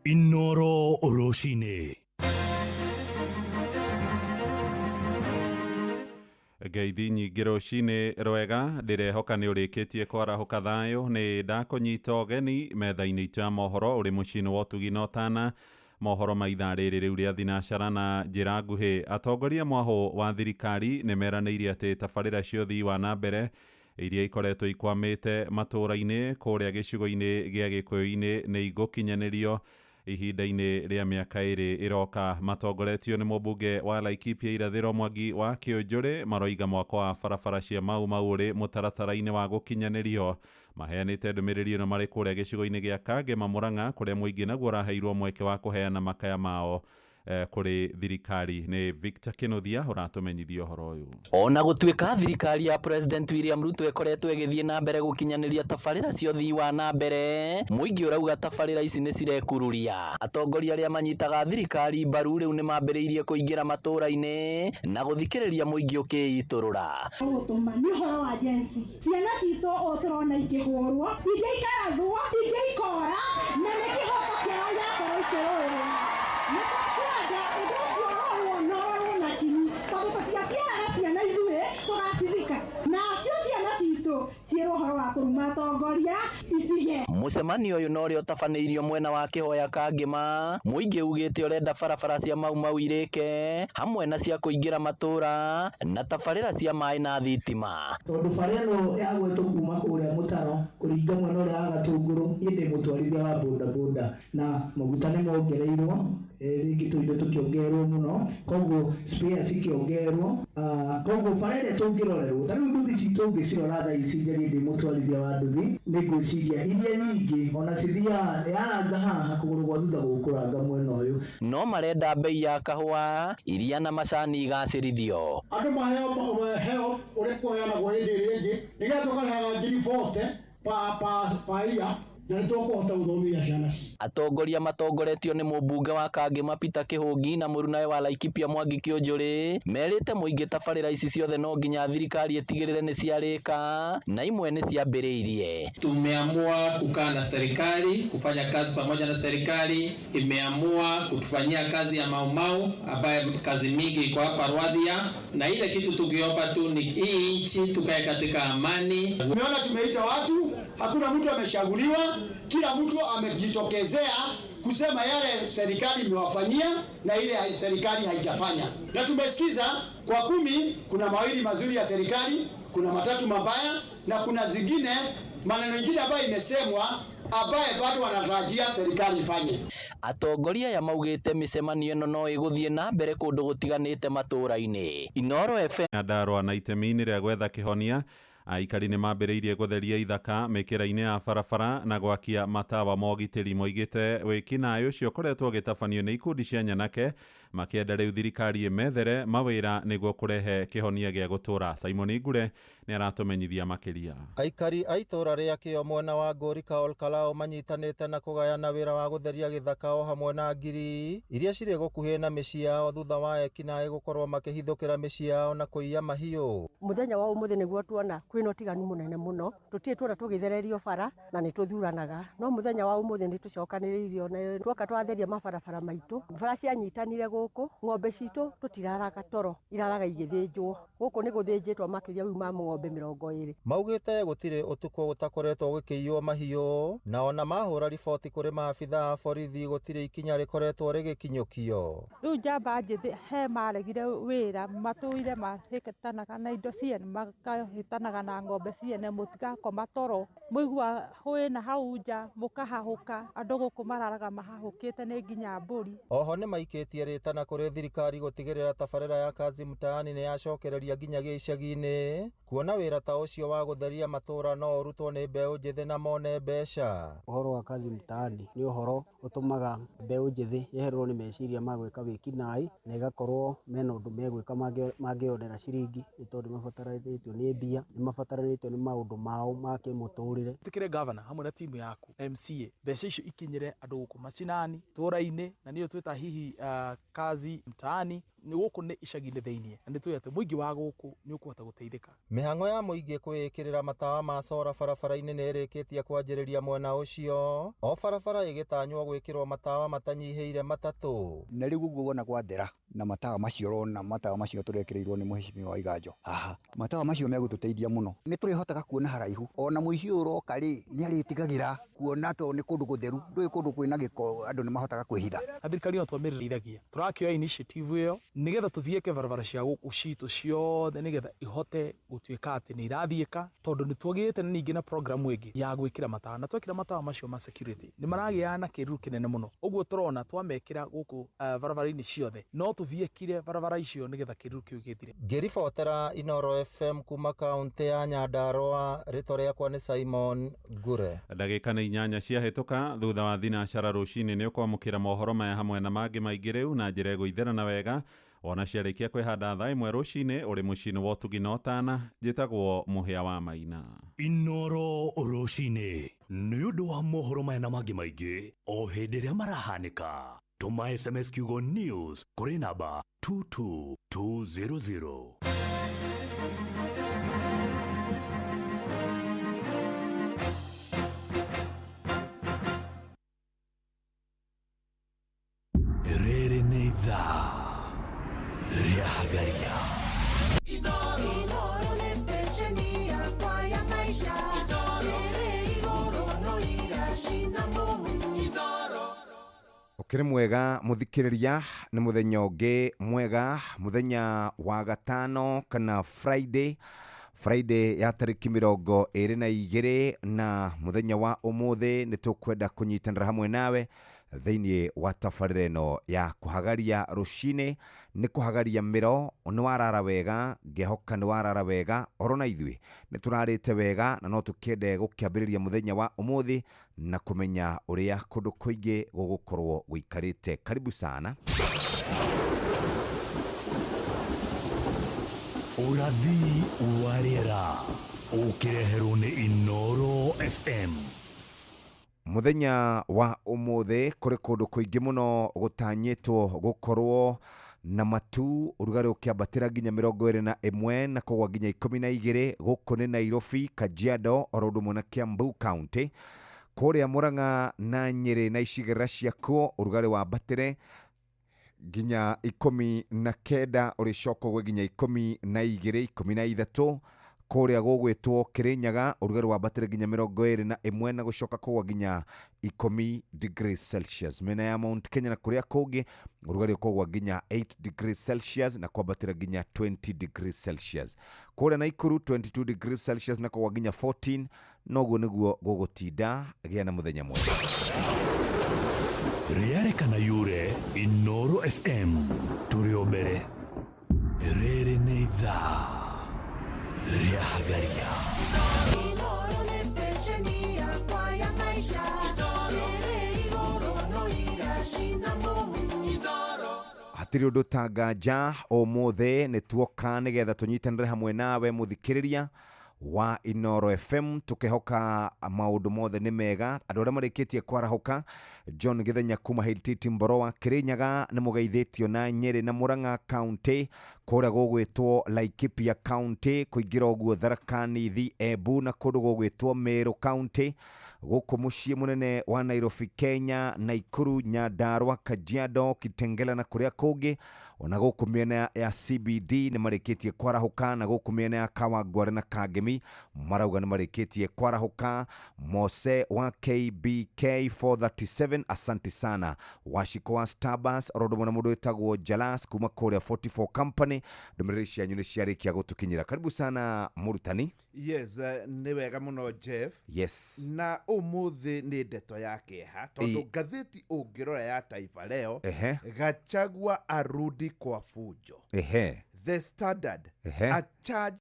Inoro Rũcinĩ. Ngeithi nyingĩ rũcinĩ rwega, ndĩrehoka nĩ ũrĩkĩtie kwarahũka thayũ. Nĩ ndakũnyita ũgeni metha-inĩ itũ ya mohoro ũrĩ mũciĩ-inĩ wa ũtugi na ũtana. Mohoro ma ithaa rĩrĩ rĩu rĩa thinacara na njĩra nguhĩ. Atongoria mwahũ wa thirikari nĩ meranĩire atĩ tabarĩra cia ũthii wa na mbere iria ikoretwo ikwamĩte matũũra-inĩ kũrĩa gĩcigo-inĩ gĩa Gĩkũyũ-inĩ nĩ igũkinyanĩrio ihinda-inĩ rĩa mĩaka 2 ĩroka. Matongoretio nĩ mũmbunge wa Laikipia Irathĩro Mwangi wa Kĩũnjũrĩ maroiga mwako wa barabara cia Mau Mau ũrĩ mũtaratara-inĩ wa gũkinyanĩrio. Maheanĩte ndũmĩrĩri ĩno marĩ kũrĩa gĩcigo-inĩ gĩa Kangema Murang'a kũrĩa mũingĩ naguo ũraheirwo mweke wa kũheana makaya mao kũrĩ thirikari. Nĩ Victor Kinuthia ũratũmenyithia ũhoro ũyũ. Ona gũtuĩka thirikari ya President William Ruto ĩkoretwo ĩgĩthiĩ na mbere gũkinyanĩria tabarĩra cia ũthii wa na mbere, mũingĩ ũrauga tabarĩra ici nĩ cirekururia. Atongoria arĩa manyitaga thirikari mbaru rĩu nĩ mambĩrĩirie kũingĩra matũũra-inĩ na gũthikĩrĩria mũingĩ ũkĩitũrũra. Gũtũma nĩ ũhoro wa Gen Z. Ciana citũ ũũ tũrona ikĩhũrwo, ingĩ ikarathwo, ingĩ ikora, na nĩ kĩhoto kĩao gĩakorwo ikĩrũĩrĩra. Nĩ tũkwenda ũndũ ũcio ũrorwo na ũrorwo na kinyi, tondũ tũtiaciaraga ciana ithuĩ tũgacithika, nacio ciana citũ ciĩrwo ũhoro wa kũruma atongoria itige. Mũcemanio ũyũ na ũrĩa ũtabanĩirio mwena wa Kĩhoya Kangĩma, mũingĩ ugĩte ũrenda barabara cia Mau Mau irĩke hamwe na cia kũingĩra matũũra na tabarĩra cia maĩ na thitima. Tondũ bara ĩno ya gwetwo kuma kũrĩa mũtaro kũringa mwena ũrĩa wa Gatũngũrũ, niĩ ndĩ mũtwarithia wa bodaboda na maguta nĩ mongereirwo, rĩngĩ tũindo tũkĩongererwo mũno, koguo spares ikĩongererwo, koguo bara ĩrĩa tũngĩrorerwo ta rĩu nduthi citũ ũngĩcirora thaa ici, njarie ndĩ mũtwarithia wa nduthi, nĩ ngwĩciria iria nyingĩ ona cithiaga yaranga haha kũgũrũ gwa thutha gũkũranga mwena ũyũ. No marenda bei ya kahũa, iria na macani igacĩrithio. Andũ maheo heo ũrĩa kũheanagwo hĩndĩ ĩrĩa ĩngĩ, nĩgetha tũkarĩhaga ngiri 40 pa year, na nĩ tũkũhota gũthomithia ciana citũ. Atongoria matongoretio nĩ mũmbunge wa Kangĩma Peter Kĩhũngi na mũrunawe wa Laikipia Mwangi Kĩũnjũrĩ merĩte mũingĩ tabarĩra ici ciothe no nginya thirikari ĩtigĩrĩre nĩ ciarĩka na imwe nĩ ciambĩrĩirie. Tumeamua kukaa na serikali, kufanya kazi pamoja na serikali. Imeamua kutufanyia kazi ya Mau Mau ambaye kazi mingi iko hapa Rwathia, na ile kitu tukiomba tu ni hii nchi tukae katika amani. Umeona tumeita watu, hakuna mtu amechaguliwa, kila mtu amejitokezea kusema yale serikali imewafanyia na ile serikali haijafanya. Na tumesikiza kwa 10 kuna mawili mazuri ya serikali, kuna matatu mabaya na kuna zingine maneno mengine ambayo imesemwa ambaye bado wanatarajia serikali ifanye. Atongoria aya maugĩte mĩcemanio ĩno no ĩgũthiĩ na mbere kũndũ gũtiganĩte matũũra-inĩ. Inoro FM. Nyandarua na itemi-inĩ rĩa gwetha kĩhonia, aikari nĩ mambĩrĩirie gũtheria ithaka mĩkĩra-inĩ ya barabara na gwakia matawa ma ũgitĩri. Moigĩte wĩkinaĩ ũcio ũkoretwo ũgĩtabanio nĩ ikundi cia nyanake, makĩenda rĩu thirikari ĩmethere mawĩra nĩguo kũrehe kĩhonia gĩa gũtũũra. Simon Ngure nĩ aratũmenyithia makĩria. Aikari a itũũra rĩa Kĩo mwena wa Ngũrika Olkalou manyitanĩte na kũgayana wĩra wa gũtheria gĩthaka o hamwe na ngiri iria cirĩ gũkuhĩ na mĩciĩ yao thutha wa ekinaĩ gũkorwo makĩhithũkĩra mĩciĩ yao na kũiya mahiũ. Mũthenya wa ũmũthĩ nĩguo tuona kwĩna ũtiganu mũnene mũno, tũtirĩ tuona tũgĩthererio bara na nĩ tũthuranaga, no mũthenya wa ũmũthĩ nĩ tũcokanĩrĩirio na tuoka twatheria mabarabara maitũ. Bara cianyitanire gũkũ, ng'ombe citũ tũtiraraga toro, iraraga igĩthĩnjwo. Gũkũ nĩ gũthĩnjĩtwo makĩria rĩu ma ng'ombe 20. Maugĩte gũtirĩ ũtukũ ũtakoretwo gũkĩiywo mahiũ, na ona mahũra riboti kũrĩ maabitha a borithi gũtirĩ ikinya rĩkoretwo rĩgĩkinyũkio. Rĩu njamba njĩthĩ he maregire wĩra, matũire mahĩtanaga na indo ciene, makahĩtanaga na ng'ombe ciene, mũtigakoma toro, mũigua hwĩna hau nja mũkahahũka. Andũ gũkũ mararaga mahahũkĩte nĩ nginya mbũri. Oho nĩ maikĩtie rĩtana kũrĩ thirikari gũtigĩrĩra tabarĩra ya kazi mtaani nĩ yacokereria nginya gĩcagi-inĩ, kuona wĩra ta ũcio wa gũtheria matũũra no ũrutwo nĩ mbeũ njĩthĩ na mone mbeca. Ũhoro wa kazi mtaani nĩ ũhoro ũtũmaga mbeũ njĩthĩ yehererwo nĩ meciria ma gwĩka wĩkinaĩ na ĩgakorwo mena ũndũ megwĩka mangĩonera ciringi, nĩ tondũ nĩ mabataranĩtio nĩ mbia, nĩ mabataranĩtio nĩ maũndũ mao ma kĩmũtũrĩre. Tĩkĩre governor hamwe na timu yaku na MCA, mbeca icio ikinyĩre andũ gũkũ macinani tũra-inĩ, na nĩyo twĩta hihi kazi mtaani. Nĩ gũkũ nĩ icagi-inĩ thĩiniĩ, na nĩ tũĩ atĩ mũingĩ wa gũkũ nĩ ũkũhota gũteithĩka. Mĩhang'o ya mũingĩ kwĩĩkĩrĩra matawa ma cora barabara-inĩ nĩ ĩrĩkĩtie kwanjĩrĩria mwena ũcio, o barabara ĩgĩtanywo gwĩkĩrwo matawa matanyihĩire 3. Na rĩu ũguo wona gwathera na matawa macio ũrona, matawa macio tũrekĩrĩirwo nĩ mũhecimiwa Waiganjo haha, matawa macio megũtũteithia mũno. Nĩ tũrĩhotaga kuona haraihu, ona mũici ũyũ ũroka rĩ, nĩ arĩtigagĩra kuona tondũ nĩ kũndũ gũtheru, ndũĩ kũndũ kwĩna gĩko andũ nĩ mahotaga kwĩhitha. Na thirikari no twamĩrĩrithagia, tũrakĩoya initiative ĩyo nĩgetha tũthiĩke barabara cia gũkũ citũ ciothe, nĩgetha ihote gũtuĩka atĩ nĩ irathiĩka, tondũ nĩ twagĩte na ningĩ na programu ĩngĩ ya gwĩkĩra matawa, na twekĩra matawa macio ma security nĩ maragĩa na kĩruru kĩnene mũno. Ũguo tũrona twamekĩra gũkũ barabara-inĩ ciothe, no tũthiĩkire barabara icio nĩgetha kĩruru kĩu gĩthire. Ngĩribotera Inooro FM kuma kaunti ya Nyandarua, rĩtwa rĩakwa nĩ Simon Ngure. Ndagĩka nĩ 8 ciahĩtũka thutha wa thinacara rũcinĩ nĩ ũkwamũkĩra mohoro maya hamwe na mangĩ maingĩ rĩu na njĩra ĩgũitherana wega. Ona ciarĩkia kwĩhanda thaa 1 rũcinĩ ũrĩ mũciĩ-inĩ wa ũtugi na ũtana. Njĩtagwo Mũhĩa wa Maina. Inooro rũcinĩ nĩ ũndũ wa mohoro maya na mangĩ maingĩ o hĩndĩ ĩrĩa marahanĩka. Tũma SMS kiugo news kũrĩ namba 22200. Rĩrĩ nĩ ithaa rĩa Hagaria. Inooro nĩ stesheni yakwa ya maisha. Ĩrĩ igũrũ no iracina mũhu. Ũkĩrĩ mwega mũthikĩrĩria, nĩ mũthenya ũngĩ mwega, mũthenya wa gatano kana Friday, Friday ya tarĩki 22, na mũthenya wa ũmũthĩ nĩ tũkwenda kũnyitanĩra hamwe nawe thĩinĩ wa tabarĩra ĩno ya kũhagaria rũcinĩ. Nĩ kũhagaria mĩro, nĩ warara wega, ngĩhoka nĩ warara wega, oro na ithuĩ nĩ tũrarĩte wega, na no tũkĩende gũkĩambĩrĩria mũthenya wa ũmũthĩ na kũmenya ũrĩa kũndũ kũingĩ gũgũkorwo gũikarĩte. Karibu sana. Ũrathi wa rĩera ũkĩreherwo nĩ Inooro FM. Mũthenya wa ũmũthĩ kũrĩ kũndũ kũingĩ mũno gũtanyĩtwo gũkorwo na matu, ũrugarĩ ũkĩambatĩra nginya 21 na kũgwa nginya 12. Gũkũ nĩ Nairobi, Kajiado, oro ũndũ ũmwe na Kiambu County. Kũrĩa Murang'a na Nyĩrĩ na icigĩrĩra ciakuo ũrugarĩ wambatĩre nginya 19, ũrĩcoka ũgwe nginya 12, 13. Kũrĩa gũgwĩtwo Kĩrĩnyaga ũrugarĩ wambatĩre nginya 21 na gũcoka kũgwa nginya 10 degrees Celsius. Mĩena ya Mount Kenya na kũrĩa kũngĩ ũrugarĩ ũkũgwa nginya 8 degrees Celsius na kwambatĩra nginya 20 degrees Celsius. Kũrĩa Naikuru 22 degrees Celsius na kũgwa nginya 14. Noguo nĩguo gũgũtinda. Gĩa na mũthenya mwega. Rĩarĩ kana yure, Inooro FM tũrĩ o mbere. Rĩrĩ nĩ ithaa rĩa Hagaria. Inooro nĩ stesheni yakwa ya maisha. Ĩrĩ igũrũ no iracina mũhu. Hatirĩ ũndũ ta nganja ũmũthĩ nĩ tuoka nĩgetha tũnyitanĩre hamwe nawe mũthikĩrĩria wa Inooro FM, tukihoka maũndũ mothe nĩ mega. Andũ arĩa marĩkĩtie kwarahũka, John Githenya kuma Hiltiti Mboroa, Kĩrĩnyaga nĩ mũgeithĩtio na Nyĩrĩ na Murang'a County, kũrĩa gũgwĩtwo Laikipia County, kũingĩra ũguo Tharaka Nithi, Embu na kũndũ gũgwĩtwo Meru County, gũkũ mũciĩ mũnene wa Nairobi Kenya, Naikuru, Nyandarua, Kajiado, Kitengela na kũrĩa kũngĩ, ona gũkũ mĩena ya CBD nĩ marĩkĩtie kwarahũka, na gũkũ mĩena ya Kawangware na Kangemi marauga nĩ marĩkĩtie kwarahũka. Mose wa KBK 437, asante sana. Washiko wa Starbus oro ũndũ na mũndũ wĩtagwo Jalas kuma kũrĩa 44 Company, ndũmĩrĩri cianyu nĩ ciarĩkia gũtũkinyĩra. Karibu sana mũrutani. Yes, nĩ wega mũno Jeff. Yes. Na ũmũthĩ nĩ ndeto ya kĩeha tondũ ngathĩti ũngĩrora ya Taifa Leo, Gachagua arudi kwa fujo. The Standard, a charge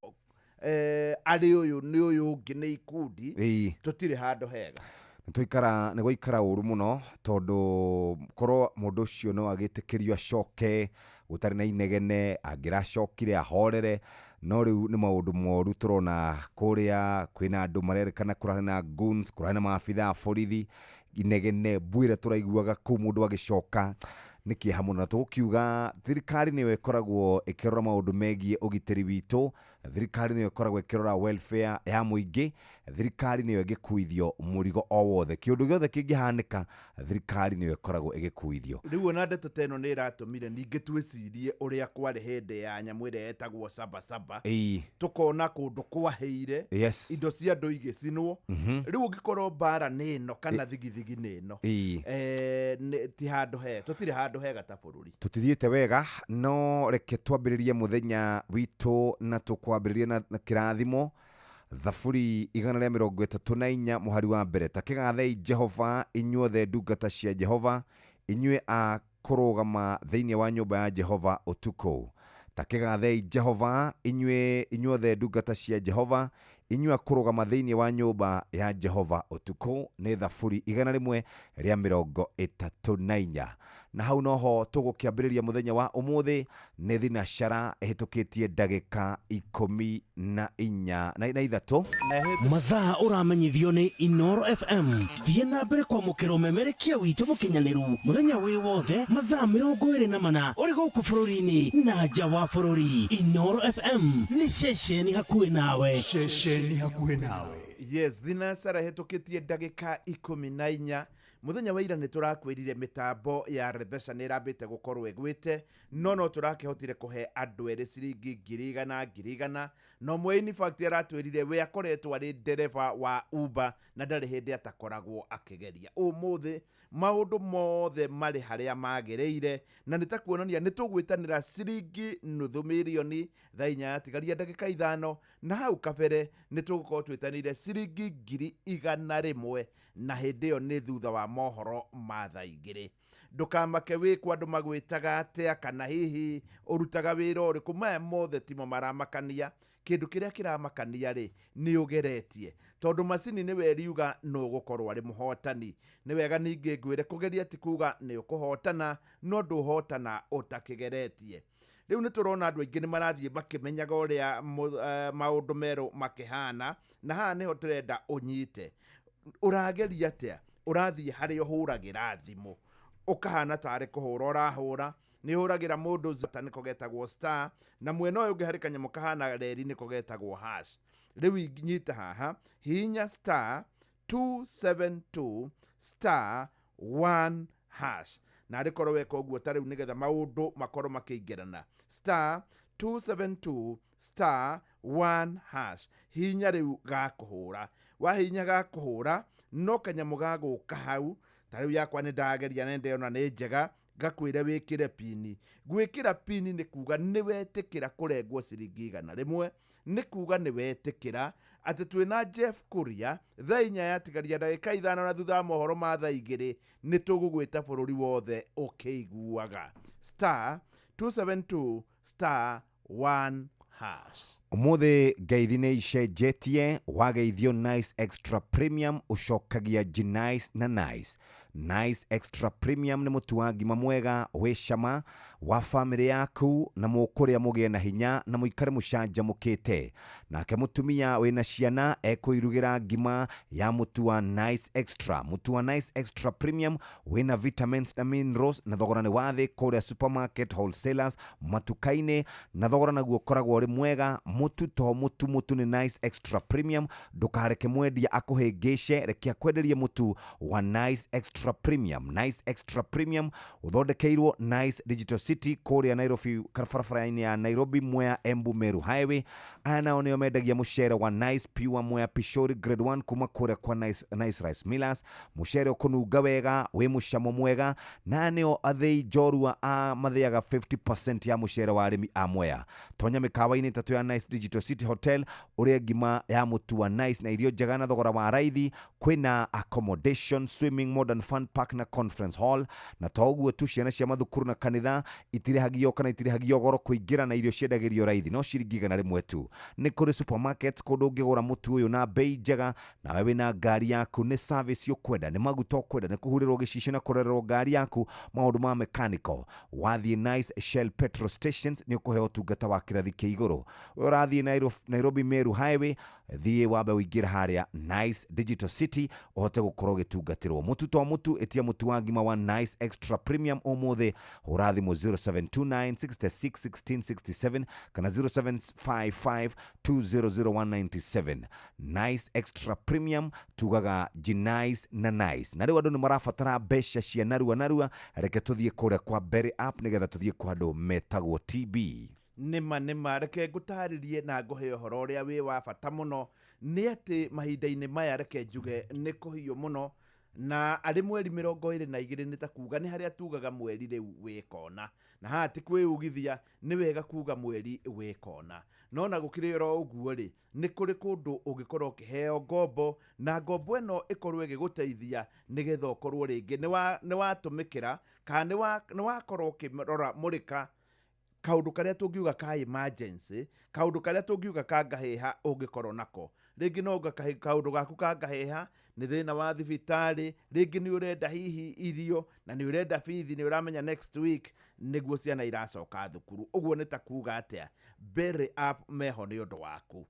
arĩ ũyũ nĩ ũyũ ũngĩ nĩ ikundi, tũtirĩ handũ hega. Nĩ gwaikara ũru mũno tondũ korwo mũndũ ũcio no agĩtĩkĩrio acoke gũtarĩ na inegene, angĩracokire ahorere, no rĩu nĩ maũndũ moru tũrona kũrĩa kwĩna andũ marerĩkana kũrarĩ na goons, kũrarĩ na maabitha a borithi, inegene mbuĩra tũraiguaga kũu mũndũ agĩcoka. Nĩ kĩeha mũno, na tũgũkiuga thirikari nĩyo ĩkoragwo ĩkĩrora maũndũ megiĩ ũgitĩri witũ, thirikari nĩyo ĩkoragwo ĩkĩrora welfare ya mũingĩ, thirikari nĩyo ĩngĩkuithio mũrigo o wothe, kĩũndũ gĩothe kĩngĩhanĩka thirikari nĩyo ĩkoragwo ĩgĩkuithio. Rĩu ona ndeto ta ĩno nĩ ĩratũmire ningĩ twĩcirie ũrĩa kwarĩ hĩndĩ ya nyamũ ĩrĩa yetagwo sabasaba. Tũkona kũndũ kwahĩire, indo cia andũ igĩcinwo. Rĩu ũngĩkorwo mbara nĩ ĩno kana thigithigi nĩ ĩno, ti handũ he tũtirĩ handũ hega ta bũrũri. Tũtithiĩte wega, no reke twambĩrĩrie mũthenya witũ na tũkwambĩrĩria na kĩrathimo. Thaburi 134 mũhari wa mbere: ta kĩgathei Jehova inyuothe ndungata cia Jehova, inyuĩ a kũrũgama thĩinĩ wa nyũmba ya Jehova ũtukũ. Ta kĩgathei Jehova inyuĩ inyuothe ndungata cia Jehova, inyuĩ a kũrũgama thĩinĩ wa nyũmba ya Jehova ũtukũ. Nĩ Thaburi 134, na hau noho tũgũkĩambĩrĩria mũthenya wa ũmũthĩ. Nĩ thinacara ĩhĩtũkĩtie ndagĩka 14 na 3. Mathaa ũramenyithio nĩ Inoro FM. Thiĩ na mbere kwamũkĩra ũmemerekia witũ mũkinyanĩru mũthenya wĩ wothe mathaa 24 ũrĩ gũkũ bũrũri-inĩ na nja wa bũrũri. Inoro FM nĩ ceceni hakuhĩ nawe. Ceceni hakuhĩ nawe. Yes, thinacara ĩhĩtũkĩtie ndagĩka 14. Mũthenya wa ira nĩ tũrakwĩrire mĩtambo ya Rebesha nĩ ĩrambĩte gũkorwo ĩgwĩte, no tũrakĩhotire kũhe andũ erĩ ciringi 100,000 100,000, na ũmwe in fact aratwĩrire we akoretwo arĩ ndereba wa Uber na ndarĩ hĩndĩ atakoragwo akĩgeria. Ũmũthĩ maũndũ mothe marĩ harĩa magĩrĩire, na nĩ ta kuonania nĩ tũgwĩtanĩra ciringi 500,000 thaa 4 yatigaria ndagĩka 5, na hau kabere nĩ tũgũkorwo twĩtanĩire ciringi 100,000, na hĩndĩ ĩyo nĩ thutha wa mohoro ma thaa 2. Ndũkamake wĩ kwa andũ magwĩtaga atĩa kana hihi ũrutaga wĩra ũrĩkũ, maya mothe timo maramakania. Kĩndũ kĩrĩa kĩramakania rĩ nĩ ũgeretie, tondũ macini nĩwe ĩriuga nũ ũgũkorwo arĩ mũhotani. Nĩ wega ningĩ ngwĩre kũgeria ti kuga nĩ ũkũhotana, no ndũhotana ũtakĩgeretie. Rĩu nĩ tũrona andũ aingĩ nĩ marathiĩ makĩmenyaga ũrĩa maũndũ merũ makĩhana, na haha nĩho tũrenda ũnyite. Ũrageria atĩa? Ũrathiĩ harĩa ũhũragĩra thimũ, ũkahana tarĩ kũhũra ũrahũra, nĩ ũhũragĩra mũndũ zata nĩko getagwo star, na mwena ũyũ ũngĩ harĩ kanyamũ kahana reri nĩko getagwo hash. Rĩu nyita haha, hihinya star 272 star 1 hash, na arĩkorwo weka ũguo ta rĩu nĩgetha maũndũ makorwo makĩingĩrana. Star 272 star 1 hash, hihinya rĩu gakũhũra. Wahihinya gakũhũra, no kanyamũ gagũka hau, ta rĩu yakwa nĩ ndageria na ndĩrona nĩ njega, ngakwĩre wĩkĩre pini. Gwĩkĩra pini nĩ kuga nĩ wetĩkĩra kũrengwo ciringi 100, nĩ kuga nĩ wetĩkĩra atĩ twĩna Jeff Kuria thaa 4 yatigaria ndagĩka 5, na thutha wa mohoro ma thaa 2 nĩ tũgũgwĩta bũrũri wothe ũkĩiguaga. Star 272 star 1 hash. Ũmũthĩ ngeithi nĩ icenjetie, wageithio Nice Extra Premium ũcokagia G-Nice na Nice. Nice Extra Premium nĩ mũtu wa ngima mwega wĩ cama wa bamĩrĩ yaku, na mũkũrĩa mũgĩe na hinya na mũikare mũcanjamũkĩte. Nake mũtumia wĩna ciana ekũirugĩra ngima ya mũtu wa Nice Extra. Mũtu wa Nice Extra Premium wĩna vitamins na minerals, na thogora nĩ wa thĩ kũrĩa supermarket, wholesalers, matuka-inĩ, na thogora naguo ũkoragwo ũrĩ mwega. Mũtu to mũtu, mũtu nĩ Nice Extra Premium. Ndũkareke mwendia akũhĩngĩce, reke akwenderie mũtu wa Nice Extra Premium. Nice Extra Premium ũthondekeirwo Nice Digital City kũrĩa Nairobi, barabara-inĩ ya Nairobi Mwea Embu Meru Highway. Aya nao nĩo mendagia mũcere wa Nice Pure Mwea Pishori Grade 1 kuma kũrĩa kwa Nice Rice Millers. Mũcere ũkũnunga wega, wĩ mũcamo mwega, na nĩo athĩi njorua a mathĩaga 50% ya mũcere wa arĩmi a Mwea. Tonya mĩkawa-inĩ 3 ya Nice Digital City Hotel ũrĩa ngima ya mũtu wa Nice na irio njega na thogora wa raithi. Kwĩna accommodation, swimming, modern fun park na conference hall. Na to ũguo tu, ciana cia mathukuru na kanitha itirĩhagio kana itirĩhagio goro kũingĩra, na irio ciendagĩrio raithi no ciringi 100 tu. Nĩ kũrĩ supermarket kũndũ ũngĩgũra mũtu ũyũ na bei njega, nawe wĩna ngari yaku, nĩ service ũkwenda, nĩ maguta ũkwenda, nĩ kũhurĩrwo gĩcicio na kũrererwo ngari yaku, maũndũ ma mechanical. Wathiĩ Nice Shell petrol stations nĩ ũkũheo ũtungata wa kĩrathi kĩa igũrũ. We Ũrathiĩ Nairobi Meru Highway, thiĩ wambe ũingĩre harĩa Nice Digital City ũhote gũkorwo ũgĩtungatĩrwo. Mũtu to mũtu, ĩtia mũtu wa ngima wa Nice Extra Premium ũmũthĩ, hũra thimũ 0729 66 16 67 kana 0755 200197. Nice Extra Premium tugaga Ginice na Nice. Na rĩu andũ nĩ marabatara mbeca cia narua narua, reke tũthiĩ kũrĩa kwa Berry App nĩgetha tũthiĩ kwa andũ metagwo TB. Nĩma reke ngũtarĩrie na ngũhe ũhoro ũrĩa wĩ wa bata mũno nĩ atĩ mahinda-inĩ maya reke njuge nĩ kũhiũ mũno, na arĩ mweri 22 nĩ ta kuga nĩ harĩa tugaga mweri rĩu wĩ kona, na haha ti kwĩugithia, nĩ wega kuga mweri wĩ kona. No na gũkĩrĩ oro ũguo rĩ, nĩ kũrĩ kũndũ ũngĩkorwo ũkĩheo ngombo, na ngombo ĩno ĩkorwo ĩgĩgũteithia nĩgetha ũkorwo rĩngĩ nĩ watũmĩkĩra kana nĩ wakorwo ũkĩrora mũrĩka kaundu karia tungiuga ka emergency, kaundu karia tungiuga ka ngaheha ungikorwo nako. Ringi no kaundu gaku ka ngaheha ni thina wa thibitari, ringi ni urenda hihi irio na ni urenda bithi, ni uramenya next week niguo ciana iracoka thukuru. Uguo ni ta kuga atia, Berry App meho ni undu waku.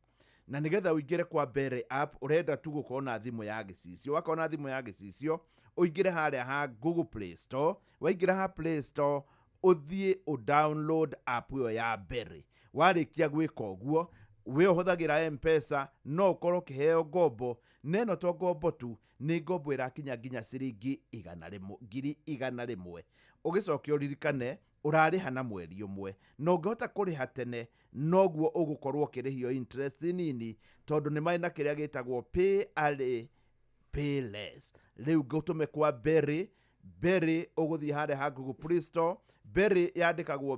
Na nigetha uingire kwa Berry App urenda tu gukorwo na thimu ya gicicio. Wakorwo na thimu ya gicicio uingire haria ha Google Play Store, waingira ha Play Store uthie u download app yo ya Berry. Warikia gwika uguo, we uhuthagira M-Pesa no ukorwo kiheo ngombo, neno to ngombo tu, ni ngombo irakinya nginya ciringi 100,000. Ugicokia uririkane urariha na mweri umwe, na ũngĩhota kũrĩha tene noguo ũgũkorwo ũkĩrĩhio interest nini, tondũ nĩ marĩ na kĩrĩa gĩtagwo pay early pay less. Rĩu ngũtũme kwa Berry. Berry ũgũthiĩ harĩa ha Google Play Store, Berry yandĩkagwo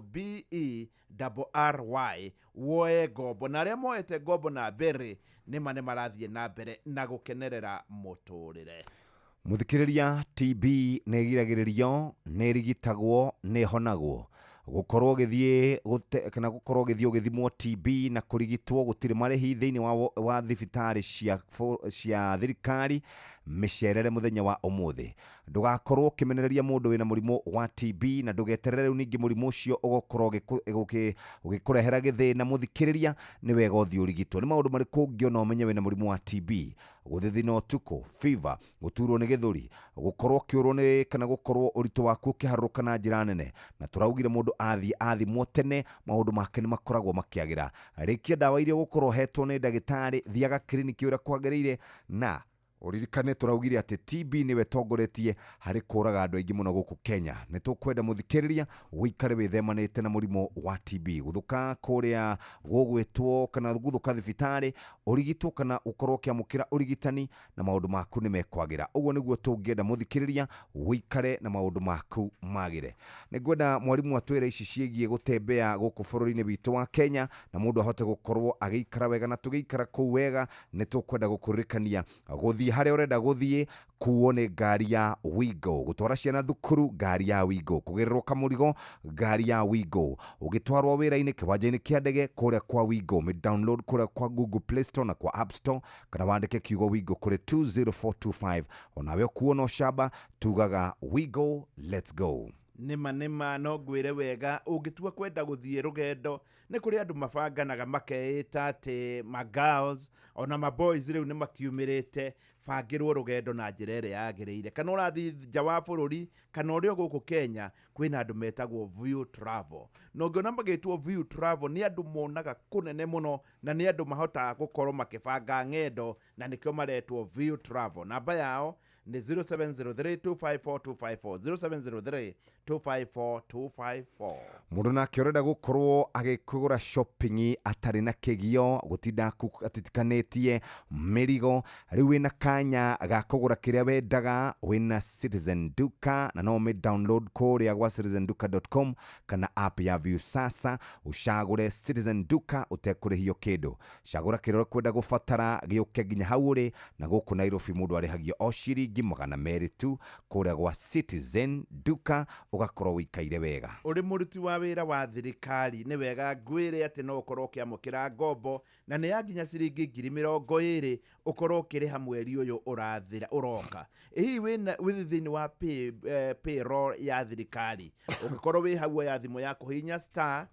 B-E-R-R-Y, woe ngombo, na arĩa moete ngombo na Berry nĩma nĩ marathiĩ na mbere na gũkenerera mũtũrĩre. Muthikiriria, TB nĩ ĩgiragĩrĩrio, nĩ ĩrigitagwo, nĩ ĩhonagwo. Gũkorwo ũgĩthiĩ kana gũkorwo ũgĩthiĩ ũgĩthimwo TB na kũrigitwo gũtirĩ marĩhi thĩinĩ wa thibitarĩ cia thirikari mĩcerere mũthenya wa ũmũthĩ. Ndũgakorwo ũkĩmenereria mũndũ wĩna mũrimũ wa TB na ndũgeterere rĩu ningĩ mũrimũ ũcio ũgũkorwo ũgĩkũrehera gĩthĩna. Mũthikĩrĩria, nĩ wega ũthiĩ ũrigitwo. Nĩ maũndũ marĩkũ ũngĩona ũmenye wĩna mũrimũ wa TB? Gũthithina ũtukũ, fever, gũturwo nĩ gĩthũri, gũkorwo ũkĩũrwo nĩ kana gũkorwo ũritũ waku ũkĩharũrũka na njĩra nene. Na tũraugire mũndũ athiĩ athimwo tene maũndũ make nĩ makoragwo makĩagĩra. Rĩkia ndawa iria ũgũkorwo ũhetwo nĩ ndagĩtarĩ, thiaga kiriniki ũrĩa kwagĩrĩire, na ũririkane tũraugire atĩ TB nĩwe tongoretie harĩ kũraga andũ aingĩ mũno gũkũ Kenya. Nĩ tũkwenda mũthikĩrĩria ũikare wĩthemanĩte na mũrimũ wa TB. Gũthũka kũrĩa gũgwĩtwo kana gũthũka thibitarĩ, ũrigitwo kana ũkorwo ũkĩamũkĩra ũrigitani na maũndũ maku nĩ mekwagĩra. Ũguo nĩguo tũngĩenda mũthikĩrĩria ũikare na maũndũ maku magĩre. Nĩ ngwenda mwarimũ atwĩre ici ciĩgiĩ gũtembea gũkũ bũrũri-inĩ witũ wa Kenya na mũndũ ahote gũkorwo agĩikara wega, na tũgĩikara kũu wega nĩ tũkwenda gũkũririkania gũthiĩ harĩa ũrenda gũthiĩ, kuo nĩ ngari ya Wigo, gũtwara ciana thukuru ngari ya Wigo, kũgĩrĩrwo kamũrigo ngari ya Wigo, ũgĩtwarwo wĩra-inĩ kĩwanja-inĩ kĩa ndege kũrĩa kwa Wigo. Mĩ download kũrĩa kwa Google Play Store na kwa App Store, kana wandĩke kiugo Wigo kũrĩ 20425. Onawe ũkuo no camba, tugaga Wigo, let's go. Nĩma no ngwĩre wega, ũngĩtua kwenda gũthiĩ rũgendo nĩ kũrĩ andũ mabanganaga makeĩta atĩ ma girls ona ma boys rĩu nĩ makiumĩrĩte, bangĩrwo rũgendo na njĩra ĩrĩa yagĩrĩire. Kana ũrathiĩ nja wa bũrũri kana ũrĩ o gũkũ Kenya, kwĩna andũ metagwo View Travel. Na ũngĩona magĩtwo View Travel nĩ andũ monaga kũnene mũno, na nĩ andũ mahotaga gũkorwo makĩbanga ng'endo, na nĩkĩo maretwo View Travel. Namba yao ni 0703 254 254, 0703 254 254. Mũndũ nake ũrenda gũkorwo agĩkũgũra shopping atarĩ na kĩgio, gũtinda atitikanĩtie mĩrigo, rĩu wĩna kanya ga kũgũra kĩrĩa wendaga, wĩna Citizen Duka, na no ũmĩ download kũrĩa gwa citizenduka.com kana app ya Viusasa, ũcagũre Citizen Duka ũtekũrĩhio kĩndũ. Cagũra kĩrĩa ũkwenda gũbatara gĩũke nginya hau ũrĩ, na gũkũ Nairobi mũndũ arĩhagio o ciringi 200 tu kũrĩa gwa Citizen Duka, ũgakorwo ũikaire wega. Ũrĩ mũruti wa wĩra wa thirikari, nĩ wega ngwĩre atĩ no ũkorwo ũkĩamũkĩra ngombo, na nĩ ya nginya ciringi 20,000 ũkorwo ũkĩrĩha mweri ũyũ ũrathira ũroka. Hihi wĩna wĩ thĩinĩ wa payroll ya thirikari, ũngĩkorwo wĩ hau ya thimũ yaku hihinya star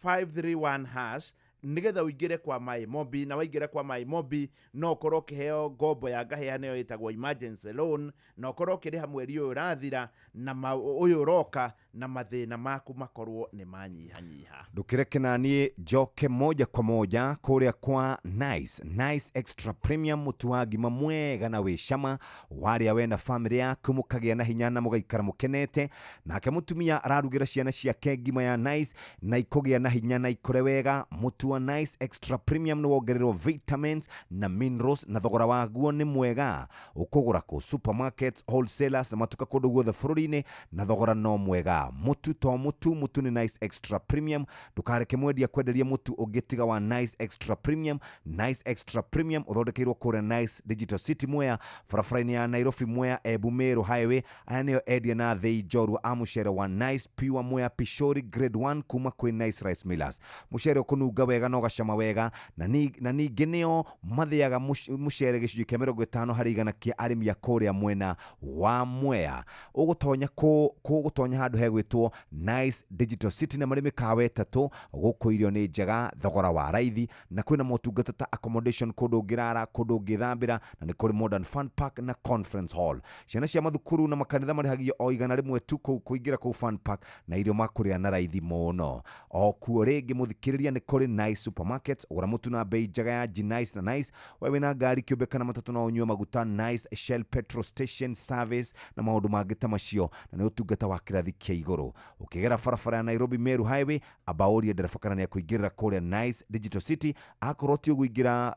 531 hash Nĩgetha ũingĩre kwa My Mobi, na waingĩra kwa My Mobi no ũkorwo ũkĩheo ngombo ya ngahĩha, nĩyo ĩtagwo emergency loan, na ũkorwo ũkĩrĩha mweri ũyũ ũrathira na ũyũ ũroka, na mathĩna maku makorwo nĩ manyihanyiha. Ndũkĩreke naniĩ njoke moja kwa moja kũrĩa kwa Nice Nice Extra Premium, mũtu wa ngima mwega na wĩ cama, warĩa we na famĩlĩ yaku mũkagĩa na hinya na mũgaikara mũkenete. Nake mũtumia ararugĩra ciana ciake ngima ya Nice na ikũgĩa na hinya na ikũre wega. Mũtu wa Nice Extra Premium nĩ wongererwo vitamins na minerals, na thogora waguo nĩ mwega. Ũkũgũra kũ supermarkets, wholesalers na matuka kũndũ guothe bũrũri-inĩ, na thogora no mwega. Mũtu to mũtu, mũtu nĩ Nice Extra Premium. Ndũkareke mwendia kwenderia mũtu ũngĩ tiga wa Nice Extra Premium. Nice Extra Premium ũthondekeirwo kũrĩa Nice Digital City, Mwea, barabara-inĩ ya Nairobi Mwea Embu Meru Highway. Aya nĩo endia na thĩi njorua a mũcere wa Nice Pure Mwea Pishori Grade 1 kuma kwĩ Nice Rice Millers. Mũcere ũkũnunga wega na ũgacama wega, na ningĩ nĩo mathĩaga mũcere gĩcunjĩ kĩa 50% kĩa arĩmi a kũrĩa mwena wa Mwea. Ũgũtonya kũ ũgũtonya handũ hegwĩtwo Nice Digital City, na marĩ mĩkawa 3 gũkũ. Irio nĩ njega, thogora wa raithi, na kwĩna motungata ta accommodation, kũndũ ũngĩrara, kũndũ ũngĩthambĩra, na nĩ kũrĩ modern fun park na conference hall. Ciana cia mathukuru na makanitha marĩhagio o 100 tu kũu kũingĩra kũu fun park, na irio makũrĩa na raithi mũno. O kuo rĩngĩ, mũthikĩrĩria, nĩ kũrĩ Nice Supermarkets. Gũra mũtu na bei njega ya G-Nice na Nice. We wĩna ngari kĩũmbe kana matatũ, no ũnyue maguta Nice, Shell petrol station service na maũndũ mangĩ ta macio, na nĩ ũtungata wa kĩrathi kĩa igũrũ. Ũkĩgera barabara ya Nairobi Meru Highway, amba ũrie ndereba kana nĩ akũingĩrĩra kũrĩa Nice Digital City. Akorwo ti ũgũingĩra,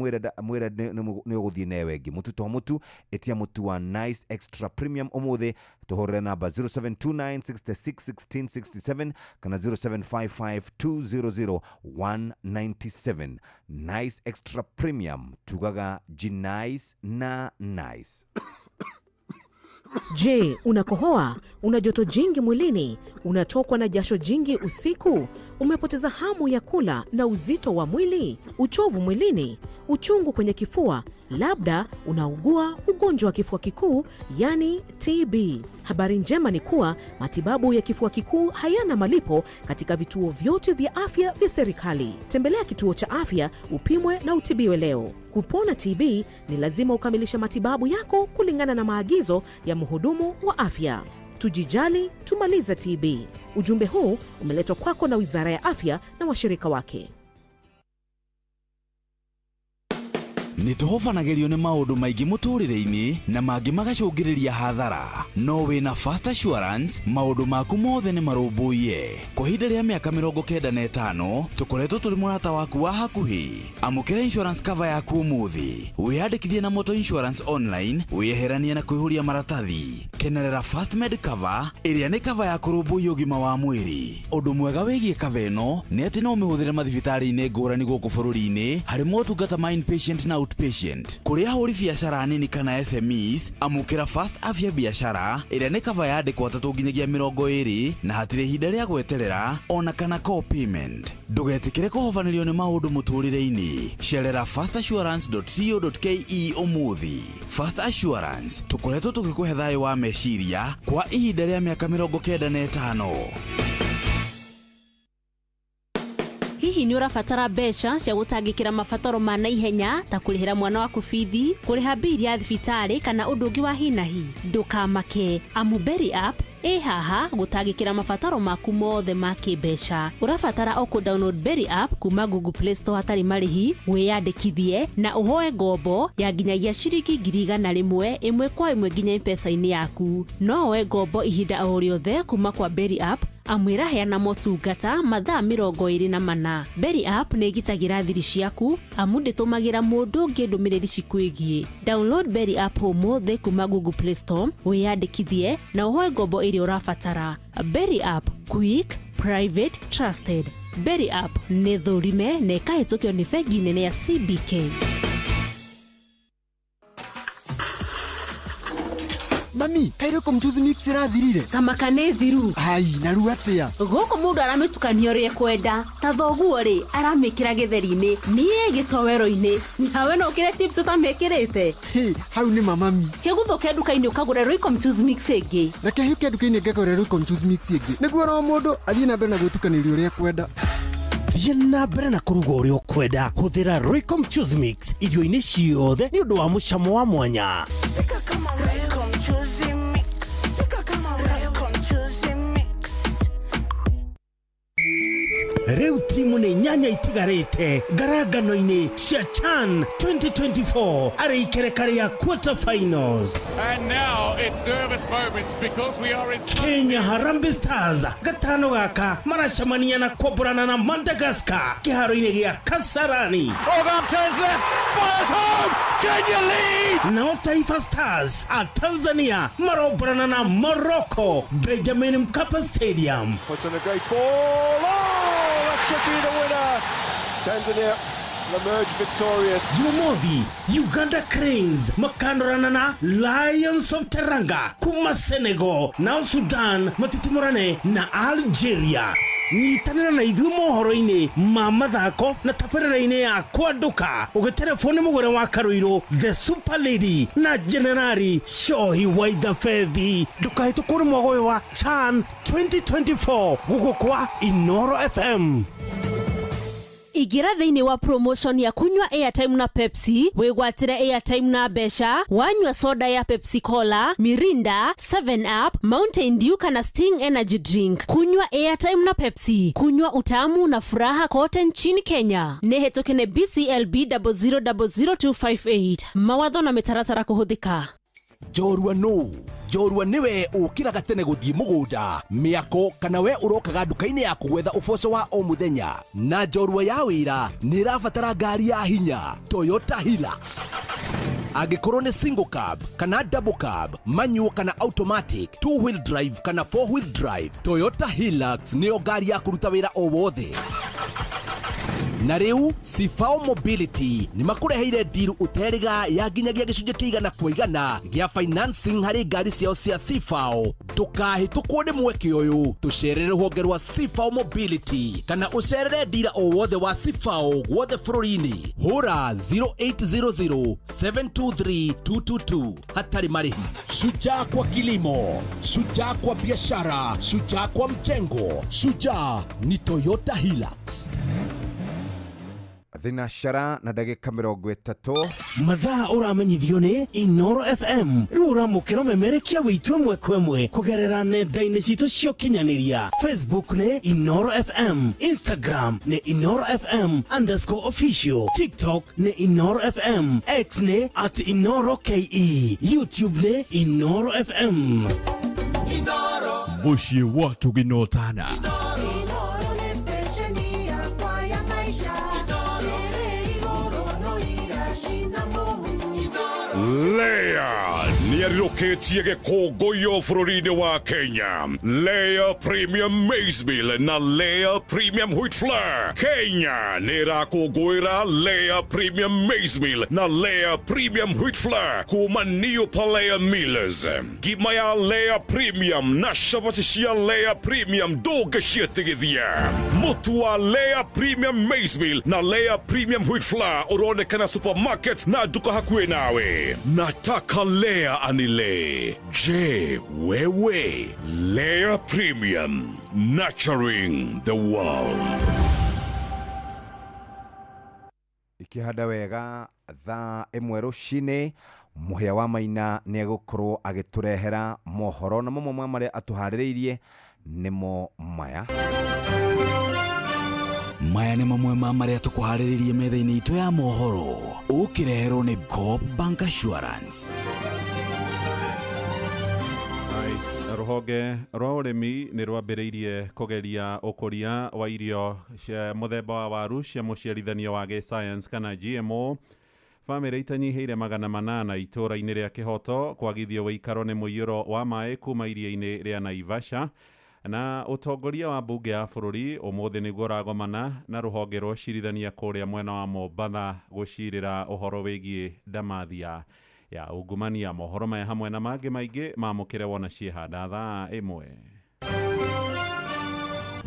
mwĩre nĩ ũgũthiĩ newe ĩngĩ. Mũtu to mũtu, ĩtia mũtu wa Nice Extra Premium ũmũthĩ. Tũhũrĩre namba 0729 66 16 67 kana 0755 200 197. Nice Extra Premium, tugaga G-Nice na Nice. Je, unakohoa? Una joto jingi mwilini? Unatokwa na jasho jingi usiku? Umepoteza hamu ya kula na uzito wa mwili? Uchovu mwilini? Uchungu kwenye kifua? Labda unaugua ugonjwa wa kifua kikuu, yani TB. Habari njema ni kuwa matibabu ya kifua kikuu hayana malipo katika vituo vyote vya afya vya serikali. Tembelea kituo cha afya upimwe na utibiwe leo. Kupona TB ni lazima ukamilishe matibabu yako kulingana na maagizo ya mhudumu wa afya. Tujijali, tumalize TB. Ujumbe huu umeletwa kwako na Wizara ya Afya na washirika wake. Nĩ tũhobanagĩrio nĩ maũndũ maingĩ mũtũrĩre-inĩ na mangĩ magacũngĩrĩria hathara, no wĩna Fast Assurance maũndũ maku mothe nĩ marũmbũiye. Kwa ihinda rĩa mĩaka 95 tũkoretwo tũrĩ mũrata waku wa hakuhĩ. Amũkĩra insurance cover yaku ũmũthĩ, wĩyandĩkithie na Motor Insurance Online, wĩyeheranie na kũihũria maratathi. Kenerera Fast Med Cover, ĩrĩa nĩ cover ya kũrũmbũiya ũgima wa mwĩrĩ. Ũndũ mwega wĩgiĩ cover ĩno nĩ atĩ no ũmĩhũthĩre mathibitarĩ-inĩ ngũrani gũkũ bũrũri-inĩ harĩ motungata ma inpatient na outpatient. Kũrĩ ahũri biacara nini kana SMEs, amũkĩra Fast Afya Biashara, ĩrĩa nĩ cover ya andĩkwo 3 nginyagia 20, na hatirĩ ihinda rĩa gweterera ona kana co-payment. Ndũgetĩkĩre kũhobanĩrio nĩ maũndũ mũtũrĩre-inĩ. Cerera fastassurance.co.ke ũmũthĩ. Fast Assurance, tũkoretwo tũgĩkũhe thayũ wa meciria kwa ihinda rĩa mĩaka 95. Hihi nĩ ũrabatara mbeca cia gũtangĩkĩra mabataro ma naihenya ta kũrĩhĩra mwana waku bithi, kũrĩha mbili ya thibitarĩ kana ũndũ ũngĩ wa hi na hi? Ndũkamake, amu Berry App ĩ haha gũtangĩkĩra mabataro maku mothe ma kĩmbeca. Ũrabatara o kũ-download Berry App kuma Google Play Store hatarĩ marĩhi, wĩyandĩkithie na ũhoe ngombo ya nginyagia ciringi 100,000 ĩmwe kwa ĩmwe nginya M-Pesa-inĩ yaku. No woe ngombo ihinda o rĩothe kuma kwa Berry App, amu ĩraheana motungata mathaa 24. Berry App nĩ ĩgitagĩra thiri ciaku, amu ndĩtũmagĩra mũndũ ũngĩ ndũmĩrĩri cikwĩgiĩ. Download Berry App ũmũthĩ kuma Google Play Store, wĩyandĩkithie na ũhoe ngombo ĩrĩa ũrabatara. Berry App, quick, private, trusted. Berry App nĩ thũrime na ĩkahĩtũkio nĩ bengi nene ya CBK. Mami, kairĩ mchuzi mix ĩrathirire? Kamaka nĩ thiru. Ai, na rĩu atĩa? Gũkũ mũndũ aramĩtukania ũrĩa ekwenda. Ta thoguo rĩ, aramĩkĩra gĩtheri-inĩ, niĩ gĩtoero-inĩ, nawe no ũkĩre chips ũtamĩkĩrĩte. Hĩ, hau nĩ mamami. Kĩguthũke nduka-inĩ ũkagũre Royco mchuzi mix ĩngĩ. Reke hĩũke nduka-inĩ ngagũre Royco mchuzi mix ĩngĩ, nĩguo oro mũndũ athiĩ na mbere na gwĩtukanĩria ũrĩa ekwenda. Thiĩ na mbere na kũruga ũrĩa ũkwenda. Hũthĩra Royco Mchuzi Mix irio-inĩ ciothe nĩ ũndũ wa mũcamo wa mwanya. Pika kama Royco Mchuzi Mix. Pika kama Royco Mchuzi Mix. Rĩu timu nĩ 8 itigarĩte ngarangano-inĩ cia CHAN 2024 arĩ ikereka rĩa quarter finals. And now it's nervous moments because we are in Kenya Harambee Stars gatano gaka maracemania na kwamburana na Madagascar kĩharo-inĩ gĩa Kasarani. Ogam turns left, fires home, Kenya lead! Nao Taifa Stars a Tanzania maromborana na Morocco Benjamin Mkapa Stadium. Puts in a great ball. Oh, that should be the winner. Tanzania emerge victorious. Jumamothi Uganda Cranes makandorana na Lions of Teranga kuma Senegal, nao Sudan matitimũrane na Algeria. Nyitanĩra na ithuĩ mohoro-inĩ ma mathako na tabarĩra-inĩ ya Kwanduka ũgĩtereboni mũgũre wa Karũirũ The Super Lady na Generali Shohi Waithabethi. Ndũkahĩtũkwo nĩ mwago ũyũ wa CHAN 2024 gũkũ kwa Inoro FM. Ingĩra thĩinĩ wa promotion ya kunywa airtime na Pepsi wĩgwatĩre airtime na mbeca wanyua soda ya Pepsi Cola, Mirinda, 7 Up, Mountain Dew kana Sting Energy Drink. Kunywa airtime na Pepsi, kunywa utamu na furaha kote nchini Kenya. Nĩ hetũke nĩ BCLB 0000258. Mawatho na mĩtaratara kũhũthĩka. Njorua nũ? Njorua nĩwe ũkĩraga tene gũthiĩ mũgũnda, mĩako kana we ũrokaga nduka-inĩ yaku gwetha ũboco wa o mũthenya. Na njorua ya wĩra nĩ ĩrabatara ngari ya hinya, Toyota Hilux. Angĩkorwo nĩ single cab kana double cab, manual kana automatic, two wheel drive kana four wheel drive, Toyota Hilux nĩyo ngari ya kũruta wĩra o wothe. Na rĩu Sifao Mobility nĩ makũreheire deal ũterĩga ya nginyagia gĩcunjĩ kĩa 100% gĩa financing harĩ ngari ciao cia Sifao. Ndũkahĩtũkwo nĩ mweke ũyũ, tũcerere rũhonge rwa Sifao Mobility kana ũcerere ndira o wothe wa Sifao guothe bũrũri-inĩ. Hũra 0800 723 222 hatarĩ marĩhi. Shujaa kwa kilimo, shujaa kwa biashara, shujaa kwa mjengo, shujaa ni Toyota Hilux. Thinacara na ndagĩka 30. Mathaa ũramenyithio nĩ Inoro FM. Rĩu ũramũkĩra ũmemerekia wĩitũ ĩmwe kwa ĩmwe kũgerera nenda-inĩ citũ cia ũkinyanĩria. Facebook nĩ Inoro FM, Instagram nĩ Inoro FM _official, TikTok nĩ Inoro FM, X nĩ @InoroKE, YouTube nĩ Inoro FM. Mũciĩ wa Tũginotana. Lea nĩarirũkĩtie gĩkũngũiyo bũrũri-inĩ wa Kenya. Lea Premium Maize Meal na Lea Premium Wheat Flour. Kenya nĩĩrakũngũĩra Lea Premium Maize Meal na Lea Premium Wheat Flour kuma New Palea Millers. Ngima ya Lea Premium na cabaci cia Lea Premium ndũngĩciĩtigithia. Mũtu wa Lea Premium Maize Meal na Lea Premium Wheat Flour ũronekana supermarket na nduka hakuhĩ nawe. Nataka Lea anile. Je, wewe? Lea Premium, nurturing the world. Ikihanda wega thaa 1 rũcinĩ Mũhĩa wa Maina nĩ egũkorwo agĩtũrehera mohoro na mamwe ma marĩa atũharĩrĩirie nĩmo maya. Maya nĩ mamwe ma marĩa tũkũharĩrĩirie metha-inĩ itũ ya mohoro ũkĩreherwo nĩ Coop Bank Assurance. Rũhonge rwa ũrĩmi nĩ rwambĩrĩirie kũgeria ũkũria wa irio cia mũthemba wa waru cia mũciarithanio wa gĩscience kana GMO. Bamĩrĩ itanyihĩire 800 itũũra-inĩ rĩa Kĩhoto kwagithio wĩikaro nĩ mũiyũro wa maĩ kuma iria-inĩ rĩa Naivasha. Na ũtongoria wa mbunge ya bũrũri ũmũthĩ nĩguo ũragomana na rũhonge rwa ũcirithania kũrĩa mwena wa Mombatha gũcirĩra ũhoro wĩgiĩ ndamathia ya ungumania. Mohoro maya hamwe na mangĩ maingĩ mamũkĩre wona ciĩhanda thaa 1.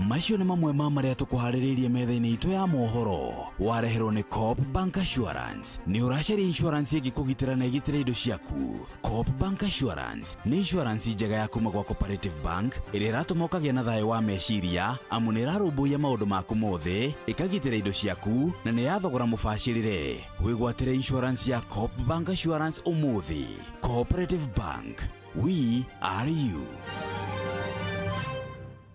Macio nĩ mamwe ma marĩa tũkũharĩrĩirie metha-inĩ itũ ya mohoro. Wareherwo nĩ Coop Bank Assurance. Nĩ ũracaria insurance ĩngĩkũgitĩra na ĩgitĩre indo ciaku. Coop Bank Assurance nĩ insurance njega ya kuma gwa Cooperative Bank ĩrĩa ĩratũma ũkagĩa na thayũ wa meciria, amu nĩ ĩrarũmbũiya maũndũ maku mothe, ĩkagitĩra indo ciaku na nĩ ya thogora mũbacĩrĩre. Wĩgwatĩre insurance ya Coop Bank Assurance ũmũthĩ. Cooperative Bank, we are you.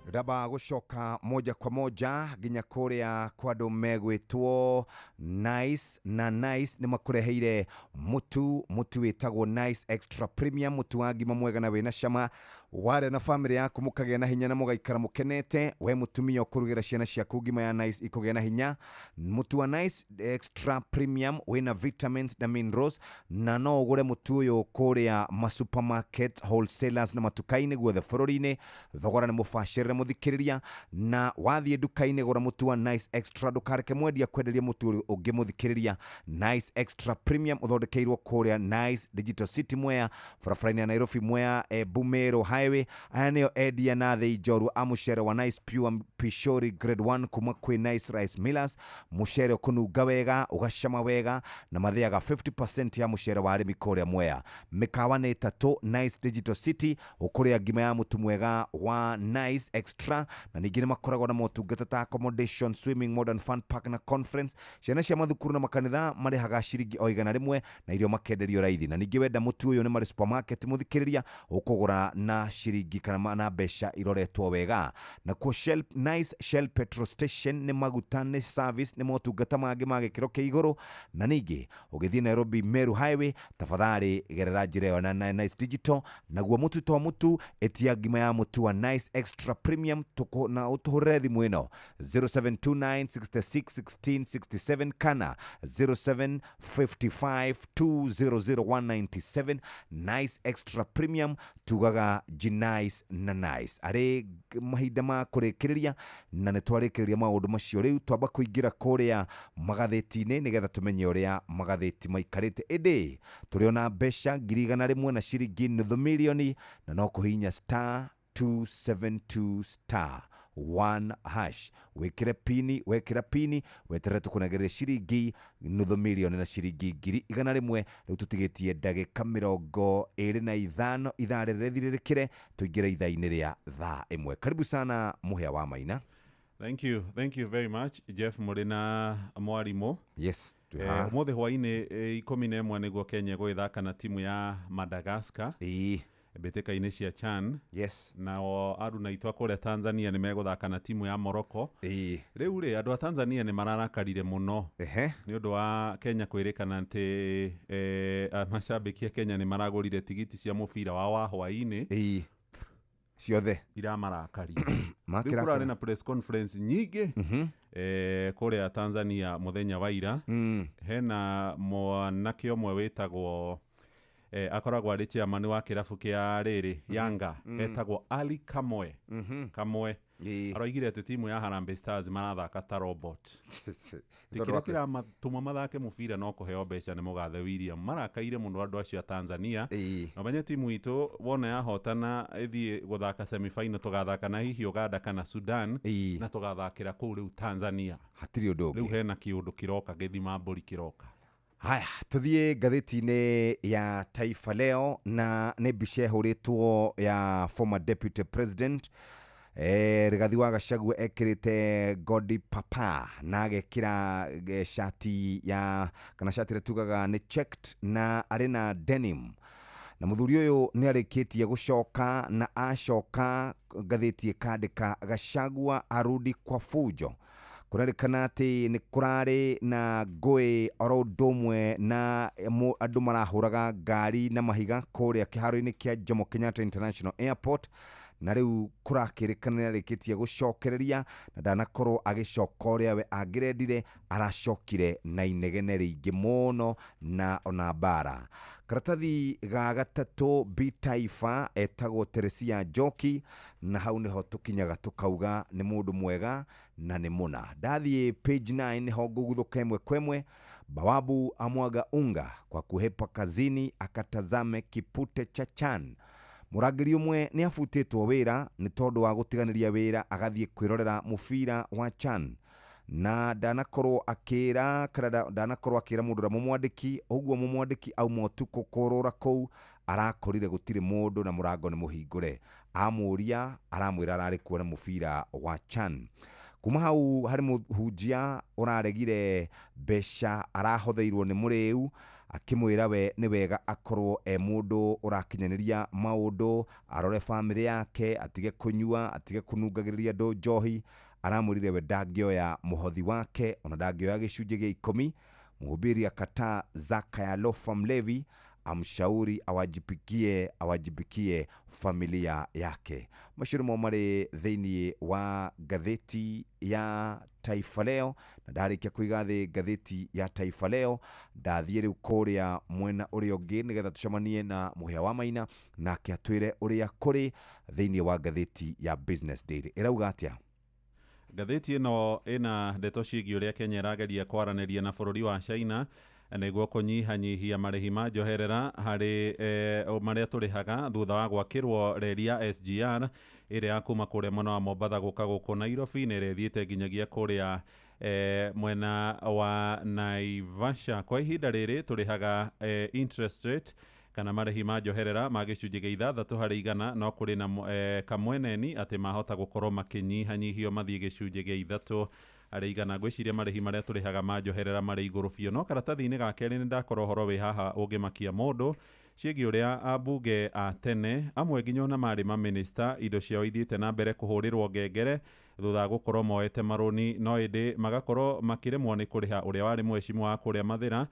Ndamba gucoka moja kwa moja nginya kuria kwa andu megwitwo Nice, na Nice nĩ makureheire mutu wĩtagwo Nice Extra Premium, mutu wa ngima mwega na wĩna cama. Warĩa na family yaku mũkagĩa na hinya na mũgaikara mũkenete. We mũtumia ũkũrugĩra ciana ciaku ngima ya Nice ikũgĩa na hinya. Mutu wa Nice Extra Premium wĩna vitamins na minerals, na no ũgũre mutu ũyũ kũrĩa ma supermarket, wholesalers na matuka-inĩ guothe bũrũri-inĩ. Thogora nĩ mũbacĩrĩre mũthikĩrĩria, na wathiĩ nduka-inĩ gũra mũtu wa Nice Extra, ndũkareke mwendia kwenderia mũtu ũngĩ mũthikĩrĩria. Nice Extra Premium ũthondekeirwo kũrĩa Nice Digital City Mwea, barabara-inĩ ya Nairobi Mwea, Bumeru Highway. Aya nĩo endia na thĩi njorua a mũcere wa Nice Pure Pishori Grade 1 kuma kwĩ Nice Rice Millers. Mũcere ũkũnunga wega, ũgacama wega, na mathĩaga 50% ya mũcere wa arĩmi kũrĩa Mwea. Mĩkawa nĩ ĩtatũ Nice Digital City, ũkũrĩa ngima ya mũtu mwega wa Nice Extra, na ningĩ nĩ makoragwo na motungata ta accommodation, swimming, modern fun park na conference. Ciana cia mathukuru na makanitha marĩhaga ciringi o 100 na irio makenderio raithi. Na ningĩ wenda mũtu ũyũ nĩ marĩ supermarket mũthikĩrĩria, ũkũgũra na ciringi kana na mbeca iroretwo wega. Na kuo Shell, Nice Shell Petrol Station nĩ maguta, nĩ service, nĩ motungata mangĩ ma gĩkĩro kĩa igũrũ. Na ningĩ ũgĩthiĩ Nairobi Meru Highway, tafadhali gerera njĩra ĩyo na Nice Digital. Naguo mũtu to mũtu, ĩtia ngima ya mũtu wa Nice Extra Premium na ũtũhũrĩre thimũ ĩno 0729 66 16 67 kana 0755 200 197. Nice Extra Premium tugaga Nice na Nice arĩ mahinda ma kũrĩkĩrĩria, na nĩ twarĩkĩrĩria maũndũ macio. Rĩu twamba kũingĩra kũrĩa magathĩti-inĩ nĩgetha tũmenye ũrĩa magathĩti maikarĩte. Ĩndĩ tũrĩ ona mbeca 100,000 na ciringi 500,000, na no kũhihinya star 272 star 1 hash, wikire pini, wekira pini weterere tukunegerere ciringi 500,000 na ciringi 100,000. Riu tutigitie ndagika 25 ithaa rĩrĩ rĩthirĩrĩkĩre tuingire ithaa-inĩ rĩa thaa 1. Karibu sana Mũhĩa wa Maina. Thank you, thank you very much Jeff Mũrĩ mwarimũ. Yes, ũmũthĩ hwaĩ-inĩ 11 nĩguo Kenya ĩgũgĩthaka na timu ya Madagascar mbĩtĩka-inĩ cia CHAN. Yes. Nao aruna aitũ a kũrĩa Tanzania nĩ megũthaka na timu ya Morocco. Rĩu rĩ, andũ a Tanzania nĩ mararakarire mũno nĩ ũndũ wa Kenya kwĩrĩkana atĩ macambĩki a Kenya nĩ maragũrire tigiti cia mũbira wa hwaĩ-inĩ ciothe iramarakaria. Rĩu kũrarĩ na press conference nyingĩ kũrĩa Tanzania mũthenya wa ira. Hena mwanake ũmwe wĩtagwo akoragwo arĩ chairman wa kĩrabu kĩa rĩrĩ Yanga, etagwo Ali Kamwe. Kamwe aroigire atĩ timu ya Harambee Stars marathaka ta robot. Kĩrĩa kĩramatũma mathake mũbira no kũheo mbeca nĩ mũgathe William. Marakaire mũno andũ acio a Tanzania. Na ũmenye timu itũ wona yahotana ĩthiĩ gũthaka semi-final, tũgathaka na hihi Uganda kana Sudan, na tũgathakĩra kũu rĩu Tanzania. Hatirĩ ũndũ ũngĩ. Rĩu hena kĩũndũ kĩroka, gĩthima mbũri kĩroka. Haya, tuthiĩ ngathĩti-inĩ ya Taifa Leo, na nĩ mbica ĩhũrĩtwo ya former deputy president Rigathi wa Gachagua ekĩrĩte Godi Papa na agekĩra shati ya kana shati ĩrĩa tugaga nĩ checked, na arĩ na denim. Na mũthuri ũyũ nĩ arĩkĩtie gũcoka, na acoka ngathĩti ĩkandĩka Gachagua arudi kwa fujo. Kũrerĩkana atĩ nĩ kũrarĩ na ngũĩ oro ũndũ ũmwe na andũ marahũraga ngari na mahiga kũrĩa kĩharo-inĩ kĩa Jomo Kenyatta International Airport, na rĩu kũrakĩrĩkana nĩ arĩkĩtie gũcokereria, na ndanakorwo agĩcoka ũrĩa we angĩrendire, aracokire na inegene rĩingĩ mũno na ona mbara. Karatathi ga gatatũ B Taifa etagwo Teresia Njoki, na hau nĩho tũkinyaga tũkauga nĩ mũndũ mwega na nĩ mũna. Ndathiĩ page 9 nĩho ngũguthũka ĩmwe kwa ĩmwe. Bawabu amwaga unga kwa kuhepa kazini akatazame kipute cha CHAN. Mũrangĩri ũmwe nĩ abutĩtwo wĩra nĩ tondũ wa gũtiganĩria wĩra agathiĩ kwĩrorera mũbira wa CHAN na ndanakorwo akĩra kana ndanakorwo akĩra mũndũ ũrĩa mũmwandĩki. Ũguo mũmwandĩki auma ũtukũ kũrũra kũu arakorire gũtirĩ mũndũ na mũrango nĩ mũhingũre. Amũria aramwĩra ararĩ kuona mũbira wa CHAN. Kuma hau harĩ mũhunjia ũraregire mbeca arahotheirwo nĩ mũrĩu akĩmwĩra we nĩ wega akorwo e mũndũ ũrakinyanĩria maũndũ, arore bamĩrĩ yake, atige kũnyua, atige kũnungagĩrĩria andũ njohi. Aramwĩrire we ndangĩoya mũhothi wake ona ndangĩoya gĩcunjĩ gĩa 10. Mhubiri akataa zaka ya lofa mlevi, amshauri awajibikie familia yake. Macio nĩmo marĩ thĩinĩ wa ngathĩti ya Taifa Leo, na ndarĩkia kũiga thĩ ngathĩti ya Taifa Leo ndathiĩ rĩu kũrĩa mwena ũrĩa ũngĩ nĩgetha tũcemanie na Mũhĩa wa Maina nake atwĩre ũrĩa kũrĩ thĩinĩ wa ngathĩti ya Business Daily. Ĩrauga atĩa? Ngathĩti ĩno ĩna ndeto ciĩgiĩ ũrĩa Kenya ĩrageria kwaranĩria na bũrũri wa China nĩguo kũnyihanyihia marĩhi ma njoherera harĩ marĩa tũrĩhaga thutha wa gwakĩrwo reri ya SGR ĩrĩa ya kuma kũrĩa mwena wa Mombatha gũka gũkũ Nairobi na ĩrĩa ĩthiĩte nginyagia kũrĩa mwena wa Naivasha. Kwa ihinda rĩrĩ tũrĩhaga interest rate kana marĩhi ma njoherera ma gĩcunjĩ gĩa 6 harĩ 100, no kũrĩ na kamweneni atĩ mahota gũkorwo makĩnyihanyihio mathiĩ gĩcunjĩ gĩa 3 harĩ 100. Ngwĩciria marĩhi marĩa tũrĩhaga ma njoherera marĩ igũrũ biũ, no karatathi-inĩ ga kerĩ nĩ ndakora ũhoro wĩ haha ũngĩmakia mũndũ ciĩgiĩ ũrĩa ambunge a tene amwe nginya ona marĩ mamĩnĩsta indo ciao ithiĩte na mbere kũhũrĩrwo ngengere thutha wa gũkorwo moete marũni, no ĩndĩ magakorwo makĩremwo nĩ kũrĩha. Ũrĩa warĩ mheshimiwa wa kũrĩa Mathĩra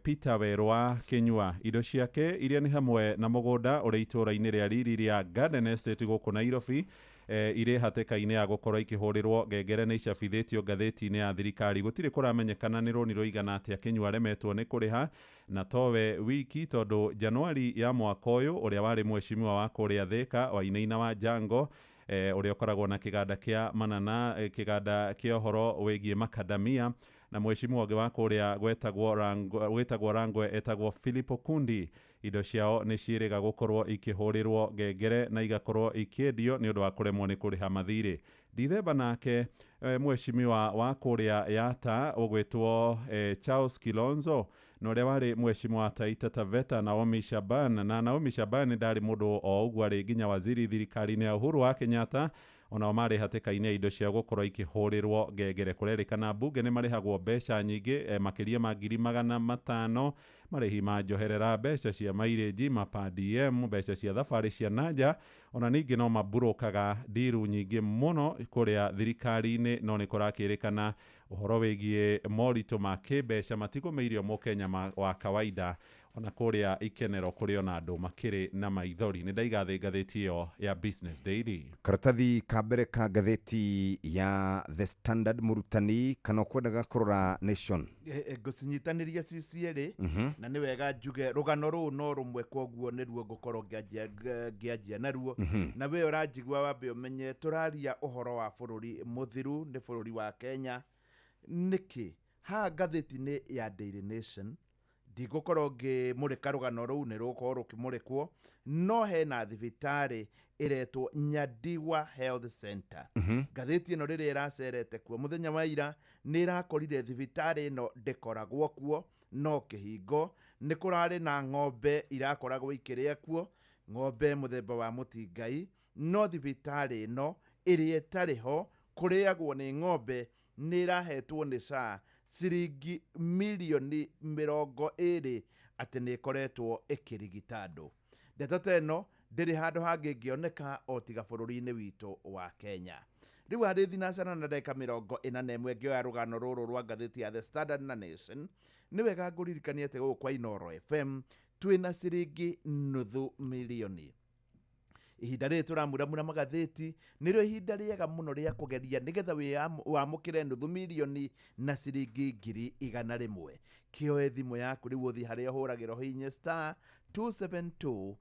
Peter Werwa Kinyua, indo ciake iria nĩ hamwe na mũgũnda ũrĩa itũũra-inĩ rĩa riri rĩa Garden Estate gũkũ Nairobi irĩ hatĩka-inĩ ya gũkorwo ikĩhũrĩrwo ngengere nĩ icabithĩtio ngathĩti-inĩ ya thirikari. Gũtirĩ kũramenyekana nĩ rũni rũigana atĩa Kinyua aremetwo nĩ kũrĩha, na towe wiki tondũ Januari ya mwaka ũyũ ũrĩa warĩ mheshimiwa wa kũrĩa Thĩka Wainaina wa Jango ũrĩa ũkoragwo na kĩganda kĩa manana, kĩganda kĩa ũhoro wĩgiĩ makadamia, na mheshimiwa ũngĩ wa kũrĩa gwĩtagwo Rangwe etagwo Philip Okundi, indo ciao nĩ ciĩrĩga gũkorwo ikĩhũrĩrwo ngengere na igakorwo ikĩendio nĩ ũndũ wa kũremwo nĩ kũrĩha mathirĩ. Dithemba nake mheshimiwa wa kũrĩa Yata ũgwĩtwo Charles Kilonzo na ũrĩa warĩ mheshimiwa wa Taita Taveta Naomi Shaban, na Naomi Shaban ndarĩ mũndũ o ũguo, arĩ nginya waziri thirikari-inĩ ya Uhuru wa Kenyatta, onao marĩ hatĩka-inĩ indo ciao gũkorwo ikĩhũrĩrwo ngengere. Kũrerĩkana mbunge nĩ marĩhagwo mbeca nyingĩ makĩria ma 500,000 marĩhi ma njoherera, mbeca cia mairĩnji, ma per diem, mbeca cia thabarĩ cia nanja, ona ningĩ no maburũkaga ndiru nyingĩ mũno kũrĩa thirikari-inĩ, no nĩ kũrakĩrĩkana ũhoro wĩgiĩ moritũ ma kĩmbeca matigũmĩirio mũkenya wa kawaida, ona kũrĩa ikenero kũrĩ ona andũ makĩrĩ na maithori. Nĩ ndaiga thĩ ngathĩti ĩyo ya Business Daily. Karatathi ka mbere ka ngathĩti ya The Standard, mũrutani kana ũkwendaga kũrora Nation? Ngũcinyitanĩria ci cierĩ, na nĩ wega njuge rũgano rũu no rũmwe, koguo nĩruo ngũkorwo ngĩanjia naruo. Na we ũranjigua wambe ũmenye tũraria ũhoro wa bũrũri mũthiru, nĩ bũrũri wa Kenya. Nĩkĩ haha ngathĩti-inĩ ya Daily Nation ndigũkorwo ngĩmũrĩka rũgano rũu, nĩ rũgũkorwo rũkĩmũrĩkwo, no hena thibitarĩ ĩretwo Nyandiwa Health Center. Ngathĩti ĩno rĩrĩa ĩracerete kuo mũthenya wa ira nĩ ĩrakorire thibitarĩ ĩno ndĩkoragwo kuo, no kĩhingo nĩ kũrarĩ na ng'ombe irakoragwo ikĩrĩa kuo, ng'ombe mũthemba wa mũtingai, no thibitarĩ ĩno ĩrĩa ĩtarĩ ho kũrĩagwo nĩ ng'ombe nĩ ĩrahetwo nĩ SHA ciringi mirioni 20 atĩ nĩ ĩkoretwo ĩkĩrigita andũ. Ndeto ta ĩno ndĩrĩ handũ hangĩ ĩngĩoneka o tiga bũrũri-inĩ witũ wa Kenya. Rĩu harĩ thinacara na ndagĩka 41 ngĩoya rũgano rũrũ rwa ngathĩti ya The Standard na Nation, nĩ wega ngũririkanie atĩ gũkũ kwa Inooro FM twĩna ciringi 500,000. Ihinda rĩrĩ tũramuramura magathĩti nĩrĩo ihinda rĩega mũno rĩa kũgeria nĩgetha wamũkĩre 500,000 na ciringi 100,000. Kĩoe thimũ yaku rĩu ũthiĩ harĩa ũhũragĩra ũhihinye *272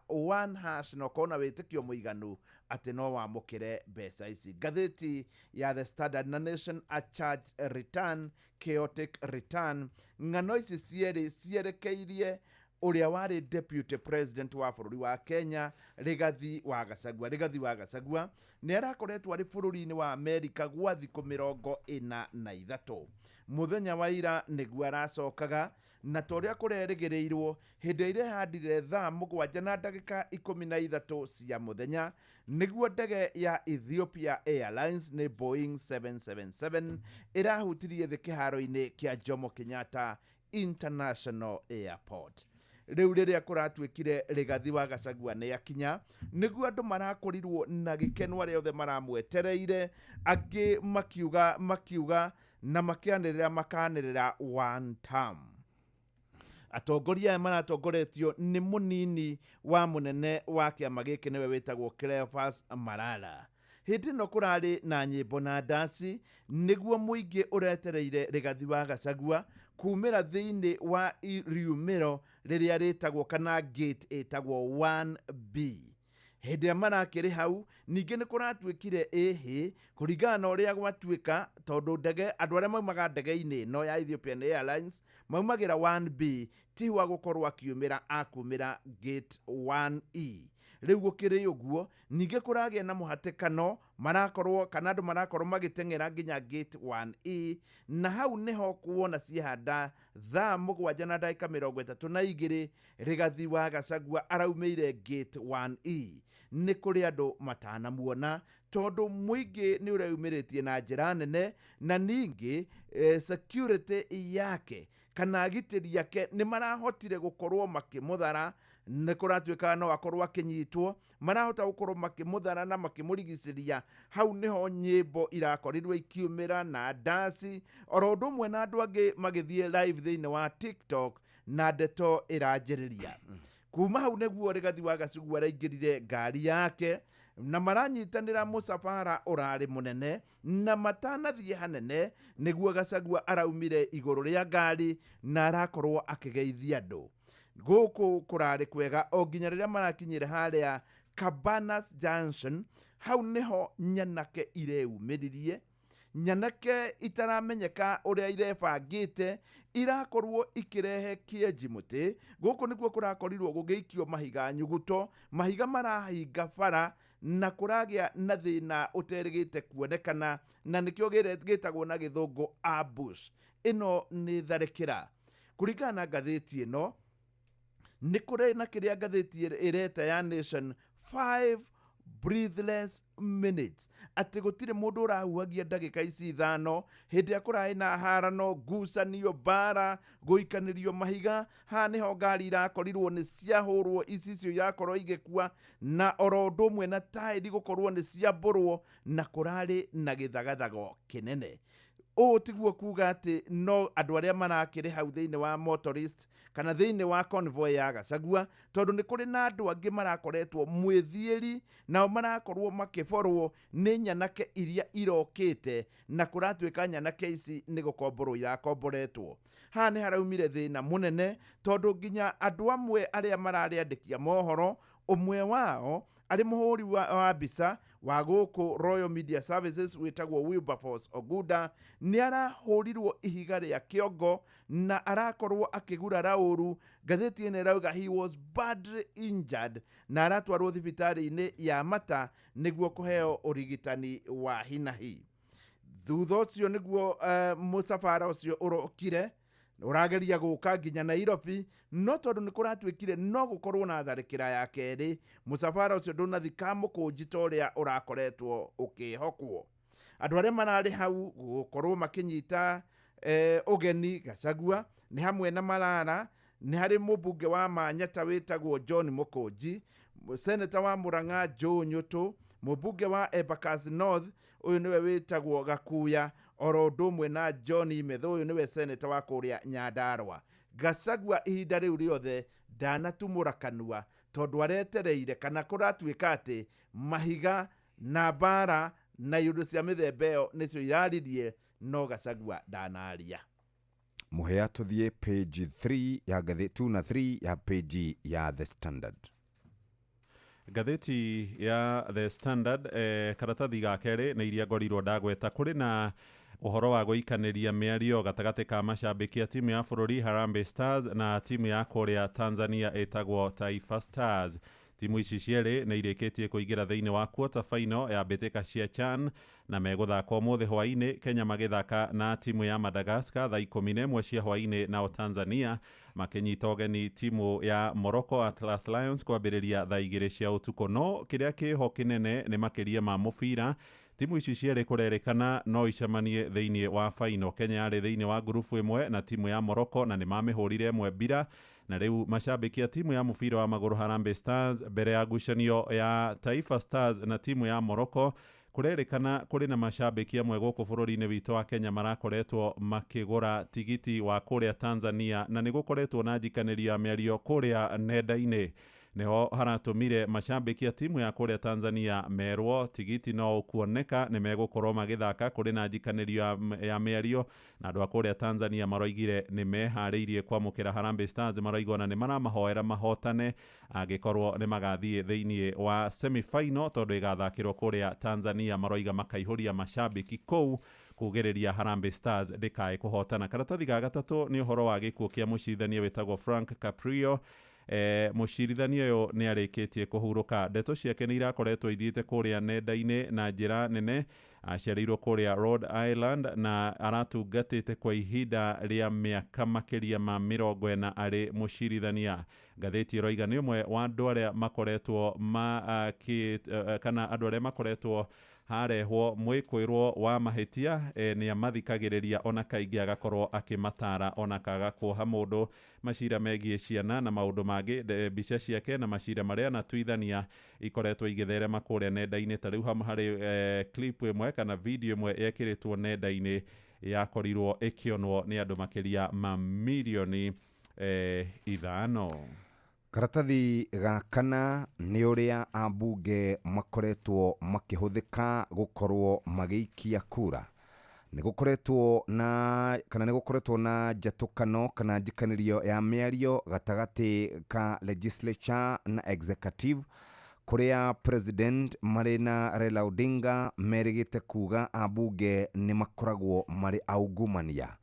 *1# na ũkorwo na wĩtĩkio mũiganu atĩ no wamũkĩre mbeca ici. Ngathĩti ya The Standard na Nation, a charge return, chaotic return, ng'ano ici cierĩ cierekeirie Ũrĩa warĩ deputy president wa bũrũri wa Kenya, Rigathi wa Gachagua. Rigathi wa Gachagua nĩ arakoretwo arĩ bũrũri-inĩ wa Amerika gwa thikũ 43. Mũthenya wa ira nĩguo aracokaga, na ta ũrĩa kũrerĩgĩrĩirwo, hĩndĩ ĩrĩa ĩhandire thaa 7:13 cia mũthenya, nĩguo ndege ya Ethiopia Airlines nĩ Boeing 777 ĩrahutirie thĩ kĩharo-inĩ kĩa Jomo Kenyatta International Airport. Rĩu rĩrĩa kũratuĩkire Rigathi wa Gachagua nĩ akinya, nĩguo andũ marakorirwo na gĩkeno, arĩa othe maramwetereire, angĩ makiuga na makĩanĩrĩra, makanĩrĩra one term. Atongoria aya maratongoretio nĩ mũnini wa mũnene wa kĩama gĩkĩ, nĩwe wĩtagwo Cleophas Malala. Hĩndĩ ĩno kũrarĩ na nyĩmbo na ndaci, nĩguo mũingĩ ũretereire Rigathi wa Gachagua kumĩra thĩinĩ wa riumĩro rĩrĩa rĩtagwo kana gate ĩtagwo 1B. Hĩndĩ ĩrĩa marakĩrĩ hau, ningĩ nĩ kũratuĩkire ĩhĩ kũringana na ũrĩa gwatuĩka, tondũ ndege, andũ arĩa maumaga ndege-inĩ ĩno ya Ethiopian Airlines maumagĩra 1B, ti wa gũkorwo akiumĩra, akumĩra gate 1E. Rĩu gũkĩrĩ ũguo, ningĩ kũragĩa na mũhatĩkano, marakorwo kana andũ marakorwo magĩteng'era nginya gate 1E, na hau nĩho kuona ciehanda thaa 7:32 Rigathi wa Gachagua araumĩire gate 1E. Nĩ kũrĩ andũ matanamuona, tondũ mũingĩ nĩ ũreumĩrĩtie na njĩra nene, na ningĩ security yake kana agitĩri yake nĩ marahotire gũkorwo makĩmũthara. Nĩ kũratuĩka no akorwo akĩnyitwo, marahota gũkorwo makĩmũthara na makĩmũrigicĩria. Hau nĩho nyĩmbo irakorirwo ikiumĩra na ndaci, oro ũndũ ũmwe na andũ angĩ magĩthiĩ live thĩinĩ wa TikTok, na ndeto ĩranjĩrĩria kuma hau. Nĩguo Rigathi wa Gachagua araingĩrire ngari yake na maranyitanĩra mũcabara ũrarĩ mũnene, na matanathiĩ hanene nĩguo Gachagua araumire igũrũ rĩa ngari na arakorwo akĩgeithia andũ. Gũkũ kũrarĩ kwega o nginya rĩrĩa marakinyire harĩa Cabanas Junction. Hau nĩho nyanake ireumĩririe, nyanake itaramenyeka ũrĩa irebangĩte, irakorwo ikĩrehe kĩenji mũtĩ. Gũkũ nĩkuo kũrakorirwo gũgĩikio mahiga nyuguto, mahiga marahinga bara, na kũragĩa na thĩna ũterĩgĩte kuonekana, na nĩkĩo gĩtagwo na gĩthũngũ ambush. Ĩno nĩ tharĩkĩra. Kũringana na ngathĩti ĩno, nĩ kũrĩ na kĩrĩa ngathĩti ĩreta ya Nation 5 breathless minutes, atĩ gũtirĩ mũndũ ũrahuhagia ndagĩka ici 5 hĩndĩ ĩrĩa kũrarĩ na harano, ngucanio, mbara, gũikanĩrio mahiga. Haha nĩho ngari irakorirwo nĩ ciahũrwo, icicio irakorwo igĩkua, na oro ũndũ ũmwe na taĩri gũkorwo nĩ ciambũrwo, na kũrarĩ na gĩthagathago kĩnene. Ũũ tiguo kuga atĩ no andũ arĩa marakĩrĩ hau thĩinĩ wa motorist kana thĩinĩ wa convoy ya Gachagua, tondũ nĩ kũrĩ na andũ angĩ marakoretwo mwĩthiĩri, nao marakorwo makĩborwo nĩ nyanake iria irokĩte, na kũratuĩka nyanake ici nĩ gũkomborwo irakomboretwo. Haha nĩ haraumire thĩna mũnene, tondũ nginya andũ amwe arĩa mararĩ andĩki a mohoro, ũmwe wao arĩ mũhũri wa mbica wa gũkũ Royal Media Services wĩtagwo Wilberforce Oguda, nĩ arahũrirwo ihiga rĩa kĩongo na arakorwo akĩgurara ũru. Ngathĩti ĩno ĩrauga he was badly injured, na aratwarwo thibitarĩ-inĩ ya Mata nĩguo kũheo ũrigitani wa hinahi. Thutha ũcio nĩguo mũcabara ũcio ũrokire ũrageria gũka nginya Nairobi, no tondũ nĩ kũratuĩkire no gũkorwo na tharĩkĩra ya kerĩ, mũcabara ũcio ndũnathi Kamũkũnji ta ũrĩa ũrakoretwo ũkĩhokwo. Andũ arĩa mararĩ hau gũkorwo makĩnyita ũgeni Gachagua nĩ hamwe na Malala, nĩ harĩ mũmbunge wa Manyata wĩtagwo John Mũkũnji, seneta wa Murang'a Joe Nyutu, mũmbunge wa Embakasi North ũyũ nĩwe wĩtagwo Gakuya, oro ũndũ ũmwe na John Methu, ũyũ nĩwe seneta wa kũrĩa Nyandarua. Gachagua ihinda rĩu rĩothe ndanatumũra kanua, tondũ aretereire kana kũratuĩka atĩ mahiga na mbara na iũndũ cia mĩthemba ĩyo nĩcio iraririe, no Gachagua ndanaria. Mũhĩa, tũthiĩ page 3 ya ngathĩti 2 na 3 ya page ya The Standard. Ngathĩti ya The Standard, karatathi ga kerĩ nĩ iria ngorirwo ndagweta. Kũrĩ na Ũhoro wa gũikanĩria mĩario gatagatĩ ka macambĩki a timu ya bũrũri Harambee Stars na timu ya kũrĩa Tanzania ĩtagwo Taifa Stars. Timu ici cierĩ nĩ irĩkĩtie kũingĩra thĩinĩ wa quarter final ya mbĩtĩka cia CHAN na megũthaka ũmũthĩ hwaĩ-inĩ, Kenya magĩthaka na timu ya Madagascar thaa 11 cia hwaĩ-inĩ, nao Tanzania makĩnyita ũgeni timu ya Morocco Atlas Lions kwambĩrĩria thaa 2 cia ũtukũ. No kĩrĩa kĩho kĩnene nĩ makĩria ma mũbira, timu ici cierĩ kũrerĩkana no icemanie thĩinĩ wa final. Kenya yarĩ thĩinĩ wa ngurubu ĩmwe na timu ya Morocco na nĩ mamĩhũrire 1-0, na rĩu macambĩki a timu ya mũbira wa magũrũ Harambee Stars mbere ya ngucanio ya Taifa Stars na timu ya Morocco, kũrerĩkana kũrĩ na macambĩki amwe gũkũ bũrũri-inĩ witũ wa Kenya marakoretwo makĩgũra tigiti wa kũrĩa Tanzania, na nĩ gũkoretwo na njikanĩrio ya mĩario kũrĩa nenda-inĩ. Nĩho haratũmire macambĩki a timu ya kũrĩa Tanzania merwo tigiti no ũkuoneka nĩ megũkorwo magĩthaka. Kũrĩ na njikanĩrio ya mĩario na andũ a kũrĩa Tanzania maroigire nĩ meharĩirie kwamũkĩra Harambee Stars, maroiga ona nĩ maramahoera mahotane angĩkorwo nĩ magathiĩ thĩinĩ wa semi-final tondũ ĩgathakĩrwo kũrĩa Tanzania. Maroiga makaihũria macambĩki kũu kugĩrĩria Harambee Stars ndĩkae kũhotana. Karatathi ga gatatũ nĩ ũhoro wa gĩkuũ kĩa mũcirithania wĩtagwo Frank Caprio. Mũcirithania ũyũ nĩ arĩkĩtie kũhurũka. Ndeto ciake nĩ irakoretwo ithiĩte kũrĩa nenda-inĩ na njĩra nene. Aciarĩirwo kũrĩa Rhode Island na aratungatĩte kwa ihinda rĩa mĩaka makĩria ma 40 arĩ mũcirithania. Ngathĩti ĩroiga nĩ ũmwe wa andũ arĩa makoretwo kana andũ arĩa makoretwo harehwo mwĩkwĩrwo wa mahĩtia, nĩ amathikagĩrĩria ona kaingĩ agakorwo akĩmatara ona kaga kuoha mũndũ macira megiĩ ciana na maũndũ mangĩ. Mbica ciake na macira marĩa anatuithania ikoretwo igĩtherema kũrĩa nenda-inĩ. Ta rĩu hamwe harĩ clip ĩmwe kana video ĩmwe yekĩrĩtwo nenda-inĩ yakorirwo ĩkĩonwo nĩ andũ makĩria ma mirioni 5. Karatathi ga kana nĩ ũrĩa ambunge makoretwo makĩhũthĩka gũkorwo magĩikia kura. Nĩ gũkoretwo na kana nĩ gũkoretwo na njatũkano kana njikanĩrio ya mĩario gatagatĩ ka legislature na executive, kũrĩa president marĩ na Raila Odinga merĩgĩte kuga ambunge nĩ makoragwo marĩ aungumania.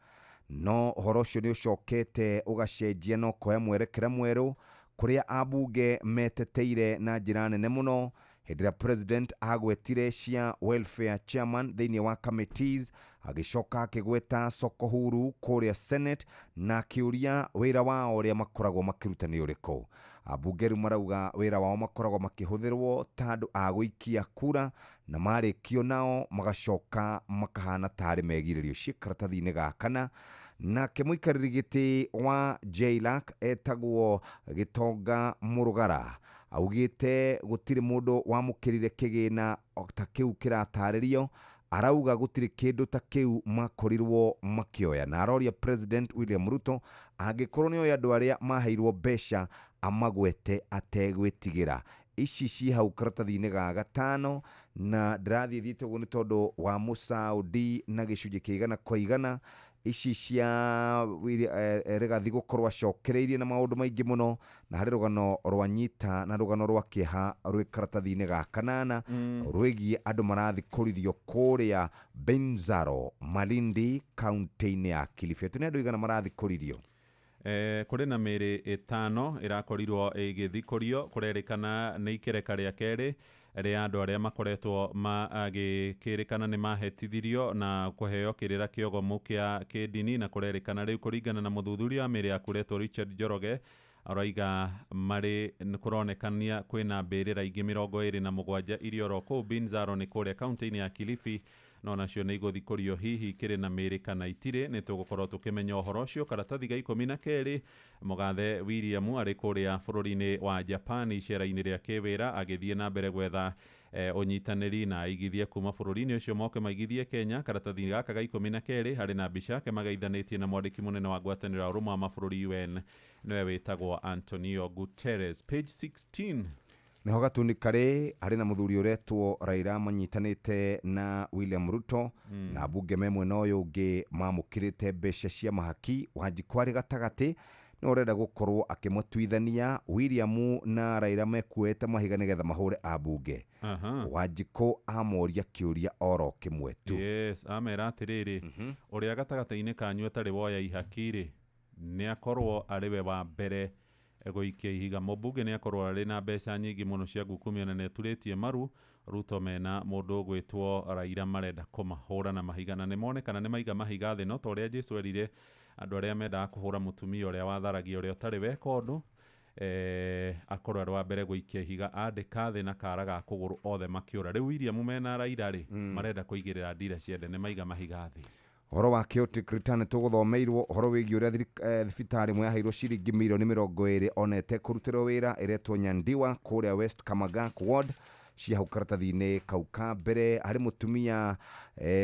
No ũhoro ũcio nĩ ũcokete ũgacenjia na ũkoya mwerekera mwerũ, kũrĩa ambunge meteteire na njĩra nene mũno hĩndĩ ĩrĩa president agwetire cia welfare chairman thĩinĩ wa committees, agĩcoka akĩgweta soko huru kũrĩa Senate na akĩũria wĩra wao ũrĩa makoragwo makĩruta nĩ ũrĩkũ. Ambunge rĩu marauga wĩra wao makoragwo makĩhũthĩrwo ta andũ a gũikia kura, na marĩkio nao magacoka makahana tarĩ megirĩrio. Ciĩ karatathi-inĩ ga kana. Nake mũikarĩri gĩtĩ wa JLAC etagwo Gĩtonga Mũrũgara augĩte gũtirĩ mũndũ wamũkĩrire kĩgĩna ta kĩu kĩratarĩrio. Arauga gũtirĩ kĩndũ ta kĩu makorirwo makĩoya, na aroria President William Ruto angĩkorwo nĩoĩ andũ arĩa maheirwo mbeca amagwete ategwĩtigĩra. Ici ci hau karatathi-inĩ ga gatano, na ndĩrathiĩ thiĩte ũguo nĩ tondũ wa Mũsaudi na gĩcunjĩ kĩa 100%. Ici cia Rigathi gũkorwo acokereirie na maũndũ maingĩ mũno, na harĩ rũgano rwa nyita na rũgano rwa kĩeha rwĩ karatathi-inĩ ga kanana rwĩgiĩ andũ marathikũririo kũrĩa Benzaro, Malindi, kaunti-inĩ ya Kilifi. Atĩ nĩ andũ igana marathikũririo. Kũrĩ na mĩĩrĩ 5 ĩrakorirwo ĩgĩthikũrio, kũrerĩkana nĩ ikereka rĩa kerĩ rĩa andũ arĩa makoretwo magĩkĩrĩkana nĩ mahetithirio na kũheo kĩrĩra kĩogomu kĩa kĩndini, na kũrerĩkana rĩu kũringana na mũthuthuria wa mĩĩrĩ yakuretwo Richard Njoroge araiga marĩ kũronekania kwĩna mbĩrĩra ingĩ 27 iria oro kũu Binzaro nĩ kũrĩa kaunti-inĩ ya Kilifi, no nacio nĩ igũthikũrio hihi kĩrĩ na mĩĩrĩ kana itirĩ. Nĩ tũgũkorwo tũkĩmenya ũhoro ũcio. Karatathi ga 12, Mũgathe William arĩ kũrĩa bũrũri-inĩ wa Japan icera-inĩ rĩa kĩwĩra agĩthiĩ na mbere gwetha ũnyitanĩri na aigithie kuma bũrũri-inĩ ũcio moke maigithie Kenya. Karatathi gaka ga 12 harĩ na mbica yake magaithanĩtie na mwandĩki mũnene wa ngwatanĩro ya ũrũmwe wa mabũrũri UN nĩwe wĩtagwo Antonio Guterres. Page 16 Nĩho gatuni karĩ harĩ na mũthuri ũretwo Raila manyitanĩte na William Ruto na mbunge me mwena ũyũ ũngĩ mamũkĩrĩte mbeca cia mahaki. Wanjikũ arĩ gatagatĩ Nĩ ũrenda gũkorwo akĩmatuithania William na Raila mekuete mahiga nĩgetha mahũre ambunge. Wanjikũ amoria kĩũria oro kĩmwe tu. Yes, amera atĩrĩrĩ, ũrĩa gatagatĩ-inĩ kanyu atarĩ woya ihaki-rĩ, nĩ akorwo arĩ we wa mbere gũikia ihiga. Mũmbunge nĩ akorwo arĩ na mbeca nyingĩ mũno cia ngukumio na nĩ aturĩtie maru Ruto mena mũndũ ũgwĩtwo Raila marenda kũmahũra na mahiga, na nĩ monekana nĩ maiga mahiga thĩ, no ta ũrĩa Jesu erire andũ arĩa mendaga kũhũra mũtumia ũrĩa watharagia ũrĩa ũtarĩ weka ũndũ, akorwo arĩ wa mbere gũikia ihiga, andĩka thĩ na kara ga kũgũrũ othe makĩũra. Rĩu William mena Raila rĩ, marenda kũigĩrĩra ndira ciende, nĩ maiga mahiga thĩ. Ũhoro wa chaotic return tũgũthomeirwo ũhoro wĩgiĩ ũrĩa thibitarĩ ĩmwe yaheirwo ciringi mirioni 20 ona ĩtekũrutĩrwo wĩra ĩretwo Nyandiwa kũrĩa West Kamagak Ward cia hau karatathi-inĩ kau ka mbere. Harĩ mũtumia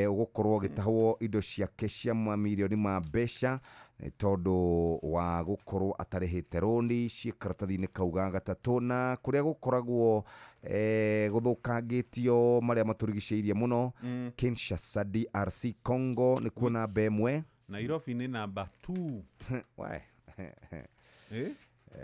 ũgũkorwo agĩtahwo indo ciake cia mamirioni ma mbeca tondũ wa gũkorwo atarĩhĩte rũni ciĩ karatathi-inĩ kau ga gatatũ, na kũrĩa gũkoragwo gũthũkangĩtio marĩa matũrigicĩirie mũno. Kinshasa DRC Congo nĩkuo namba 1, Nairobi nĩ namba 2. Wae.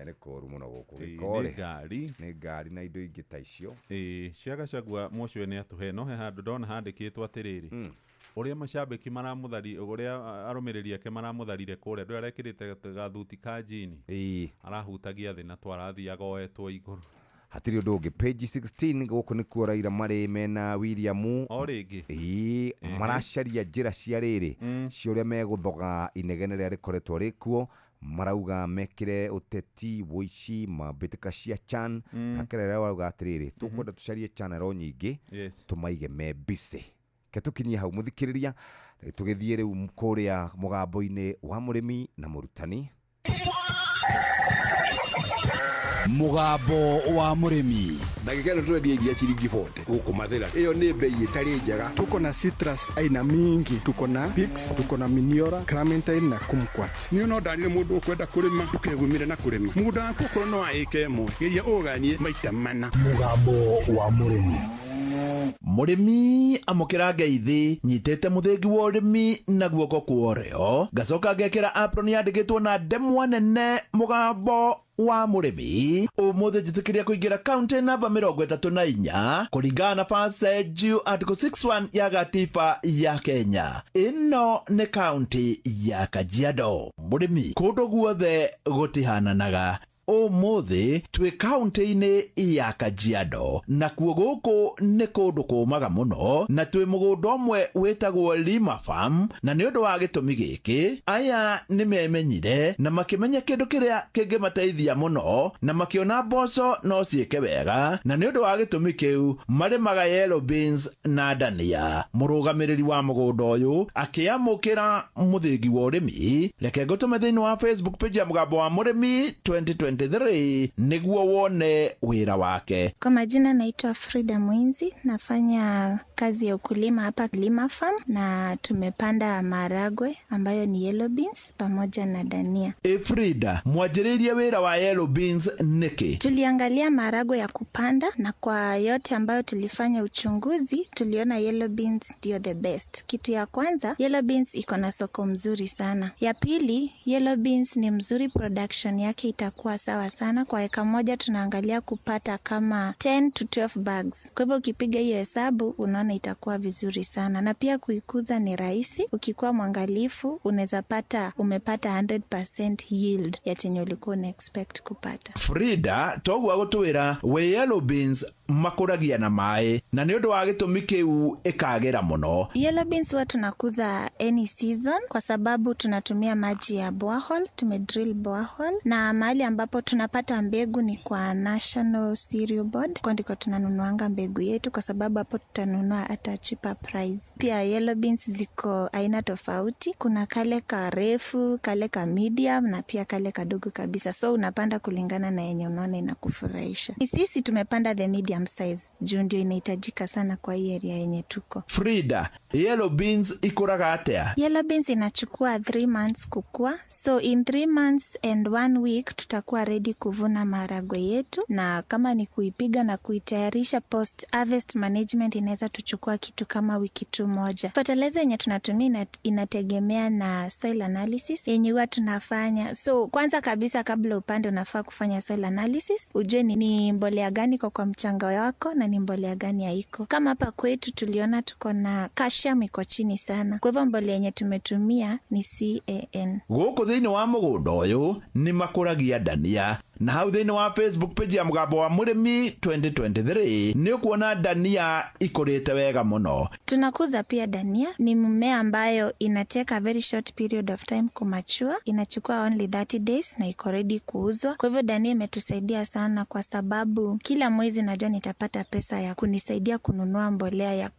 Nĩ kũũru mũno gũkũ. Ĩĩ, gĩko nĩ rĩ. Ngari. Nĩ ngari na indo ingĩ ta icio. Ĩĩ, cia Gachagua mũcwe nĩ atũhe, no he handũ ndona handĩkĩtwo atĩrĩrĩ, ũrĩa macambĩki maramũthari, ũrĩa arũmĩrĩri ake maramũtharire kũrĩa, ndũĩ arekĩrĩte gathuti ka jini, arahutagia thĩ na twarathiaga oetwo igũrũ. Hatirĩ ũndũ ũngĩ. Page 16 gũkũ nĩkuo Raila marĩ mena William o rĩngĩ. Ĩĩ, maracaria njĩra cia rĩrĩ cia ũrĩa megũthoga inegene rĩrĩa rĩkoretwo rĩkuo. Marauga mekĩre ũteti wũici mambĩtĩka cia Chan, nake Raila arauga atĩrĩrĩ, tũkwenda tũcarie channel nyingĩ, tũmaige me busy. Ke tũkinyie hau mũthikĩrĩria, tũgĩthiĩ rĩu kũrĩa mũgambo-inĩ wa mũrĩmi na mũrutani. Mũgambo wa mũrĩmi. Ndagĩka ĩno tũrendia iria ciringi 40 gũkũ Mathĩra, ĩyo nĩ bei ĩtarĩ njega. Tuko na citrus aina mingi, tuko na Pix, tuko na Miniora, Clementine na Kumquat. Niĩ no ndarire mũndũ ũkwenda kũrĩma ndũkegumire na kũrĩma mũgũnda waku, okorwo no wa ĩka 1 geria ũganie maita mana. Mũgambo wa mũrĩmi. Mũrĩmi amũkĩra ngeithi nyitĩte mũthĩngi wa ũrĩmi na guoko kwa ũrĩo, ngacoka ngekĩra apron yandĩkĩtwo na ndemwa nene mũgambo wa mũrĩmi. Ũmũthĩ njĩtĩkĩria kũingĩra kaunti namba 34 kũringana na Passage Article 61 ya gatiba ya Kenya. Ĩno nĩ kaunti ya Kajiado. Mũrĩmi, kũndũ guothe gũtihananaga. Ũmũthĩ twĩ kaunti-inĩ ya Kajiado, nakuo gũkũ nĩ kũndũ kũmaga mũno, na twĩ mũgũnda ũmwe wĩtagwo Lima Farm, na nĩ ũndũ wa gĩtũmi gĩkĩ aya nĩ memenyire na makĩmenya kĩndũ kĩrĩa kĩngĩmateithia mũno, na makĩona mboco no ciĩke wega, na nĩ ũndũ wa gĩtũmi kĩu marĩmaga yellow beans na ndania. Mũrũgamĩrĩri wa mũgũnda ũyũ akĩamũkĩra mũthĩgi wa ũrĩmi, reke ngũtũme thĩinĩ wa Facebook page ya mũgambo wa mũrĩmi 2023 nĩguo wone wĩra wake. Kwa majina naitwa Frida Mwinzi, nafanya kazi ya ukulima hapa Lima Farm, na tumepanda maharagwe ambayo ni yellow beans pamoja na dania. E Frida, mwanjĩrĩirie wĩra wa yellow beans nĩkĩ? Tuliangalia maharagwe ya kupanda, na kwa yote ambayo tulifanya uchunguzi, tuliona yellow beans ndio the best. Kitu ya kwanza, yellow beans iko na soko mzuri sana. Ya pili, yellow beans ni mzuri, production yake itakuwa sawa sana. Kwa eka moja tunaangalia kupata kama 10 to 12 bags. Kwa hivyo ukipiga hiyo hesabu unaona itakuwa vizuri sana, na pia kuikuza ni rahisi. Ukikuwa mwangalifu unaweza pata umepata 100% yield ya chenye ulikuwa una expect kupata. Frida, toguo agũtwĩra we yellow beans makũragia na maĩ, na nĩ ũndũ wa gĩtũmi kĩu ĩkagĩra mũno. Yellow beans huwa tunakuza any season kwa sababu tunatumia maji ya borehole, tumedrill borehole, na mahali ambapo tunapata mbegu ni kwa National Cereal Board, kwa ndiko tunanunuanga mbegu yetu kwa sababu hapo tutanunua at a cheaper price. Pia yellow beans ziko aina tofauti, kuna kale karefu, kale ka medium na pia kale kadogo kabisa, so unapanda kulingana na yenye unaona inakufurahisha. Sisi tumepanda the medium size juu ndio inahitajika sana kwa hii area yenye tuko. Frida, yellow beans ikũraga atĩa? Yellow beans inachukua 3 months kukua, so in 3 months and 1 week tutakuwa ready kuvuna maharagwe yetu, na kama ni kuipiga na kuitayarisha post harvest management inaweza tuchukua kuchukua kitu kama wiki tu moja. Fertilizer yenye tunatumia inategemea na soil analysis yenye huwa tunafanya. So kwanza kabisa kabla upande unafaa kufanya soil analysis, ujue ni mbolea gani kwa mchanga wako na ni mbolea gani haiko. Kama hapa kwetu tuliona tuko na calcium iko chini sana, kwa hivyo mbolea yenye tumetumia ni CAN. Gũkũ thĩinĩ wa mũgũnda ũyũ nĩ makũragia ndania, na hau thĩinĩ wa Facebook page ya Mũgambo wa Mũrĩmi 2023 nĩ ũkuona ndania ikũrĩte wega mũno. Tunakuza pia dania, ni mmea ambayo inateka very short period of time kumachua, inachukua only 30 days na iko ready kuuzwa. Kwa hivyo dania imetusaidia sana kwa sababu kila mwezi najua nitapata pesa ya kunisaidia kununua mbolea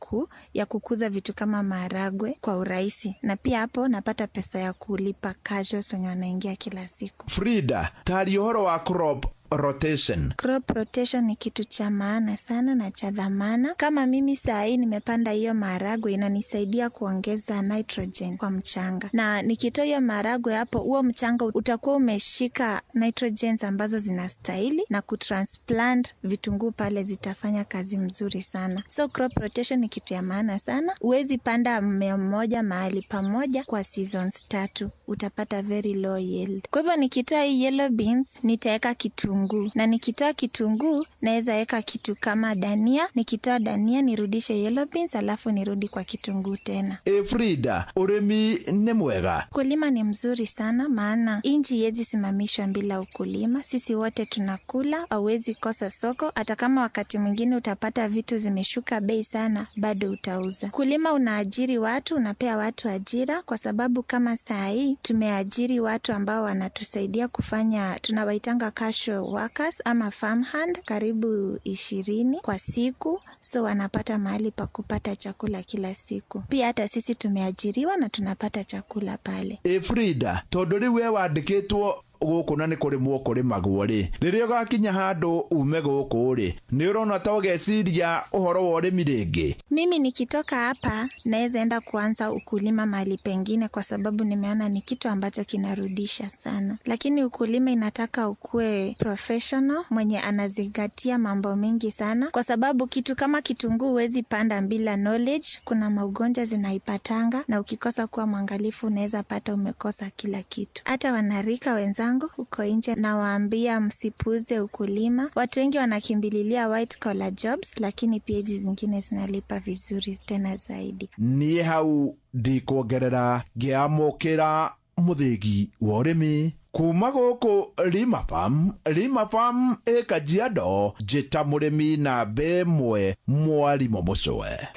ya kukuza vitu kama maharagwe kwa urahisi, na pia hapo napata pesa ya kulipa casuals wenye wanaingia kila siku. Frida, tari ũhoro wa crop rotation. Crop rotation ni kitu cha maana sana na cha dhamana. Kama mimi saa hii nimepanda hiyo maharagwe, inanisaidia kuongeza nitrogen kwa mchanga, na nikitoa hiyo maharagwe hapo, huo mchanga utakuwa umeshika nitrogens ambazo zinastahili, na kutransplant vitunguu pale zitafanya kazi mzuri sana. So crop rotation ni kitu ya maana sana. Huwezi panda mmea mmoja mahali pamoja kwa seasons 3, utapata very low yield. Kwa hivyo nikitoa hii yellow beans nitaweka kitunguu, na nikitoa kitunguu naweza weka kitu kama dania. Nikitoa dania nirudishe yellow beans, alafu nirudi kwa kitunguu tena. Frida, urimi ni mwega? Kulima ni mzuri sana, maana inchi haiwezi simamishwa bila ukulima. Sisi wote tunakula, hauwezi kosa soko. Hata kama wakati mwingine utapata vitu zimeshuka bei sana, bado utauza. Kulima unaajiri watu, unapea watu ajira, kwa sababu kama saa hii tumeajiri watu ambao wanatusaidia kufanya, tunawaitanga casual workers ama farmhand, karibu 20 kwa siku. So wanapata mahali pa kupata chakula kila siku. Pia hata sisi tumeajiriwa na tunapata chakula pale. Frida, tondu riu we wandikitwo gũkũ na nĩ kũrĩmwo kũrĩmagwo rĩ, rĩrĩa ũgakinya handũ ume gũkũ rĩ, nĩ ũrona ta ũgeciria ũhoro wa ũrĩmi rĩngĩ? Mimi nikitoka hapa naweza enda kuanza ukulima mahali pengine, kwa sababu nimeona ni kitu ambacho kinarudisha sana. Lakini ukulima inataka ukue professional mwenye anazingatia mambo mengi sana, kwa sababu kitu kama kitunguu huwezi panda bila knowledge. Kuna maugonjwa zinaipatanga, na ukikosa kuwa mwangalifu unaweza pata umekosa kila kitu. Hata wanarika wenzangu huko nje nawaambia msipuuze ukulima. Watu wengi wanakimbililia white collar jobs, lakini pia hizi zingine zinalipa vizuri tena zaidi. Niĩ hau ndikuongerera ngĩamũkĩra mũthĩgi wa ũrĩmi kuma gũkũ Rima Farm. Rima Farm ĩ Kajiado, njĩta mũrĩmi namba 1 mwarimũ mũcwe.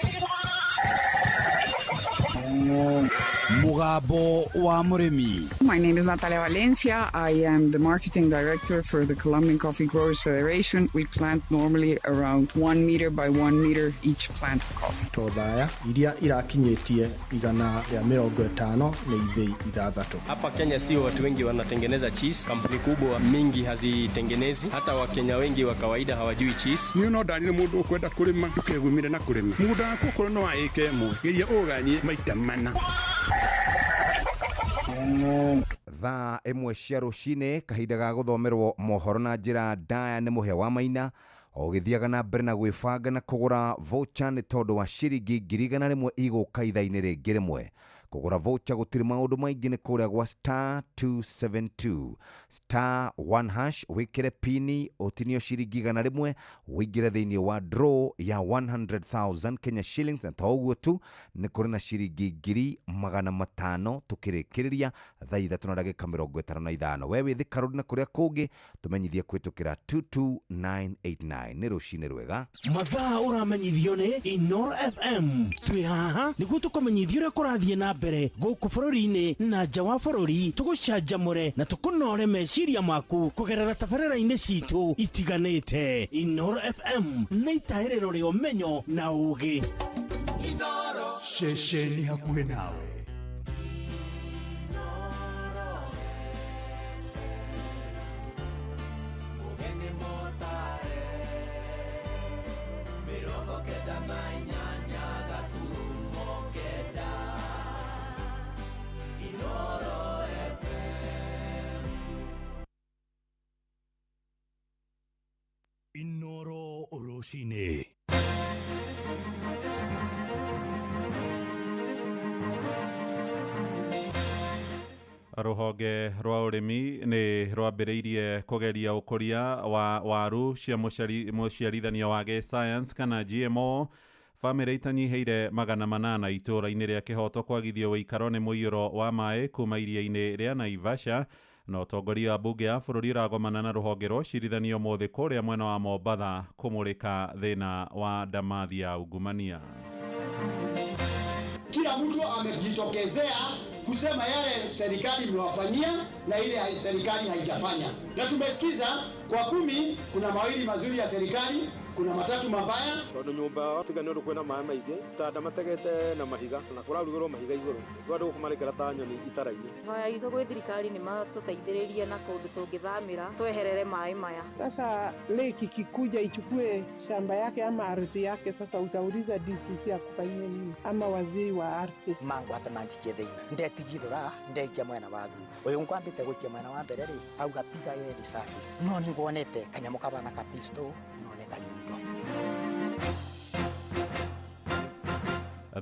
Mugambo wa Mũrĩmi. My name is Natalia Valencia. I am the marketing director for the Colombian Coffee Growers Federation. We plant normally around 1 meter by 1 meter each plant of coffee. Tothaya iria irakinyĩtie 150 nĩ ithĩi 6. Hapa Kenya sio watu wengi wanatengeneza cheese. Kampuni kubwa mingi hazitengenezi. Hata Wakenya wengi wa kawaida hawajui cheese. Niĩ no ndanire mũndũ ũkwenda kũrĩma ndũkegumire na kũrĩma. Mũgũnda waku okorwo no wa ĩka ĩmwe, geria ũũganie maita mana. Thaa 1 cia rũcinĩ, kahinda ga gũthomerwo mohoro na njĩra ndaya nĩ Mũhĩa wa Maina, ũgĩthiaga na mbere na gwĩbanga na kũgũra voucher nĩ tondũ wa ciringi 100,000 igũka ithaa-inĩ rĩngĩ rĩmwe. Kũgũra voucher gũtirĩ maũndũ maingĩ, nĩ kũrĩa gwa star 272 star 1 hash, wĩkĩre pini ũtinio ciringi 100 ũingĩre thĩinĩ wa draw ya 100,000 Kenya shillings. Na to ũguo tu, nĩ kũrĩ na ciringi 500,000 tũkĩrĩkĩrĩria thaa 3:55. We wĩ Thika Road na kũrĩa kũngĩ tũmenyithie kũhĩtũkĩra 22989. Nĩ rũcinĩ rwega. Mathaa ũramenyithio nĩ Inoro FM. Twĩ haha nĩguo tũkũmenyithie ũrĩa kũrathiĩ na mbere gũkũ bũrũri-inĩ na nja wa bũrũri, tũgũcanjamũre na tũkũnore meciria maku kũgerera tabarĩra-inĩ citũ itiganĩte. Inoro FM nĩ itahĩrĩro rĩa ũmenyo na ũũgĩ. Ceceni hakuhĩ nawe. Inoro Rũcinĩ. Rũhonge rwa ũrĩmi nĩ rwambĩrĩirie kũgeria ũkũria wa waru cia mũciarithanio wa gĩscience kana GMO. Bamĩrĩ itanyihĩire 800 itũũra-inĩ rĩa Kĩhoto kwagithio ũikaro nĩ mũiyũro wa maĩ kuma iria-inĩ rĩa Naivasha. Na ũtongoria wa mbunge ya bũrũri ũragomana na rũhonge rwa ũcirithanio ũmũthĩ kũrĩa mwena wa Mombatha kũmũrĩka thĩna wa ndamathi ya ungumania. Kila mtu amejitokezea kusema yale serikali imewafanyia na ile serikali haijafanya, na tumesikiza kwa 10 kuna mawili mazuri ya serikali, kuna matatu mabaya. Tondu nyumba tiga nĩ ũndũ kwĩna maĩ maingĩ tanda mategete na mahiga na kũrarugĩrwo mahiga igũrũ rĩu andũ gũkũ maraikara ta nyoni itara-inĩ. Hoya itũ gwĩ thirikari nĩ matũteithĩrĩrie na kũndũ tũngĩthamĩra tweherere maĩ maya. Sasa lake ikikuja ichukue shamba yake ama ardhi yake, sasa utauliza DCC akufanyie nini ama waziri wa ardhi? Mangwate manjikie thĩina ndetigithũra ndeikia mwena wa thutha ũyũ ngwambĩte gũikia mwena wa mbere rĩ auga piga ye risasi no nĩnguonete kanyamũ kabana ka pistol no nĩ kanyundo.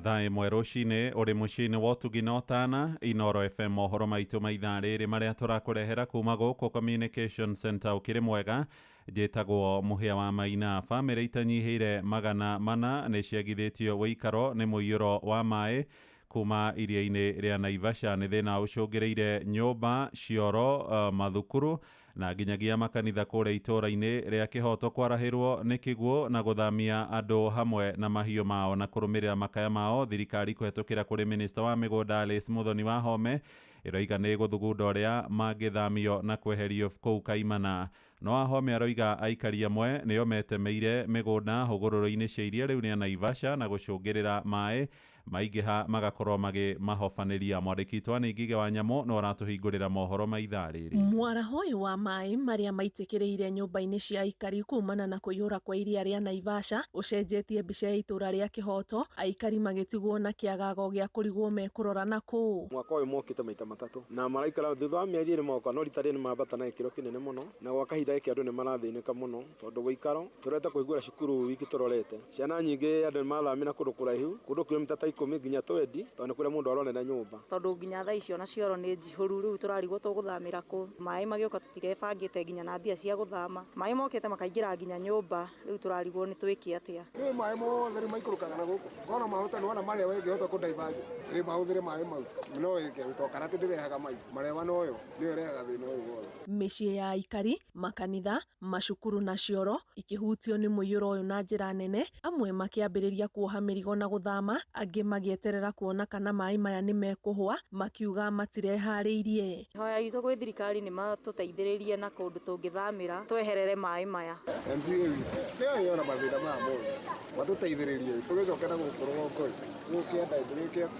Thaa 1 rũcinĩ ũrĩ mũciĩ-inĩ wa ũtugi na ũtana Inoro FM mohoro maitũ ma ithaa rĩrĩ marĩa tũrakũrehera kuma gũkũ Communication Center ũkĩrĩ mwega. Njĩtagwo Mũhĩa wa Maina. Bamĩrĩ itanyihĩire 400 nĩ ciagithĩtio ũikaro nĩ mũiyũro wa maĩ kuma iria-inĩ rĩa Naivasha. Nĩ thĩna ũcũngĩrĩire nyũmba, cioro, mathukuru na nginyagia makanitha kũrĩa itũũra-inĩ rĩa Kĩhoto kwarahĩrwo nĩ kĩguũ na gũthamia andũ hamwe na mahiũ mao na kũrũmĩrĩra makaya mao. Thirikari kũhetũkĩra kũrĩ minista wa mĩgũnda Alice Muthoni wa Home ĩroiga nĩ gũthugunda ũrĩa mangĩthamio na kweherio kũu Kaimana. No Wahome aroiga aikari amwe nĩo metemeire mĩgũnda hũgũrũrũ-inĩ cia iria rĩu rĩa Naivasha na gũcũngĩrĩra maĩ maingĩha magakorwo magĩmahobanĩria. Mwandĩki witũ Anne Ngige wa Nyamũ no aratũhingũrĩra mohoro ma ithaa rĩrĩ. Mwaraho ũyũ wa maĩ marĩa maitĩkĩrĩire nyũmba-inĩ cia aikari kumana na kũiyũra kwa iria rĩa Naivasha ũcenjetie mbica ya itũũra rĩa Kĩhoto, aikari magĩtigwo na kĩagago gĩa kũrigwo mekũrora na kũũ. Mwaka ũyũ mokĩte maita matatũ na maraikara thutha wa mĩeri ĩrĩ moka no rita rĩrĩ mambata na gĩkĩro kĩnene mũno na gwa kahinda gĩkĩ andũ nĩ marathĩnĩka mũno tondũ gũikaro tũreta kũhingũra cukuru wiki tũrorete ciana nyingĩ andũ nĩ marathamĩra kũndũ kũraihu kũndũ kilomita ta 10 nginya 20 tondũ nĩ kũrĩa mũndũ aronera nyũmba. Tondũ nginya thaa icio na cioro nĩ njihũru rĩu tũrarigwo tũgũthamĩra kũ. Maĩ magĩũka tũtirebangĩte nginya na mbia cia gũthama, maĩ mokĩte makaingĩra nginya nyũmba rĩu tũrarigwo nĩ twĩke atĩa. Rĩu maĩ mothe rĩu maikũrũkaga na gũkũ ngona mahota nĩ wona marĩa wengĩhota kũndaivaji ĩ mahũthĩre maĩ mau no ĩke to karati ndĩrehaga mai marewa noyo nĩyo ĩrehaga thĩna ũyũ wothe. Mĩciĩ ya aikari, makanitha, macukuru na cioro ikĩhutio nĩ mũiyũro ũyũ na njĩra nene, amwe makĩambĩrĩria kuoha mĩrigo na gũthama, angĩ magĩeterera kuona kana maĩ maya nĩ mekũhũa, makiuga matireharĩirie. Hoya itũ gwĩ thirikari nĩ matũteithĩrĩrie na kũndũ tũngĩthamĩra tweherere maĩ maya. MCA witũ nĩyo yona mathĩna maya mothe matũteithĩrĩrie tũgĩcoke na gũkũ rũgongo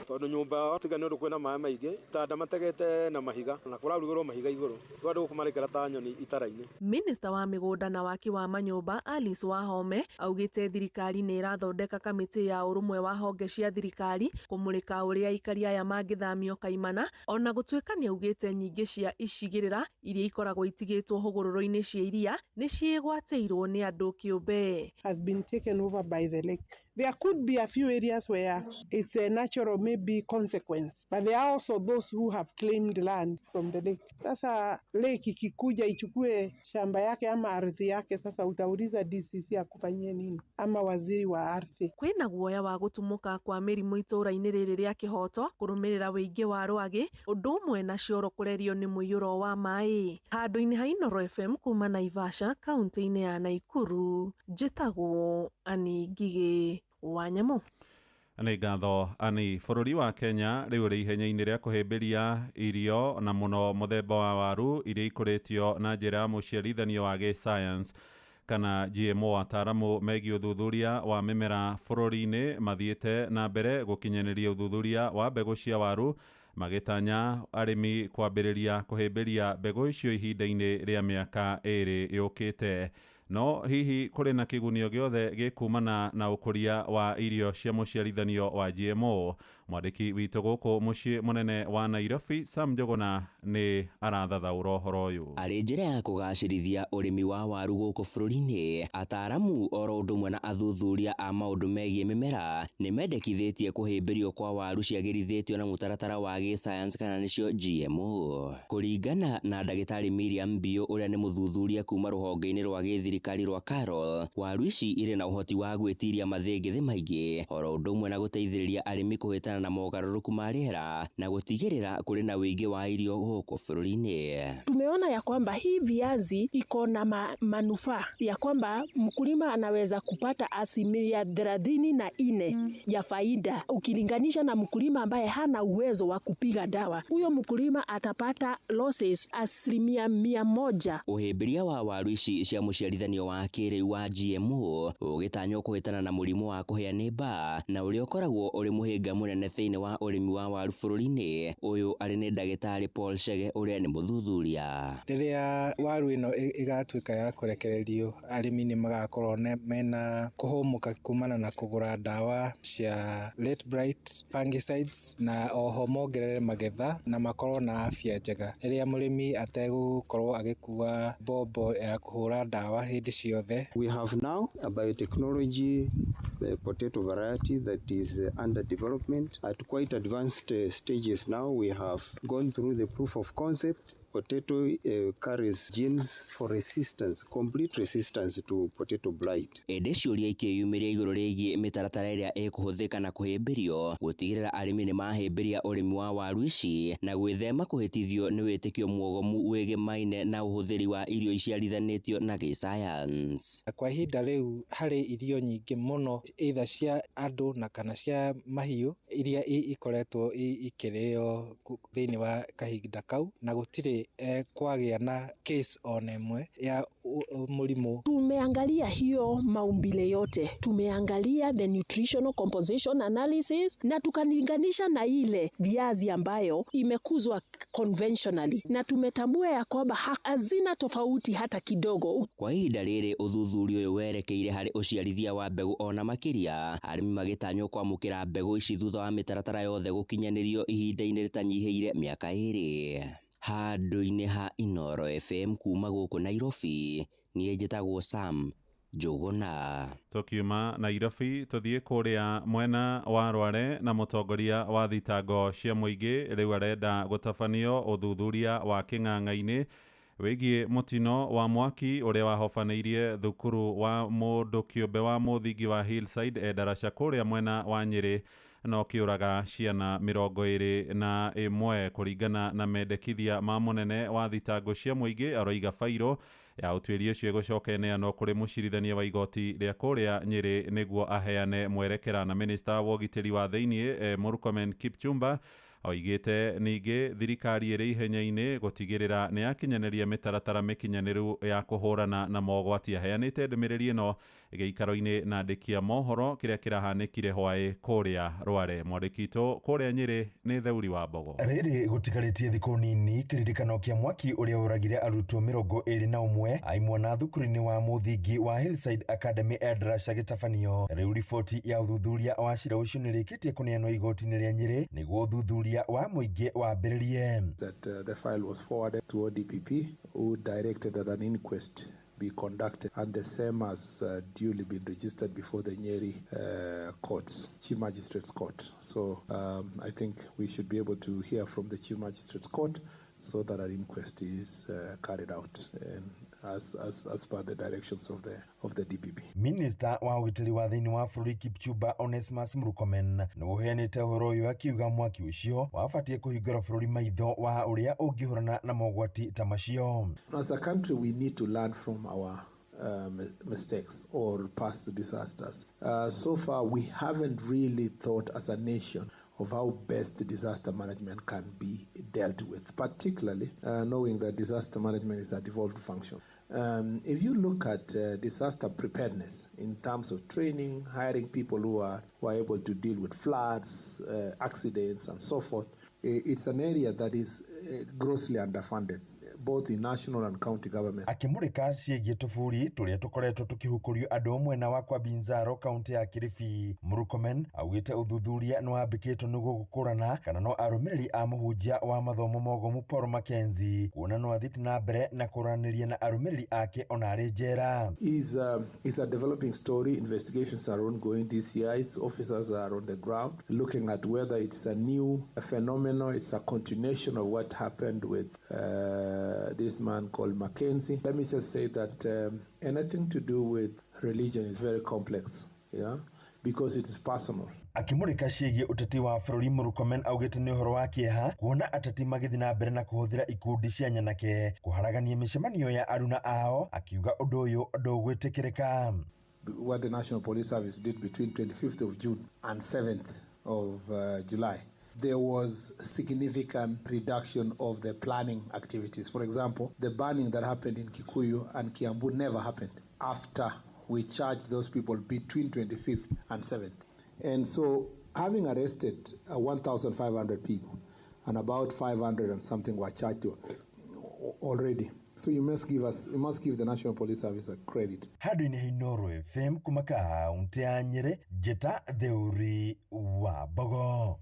Tondũ nyũmba tiga nĩ ũndũ kwĩna maĩ maingĩ tanda mategete na mahiga na kũrarugĩrwo mahiga igũrũ rĩu andũ gũkũ maraikara ta nyoni itara-inĩ. Minista wa mĩgũnda na waki wa manyũmba Alice Wahome augĩte thirikari nĩ ĩrathondeka kamĩtĩ ya ũrũmwe wa honge cia thirikari kũmũrĩka ũrĩa aikari aya mangĩthamio Kaimana, ona gũtuĩka nĩ augĩte nyingĩ cia icigĩrĩra iria ikoragwo itigĩtwo hũgũrũrũ-inĩ cia iria nĩ ciĩgwatĩirwo nĩ andũ kĩũmbe. Has been taken over by the lake. There could be a few areas where it's a natural maybe consequence, but there are also those who have claimed land from the lake. Sasa lake ikikuja ichukue shamba yake ama ardhi yake, sasa utauliza DCC akufanyie nini ama waziri wa ardhi. Kwĩna guoya wa gũtumũka kwa mĩrimũ itũũra-inĩ rĩrĩ rĩa Kĩhoto kũrũmĩrĩra wĩingĩ wa rwagĩ ũndũ ũmwe na cioro kũrerio nĩ mũiyũro wa maĩ. Handũ-inĩ ha Inoro FM kuma Naivasha kaunti-inĩ ya Naikuru, njĩtagwo Annie Ngigĩ wa Nyamũ. Nĩ ngatho Ani. Bũrũri wa Kenya rĩu ũrĩ ihenya-inĩ rĩa kũhĩmbĩria irio na mũno mũthemba wa waru iria ikũrĩtio na njĩra ya mũciarithanio wa gĩscience kana GMO. Ataaramu megiĩ ũthuthuria wa mĩmera bũrũri-inĩ mathiĩte na mbere gũkinyanĩria ũthuthuria wa mbegũ cia waru magĩtanya arĩmi kwambĩrĩria kũhĩmbĩria mbegũ icio ihinda-inĩ rĩa mĩaka 2 yũkĩte. No hihi kũrĩ na kĩgunio gĩothe gĩkumana na ũkũria wa irio cia mũciarithanio wa GMO? Mwandĩki witũ gũkũ mũciĩ mũnene wa Nairobi Sam Njuguna nĩ arathathaũra ũhoro ũyũ. Arĩ njĩra ya kũgacĩrithia ũrĩmi wa waru gũkũ bũrũri-inĩ, ataaramu oro ũndũ ũmwe na athuthuria a maũndũ megiĩ mĩmera nĩ mendekithĩtie kũhĩmbĩrio kwa waru ciagĩrithĩtio na mũtaratara wa gĩsayansi kana nĩcio GMO. Kũringana na ndagĩtarĩ Miriam Mbio ũrĩa nĩ mũthuthuria kuma rũhonge-inĩ rwa gĩthirikari rwa Carol, waru ici irĩ na ũhoti wa gwĩtiria mathĩngĩthĩ maingĩ oro ũndũ ũmwe na gũteithĩrĩria arĩmi kũhĩtana na mogarũrũku ma rĩera na gũtigĩrĩra kũrĩ na ũingĩ wa irio gũkũ bũrũri-inĩ. Tumeona ya kwamba hii viazi iko na manufaa ya kwamba mkulima anaweza kupata 34% ya faida ukilinganisha na mkulima ambaye hana uwezo wa kupiga dawa. Huyo mkulima atapata losses 100%. Ũhĩmbĩria wa waru ici cia mũciarithanio wa kĩrĩu wa GMO ũgĩtanywo kũhĩtana na mũrimũ wa kũhĩa nĩ mbaa na ũrĩa ũkoragwo ũrĩ mũhĩnga mũnene thĩinĩ wa ũrĩmi wa waru bũrũri-inĩ. Ũyũ arĩ nĩ ndagĩtarĩ Paul Chege ũrĩa nĩ mũthuthuria. Rĩrĩa waru ĩno ĩgatuĩka ya kũrekererio, arĩmi nĩ magakorwo mena kũhũmũka kumana na kũgũra ndawa cia late bright fungicides, na oho mongerere magetha na makorwo na afya njega. Rĩrĩa mũrĩmi ategũkorwo agĩkua mbombo ya kũhũra ndawa hĩndĩ ciothe. We have now a biotechnology potato variety that is under development at quite advanced stages now. We have gone through the proof of concept. Potato carries genes for resistance, complete resistance to potato blight. Ĩndĩ ciũria ikĩyumĩria igũrũ rĩgiĩ mĩtaratara ĩrĩa ĩkũhũthĩka na kũhĩmbĩrio gũtigĩrĩra arĩmi nĩ mahĩmbĩria ũrĩmi wa waru ici na gwĩthema kũhĩtithio nĩ wĩtĩkio mwogomu wĩgĩmaine na ũhũthĩri wa irio iciarithanĩtio na gĩsayansi. Kwa ihinda rĩu harĩ irio nyingĩ mũno either cia andũ na kana cia mahiũ iria ikoretwo ikĩrĩo thĩinĩ wa kahinda kau, na gũtirĩ kwagĩa na case ona ĩmwe ya mũrimũ. Tumeangalia hiyo maumbile yote, tumeangalia the nutritional composition analysis na tukalinganisha na ile viazi ambayo imekuzwa conventionally, na tumetambua ya kwamba hazina tofauti hata kidogo. Kwa ihinda rĩrĩ ũthuthuria ũyũ werekeire harĩ ũciarithia wa mbegũ ona makĩria, arĩmi magĩtanywo kwamũkĩra mbegũ ici thutha wa mĩtaratara yothe gũkinyanĩrio ihinda-inĩ rĩtanyihĩire mĩaka 2. Handũ-inĩ ha Inooro FM kuma gũkũ Nairobi, niĩ njĩtagwo Sam Njuguna. Tukiuma Nairobi tuthiĩ kũrĩa mwena wa Rware na mũtongoria wa thitango cia mũingĩ rĩu arenda gũtabanio ũthuthuria wa kĩng'ang'a-inĩ wĩgiĩ mũtino wa mwaki ũrĩa wahobanĩirie thukuru wa mũndũ kĩũmbe wa mũthingi wa Hillside Endarasha kũrĩa mwena wa Nyĩrĩ no kĩũraga ciana 21 kũringana na mendekithia ma mũnene wa thitango cia mũingĩ. Aroiga bairo ya ũtuĩria ũcio ĩgũcoka ĩneanwo kũrĩ mũcirithania wa igoti rĩa kũrĩa Nyĩrĩ nĩguo aheane mwerekera. Na minista wa ũgitĩri wa thĩiniĩ Murkomen Kipchumba oigĩte ningĩ thirikari ĩrĩ ihenya-inĩ gũtigĩrĩra nĩ yakinyanĩria mĩtaratara mĩkinyanĩru ya kũhũrana na mogwati. Aheanĩte ndũmĩrĩri ĩno gĩikaro-inĩ na andĩki a mohoro kĩrĩa kĩrahanĩkire hwaĩ kũrĩa Rware. Mwandĩki witũ kũrĩa Nyĩrĩ nĩ Theuri wa Mbogo. Rĩrĩ gũtigarĩtie thikũ nini kĩririkano kĩa mwaki ũrĩa ũragire arutwo 21 aimwana thukuru-inĩ wa mũthingi wa Hillside Academy Endarasha gĩtabanio. Rĩu riboti ya ũthuthuria wa cira ũcio nĩrĩkĩtie kũneanwo igoti-inĩ rĩa Nyĩrĩ nĩguo ũthuthuria wa mũingĩ wambĩrĩrie. That the file was forwarded to ODPP, who directed that an inquest be conducted, and the same has duly been registered before the Nyeri courts, Chief Magistrates Court. So I think we should be able to hear from the Chief Magistrates Court so that an inquest is carried out as per the directions of the DPP. Minister wa ũgitĩri wa thĩinĩ wa bũrũri Kipchumba Onesmus Murkomen nĩ ũheanĩte ũhoro ũyũ akiuga mwaki ũcio wabatiĩ kũhingũra bũrũri maitho wa ũrĩa ũngĩhũrana na mogwati ta macio. As a country we need to learn from our mistakes or past disasters. So far we haven't really thought as a nation of how best disaster management can be dealt with, particularly knowing that disaster management is a devolved function. If you look at disaster preparedness in terms of training, hiring people who are able to deal with floods, accidents, and so forth, it's an area that is grossly underfunded, both in national and county government. Akĩmũrĩka ciĩgiĩ tũburi tũrĩa tũkoretwo tũkĩhukũrio andũ mwena wa Kwabinzaro kaunti ya Kilifi, Murkomen augĩte ũthuthuria nĩ wambĩkĩtwo nĩguo gũkũrana kana no arũmĩrĩri a mũhunjia wa mathomo mogomu Paul Mackenzie kuona no athiĩte na mbere na kũranĩria na arũmĩrĩri ake ona arĩ njera. Is a developing story. Investigations are ongoing. DCI's officers are on the ground looking at whether it's a new phenomenon, it's a continuation of what happened with this man called Mackenzie. Let me just say that anything to do with religion is very complex, yeah, because it is personal. Akĩmũrĩka ciĩgiĩ ũteti wa bũrũri Murkomen augĩte nĩ ũhoro wa kĩeha kuona ateti magĩthiĩ na mbere na kũhũthĩra ikundi cia nyanake kũharagania mĩcemanio ya aruna ao, akiuga ũndũ ũyũ ndũgwĩtĩkĩrĩka. What the National Police Service did between 25th of June and 7th of July, there was significant reduction of the planning activities. For example, the burning that happened in Kikuyu and Kiambu never happened after we charged those people between 25th and 7th. And so having arrested 1,500 people and about 500 and something were charged already. So you must give us, you must give the National Police Service a credit. Handũ-inĩ ha Inooro FM kuma kaunti ya Nyĩrĩ, Njĩta Theuri wa Mbogo.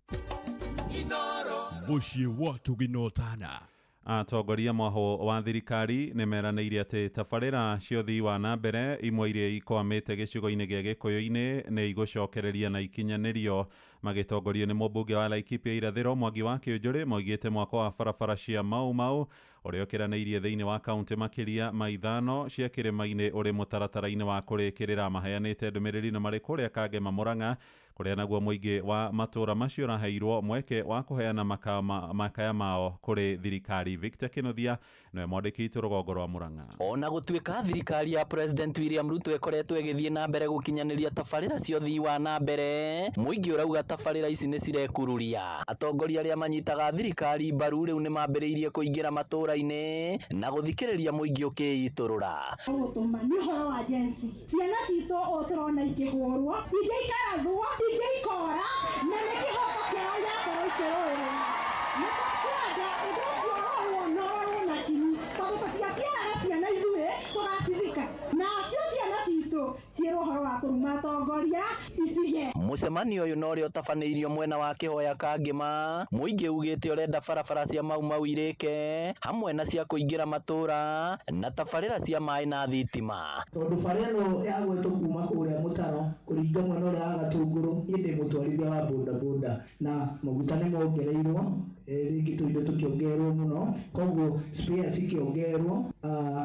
Mũciĩ wa Tũgina. Atongoria mwaho wa thirikari nĩ meranĩire atĩ tabarĩra cia ũthii wa na mbere imwe iria ikwamĩte gĩcigo-inĩ gĩa Gĩkũyũ-inĩ nĩ igũcokereria na ikinyanĩrio. Magĩtongorio nĩ mũmbunge wa Laikipia Irathĩro Mwangi wa Kĩũnjũrĩ moigĩte mwako wa barabara cia Mau Mau ũrĩa ũkĩranĩirie thĩinĩ wa kaunti makĩria ma 5 cia kĩrĩma-inĩ ũrĩ mũtaratara-inĩ wa kũrĩkĩrĩra. Maheanĩte ndũmĩrĩri na marĩ kũrĩa Kangema Murang'a kũrĩa naguo mũingĩ wa matũũra macio ũraheirwo mweke wa kũheana makaya mao kũrĩ thirikari. Victor Kinuthia nĩwe mwandĩki witũ rũgongo rwa Murang'a. Ona gũtuĩka thirikari ya President William Ruto ĩkoretwo ĩgĩthiĩ na mbere gũkinyanĩria tabarĩra cia ũthii wa na mbere, mũingĩ ũrauga tabarĩra ici nĩ cirekururia. Atongoria arĩa manyitaga thirikari mbaru rĩu nĩ mambĩrĩirie kũingĩra matũũra-inĩ na gũthikĩrĩria mũingĩ ũkĩitũrũra. Ũgũtũma nĩ ũhoro wa jensi, ciana citũ ũũ tũrona ikĩhũrwo, ingĩ ikarathwo, ingĩ ikora, na nĩ kĩhoto kĩao gĩakorwo ikĩrũĩrĩra. Nĩ tũkwenda ũndũ ũcio ũrorwo na ũrorwo na kinyi, tondũ tũtiaciaraga ciana ithuĩ tũgacithika, nacio ciana citũ ciĩrwo ũhoro wa kũruma atongoria itige. Mũcemanio ũyũ no ũrĩa ũtabanĩirio mwena wa Kĩhoya Kangĩma, mũingĩ ugĩte ũrenda barabara cia Mau Mau irĩke hamwe na cia kũingĩra matũũra na tabarĩra cia maĩ na thitima. Tondũ bara ĩno yagwetwo kuma kũrĩa mũtaro kũringa mwena ũrĩa wa Gatũngũrũ, niĩ ndĩ mũtwarithia wa bodaboda na maguta nĩ mongereirwo, rĩngĩ tũindo tũkĩongererwo mũno, koguo spares ikĩongererwo,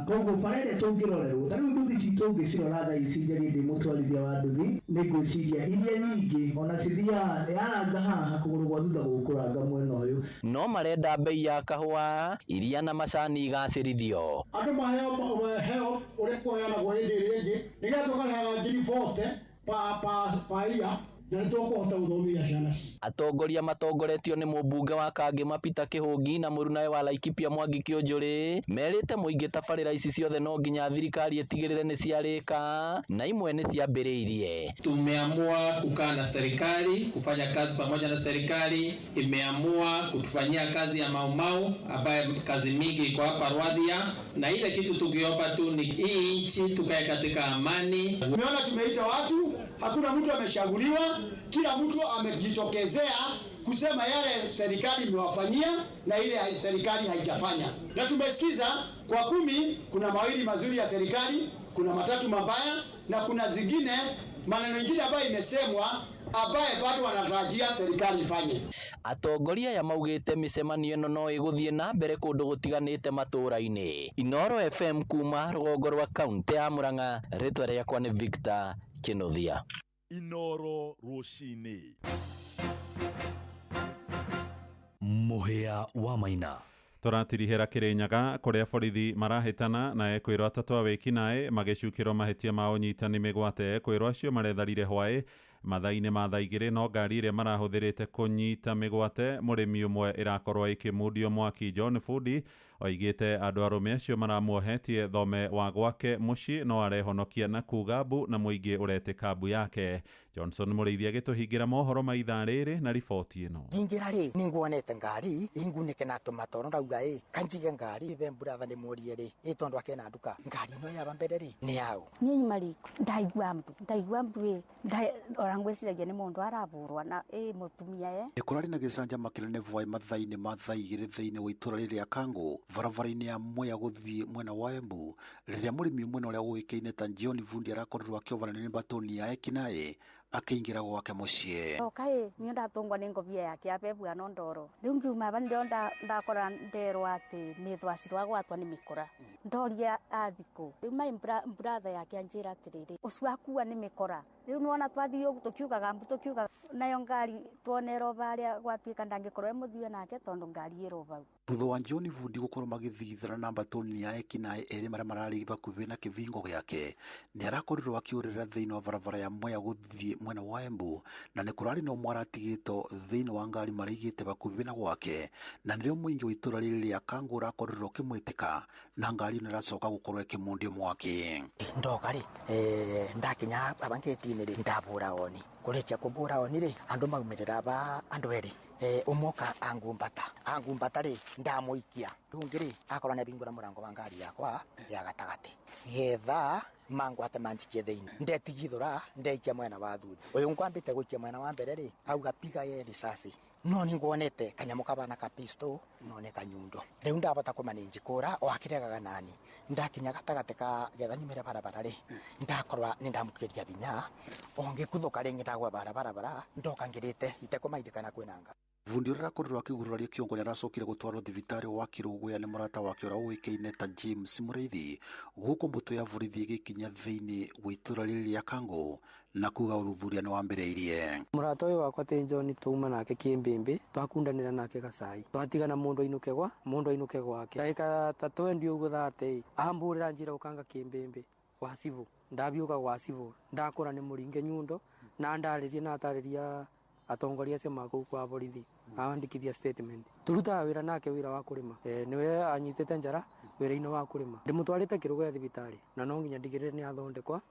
koguo bara ĩrĩa tũngĩrorerwo ta rĩu nduthi citũ ũngĩcirora thaa ici njarie ndĩ mũtwarithia wa nduthi, nĩ ngwĩciria iria nyingĩ ona cithiaga yaranga haha kũgũrũ gwa thutha gũkũranga mwena ũyũ. No marenda bei ya kahũa, iria na macani igacĩrithio. Andũ maheo heo ũrĩa kũheanagwo hĩndĩ ĩrĩa ĩngĩ nĩgetha tũkarĩhaga 40,000 pa ia na nĩ tũkũhota gũthomithia ciana citũ. Atongoria matongoretio nĩ mũmbunge wa Kangĩma Peter Kĩhũngi na mũrunawe wa Laikipia Mwangi Kĩũnjũrĩ merĩte mũingĩ tabarĩra ici ciothe no nginya thirikari ĩtigĩrĩre nĩ ciarĩka na imwe nĩ ciambĩrĩirie. Tumeamua kukaa na serikali, kufanya kazi pamoja na serikali. Imeamua kutufanyia kazi ya Mau Mau ambaye kazi mingi iko hapa Rwathia, na ile kitu tukiomba tu ni hii nchi tukae katika amani. Umeona tumeita watu, hakuna mtu ameshaguliwa, kila mtu amejitokezea kusema yale serikali imewafanyia na ile serikali haijafanya. Na tumesikiza kwa 10 kuna mawili mazuri ya serikali, kuna 3 mabaya na kuna zingine maneno mengine ambayo imesemwa ambaye bado wanatarajia serikali ifanye. Atongoria ya maugĩte mĩcemanio ĩno no ĩgũthiĩ na mbere kũndũ gũtiganĩte matũũra-inĩ. Inooro FM kuma rũgongo rwa kaunti ya Murang'a, rĩtwa rĩakwa nĩ Victor Kinuthia. Inooro rũcinĩ. Mũhĩa wa Maina. Tũratirihĩra Kĩrĩnyaga kũrĩa borithi marahĩtana na ekwĩrwo atatũ a wĩkinaĩ magĩcukĩrwo mahĩtia ma ũnyitani mĩgwate. Ekwĩrwo acio maretharire hwaĩ Mathaa-inĩ ma thaa 2 no ngari ĩrĩa marahũthĩrĩte kũnyita mĩgwate mũrĩmi ũmwe ĩrakorwo ĩkĩmundio mwaki. John Fundi oigĩte andũ arũme acio maramuohetie thome wa gwake mũciĩ no arehonokia na kuga mbu na mũingĩ ũretĩka mbu yake. Johnson Mũrĩithi agĩtũhingĩra mohoro ma ithaa rĩrĩ na riboti ĩno. Ngingĩra rĩ nĩnguonete ngari ingunĩke na tũmatoro ndauga ĩ kanjige ngari be mburatha ndĩmũrie rĩ ĩ tondũ akena nduka ngari ĩno yaba mbere rĩ nĩ yaũ. Niĩ nyuma riko ndaigua mbu ndaigua mbu ĩ ora ngwĩciragia nĩ mũndũ araburwa na ĩ mũtumia e. Nĩ kũrarĩ na gĩcanjama kĩnene Voi mathaa-inĩ ma thaa 2 thĩinĩ wa itũra rĩrĩ rĩa Kangũ barabara-inĩ ya Mwea gũthiĩ mwena wa Embu rĩrĩa mũrĩmi ũmwe na ũrĩa ũĩkaine ta John Vundi arakorirwo akĩovanio nĩ batoni ya ekinaĩ akĩingĩra gwake mũciĩ. Oka ĩ niĩ ndatũngwa nĩ ngobia yake ya bebua no ndoro rĩu ngiuma aba nĩrĩo ndakora nderwo atĩ nĩ thwacirwo agwatwa nĩ mĩkora ndoria athikũ rĩu mai mbratha yake anjĩra atĩrĩrĩ ũcio akua nĩ mĩkora rĩu nĩwona twathiĩ ũguo tũkiugaga mbu tũkiugaga nayo ngari tuonerwo barĩa gwatuĩka ndangĩkorwo e mũthue nake tondũ ngari ĩrĩ o bau. Thutha wa John Vundi gũkorwo magĩthigithana na mbatoni ya ekinaĩ erĩ marĩa mararĩ hakuhĩ na kĩbingo gĩake nĩ arakorirwo akĩũrĩra thĩinĩ wa barabara ya Mwea gũthiĩ mwena wa Embu na nĩ kũrarĩ na ũmwe aratigĩtwo thĩinĩ wa ngari maraigĩte hakuhĩ na gwake na nĩrĩo mũingĩ wa itũra rĩrĩ rĩa Kangũ ũrakorirwo ũkĩmwĩtĩka na ngari ĩno ĩracoka gũkorwo ĩkĩmundio mwaki. Ndoka rĩ ndakinya aba ngĩti-inĩ rĩ ndabũra oni kũrĩkia kũbũra oni rĩ andũ maumĩrĩra ba andũ erĩ ũmwe oka angumbata angumbata rĩ ndamũikia ũngĩ rĩ akorwo nĩabingũra mũrango wa ngari yakwa ya gatagatĩ getha mangwate manjikie thĩinĩ ndetigithũra ndeikia mwena wa thutha ũyũ ngwambĩte gũikia mwena wa mbere rĩ auga piga ye risasi no nĩnguonete kanyamũ kabana ka pistol no nĩ kanyundo rĩu ndabota kũmanĩnji kũra o akĩregaga nani ndakinya gatagatĩ ka getha nyumĩre barabara rĩ ndakorwa nĩndamũkĩria binya o ngĩkuthũka rĩngĩ ndagwa barabara ndoka ngĩrĩte itekũmaindĩkana kwĩna nga. Vundi ũrĩa arakorirwo akĩgurario kĩongo nĩaracokire gũtwarwo thibitarĩ wa Kĩrũgũya nĩ mũrata wake ũrĩa ũĩkaine ta James Mũrĩithi gũkũ mbũtũ ya borithi ĩgĩkinya thĩinĩ wa itũra rĩrĩ rĩa Kangũ na kuga ũthuthuria nĩ wambĩrĩirie. Mũrata ũyũ wakwa tĩ John twauma nake kĩmbĩmbĩ twakundanĩra nake gacai twatigana mũndũ ainũke gwa mũndũ ainũke gwake ndagĩka ta 20 ũguo 30 ambũrĩra njĩra ũkanga kĩmbĩmbĩ gwa cibũ ndabiũka gwa cibũ ndakora nĩ mũringe nyundo na ndarĩria na atarĩria atongoria acio makũu kwa borithi andikithia statement turutaga wĩra nake wĩra wa kũrĩma nĩwe anyitĩte njara wĩra-inĩ wa kũrĩma ndĩmũtwarĩte Kĩrũgũya thibitarĩ na no nginya ndigĩrĩre nĩ athondekwa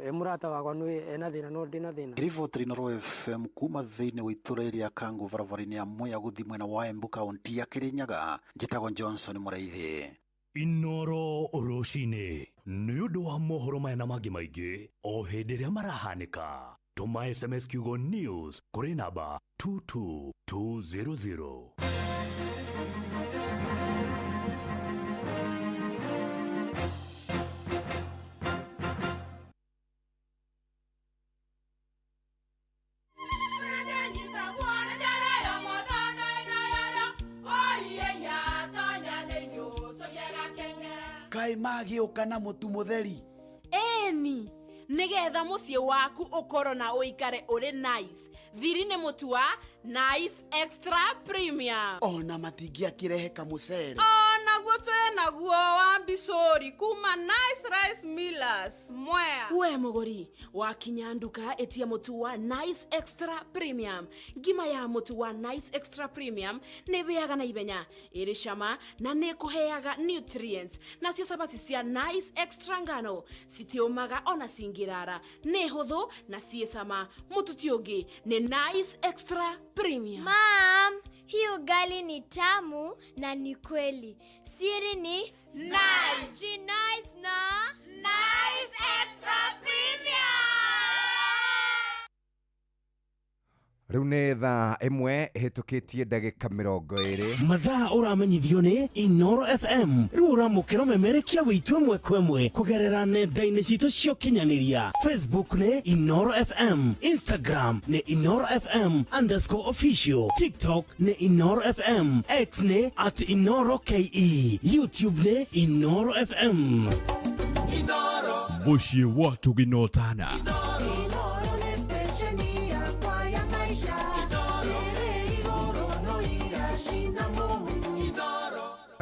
e mũrata wakwa nĩ ena thĩna no ndĩna thĩna. Riboti Inooro FM kuma thĩinĩ wa itũra rĩa Kangũ barabara-inĩ ya Mwea gũthiĩ mwena wa Embu kaunti ya Kĩrĩnyaga njĩtagwo Johnson Mũrĩithi. Inooro rũcinĩ nĩ ũndũ wa mohoro maya na mangĩ maingĩ o hĩndĩ ĩrĩa marahanĩka. Tũma SMS kiugo news kũrĩ namba 22200. Kaĩ magĩũka na mũtu mũtheri? Ĩni nigetha mũciĩ waku ũkorwo na ũikare ũrĩ nice thiri nĩ mũtu wa Nice Extra Premium ona matingĩakĩrehe kamũcere onaguo twĩ naguo wa mbicũri kuma Nice Rice Millers Mwea. We mũgũri wakinya nduka ĩtia mũtu wa Nice Extra Premium. Ngima ya mũtu wa Nice Extra Premium nĩ ĩhĩaga na ihenya ĩrĩ cama na nĩ ĩkũheaga nutrients nacio cabaci cia Nice Extra ngano citiũmaga ona cingĩrara nĩ hũthũ na ciĩ cama. Mũtu ti ũngĩ nĩ Nice Extra Premium. Mom, hii ugali ni tamu na ni kweli. Siri ni Nice. Ji nice na Nice Extra Premium. Rĩu nĩ thaa 1 ĩhĩtũkĩtie ndagĩka 20. Mathaa ũramenyithio nĩ Inooro FM rĩu ũramũkĩra ũmemerekia witũ ĩmwe kwa ĩmwe kũgerera nenda-inĩ citũ cia ũkinyanĩria. Facebook nĩ Inooro FM, Instagram nĩ Inooro FM _official, TikTok nĩ Inooro FM, X nĩ @InooroKE, YouTube nĩ Inooro FM. Mũciĩ wa Tuginotana.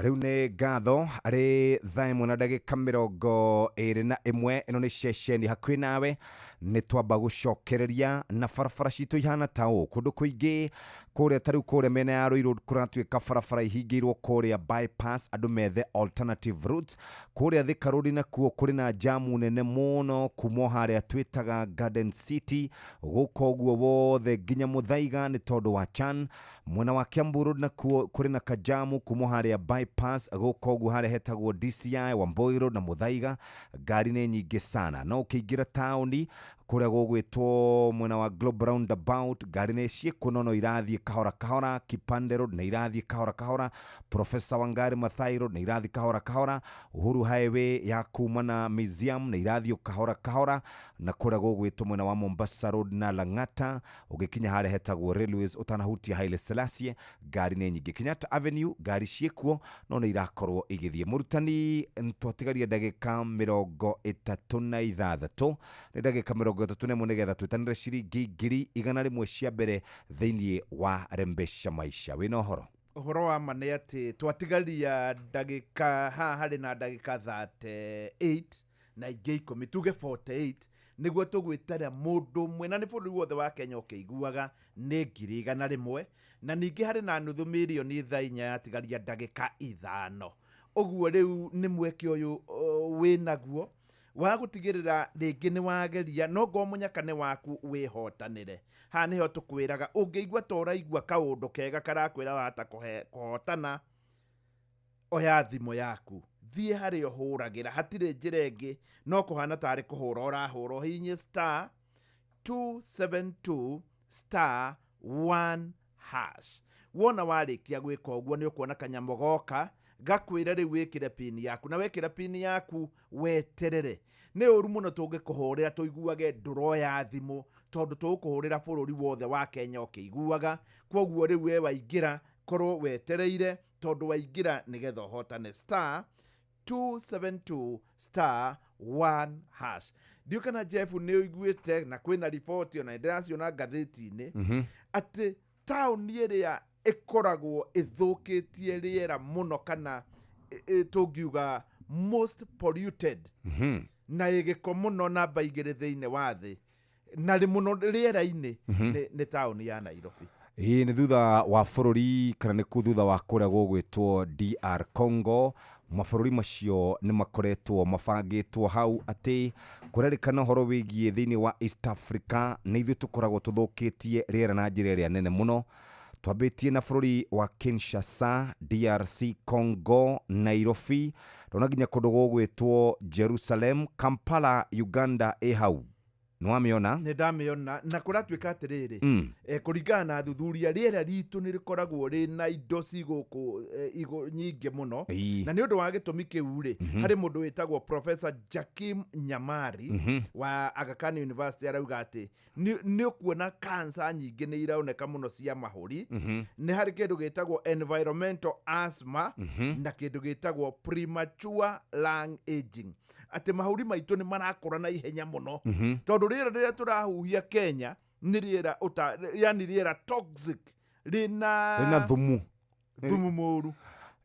Rĩu nĩ ngatho arĩ thaa 1 na ndagĩka 21. Ĩno nĩ ceceni hakuhĩ nawe. Nĩ twamba gũcokereria na barabara citũ ihana ta ũũ kũndũ kũingĩ kũrĩa, ta rĩu kũrĩa mĩena ya Ruiru kũratuĩka barabara ihingĩirwo kũrĩa bypass, andũ methe alternative routes. Kũrĩa Thika Road nakuo kũrĩ na jamu nene mũno kuma o harĩa twĩtaga Garden City gũka ũguo wothe nginya Muthaiga nĩ tondũ wa chan. Mwena wa Kiambu Road nakuo kũrĩ na kajamu kuma harĩa bypass gũka ũguo harĩa hetagwo DCI, Wambui Road na Muthaiga, ngari nĩ nyingĩ sana. No ũkĩingĩra taũni kũrĩa gũgwĩtwo mwena wa Global Roundabout, ngari nĩ ciĩkuo no no irathiĩ kahora kahora. Kipande Road nĩ irathiĩ kahora kahora, Professor Wangari Maathai Road nĩ irathiĩ kahora kahora, Uhuru Highway ya kuma na Museum nĩ irathiĩ kahora kahora, na kũrĩa gũgwĩtwo mwena wa Mombasa Road na Lang'ata ũgĩkinya harĩa hetagwo Railways ũtanahutia Haile Selassie, ngari nĩ nyingĩ. Kenyatta Avenue ngari ciĩkuo no nĩ irakorwo igĩthiĩ. Mũrutani, twatigaria ndagĩka 36, nĩ ndagĩka 31 nĩgetha twĩtanĩre ciringi 100,000 cia mbere thĩinĩ wa Rembesha Maisha. Wĩna ũhoro? Ũhoro wa ma nĩ atĩ twatigaria ndagĩka haha harĩ na ndagĩka 38 na ingĩ 10, tuge 48 nĩguo tũgwĩtara mũndũ ũmwe, na nĩ bũrũri wothe wa Kenya ũkĩiguaga nĩ 100,000, na ningĩ harĩ na 500,000 thaa 4 yatigaria ndagĩka 5. Ũguo rĩu nĩ mweke ũyũ wĩnaguo wa gũtigĩrĩra rĩngĩ nĩ wageria, no ngorwo mũnyaka nĩ waku wĩhotanĩre. Haha nĩho tũkwĩraga ũngĩigua ta ũraigua kaũndũ kega karakwĩra wahota kũhotana, oya thimũ yaku thiĩ harĩa ũhũragĩra, hatirĩ njĩra ĩngĩ no kũhana tarĩ kũhũra ũrahũra, ũhihinye star 272 star 1 hash. Wona warĩkia gwĩka ũguo nĩ ũkuona kanyamũ goka gakwĩra rĩu wĩkĩre pin yaku, na wekĩra pin yaku weterere. Nĩ ũru mũno tũngĩkũhũrĩra tũiguage ndũroya thimũ, tondũ tũgũkũhũrĩra bũrũri wothe wa Kenya ũkĩiguaga. Kwoguo rĩu we waingĩra korwo wetereire, tondũ waingĩra nĩgetha ũhotane star 272 star 1 hash. Ndiũ kana Jeff nĩ ũiguĩte na kwĩna riboti ona ndĩraciona ngathĩti-inĩ atĩ taũni ĩrĩa ĩkoragwo ĩthũkĩtie rĩera mũno kana tũngiuga most polluted na ĩgĩko mũno namba 2 thĩinĩ wa thĩ na rĩ mũno rĩera-inĩ nĩ taũni ya Nairobi. Ĩĩ nĩ thutha wa bũrũri kana nĩ kũ thutha wa kũrĩa gũgwĩtwo DR Congo. Mabũrũri macio nĩ makoretwo mabangĩtwo hau atĩ kũrerĩkana ũhoro wĩgiĩ thĩinĩ wa East Africa nĩ ithuĩ tũkoragwo tũthũkĩtie rĩera na njĩra ĩrĩa nene mũno. Twambĩtie na bũrũri wa Kinshasa, DRC Congo, Nairobi, ndona nginya kũndũ gũgwĩtwo Jerusalem, Kampala, Uganda ĩ hau. Nĩwamĩona? Nĩ ndamĩona na kũratuĩka atĩrĩrĩ, kũringana na athuthuria rĩera ritũ nĩ rĩkoragwo rĩna indo ci gũkũ nyingĩ mũno. Na nĩ ũndũ wa gĩtũmi kĩu rĩ, harĩ mũndũ wĩtagwo Professor Jakim Nyamari wa Aga Khan University arauga atĩ nĩ ũkuona cancer nyingĩ nĩ iraoneka mũno cia mahũri. Nĩ harĩ kĩndũ gĩtagwo environmental asthma na kĩndũ gĩtagwo premature lung aging, atĩ mahũri maitũ nĩ marakũra na ihenya mũno. Tondũ rĩera rĩrĩa tũrahuhia Kenya nĩ rĩera yani rĩera toxic, rĩna thumu, thumu mũru.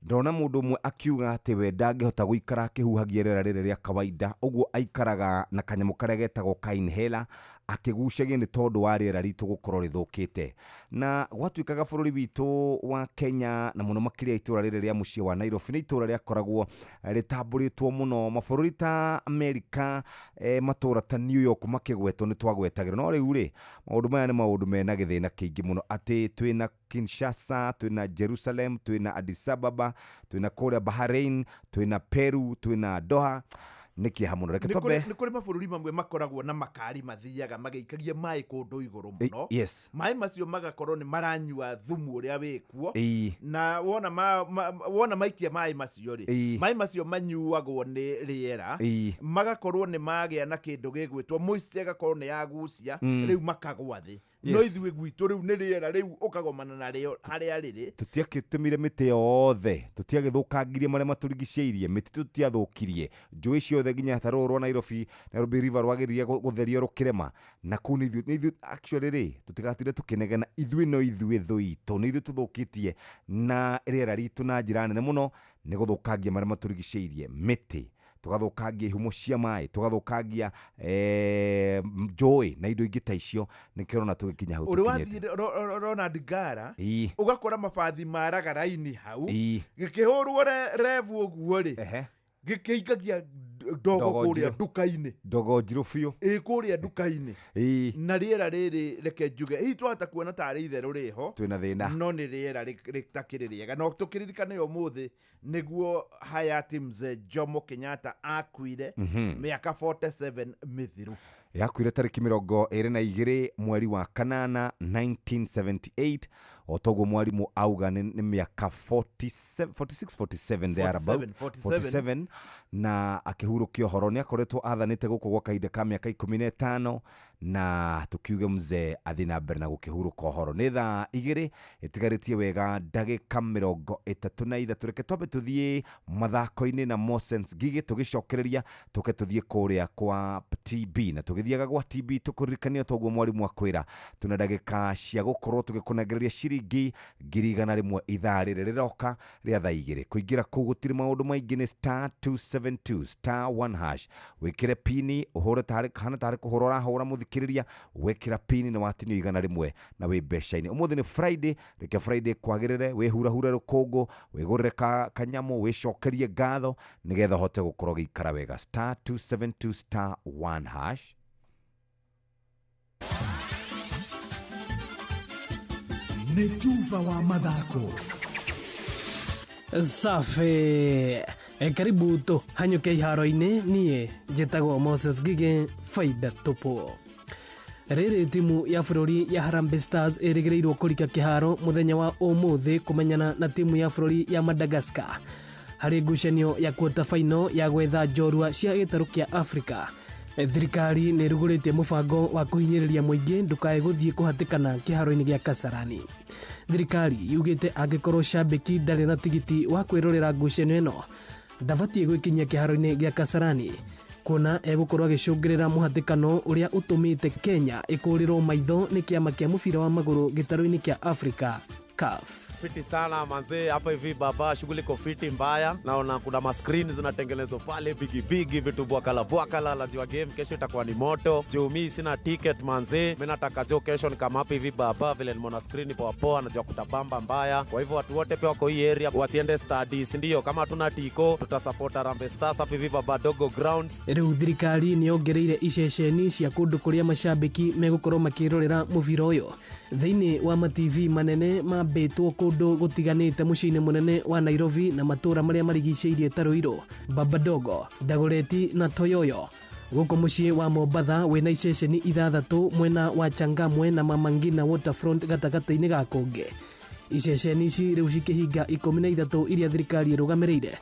Ndona mũndũ ũmwe akiuga atĩ we ndangĩhota gũikara akĩhuhagia rĩera rĩrĩ rĩa kawaida, ũguo aikaraga na kanyamũ karĩa getagwo ka inhaler akĩgucagia nĩ tondũ wa rĩera ritũ gũkorwo rĩthũkĩte. Na gwatuĩkaga bũrũri witũ wa Kenya na mũno makĩria itũra rĩrĩ rĩa mũciĩ wa Nairobi nĩ itũra rĩakoragwo rĩtambũrĩtwo mũno mabũrũri ta Amerika, matũra ta New York makĩgwetwo nĩ twagwetagĩrwo. No rĩu rĩ, maũndũ maya nĩ maũndũ mena gĩthĩna kĩingĩ mũno atĩ twĩna Kinshasa, twĩna Jerusalem, twĩna Addis Ababa, twĩna kũrĩa Bahrain, twĩna Peru, twĩna Doha. Nĩ kĩeha mũno. Reke twambe nĩ kũrĩ mabũrũri mamwe makoragwo na makari mathiaga magĩikagia maĩ kũndũ igũrũ mũno. Yes. Maĩ macio magakorwo nĩ maranyua thumu ũrĩa wĩkuo, na wona wona maikia maĩ macio rĩ, maĩ macio manyuagwo nĩ rĩera, magakorwo nĩ magĩa na kĩndũ gĩgwĩtwo moisture, ĩgakorwo nĩ yagucia, rĩu makagwa thĩ. No ithuĩ gwitũ rĩu nĩ rĩera rĩu ũkagomana narĩo harĩa rĩrĩ. Tũtiakĩtũmire mĩtĩ yothe, tũtiagĩthũkangirie marĩa matũrigicĩirie, mĩtĩ tũtiathũkirie, njũĩ ciothe nginya ta rũĩ rwa Nairobi, Nairobi River rwagĩrĩire gũtherio rũkĩrema, na kũu nĩ ithuĩ actually rĩ, tũtigatinde tũkĩnegena, ithuĩ no ithuĩ thũ itũ, nĩ ithuĩ tũthũkĩtie na rĩera ritũ na njĩra nene mũno, nĩ gũthũkangia marĩa matũrigicĩirie, mĩtĩ, tũgathũkangia ihumo cia maĩ, tũgathũkangia njũĩ na indo ingĩ ta icio, nĩkĩo ũrona tũgĩkinya hau ũrĩ tũkinyĩte. wathiĩ Ronald Ngara Ii. ũgakora mabathi maraga raini hau, Ii. gĩkĩhũrwo revu ũguo rĩ, gĩkĩingagia ndogo Ndogo kũrĩa njirũ. nduka-inĩ. Ndogo njirũ biũ. Ĩ kũrĩa nduka-inĩ. Ii. Na rĩera rĩrĩ reke njuge hihi twahota kuona tarĩ itherũ rĩho, Twĩna thĩna. no nĩ rĩera rĩtakĩrĩ rĩega. No tũkĩririkane ũmũthĩ nĩguo hayati mzee Jomo Kenyatta akuire mĩaka 47 mĩthiru. Yakuire tarĩki 22 mweri wa kanana 1978, o toguo mwarimũ auga nĩ mĩaka 47, 46, 47 thereabout, 47. 47, na akĩhurũkia ũhoro. Nĩ akoretwo athanĩte gũkũ gwa kahinda ka mĩaka 15, na tũkiuge mzee athiĩ na mbere na gũkĩhurũka ũhoro. Nĩ thaa 2 ĩtigarĩtie wega ndagĩka 33. Reke twambe tũthiĩ mathako-inĩ na Mosens Ngigĩ, tũgĩcokereria tũke tũthiĩ kũrĩa kwa TB, na tũgĩthiaga gwa TB tũkũririkania toguo mwarimũ akwĩra tuna ndagĩka cia gũkorwo tũgĩkũnengereria ciringi 100,000 ithaa rĩrĩ rĩroka rĩa thaa 2. Kũingĩra kũu gũtirĩ maũndũ maingĩ, nĩ star 272 star 1 hash, wĩkĩre pini ũhũre tarĩ hana tarĩ kũhũra ũrahũra mũthikĩrĩria, wekĩra pini nĩ watinio 100 na wĩ mbeca-inĩ. Ũmũthĩ nĩ Friday, reke Friday kwagĩrĩre, wĩhurahure rũkũngũ, wĩgũrĩre kanyamũ, wĩcokerie ngatho nĩgetha ũhote gũkorwo ũgĩikara wega. Star 272 star 1 hash. Nĩ tuba wa mathako. Safi. Karibu tu hanyũke iharo-inĩ. Niĩ njĩtagwo Moses Ngigĩ, faida tupu. Rĩrĩ timu ya bũrũri ya Harambee Stars ĩrĩgĩrĩirwo kũrika kĩharo mũthenya wa ũmũthĩ kũmenyana na timu ya bũrũri ya Madagascar harĩ ngucanio ya quarter final ya gwetha njorua cia gĩtarũ kĩa Africa. Thirikari nĩ ĩrugũrĩtie mũbango wa kũhinyĩrĩria mũingĩ ndũkae gũthiĩ kũhatĩkana kĩharo-inĩ gĩa Kasarani. Thirikari yugĩte angĩkorwo cambĩki ndarĩ na tigiti wa kwĩrorera ngucanio ĩno, ndabatiĩ gwĩkinyia kĩharo-inĩ gĩa Kasarani, kuona egũkorwo agĩcũngĩrĩra mũhatĩkano ũrĩa ũtũmĩte Kenya ĩkũrĩrwo maitho nĩ kĩama kĩa mũbira wa magũrũ gĩtarũ-inĩ kĩa Africa CAF. Fiti sana manzee, hapa hivi baba, shughuli iko fiti mbaya. Naona kuna ma screen zinatengenezwa pale bigi bigi, vitu bwakala bwakala. Najua game kesho itakuwa ni moto. Juu mi sina ticket manzee, mi nataka jo kesho nikama hapa hivi baba, vile nimeona screen poa poa, najua kutabamba mbaya. Kwa hivyo watu wote pia wako hii area wasiende studies, ndio kama hatuna tiko tutasupport Harambee Stars hapa hivi baba dogo grounds. Rĩu thirikari nĩ yongereire iceceni cia kũndũ kũrĩa macambĩki megũkorwo makĩrorera mũbira ũyũ thĩinĩ wa ma TV manene mambĩtwo kũndũ gũtiganĩte mũciĩ-inĩ mũnene wa Nairobi na matũũra marĩa marigicĩirie ta Ruiru, Babadogo, Dagoretti na Toyoyo. Gũkũ mũciĩ wa Mombatha wĩna iceceni 6 mwena wa Changamwe na Mama Ngina Waterfront gatagatĩ-inĩ ga kũngĩ. Iceceni ici rĩu cikĩhinga 13 iria thirikari ĩrũgamĩrĩire,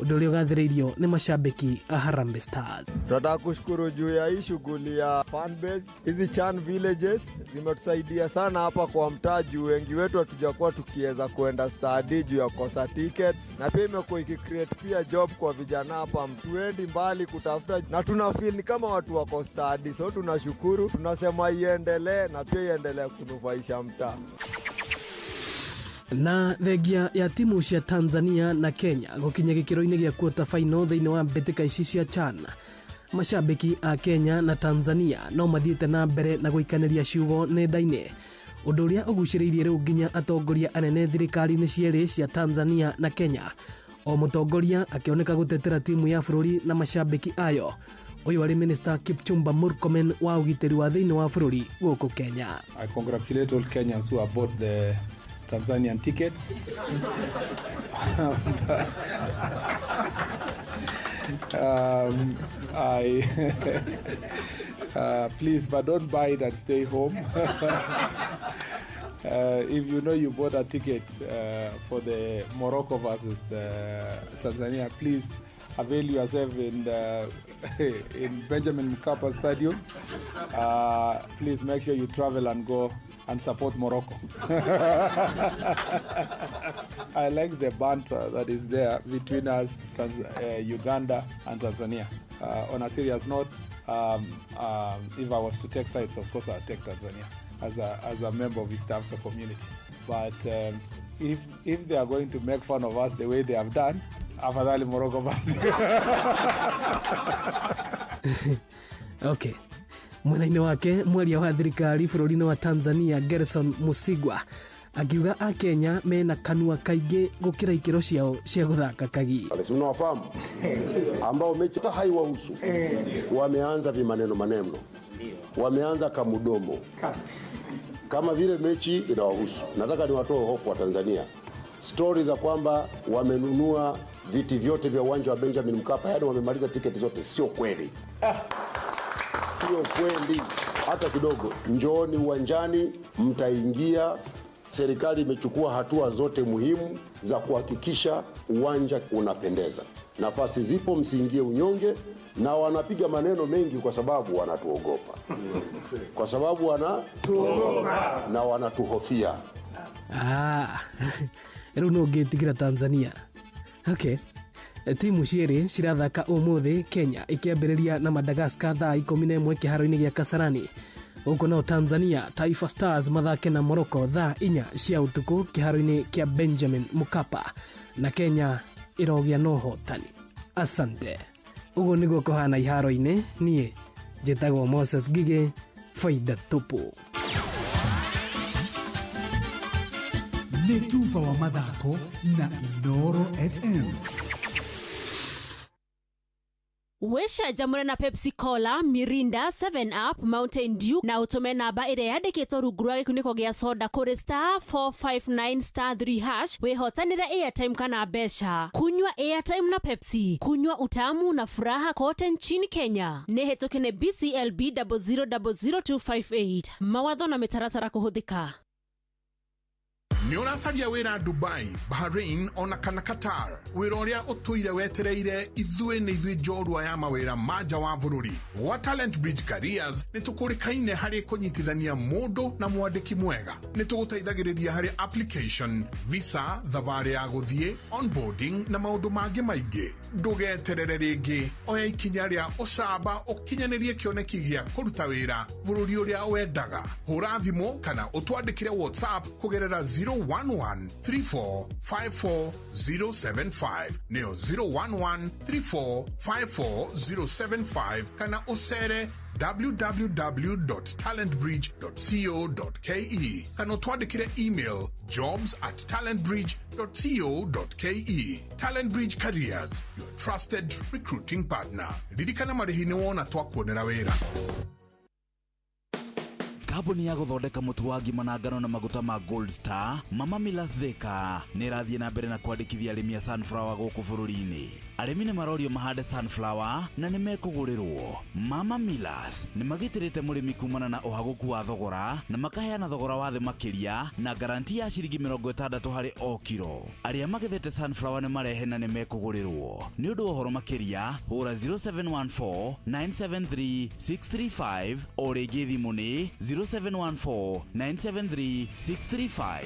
ũndũ ũrĩa ũgathĩrĩirio nĩ macambĩki a Harambee Stars. Tunataka kushukuru juu ya hii shughuli ya fan base. Hizi Chan villages zimetusaidia sana hapa kwa mtaa juu wengi wetu hatujakuwa tukiweza kuenda stadi juu ya kukosa tickets, na pia imekuwa ikicreate pia job kwa vijana hapa, mtuendi mbali kutafuta na tuna feel ni kama watu wako stadi, so tunashukuru, tunasema iendelee na pia iendelee kunufaisha mtaa. Na thengia ya timu cia Tanzania na Kenya gũkinya gĩkĩro-inĩ gĩa quarter final thĩinĩ wa mbĩtĩka ici cia CHAN, macambĩki a Kenya na Tanzania no mathiĩte na mbere na gũikanĩria ciugo nenda-inĩ, ũndũ ũrĩa ũgucĩrĩirie rĩu nginya atongoria anene thirikari-inĩ cierĩ cia Tanzania na Kenya, o mũtongoria akĩoneka gũtetera timu ya bũrũri na macambĩki ayo. Ũyũ arĩ Minister Kipchumba Murkomen wa ũgitĩri wa thĩinĩ wa bũrũri gũkũ Kenya. I congratulate all Kenyans who have bought the Tanzanian tickets. I please, but don't buy it and stay home. If you know you bought a ticket for the Morocco versus Tanzania, please Avail yourself in Benjamin Mkapa Stadium. Please make sure you travel and go and support Morocco. I like the banter that is there between us, Uganda and Tanzania. On a serious note, if I was to take sides, of course I'd take Tanzania as a member of East Africa community. But if they are going to make fun of us the way they have done, afadhali Morocco basi. Okay. Mwena-inĩ wake mwaria wa thirikari bũrũri-inĩ wa Tanzania Gerson Musigwa akiuga akenya mena kanua kaingĩ gũkĩra ikĩro ciao cia gũthaka kagi. Wale si mnawafahamu ambao mechi hata haiwahusu wameanza vimaneno maneno, wameanza kamudomo kama vile mechi inawahusu. Nataka niwatoe hofu wa Tanzania, stori za kwamba wamenunua viti vyote vya uwanja wa Benjamin Mkapa, yani wamemaliza tiketi zote, sio kweli. Sio kweli hata kidogo. Njooni uwanjani, mtaingia. Serikali imechukua hatua zote muhimu za kuhakikisha uwanja unapendeza. Nafasi zipo, msiingie unyonge. Na wanapiga maneno mengi kwa sababu wanatuogopa, kwa sababu wanatuogopa na wanatuhofia. Rĩu no ngĩtigĩra Tanzania. Okay. Timu cierĩ cirathaka ũmũthĩ, Kenya ĩkĩambĩrĩria na Madagascar thaa 11 kĩharo-inĩ gĩa Kasarani. Gũkũ nao Tanzania Taifa Stars mathake na Morocco thaa 4 cia ũtukũ kĩharo-inĩ kĩa Benjamin Mkapa, na Kenya ĩrogĩa na ũhotani. Asante. Ũguo nĩguo kũhana iharo-inĩ. Niĩ njĩtagwo Moses Ngigĩ, faida tupu. Nĩ tuba wa mathako na Inooro FM. Wĩcanjamũre na Pepsi Cola, Mirinda, 7 Up, Mountain Dew na ũtũme namba ĩrĩa yandĩkĩtwo rungu rwa gĩkunĩko gĩa soda kũrĩ star 459 star 3 hash wĩhotanĩre airtime kana mbeca. Kunywa airtime na Pepsi, kunywa utamu na furaha kote nchini Kenya. Nĩ hĩtũke nĩ BCLB 0000258. Mawatho na mĩtaratara kũhũthĩka. Nĩ ũracaria wĩra Dubai, Bahrain ona kana Qatar? Wĩra ũrĩa ũtũire wetereire ithuĩ nĩ ithuĩ njorua ya mawĩra ma nja wa bũrũri. Gwa Talent Bridge Careers nĩ tũkũrĩkaine harĩ kũnyitithania mũndũ na mwandĩki mwega. Nĩ tũgũteithagĩrĩria harĩ application, visa, thabarĩ ya gũthiĩ, onboarding na maũndũ mangĩ maingĩ. Ndũgeterere rĩngĩ, oya ikinya rĩa ũcamba ũkinyanĩrie kĩoneki gĩa kũruta wĩra bũrũri ũrĩa wendaga. Hũra thimũ kana ũtwandĩkĩre WhatsApp kũgerera 011 34 54 075, nĩyo 011 34 54 075, kana ũcere www.talentbridge.co.ke kana ũtwandĩkĩre email jobs@talentbridge.co.ke. Talent Bridge Careers, your trusted recruiting partner. Ririkana marĩhi nĩ wona twakuonera wĩra. Kambuni ya gũthondeka mũtu wa ngima na ngano na maguta ma Gold Star, Mama Milas Thika, nĩ ĩrathiĩ na mbere na kwandĩkithia arĩmi a sunflower gũkũ bũrũri-inĩ. Arĩmi nĩ marorio mahande sunflower na nĩ mekũgũrĩrwo. Mama Milas nĩ magitĩrĩte mũrĩmi kumana na ũhagũku wa thogora na makaheana thogora wa thĩ makĩria na garanti ya ciringi 60 harĩ o kiro. Arĩa magethete sunflower nĩ marehe na nĩ mekũgũrĩrwo. Nĩ ũndũ wa ũhoro makĩria, hũra 0714 973 635 o rĩngĩ thimũ nĩ 0714 973 635.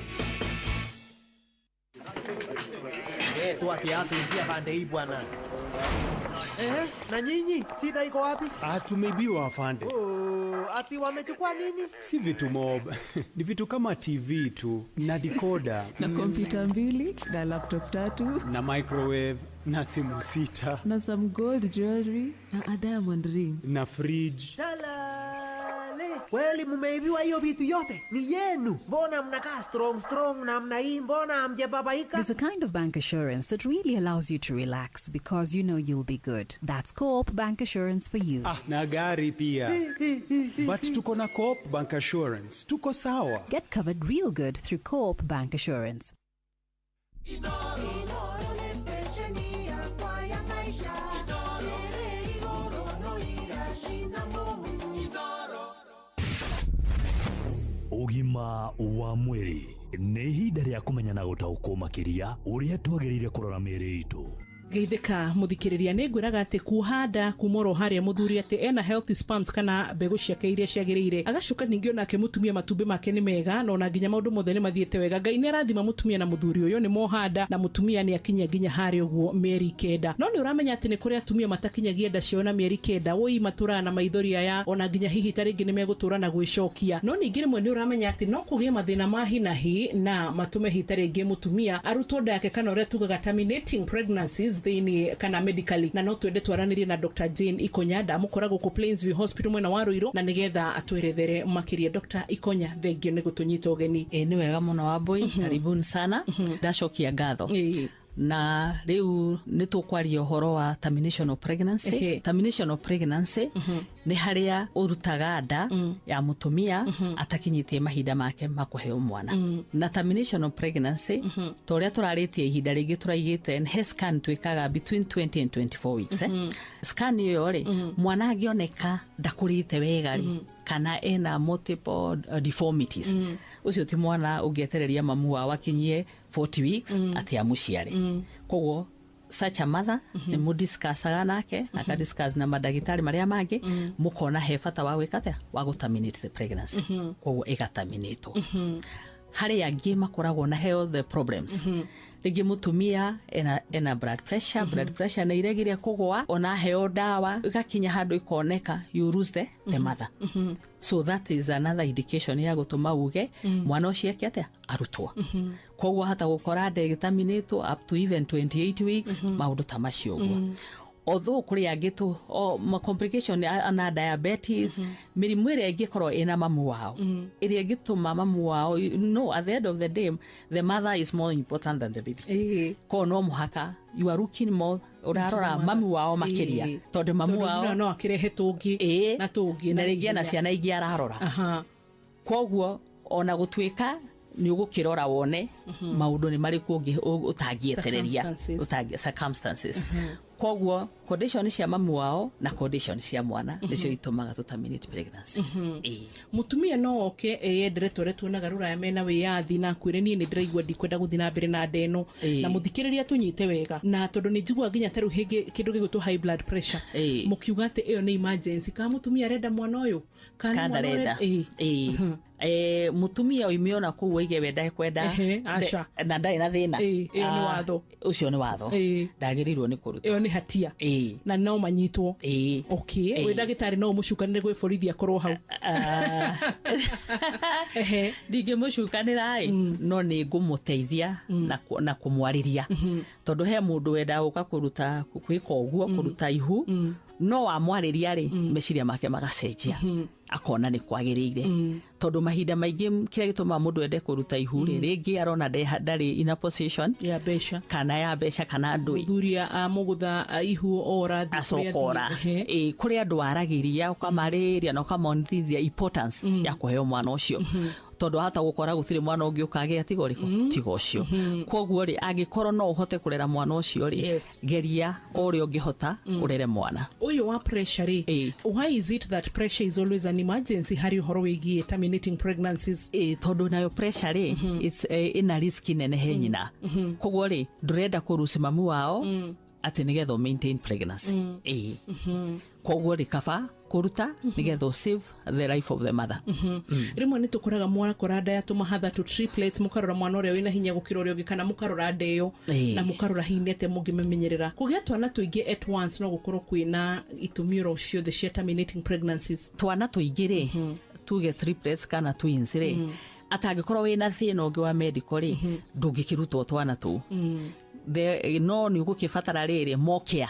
Toa kiatu ingia pande hii bwana. Na nyinyi shida iko wapi? Tumeibiwa afande. Oh, ati wamechukua nini? Si vitu mob. Ni vitu kama TV tu na decoder na kompyuta 2 na laptop 3 na microwave na simu 6 na some gold jewelry na a diamond ring na fridge. Salale. Kweli mumeibiwa hiyo vitu yote? Ni yenu. Mbona mnakaa strong strong namna hii? Mbona hamjababaika? There's a kind of bank assurance that really allows you to relax because you know you'll be good. That's Co-op Bank Assurance for you. Na gari pia. But tuko na Co-op Bank Assurance. Tuko sawa. Get covered real good through Co-op Bank Assurance. Ũgima wa mwĩrĩ nĩ ihinda rĩa kũmenya na gũtaũkwo makĩria ũrĩa twagĩrĩire kũrora mĩĩrĩ itũ. Geithĩka mũthikĩrĩria, nĩ ngwĩraga atĩ kuhanda kuma oro harĩa mũthuri atĩ ena healthy sperms kana mbegũ ciake iria ciagĩrĩire, agacoka ningĩ onake mũtumia matumbĩ make nĩ mega, na ona nginya maũndũ mothe nĩ mathiĩte wega. Ngai nĩ arathima mũtumia na mũthuri ũyũ nĩ mohanda, na mũtumia nĩ akinyia nginya harĩa ũguo mĩeri 9. No nĩ ũramenya atĩ nĩ kũrĩ atumia matakinyagia nda ciao na mĩeri 9, woi matũraga na maithori aya, ona nginya hihi ta rĩngĩ nĩ megũtũra na gwĩcokia. No ningĩ rĩmwe nĩ ũramenya atĩ no kũgĩe mathĩna ma hi na hi na matũme hihi ta rĩngĩ mũtumia arutwo nda yake, kana ũrĩa tugaga terminating pregnancies thĩinĩ kana medically. Na no twende twaranĩrie na Dr. Jane Ikonya, ndamũkora gũkũ Plainsview Hospital mwena wa Ruiru, na nĩgetha atwerethere makĩria. Dr. Ikonya, thengio nĩ gũtũnyita ũgeni. Ĩ, nĩ wega mũno Wambui, karibuni sana. Ndacokia ngatho. Na rĩu nĩ tũkwaria ũhoro wa termination of pregnancy. Termination of pregnancy nĩ harĩa ũrutaga nda ya mũtumia atakinyĩtie mahinda make ma kũheo mwana. Na termination of pregnancy, ta ũrĩa tũrarĩtie ihinda rĩngĩ, tũraigĩte he scan twĩkaga between 20 and 24 weeks. Scan ĩyo rĩ, mwana angĩoneka ndakũrĩte wega rĩ, kana ena multiple deformities, ũcio ti mwana ũngĩetereria mamu wao akinyie 40 weeks atĩ amũciare. Koguo such a mother nĩ mũdiscussaga nake, akadiscuss na mandagĩtarĩ marĩa mangĩ, mũkona he bata wa gwĩka atĩa, wa gũ terminate the pregnancy. Koguo ĩgataminĩtwo. Harĩ angĩ makoragwo na health problems, rĩngĩ mũtumia ena blood pressure, blood pressure nĩ iregire kũgũa, ona heo ndawa ĩgakinya handũ ĩkoneka, you lose the mother. So that is another indication ya gũtũma uge mwana ũcio eke atĩa, arutwo. Koguo hata gũkora nda ĩgĩtaminĩtwo up to even 28 weeks, maũndũ ta macio ũguo. Although kũrĩ angĩ tu o ma complication na diabetes, mĩrimũ ĩrĩa ĩngĩkorwo ĩna mamu wao, ĩrĩa ĩngĩtũma mamu wao, no at the end of the day the mother is more important than the baby. Koguo no mũhaka you are looking more, ũrarora mamu wao makĩria, tondũ mamu wao no akĩrehe tũngĩ na tũngĩ. Na rĩngĩ ena ciana ingĩ ararora. Koguo ona gũtuĩka nĩ ũgũkĩrora wone maũndũ nĩ marĩkũ ũtangĩetereria, circumstances. Koguo condition cia mamu wao na condition cia mwana nĩcio itũmaga tũ terminate pregnancies. Mũtumia no oke eyendere, tũrĩa tuonaga rũraya mena wĩyathi, na akwĩre niĩ nĩ ndĩraigua ndikwenda gũthiĩ na mbere na nda ĩno. Na mũthikĩrĩria, tũnyite wega, na tondũ nĩ njiguaga nginya ta rĩu hĩngĩ kĩndũ gĩgwĩtwo high blood pressure, mũkiuga atĩ ĩyo nĩ emergency, kana mũtumia arenda mwana ũyũ kana ndarenda. Mũtumia oime ona kũu oige we ndekwenda na ndarĩ na thĩna, ĩyo nĩ watho. Ũcio nĩ watho, ndagĩrĩirwo nĩ kũruta. Ĩyo nĩ hatia na no manyitwo. Okay, wĩ ndagĩtarĩ no ũmũcukanĩre gwĩ borithi akorwo hau? Ndingĩmũcukanĩra ĩ, no nĩ ngũmũteithia na kũmwarĩria, tondũ he mũndũ wendaga gũka kũruta, gwĩka ũguo, kũruta ihu, no wamwarĩria rĩ, meciria make magacenjia, akona nĩ kwagĩrĩire, tondũ mahinda maingĩ kĩrĩa gĩtũmaga mũndũ ende kũruta ihu rĩ, rĩngĩ arona ndarĩ in a position ya mbeca, kana ya mbeca kana ndũĩ. Mũthuri amũgũtha ihu ora. Acoka ora. Ĩ, kũrĩ andũ aragĩria, ũkamarĩria na ũkamonithia importance ya kũheo mwana ũcio, tondũ hata gũkora gũtirĩ mwana ũngĩ ũkagĩa tiga ũrĩkũ, tiga ũcio. Koguo rĩ, angĩkorwo no ũhote kũrera mwana ũcio rĩ, geria o ũrĩa ũngĩhota ũrere mwana. Ũyũ wa pressure rĩ, why is it that pressure is always an emergency harĩ ũhoro wĩgiĩ terminating pregnancies? Ĩ, tondũ nayo pressure rĩ, it's ĩna risk nene he nyina. Koguo rĩ, ndũrenda kũruci mamu wao atĩ nĩgetha ũ maintain pregnancy. Ĩ, koguo rĩ, kaba kũruta nĩgetha ũ save the life of the mother. Rĩmwe nĩ tũkoraga mwarakora nda ya tũmahatha tũ triplets, mũkarora mwana ũrĩa wĩna hinya gũkĩra ũrĩa ũngĩ, kana mũkarora nda ĩyo na mũkarora hihi nĩ atĩa mũngĩmĩmenyerera. Kũgĩa twana tũingĩ at once no gũkorwo kwĩna itũmi oro ciothe cia terminating pregnancies? Twana tũingĩ rĩ, tuge triplets kana twins rĩ, atangĩkorwo wĩna thĩna ũngĩ wa medical rĩ, ndũngĩkĩrutwo twana tũu. No nĩ ũgũkĩbatara rĩrĩ mokĩa.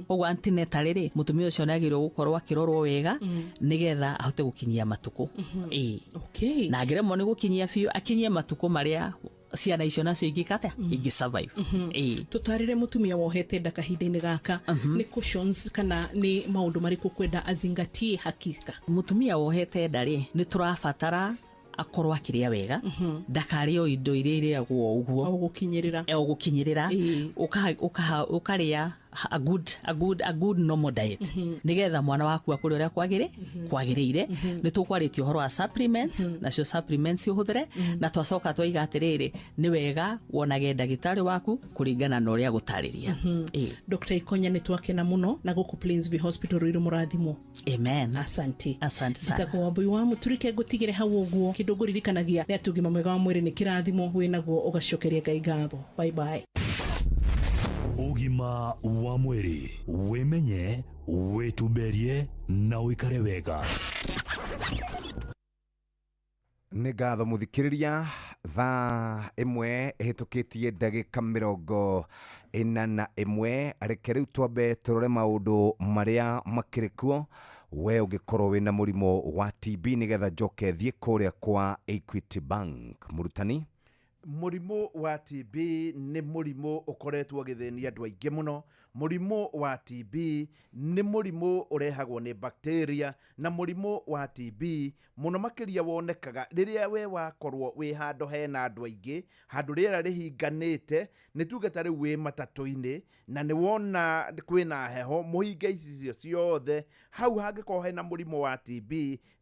Koguo antenatal rĩ, mũtumia ũcio nĩ agĩrĩirwo gũkorwo akĩrorwo wega nĩgetha ahote gũkinyia matukũ. Ĩĩ. Na angĩremwo nĩ gũkinyia biũ, akinyie matukũ marĩa ciana icio nacio ingĩka atĩa, ingĩ survive. Ĩĩ. Tũtarĩre mũtumia wohete nda kahinda-inĩ gaka, nĩ cautions kana nĩ maũndũ marĩkũ kwenda azingatie hakika? Mũtumia wohete nda rĩ, nĩ tũrabatara akorwo akĩrĩa wega, ndakarĩe o indo iria irĩagwo o ũguo. O gũkinyĩrĩra. O gũkinyĩrĩra. Ũkarĩa a good normal diet nigetha mwana waku akũre ũrĩa kwagĩrĩire. Nĩ tũkwarĩtie ũhoro wa supplements, nacio supplements ũhũthĩre, na twacoka twaiga atĩrĩrĩ, nĩ wega wonage ndagĩtarĩ waku kũringana na ũrĩa gũtarĩria. Ĩĩ. Dr Ikonya, nĩ twakena mũno na gũkũ Plainsview Hospital rũirũ mũrathimwo. Amen. Asante. Asante sana. Njĩtagwo Wambui wa Mũturike, ngũtigĩre hau ũguo. Kĩndũ ngũririkanagia nĩ atĩ ũgima mwega wa mwĩrĩ nĩ kĩrathimo, wĩnaguo ũgacokeria Ngai ngatho. Bye bye. Ũgima wa mwĩrĩ: wĩmenye, wĩtumberie na ũikare wega. Nĩ ngatho mũthikĩrĩria. Thaa 1 ĩhĩtũkĩtie ndagĩka 41. Reke rĩu twambe tũrore maũndũ marĩa makĩrĩ kuo we ũngĩkorwo wĩna mũrimũ wa TB, nĩgetha njoke thiĩ kũrĩa kwa Equity Bank. Mũrutani. Mũrimũ wa TB nĩ mũrimũ ũkoretwo ũgĩthĩnia andũ aingĩ mũno. Mũrimũ wa TB nĩ mũrimũ ũrehagwo nĩ bacteria, na mũrimũ wa TB mũno makĩria wonekaga rĩrĩa we wakorwo wĩ handũ hena andũ aingĩ, handũ rĩera rĩhinganĩte. Nĩ tuge ta rĩu wĩ matatũ-inĩ na nĩ wona kwĩna heho, mũhinga ici ciothe hau, hangĩkorwo hena mũrimũ wa TB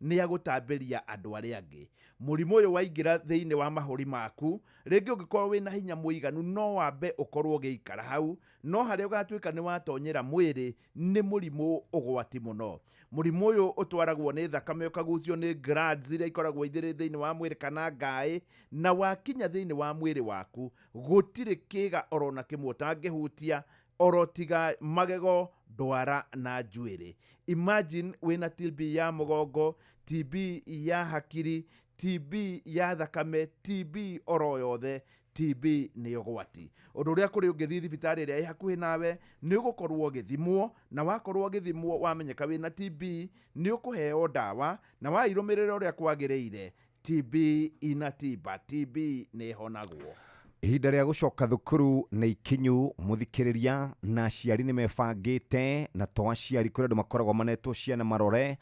nĩ agũtambĩria andũ arĩa angĩ. Mũrimũ ũyũ waingĩra thĩinĩ wa mahũri maku, rĩngĩ ũngĩkorwo wĩna hinya mũiganu no wambe ũkorwo ũgĩikara hau, no harĩa ũgatuĩka nĩ watonyera mwĩrĩ, nĩ mũrimũ ũgwati mũno. Mũrimũ ũyũ ũtwaragwo nĩ thakame, ũkagucio nĩ glands iria ikoragwo ithĩrĩ thĩinĩ wa mwĩrĩ kana ngaĩ, na wakinya thĩinĩ wa mwĩrĩ waku gũtirĩ kĩga orona kĩmwe ũtangĩhutia oro tiga magego, ndwara na njuĩrĩ. Imagine wĩna TB ya mũgongo, TB ya hakiri, TB ya thakame, TB oro yothe. TB nĩ ũgwati. Ũndũ ũrĩa kũrĩ, ũngĩthiĩ thibitarĩ ĩrĩa ĩ hakuhĩ nawe nĩ ũgũkorwo ũgĩthimwo, na wakorwo ũgĩthimwo wamenyeka wĩna TB nĩ ũkũheo ndawa, na wairũmĩrĩra ũrĩa kwagĩrĩire, TB ina tiba, TB nĩ ĩhonagwo. Ihinda rĩa gũcoka thukuru nĩ ikinyu, mũthikĩrĩria, na aciari nĩ mebangĩte. Na to aciari, kũrĩ andũ makoragwo manetwo ciana marore,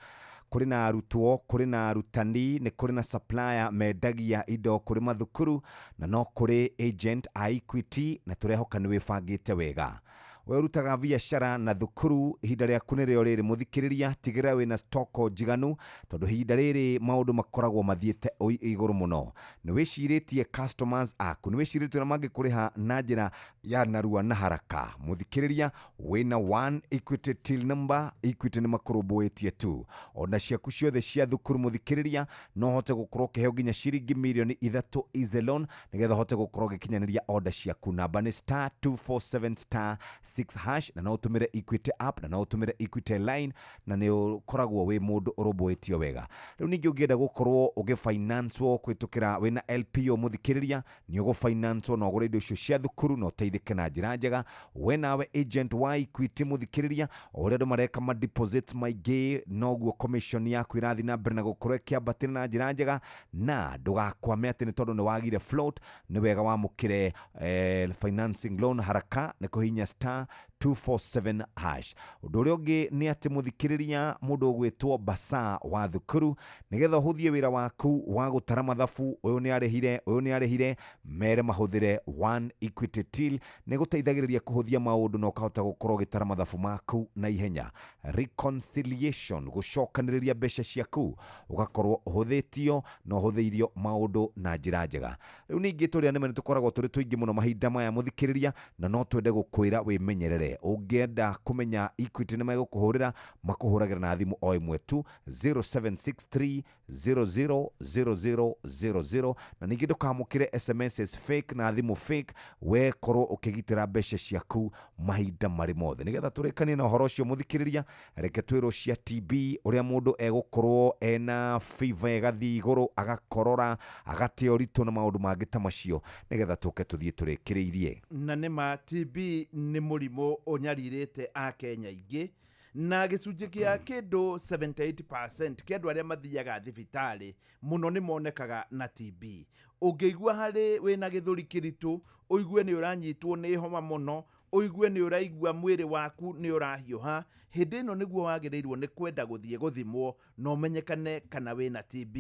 kũrĩ na arutwo, kũrĩ na arutani, nĩ kũrĩ na supplier mendagia indo kũrĩ mathukuru, na no kũrĩ agent a Equity, na tũrehoka nĩ wĩbangĩte wega. We ũrutaga biacara na thukuru, ihinda rĩaku nĩrĩo rĩrĩ, mũthikĩrĩria. Tigĩrĩra wĩna stoko njiganu, tondũ ihinda rĩrĩ maũndũ makoragwo mathiĩte igũrũ mũno. Nĩ wĩcirĩtie customers aku? Nĩ wĩcirĩtie ũrĩa mangĩkũrĩha na njĩra ya narua na haraka? Mũthikĩrĩria, wĩna one Equity till number, Equity nĩ makũrũmbũĩtie tu ona ciaku ciothe cia thukuru. Mũthikĩrĩria, no ũhote gũkorwo ũkĩheo nginya ciringi mirioni 3 easy loan, nĩgetha ũhote gũkorwo ũgĩkinyanĩria order ciaku. Namba nĩ *247*6#, na no ũtũmĩre Equity app, na no ũtũmĩre Equity line, na nĩ ũkoragwo wĩ mũndũ ũrũmbũĩtio wega. Rĩu ningĩ ũngĩenda gũkorwo ũgĩfinanswo kũhĩtũkĩra wĩna LPO, mũthikĩrĩria, nĩ ũgũfinanswo na ũgũre indo icio cia thukuru na ũteithĩke na njĩra njega. We nawe agent wa Equity, mũthikĩrĩria, o ũrĩa andũ mareka ma deposit maingĩ, noguo commission yaku ĩrathiĩ na mbere na gũkorwo ĩkĩambatĩra na njĩra njega. Na ndũgakwame atĩ nĩ tondũ nĩ wagire float. Nĩ wega wamũkĩre financing loan haraka nĩ kũhihinya *247#. Ũndũ ũrĩa ũngĩ nĩ atĩ, mũthikĩrĩria, mũndũ ũgwĩtwo basa wa thukuru, nĩgetha ũhũthie wĩra waku wa gũtara mathabu, ũyũ nĩ arĩhire, ũyũ nĩ arĩhire, mere mahũthĩre one Equity till. Nĩ gũteithagĩrĩria kũhũthia maũndũ na ũkahota gũkorwo ũgĩtara mathabu maku na ihenya. Reconciliation, gũcokanĩrĩria mbeca ciaku, ũgakorwo ũhũthĩtio na ũhũthĩirio maũndũ na njĩra njega. Rĩu ningĩ tũrĩa nĩme nĩ tũkoragwo tũrĩ tũingĩ mũno mahinda maya, mũthikĩrĩria, na no twende gũkwĩra wĩmenyerere. Ũngĩenda kũmenya Equity nĩ megũkũhũrĩra, makũhũragĩra na thimũ o ĩmwe tu, 0763 000000. Na ningĩ ndũkamũkĩre SMS fake na thimũ fake. We korwo ũkĩgitĩra mbeca ciaku mahinda marĩ mothe. Nĩgetha tũrĩkanie na ũhoro ũcio, mũthikĩrĩria, reke twĩrwo cia TB, ũrĩa mũndũ egũkorwo ena fever ĩgathiĩ igũrũ, agakorora, agate ũritũ na maũndũ mangĩ ta macio, nĩgetha tũke tũthiĩ tũrĩkĩrĩirie. Na nĩ ma TB nĩ mũrimũ ũnyarirĩte akenya aingĩ, na gĩcunjĩ kĩa kĩndũ 78% kĩa andũ arĩa mathiaga thibitarĩ mũno nĩ monekaga na TB. Ũngĩigua harĩ wĩna gĩthũri kĩritũ, ũigue nĩ ũranyitwo nĩ homa mũno, Ũigue nĩ ũraigua mwĩrĩ waku nĩ ũrahiũha, hĩndĩ ĩno nĩguo wagĩrĩirwo nĩ kwenda gũthiĩ gũthimwo na ũmenyekane kana wĩna TB.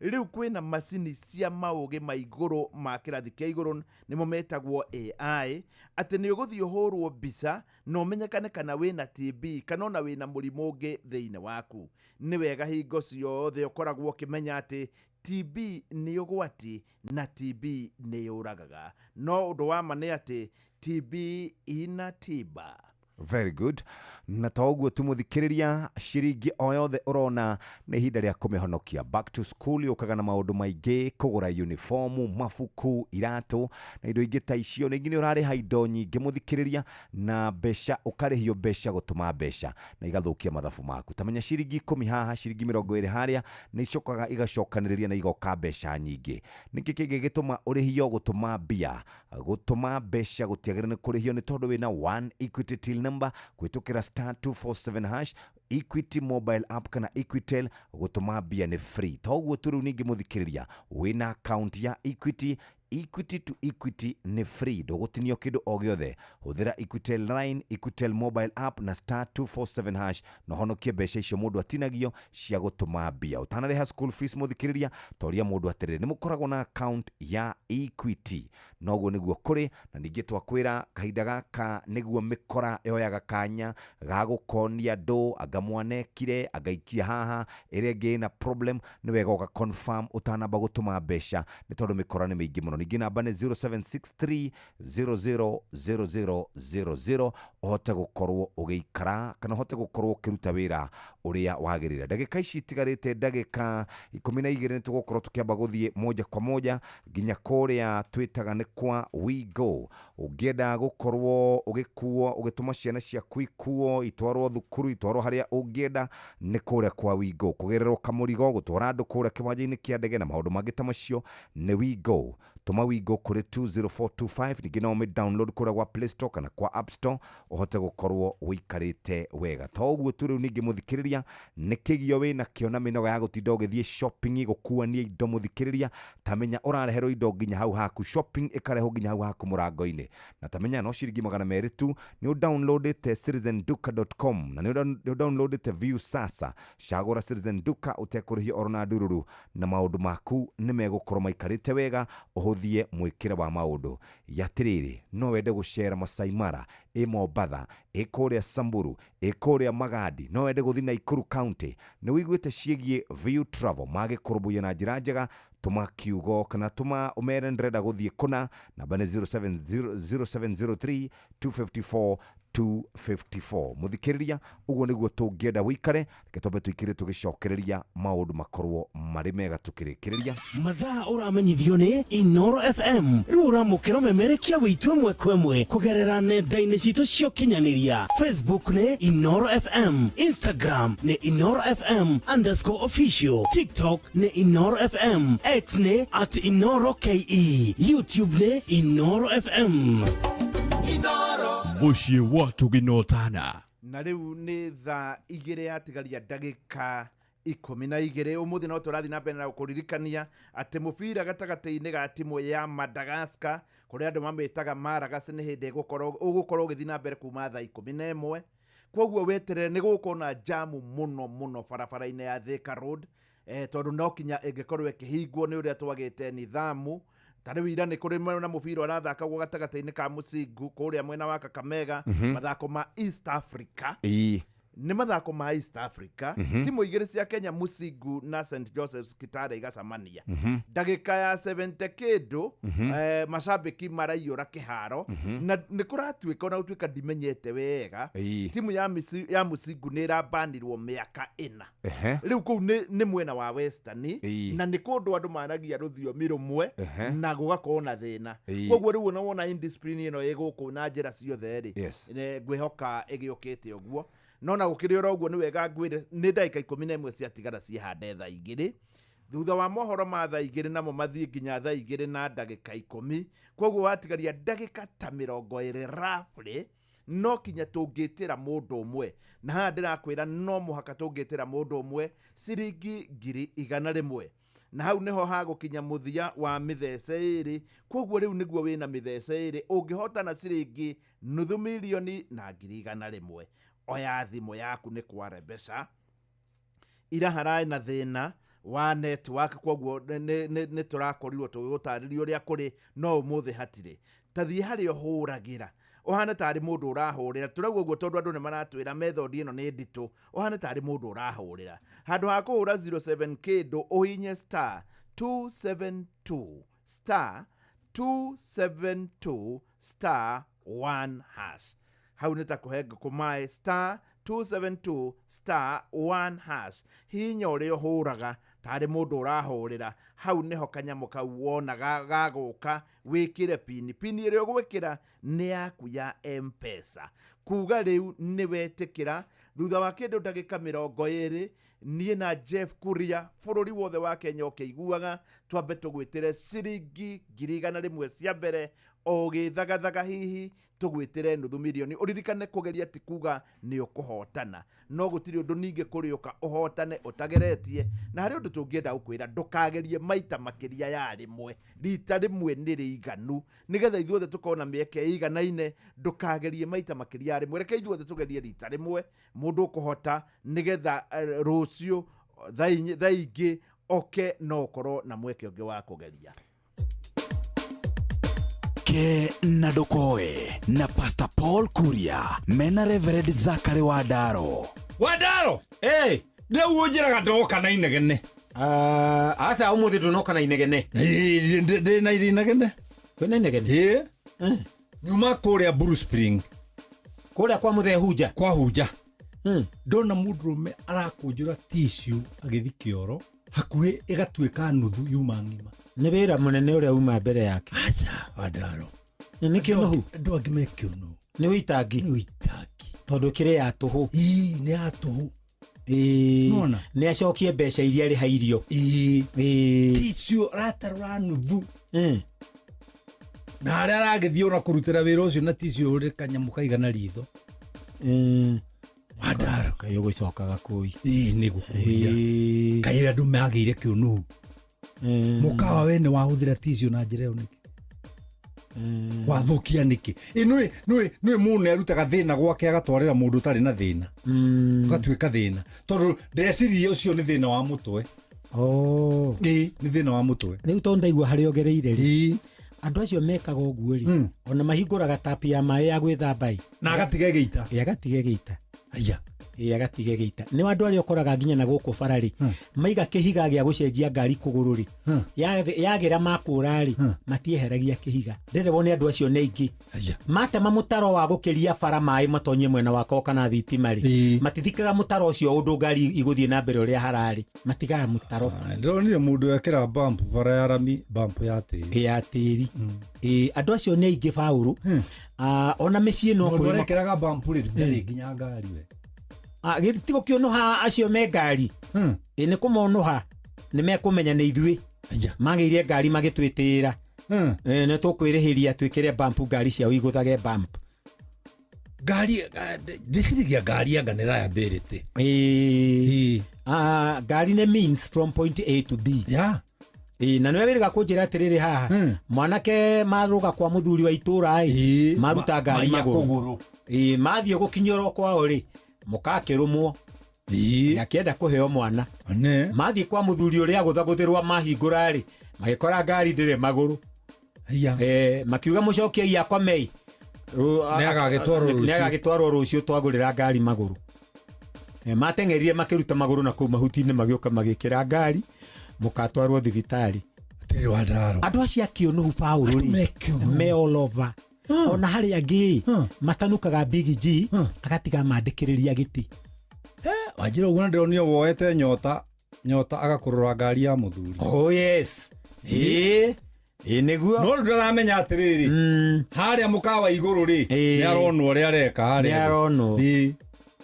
Rĩu kwĩna macini cia maũgĩ ma igũrũ ma kĩrathi kĩa igũrũ, nĩmo metagwo AI, atĩ nĩ ũgũthiĩ ũhũrwo mbica na ũmenyekane kana wĩna TB kana ona wĩna mũrimũ ũngĩ thĩinĩ waku. Nĩ wega hingo ciothe ũkoragwo ũkĩmenya atĩ TB nĩ ũgwati na TB nĩ yũragaga. No ũndũ wa ma nĩ atĩ TB ina tiba. Very good. Na to ũguo tu, mũthikĩrĩria, ciringi o yothe ũrona nĩ ihinda rĩa kũmĩhonokia. Back to school yũkaga na maũndũ maingĩ, kũgũra uniformu, mabuku, iratũ na indo ingĩ ta icio. Ningĩ nĩ ũrarĩha indo nyingĩ, mũthikĩrĩria, na mbeca ũkarĩhio mbeca gũtũma mbeca na igathũkia mathabu maku. Tamenya ciringi 10 haha, ciringi 20 harĩa, nĩ icokaga igacokanĩrĩria na igoka mbeca nyingĩ. Nĩkĩ kĩngĩ gĩtũma ũrĩhio gũtũma mbia? Gũtũma mbeca gũtiagĩrĩire nĩ kũrĩhio nĩ tondũ wĩna one Equity till number kũhĩtũkĩra *247# Equity mobile app kana Equitel, gũtũma mbia nĩ free. To ũguo tu, rĩu ningĩ mũthikĩrĩria, wĩna account ya Equity, Equity to Equity nĩ free, ndũgũtinio kĩndũ o gĩothe. Hũthĩra Equitel line, Equitel mobile app na *247# na ũhonokie mbeca icio mũndũ atinagio cia gũtũma mbia. Ũtanarĩha school fees, mũthikĩrĩria, toria mũndũ atĩrĩrĩ, nĩ mũkoragwo na account ya Equity? Noguo nĩguo kũrĩ. Na ningĩ twakwĩra kahinda gaka nĩguo mĩkora yoyaga kanya ga gũkonia andũ, anga mwanekire, anga ikia haha, ĩrĩa ĩngĩ ĩna problem. Nĩ wega ũga confirm ũtanamba gũtũma mbeca nĩ tondũ mĩkora nĩ mĩingĩ mũno. Ningĩ namba nĩ 0763 000000, ũhote gũkorwo ũgĩikara kana ũhote gũkorwo ũkĩruta wĩra ũrĩa wagĩrĩire. Ndagĩka ici itigarĩte, ndagĩka 12, nĩ tũgũkorwo tũkĩamba gũthiĩ moja kwa moja nginya kũrĩa twĩtaga nĩ kwa WeGo. Ũngĩenda gũkorwo ũgĩkuo, ũgĩtũma ciana ciaku ikuo, itwarwo thukuru, itwarwo harĩa ũngĩenda, nĩ kũrĩa kwa WeGo. Kũgererwo kamũrigo, gũtwara andũ kũrĩa kĩwanja-inĩ kĩa ndege na maũndũ mangĩ ta macio, nĩ WeGo. Tũma WeGo kũrĩ 20425. Ningĩ no ũmĩ download kũrĩa gwa Play Store kana kwa App Store, ũhote gũkorwo ũikarĩte wega. To ũguo tu, rĩu ningĩ mũthikĩrĩria, nĩ kĩgio wĩna kĩo na mĩnoga ya gũtinda ũgĩthiĩ shopping gũkuania indo, mũthikĩrĩria, tamenya ũrareherwo indo nginya hau haku, shopping ĩkarehwo nginya hau haku mũrango-inĩ. Na tamenya no ciringi 200 tu. Nĩ ũdownloadĩte citizenduka.com na nĩ ũdownloadĩte View Sasa. Cagũra Citizen Duka ũtekũrĩhio oro na ndururu, na maũndũ maku nĩ megũkorwo maikarĩte wega, ũhũthie mwĩkĩre wa maũndũ. Yatĩrĩrĩ, no wende gũcera Masai Mara, ĩ Mombatha, ĩ kũrĩa Samburu, ĩ kũrĩa Magadi, no wende gũthiĩ Nakuru County, nĩ wĩiguĩte ciĩgiĩ View Travel magĩkũrũmbũiya na njĩra njega. Tũma kiugo kana tũma ũmere ndĩrenda gũthiĩ kũna, namba nĩ 0703 254 254. Mũthikĩrĩria, ũguo nĩguo tũngĩenda wĩikare. Reke twambe tũikire tũgĩcokereria maũndũ makorwo marĩ mega tũkĩrĩkĩrĩria. Mathaa ũramenyithio nĩ Inoro FM. Rĩu ũramũkĩra ũmemerekia witũ ĩmwe kwa ĩmwe kũgerera nenda-inĩ citũ cia ũkinyanĩria. Facebook nĩ Inoro FM, Instagram nĩ InoroFM_official, TikTok nĩ Inoro FM, X nĩ @InoroKE, YouTube nĩ Inoro FM. Mũciĩ wa tũginotana. Na rĩu nĩ thaa 2 yatigaria ndagĩka 12. Ũmũthĩ no tũrathiĩ na mbere na kũririkania atĩ mũbira gatagatĩ-inĩ ga timu ya Madagascar, kũrĩa andũ mamĩtaga Maragas, nĩ hĩndĩ ũgũkorwo ũgĩthiĩ na mbere kuma thaa 11. Koguo weterere, nĩ gũgũkorwo na jamu mũno mũno barabara-inĩ ya Thika Road, tondũ no kinya ĩngĩkorwo ĩkĩhingwo nĩ ũrĩa twagĩte nithamu. Ta rĩu ira nĩ kũrĩ na mũbira ũrathakagwo gatagatĩ-inĩ ka Mũcingu kũrĩa mwena wa Kakamega, mathako ma East Africa. Nĩ mathako ma East Africa. Timu igĩrĩ cia Kenya, Musingu na St Joseph's Kitale, igacamania. Ndagĩka ya 70 kĩndũ, macambĩki maraiyũra kĩharo. Na nĩ kũratuĩka, ona gũtuĩka ndimenyete wega, timu ya Musingu nĩ ĩrabanirwo mĩaka 4. Rĩu kũu nĩ mwena wa Western, na nĩ kũndũ andũ maragia rũthiomi rũmwe na gũgakorwo na thĩna. Koguo rĩu ona wona indiscipline ĩno ĩgũkũ na njĩra ciothe rĩ, ngwĩhoka ĩgĩũkĩte ũguo. No na gũkĩrĩ oro ũguo, nĩ wega ngwĩre nĩ ndagĩka 11 ciatigara ciĩhande thaa 2. Thutha wa mohoro ma thaa 2 namo mathiĩ nginya thaa 2 na ndagĩka 10. Koguo watigaria ndagĩka ta 20 roughly, no kinya tũngĩtĩra mũndũ ũmwe. Na haha ndĩrakwĩra no mũhaka tũngĩtĩra mũndũ ũmwe ciringi 100,000. Na hau nĩho hagũkinya mũthia wa mĩthece ĩrĩ. Koguo rĩu nĩguo wĩna mĩthece ĩrĩ ũngĩhotana ciringi nuthu milioni na 100,000. Oya thimũ yaku nĩ kware mbeca. Ira hararĩ na thĩna wa network, koguo nĩ tũrakorirwo tũgĩgũtarĩria ũrĩa kũrĩ, no ũmũthĩ hatirĩ. Ta thiĩ harĩa ũhũragĩra, ũhane tarĩ mũndũ ũrahũrĩra. Tũrauga ũguo tondũ andũ nĩ maratwĩra method ĩno nĩ nditũ. Ũhane tarĩ mũndũ ũrahũrĩra. Handũ ha kũhũra 07 kĩndũ, ũhinye star 272 star 272 star 1 hash. Hau nĩ ta kũhe ngũkũ maĩ, star 272 star 1 hash. Hihinya ũrĩa ũhũraga tarĩ mũndũ ũrahũrĩra. Hau nĩho kanyamũ kau wona gagũka, wĩkĩre pini. Pini ĩrĩa ũgwĩkĩra nĩ yaku ya M-Pesa. Kuga rĩu nĩ wetĩkĩra. Thutha wa kĩndũ ndagĩka 20, niĩ na Jeff Kuria bũrũri wothe wa Kenya ũkĩiguaga, twambe tũgwĩtĩre ciringi 100,000 cia mbere, o ũgĩthagathaga hihi tũgwĩtĩre nuthu milioni. Ũririkane kũgeria ti kuga nĩ ũkũhotana, no gũtirĩ ũndũ ningĩ kũrĩũka ũhotane ũtageretie. Na harĩ ũndũ tũngĩenda gũkwĩra, ndũkagerie maita makĩria ya rĩmwe. Rita rĩmwe nĩ rĩiganu, nĩgetha ithuothe tũkorwo na mĩeke ĩiganaine. Ndũkagerie maita makĩria ya rĩmwe, reke ithuothe tũgerie rita rĩmwe, mũndũ ũkũhota, nĩgetha rũciũ thaa ingĩ oke no ũkorwo na mweke ũngĩ wa kũgeria. Ke na Ndukoe na Pastor Paul Kuria mena Reverend Zachary Wandaro. Wandaro? Eh, rĩu ũnjĩraga ndoka na inegene. Aca ũmũthĩ ndũnoka na inegene. Ndĩ na inegene. Kwĩna inegene? Ĩĩ. Nyuma kũrĩa Blue Spring. Kũrĩa kwa mũthee Hunja. Kwa Hunja. Ndona mũndũrũme arakũnjũra tissue agĩthiĩ kĩoro, hakuhĩ ĩgatuĩka nuthu yuma ng'ima. Nĩ wĩra mũnene ũrĩa uma mbere yake. Aca, Wandaro. Nĩ kĩũnũhu? Andũ angĩ me kĩũnũhu. Nĩ ũitangi? Nĩ ũitangi. Tondũ kĩrĩ ya tũhũ. Ĩĩ, nĩ ya tũhũ. Ĩĩ. Nona? Nĩ acokie mbeca iria arĩha irio. Ĩĩ. Ĩĩ. Tissue aratarũra nuthu. Na harĩa aragĩthiĩ ona kũrutĩra wĩra ũcio na tissue ũrĩ kanyamũ kaigana ritho. Wandaro. Kaĩ ũgũcokaga kũi. Ĩĩ, nĩ gũkũria. Kaĩ andũ magĩire kĩũnũhu. Mũkawa we nĩ wahũthĩra tissue na njĩra ĩyo nĩkĩ? Wathũkia nĩkĩ? Ĩ, nĩũĩ mũndũ nĩarutaga thĩna gwake agatwarĩra mũndũ ũtarĩ na thĩna. Ũgatuĩka thĩna. Tondũ ndeciririe ũcio nĩ thĩna wa mũtwe. Ĩĩ, nĩ thĩna wa mũtwe. Rĩu tondũ ndaigua harĩa ũgereire rĩ, andũ acio mekaga ũguo rĩ, ona mahingũraga tap ya maĩ ya gwĩthamba ĩ. Na agatiga ĩgĩita. Ĩ, agatiga ĩgĩita. Aya. Ĩ, agatiga ĩgĩita. Nĩ andũ arĩa ũkoraga nginya na gũkũ bara rĩ, maiga kĩhiga gĩa gũcenjia ngari kũgũrũ rĩ, yagĩra makũra rĩ, matieheragia kĩhiga. Ndĩrĩ wone andũ acio nĩ aingĩ. Matema mũtaro wa gũkĩria bara maĩ matonye mwena wakwa kana thitima rĩ, matithikaga mũtaro ũcio ũndũ ngari igũthiĩ na mbere ũrĩa hararĩ. Matigaga mũtaro. Ndĩronire mũndũ ekĩra bump bara ya rami, bump ya tĩri. Ya tĩri. Ĩ, andũ acio nĩ aingĩ Paũlũ. Ona mĩciĩ no Mũndũ kũrĩ arekĩraga bump rĩ, ndarĩ nginya ngari we. Githĩ ti gũkĩũnũha acio me ngari? Ĩ, nĩ kũmonũha. Nĩ mekũmenya nĩ ithuĩ. Magĩire ngari magĩtwĩtĩĩra. Nĩ tũkwĩrĩhĩria twĩkĩre bump ngari ciao igũthage bump. Ngari, ndĩciragia ngari anga nĩ liability. Ĩ. Ngari nĩ means from point A to B. Ĩ, na nĩwe wĩrĩga kũnjĩra atĩrĩrĩ haha. Mwanake marũga kwa mũthuri wa itũũra ĩ, maruta ngari maiya magũrũ. kũgũrũ. Ĩ, mathiĩ gũkinyũrwo kwao rĩ, mũkakĩrũmwo. Akĩenda kũheo mwana. Mathiĩ kwa mũthuri ũrĩa agũthagũthĩrwo mahingũra rĩ, magĩkora ngari ndĩrĩ magũrũ. Makiuga mũcokie yakwa mei. Nĩagagĩtwarwo rũciũ. Nĩagagĩtwarwo rũciũ twagũrĩra ngari magũrũ. Mateng'erire makĩruta magũrũ na kũu mahuti-inĩ magĩũka magĩkĩra ngari, mũkatwarwo thibitarĩ. Atĩrĩrĩ Wandaro. Andũ acio a kĩũnũhu Paũlũ rĩ, Andũ me kĩũnũhu. me all over. Ona harĩa angĩ matanukaga Big G, agatiga mandĩkĩrĩria gĩtĩ. Wanjĩra ũguo na ndĩronire woete nyota, nyota agakũrũra ngari ya mũthuri. Oh yes. Ĩ, ĩ nĩguo. No rĩu ndaramenya atĩrĩrĩ, harĩa mũkawa igũrũ rĩ, nĩ aronwo ũrĩa areka harĩa. Nĩ aronwo.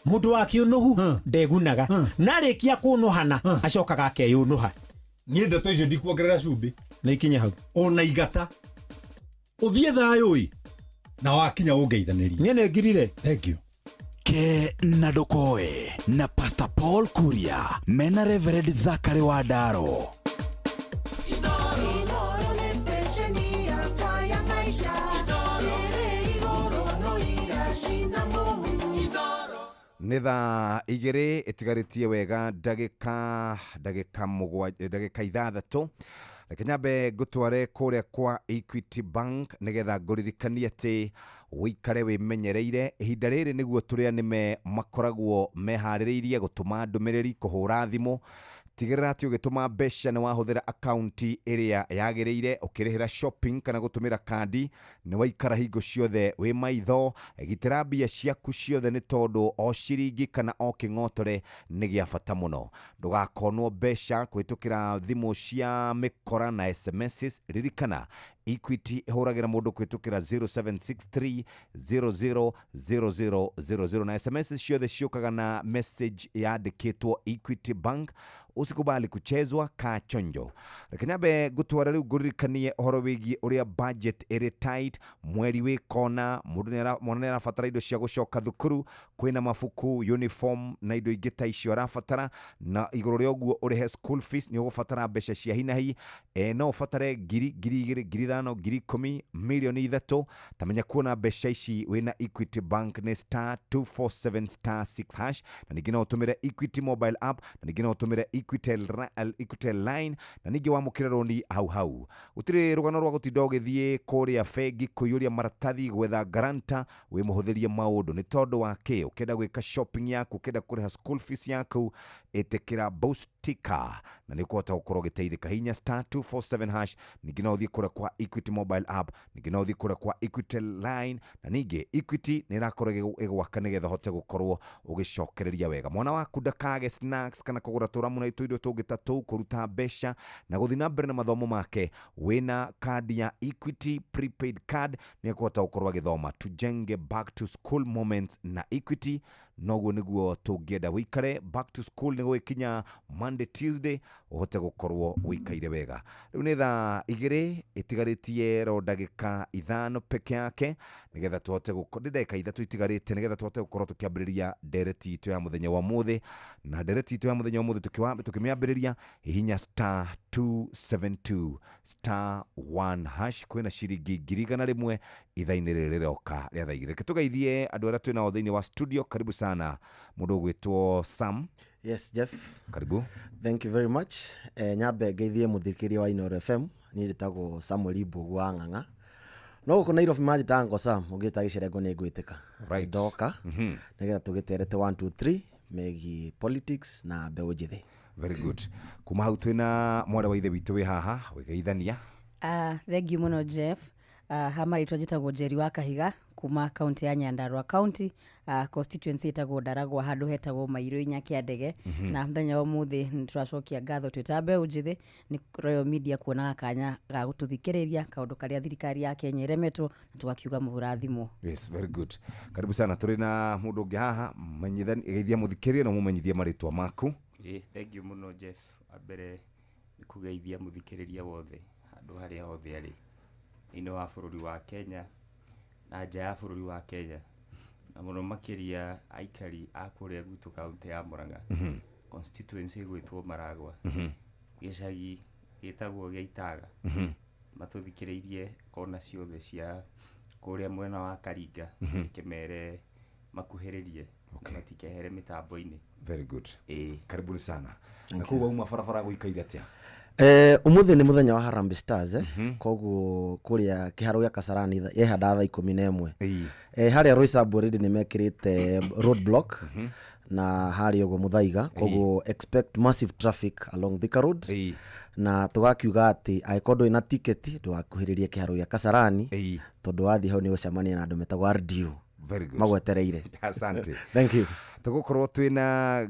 Mũndũ wa kĩũnũhu ndegunaga. Na arĩkia kũnũhana, acokaga akeyũnũha. Niĩ ndeto icio ndikuongerera cumbĩ. Na ikinye hau. Ona igata. Ũthiĩ thayũ ĩ, na wakinya ũngeithanĩrie. Niĩ nĩ ngirire. Thank you. Ke na Ndukoe na Pastor Paul Kuria mena Reverend Zachary Wandaro. Nĩ thaa 2 ĩtigarĩtie wega ndagĩka ndagĩka mũgwanja, ndagĩka 6. Reke nyambe ngũtware kũrĩa kwa Equity Bank nĩgetha ngũririkanie atĩ ũikare wĩmenyereire. Ihinda rĩrĩ nĩguo tũrĩa nĩme makoragwo meharĩrĩirie gũtũma ndũmĩrĩri, kũhũra thimũ. Tigĩrĩra atĩ ũgĩtũma mbeca nĩ wahũthĩra akaunti ĩrĩa yagĩrĩire, ũkĩrĩhĩra shopping kana gũtũmĩra kandi nĩ waikara hingo ciothe wĩ maitho. Gitĩra mbia ciaku ciothe nĩ tondũ o ciringi kana o kĩng'otore nĩ gĩa bata mũno. Ndũgakonwo mbeca kũhĩtũkĩra thimũ cia mĩkora na SMSs. Ririkana Equity ĩhũragĩra mũndũ kũhĩtũkĩra 0763 000000 na SMS ciothe ciũkaga na message yandĩkĩtwo Equity Bank. Usikubali kuchezwa, kaa chonjo. Reke nyambe ngũtware rĩu ngũririkanie ũhoro wĩgiĩ ũrĩa budget ĩrĩ tight. Mweri wĩ kona, mũndũ mwana nĩ arabatara indo cia gũcoka thukuru, kwĩna mabuku, uniform na indo ingĩ ta icio arabatara, na igũrũ rĩa ũguo ũrĩhe school fees nĩ ũgũbatara mbeca cia hi na hi. No ũbatare ngiri, 2,000, 5,000, 10,000, 3 million. Tamenya kuona mbeca ici wĩna Equity Bank nĩ star 247 star 6 hash, na ningĩ no ũtũmĩre Equity mobile app, na ningĩ no ũtũmĩre Equitel line, na ningĩ wamũkĩre rũni hau hau. Gũtirĩ rũgano rwa gũtinda ũgĩthiĩ kũrĩa bengi kũiyũria maratathi gwetha guarantor wĩ mũhũthĩrie maũndũ. Nĩ tondũ wa kĩ? Ũkĩenda gwĩka shopping yaku, ũkĩenda kũrĩha school fees yaku, ĩtĩkĩra Boostika na nĩ ũkũhota gũkorwo ũgĩteithĩka. Hinya star 247 hash, ningĩ no ũthiĩ kũrĩa kwa Equity mobile app, ningĩ no ũthiĩ kũrĩa kwa Equitel line, na ningĩ Equity nĩ ĩrakorwo ĩgwaka nĩgetha ũhote gũkorwo ũgĩcokereria wega. Mwana waku ndakage snacks kana kũgũra tũramu na tũindo tũngĩ ta tũu, kũruta mbeca na gũthiĩ na mbere na mathomo make. Wĩna kandi ya Equity prepaid card nĩ ekũhota gũkorwo agĩthoma. Tujenge back to school moments na Equity. Noguo nĩguo tũngĩenda wĩikare back to school nĩ gũgĩkinya Monday, Tuesday, ũhote gũkorwo wĩikaire wega. Rĩu nĩ thaa 2 ĩtigarĩtie ro ndagĩka 5 peke yake nĩgetha tũhote nĩ ndagĩka 3 itigarĩte nĩgetha tũhote gũkorwo tũkĩambĩrĩria ndereti itũ ya mũthenya wa ũmũthĩ. Na ndereti itũ ya mũthenya wa ũmũthĩ tũkĩmĩambĩrĩria, hihinya star 272 star 1 hash, kwĩna ciringi 100,000 ithaa-inĩ rĩrĩ rĩroka rĩa thaa 2. Reke tũgeithie andũ arĩa twĩ nao thĩinĩ wa studio. Karibu sana mũndũ ũgwĩtwo Sam. Yes, Jeff. Karibu. Thank you very much. Nyambe ngeithie mũthikĩria wa Inooro FM. Niĩ njĩtagwo Samuel Imbugu wa Ng'ang'a. No gũkũ Nairobi manjĩtaga Uncle Sam, ũngĩta gĩcerengo nĩ ngwĩtĩka. Ndoka nĩgetha tũgĩterete 1 2 3 megiĩ politics na mbeũ njĩthĩ. Very good. Kuma hau twĩna mwarĩ wa ithe witũ wĩ haha wĩgeithania. Thank you mũno, Jeff. Ha marĩtwa njĩtagwo Njeri wa Kahiga kuma kaunti ya Nyandarua County, constituency ĩtagwo Ndaragwa, handũ hetagwo Mairũ inya Kĩandege. Na mũthenya wa ũmũthĩ nĩ tũracokia ngatho twĩ ta mbeũ njĩthĩ nĩ Royal Media kuonaga kanya ga gũtũthikĩrĩria kaũndũ karĩa thirikari ya Kenya ĩremetwo na tũgakiuga mũrathimwo. Yes, very good. Karibu sana. Tũrĩ na mũndũ ũngĩ haha, menyithani, geithia mũthikĩrĩria na mũmenyithie marĩtwa maku. Ĩ, thank you mũno, Jeff. Wa mbere nĩ kũgeithia mũthikĩrĩria wothe handũ harĩa hothe arĩ thĩinĩ wa bũrũri wa Kenya na nja ya bũrũri wa Kenya, na mũno makĩria aikari a kũrĩa gwitũ kaũntĩ ya Murang'a, constituency ĩgwĩtwo Maragwa, gĩcagi gĩtagwo gĩa Itaga. Matũthikĩrĩirie kona ciothe cia kũrĩa mwena wa Karinga. Kĩmere makuhĩrĩrie na matikehere mĩtambo-inĩ. Very good. Karibuni sana. Na kũu wauma barabara gũikaire atĩa? Umuthi nĩ mũthenya wa Harambee Stars, koguo kũrĩa kĩharo gĩa Kasarani yehanda thaa 11. Harĩa Roysambu already nĩ mekĩrĩte road block na harĩa ũguo Muthaiga, koguo expect massive traffic along Thika Road, na tũgakiuga atĩ angĩkorwo ndũrĩ na tiketi ndũgakuhĩrĩrie kĩharo gĩa Kasarani, tondũ wathiĩ hau nĩ ũgũcemania na andũ metagwo RDU. Very good. Magwetereire. Asante. Thank you. Tũgũkorwo twĩna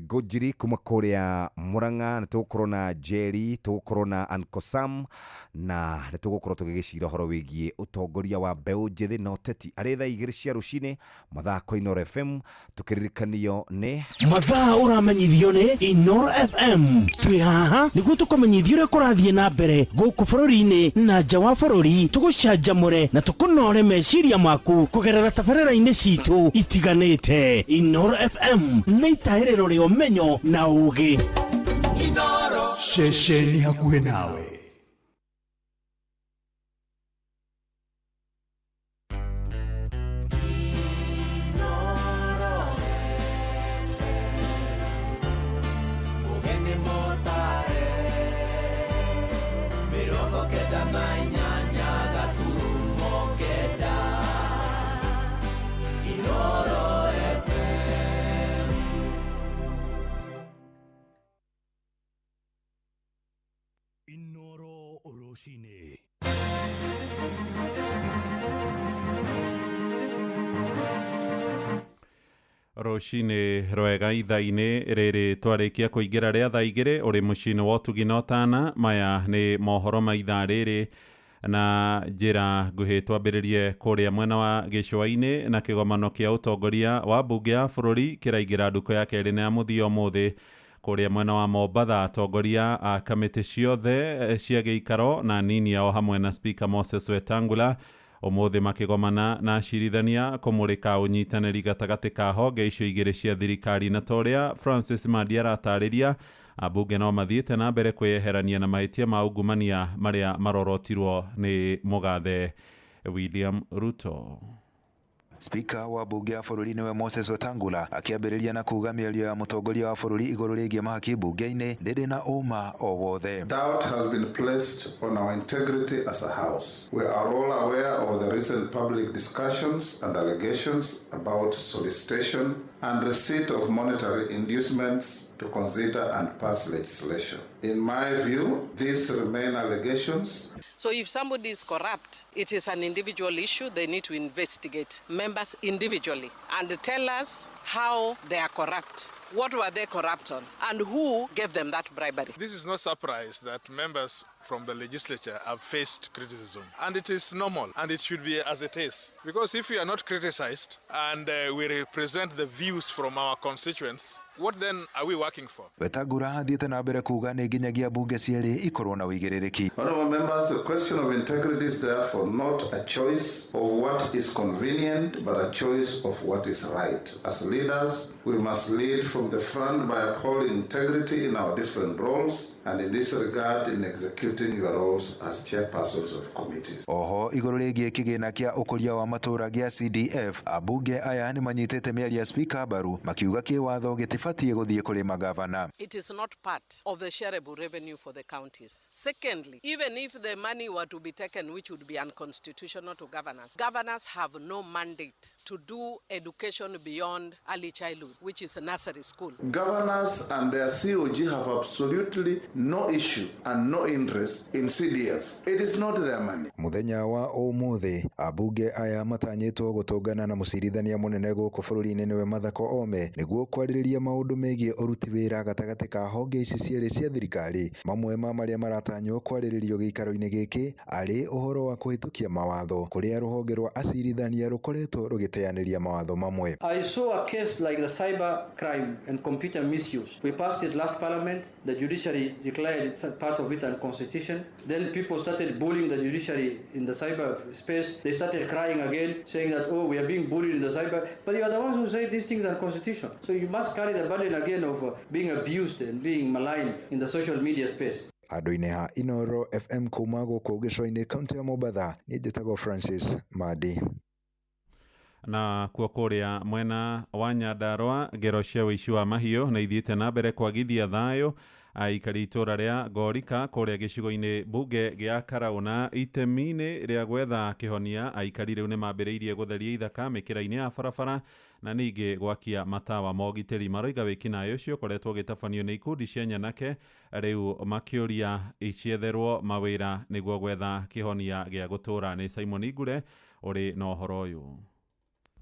Ngũnjiri kuma kũrĩa Murang'a, nĩ tũgũkorwo na Jerry, tũgũkorwo na Uncle Sam, na nĩ tũgũkorwo tũgĩgĩcira ũhoro wĩgiĩ ũtongoria wa mbeũ njĩthĩ na ũteti arĩ thaa 2 cia rũcinĩ mathaa kwa Inooro FM, tũkĩririkanio nĩ Mathaa ũramenyithio nĩ Inooro FM. Twĩ haha nĩguo tũkũmenyithia ũrĩa kũrathiĩ na mbere gũkũ bũrũri-inĩ na nja wa bũrũri, tũgũcanjamũre na tũkũnore meciria maku kũgerera tabarĩra-inĩ citũ itiganĩte. Inooro FM nĩ itahĩrĩro rĩa ũmenyo na ũũgĩ. Ceceni hakuhĩ nawe. Rũcinĩ. Rũcinĩ rwega ithaa-inĩ rĩrĩ twarĩkia kũingĩra rĩa thaa 2 ũrĩ mũciĩ-inĩ wa ũtugi na ũtana. Maya nĩ mohoro ma ithaa rĩrĩ na njĩra nguhĩ. Twambĩrĩrie kũrĩa mwena wa gĩcũa-inĩ na kĩgomano kĩa ũtongoria wa mbunge ya bũrũri kĩraingĩra ndukũ ya kerĩ na ya mũthia ũmũthĩ. Kũrĩa mwena wa Mombatha atongoria a kamĩtĩ ciothe cia gĩikaro na nini yao hamwe na Speaker Moses Wetangula ũmũthĩ makĩgomana na acirithania kũmũrĩka ũnyitanĩri gatagatĩ ka honge icio igĩrĩ cia thirikari. Na ta ũrĩa Francis Mandi aratarĩria, ambunge no mathiĩte na mbere kwĩyeherania na mahĩtia ma ungumania marĩa marorotirwo nĩ mũgathe William Ruto. Spika wa bunge ya bũrũri nĩwe Moses Wetangula akĩambĩrĩria na kuga mĩario ya mũtongoria wa bũrũri igũrũ rĩgiĩ mahaki bunge-inĩ ndĩrĩ na ũma o wothe. Doubt has been placed on our integrity as a house. We are all aware of the recent public discussions and allegations about solicitation and receipt of monetary inducements to consider and pass legislation. In my view, these remain allegations. So if somebody is corrupt, it is an individual issue. They need to investigate members individually and tell us how they are corrupt. What were they corrupt on? And who gave them that bribery? This is no surprise that members from the legislature have faced criticism. And it is normal, and it should be as it is. Because if we are not criticized and we represent the views from our constituents, what then are we working for? Wetangula athiĩte na mbere kuga nĩ nginyagia bunge cierĩ ikorwo na ũigĩrĩrĩki. Honorable members, the question of integrity is therefore not a choice of what is convenient, but a choice of what is right. As leaders, we must lead from the front by upholding integrity in our different roles, and in this regard, in executing your roles as chairpersons of committees. Oho igũrũ rĩgiĩ kĩgĩna kĩa ũkũria wa matũũra gĩa CDF, ambunge aya nĩ manyitĩte mĩario ya Speaker mbaru makiuga kĩwatho gĩtibatiĩ gũthiĩ kũrĩ magavana. It is not part of the shareable revenue for the counties. Secondly, even if the money were to be taken, which would be unconstitutional to governors, governors have no mandate to do education beyond early childhood, which is a nursery school. Governors and their COG have absolutely no issue and no interest in CDF. It is not their money. Mũthenya wa ũmũthĩ ambunge aya matanyĩtwo gũtũngana na mũcirithania mũnene gũkũ bũrũri-inĩ nĩwe Martha Koome nĩguo kwarĩrĩria maũndũ megiĩ ũruti wĩra gatagatĩ ka honge ici cierĩ cia thirikari. Mamwe ma marĩa maratanywo kwarĩrĩrio gĩikaro-inĩ gĩkĩ arĩ ũhoro wa kũhĩtũkia mawatho kũrĩa rũhonge rwa acirithania rũkoretwo rũgĩteanĩria mawatho mamwe. I saw a case like the cyber crime and computer misuse. We passed it last parliament. The judiciary declared it's part of it unconstitutional. Then people started bullying the judiciary in the cyber space. They started crying again, saying that, oh, we are being bullied in the cyber. But you are the ones who say these things are unconstitutional. So you must carry the burden again of being abused and being maligned in the social media space. Handũ-inĩ ha Inoro FM kuma gũkũ gĩcũa-inĩ kaunti ya Mombatha, niĩ njĩtagwo Francis Mandi. Na kuo kũrĩa mwena wa Nyandarua ngero cia ũici wa mahiũ nĩ ithiĩte na mbere kwagithia thayũ aikari itũra rĩa Ngorika kũrĩa gĩcigo-inĩ mbunge gĩa Karaũna. Itemi-inĩ rĩa gwetha kĩhonia, aikari rĩu nĩ mambĩrĩirie gũtheria ithaka mĩkĩra-inĩ ya barabara na ningĩ gwakia matawa ma ũgitĩri. Maroiga wĩkinaĩ ũcio ũkoretwo ũgĩtabanio nĩ ikundi cia nyanake, rĩu makĩũria cietherwo mawĩra nĩguo gwetha kĩhonia gĩa gũtũũra. Nĩ Simon Igure ũrĩ na ũhoro ũyũ.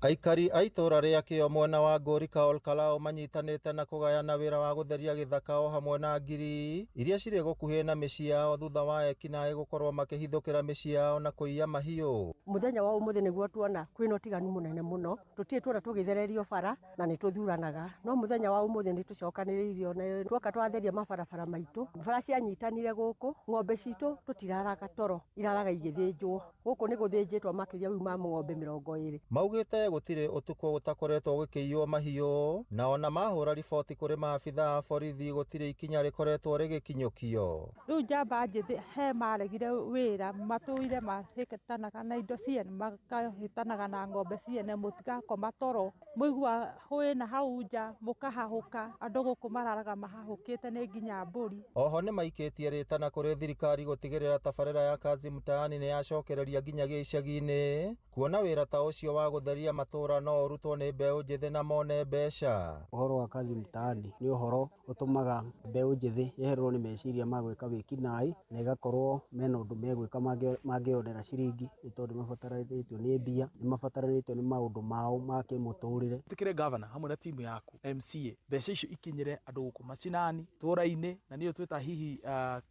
Aikari a itũra rĩa Kĩo mwena wa Ngorika Olkalou manyitanĩte na kũgayana wĩra wa gũtheria gĩthaka o hamwe na ngiri iria cirĩ gũkuhĩ na mĩciĩ yao thutha wa ekinaĩ gũkorwo makĩhithũkĩra mĩciĩ yao na kũiya mahiũ. Mũthenya wa ũmũthĩ nĩguo tuona kwĩna ũtiganu mũnene mũno, tũtirĩ tuona tũgĩthererio bara na nĩ tũthuranaga, no mũthenya wa ũmũthĩ nĩ tũcokanĩrĩirio na tuoka twatheria mabarabara maitũ. Bara cianyitanire gũkũ, ng'ombe citũ tũtiraraga toro, iraraga igĩthĩnjwo. Gũkũ nĩ gũthĩnjĩtwo makĩria rĩu ma ng'ombe 20. Maugĩte gũtirĩ ũtukũ gũtakoretwo gũkĩiywo mahiũ na ona mahũra riboti kũrĩ maabitha a borithi gũtirĩ ikinya rĩkoretwo rĩgĩkinyũkio. Rĩu njamba njĩthĩ he maregire wĩra matũire mahĩtanaga na indo ciene, makahĩtanaga na ng'ombe ciene, mũtigakoma toro, mũigua hwĩna hau nja mũkahahũka. Andũ gũkũ mararaga mahahũkĩte nĩ nginya mbũri. Oho nĩ maikĩtie rĩtana kũrĩ thirikari gũtigĩrĩra tabarĩra ya Kazi Mtaani nĩ yacokereria nginya gĩcagi-inĩ, kuona wĩra ta ũcio wa gũtheria matũũra no ũrutwo nĩ mbeũ njĩthĩ na mone mbeca. Ũhoro wa kazi mtaani nĩ ũhoro ũtũmaga mbeũ njĩthĩ yehererwo nĩ meciria ma gwĩka wĩkinaĩ na ĩgakorwo mena ũndũ megwĩka mangĩonera ciringi nĩ tondũ nĩ mabataranĩtio nĩ mbia, nĩ mabataranĩtio nĩ maũndũ mao ma kĩmũtũrĩre. Tĩkĩre gavana hamwe na timu yaku na MCA mbeca icio ikinyĩre andũ gũkũ macinani tũra-inĩ na nĩyo twĩta hihi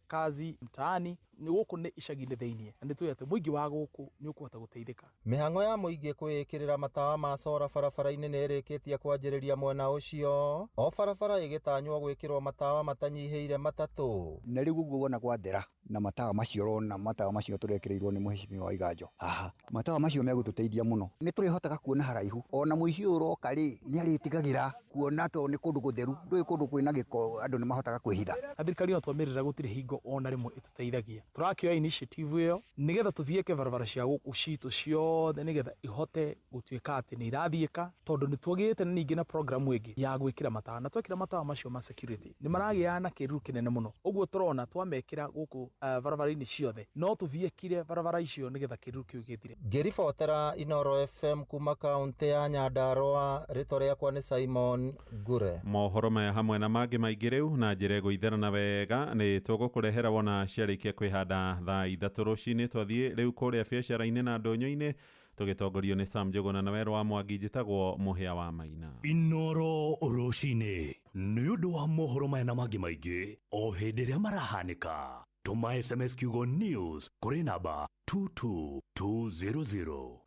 kazi mtaani nĩ gũkũ nĩ icagi-inĩ thĩiniĩ na nĩ tũĩ atĩ mũingĩ wa gũkũ nĩ ũkũhota gũteithĩka. Mĩhang'o ya mũingĩ kwĩĩkĩrĩra matawa ma cora barabara-inĩ nĩ ĩrĩkĩtie kwanjĩrĩria mwena ũcio, o barabara ĩgĩtanywo gwĩkĩrwo matawa matanyihĩire 3. Na rĩu ũguo wona gwathera na matawa macio ũrona matawa macio tũrekĩrĩirwo nĩ mũhecimiwa Waiganjo haha, matawa macio megũtũteithia mũno, nĩ tũrĩhotaga kuona haraihu, ona mũici ũyũ ũroka rĩ nĩ arĩtigagĩra kuona tondũ nĩ kũndũ gũtheru, ndũĩ kũndũ kwĩna gĩko andũ nĩ mahotaga kwĩhitha. Na thirikari no twamĩrĩra gũtirĩ hingo ona rĩmwe ĩtũteithagia. Tũrakĩoya initiative ĩyo nĩgetha tũthiĩke barabara cia gũkũ citũ ciothe nĩgetha ihote gũtuĩka atĩ nĩ irathiĩka, tondũ nĩ twagĩte na ningĩ na program ĩngĩ ya gwĩkĩra matawa, na twekĩra matawa macio ma security nĩ maragĩa na kĩruru kĩnene mũno. Ũguo tũrona twamekĩra gũkũ barabara-inĩ ciothe no tũthiĩkire barabara icio nĩgetha kĩruru kĩu gĩthire. Ngĩribotera Inooro FM kuma kaũntĩ ya Nyandarũa, rĩtwa rĩakwa nĩ Simon Ngure. Mohoro maya hamwe na mangĩ maingĩ rĩu na njĩra ĩgũitherana wega nĩ tũgũkũrehera wona ciarĩkia kwĩhanda thaa 3 rũcinĩ. Twathiĩ rĩu kũrĩa biacara-inĩ na ndũnyũ-inĩ tũgĩtongorio nĩ Sam Njũgũna na Werũ wa Mwangi. Njĩtagwo Mũhĩa wa Maina. Inooro rũcinĩ nĩ ũndũ wa mohoro maya na mangĩ maingĩ o hĩndĩ ĩrĩa marahanĩka. Tũma SMS kiugo news kũrĩ namba 22200.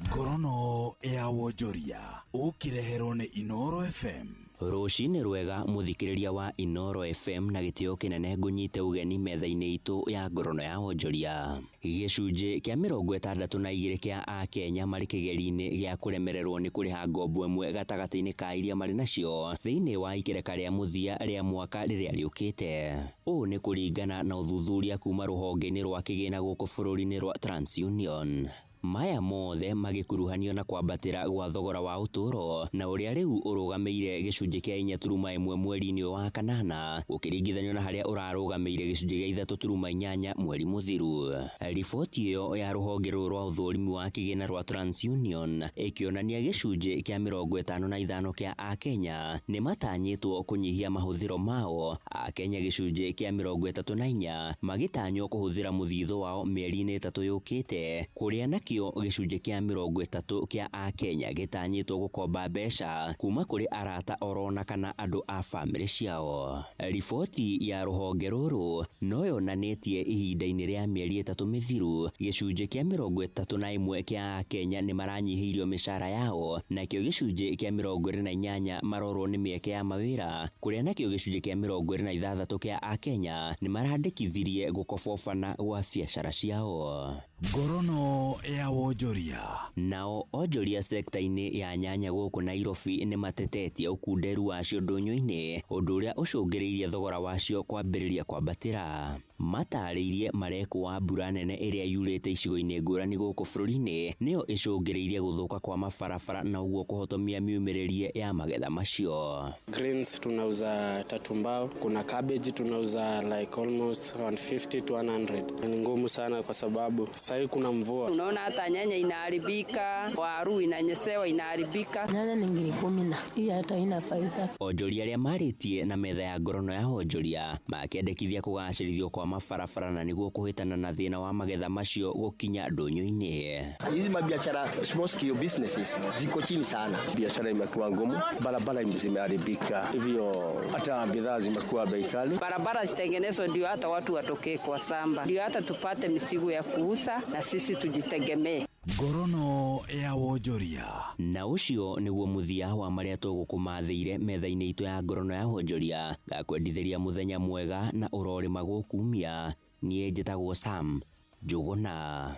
Ngorono ya wonjoria ũkĩreherwo nĩ Inooro FM. Rũcinĩ rwega mũthikĩrĩria wa Inooro FM na gĩtĩo kĩnene ngũnyite ũgeni metha-inĩ itũ ya ngorono ya wonjoria. Gĩcunjĩ kĩa 62 kĩa Akenya marĩ kĩgeri-inĩ gĩa kũremererwo nĩ kũrĩha ngombo ĩmwe gatagatĩ-inĩ ka iria marĩ nacio thĩinĩ wa ikereka rĩa mũthia rĩa mwaka rĩrĩa rĩũkĩte. Ũũ nĩ kũringana na ũthuthuria kuma rũhonge-inĩ rwa kĩgĩna gũkũ bũrũri-inĩ rwa TransUnion. Maya mothe magĩkuruhanio na kwambatĩra gwa thogora wa ũtũũro na ũrĩa rĩu ũrũgamĩire gĩcunjĩ kĩa 4.1 mweri-inĩ wa kanana gũkĩringithanio na harĩa ũrarũgamĩire gĩcunjĩ kĩa 3.8 mweri mũthiru. Riboti ĩyo ya rũhonge rũrũ rwa ũthũrimi wa kĩgĩna rwa TransUnion ĩkĩonania gĩcunjĩ kĩa 55 kĩa Akenya nĩ matanyĩtwo kũnyihia mahũthĩro mao, Akenya gĩcunjĩ kĩa 34 magĩtanywo kũhũthĩra mũthithũ wao mĩeri-inĩ 3 yũkĩte, kũrĩa nakĩo gĩcunjĩ kĩa 30 kĩa Akenya gĩtanyĩtwo gũkomba mbeca kuma kũrĩ arata orona kana andũ a bamĩrĩ ciao. Riboti ya rũhonge rũrũ no yonanĩtie ihinda-inĩ rĩa mĩeri 3 mĩthiru gĩcunjĩ kĩa 31 kĩa Akenya nĩ maranyihĩirio mĩcara yao, nakĩo gĩcunjĩ kĩa 28 marorwo nĩ mĩeke ya mawĩra, kũrĩa nakĩo gĩcunjĩ kĩa 26 kĩa Akenya nĩ marandĩkithirie gũkobobana gwa biacara ciao. Ngorono ya wonjoria. Nao onjoria sekta-inĩ ya nyanya gũkũ Nairobi nĩ matetetie ũkunderu wacio ndũnyũ-inĩ, ũndũ ũrĩa ũcũngĩrĩirie thogora wacio kwambĩrĩria kwambatĩra. Matarĩirie marekwo wa mbura nene ĩrĩa yurĩte icigo-inĩ ngũrani gũkũ bũrũri-inĩ nĩyo ĩcũngĩrĩirie gũthũka kwa mabarabara na ũguo kũhotomia miumĩrĩrie ya magetha macio. Greens tunauza 3 mbao, kuna cabbage tunauza like almost 150 to 100. Ni ngumu sana kwa sababu sasa kuna mvua. Unaona hata nyanya inaharibika, waru inanyesewa inaharibika. Nyanya ni ngiri 10 na hii hata ina faida. Onjoria arĩa marĩtie na metha ya ngorono ya wonjoria makĩendekithia kũgacĩrithio kwa mabarabara na nĩguo kũhĩtana na thĩna wa magetha macio gũkinya ndũnyũ-inĩ. Hizi mabiashara small scale businesses ziko chini sana. Biashara imekuwa ngumu, barabara zimeharibika, hivyo hata bidhaa zimekuwa bei kali. Barabara zitengenezwe ndio hata watu watokee kwa samba, ndio hata tupate misigo ya kuuza na sisi tujitegemee. Ngorono ya wonjoria. Na ũcio nĩguo mũthia wa marĩa tũgũkũmathĩire metha-inĩ itũ ya ngorono ya wonjoria. Ngakwendithĩria mũthenya mwega na ũrorĩma gũkumia. Niĩ njĩtagwo Sam Njũgũna.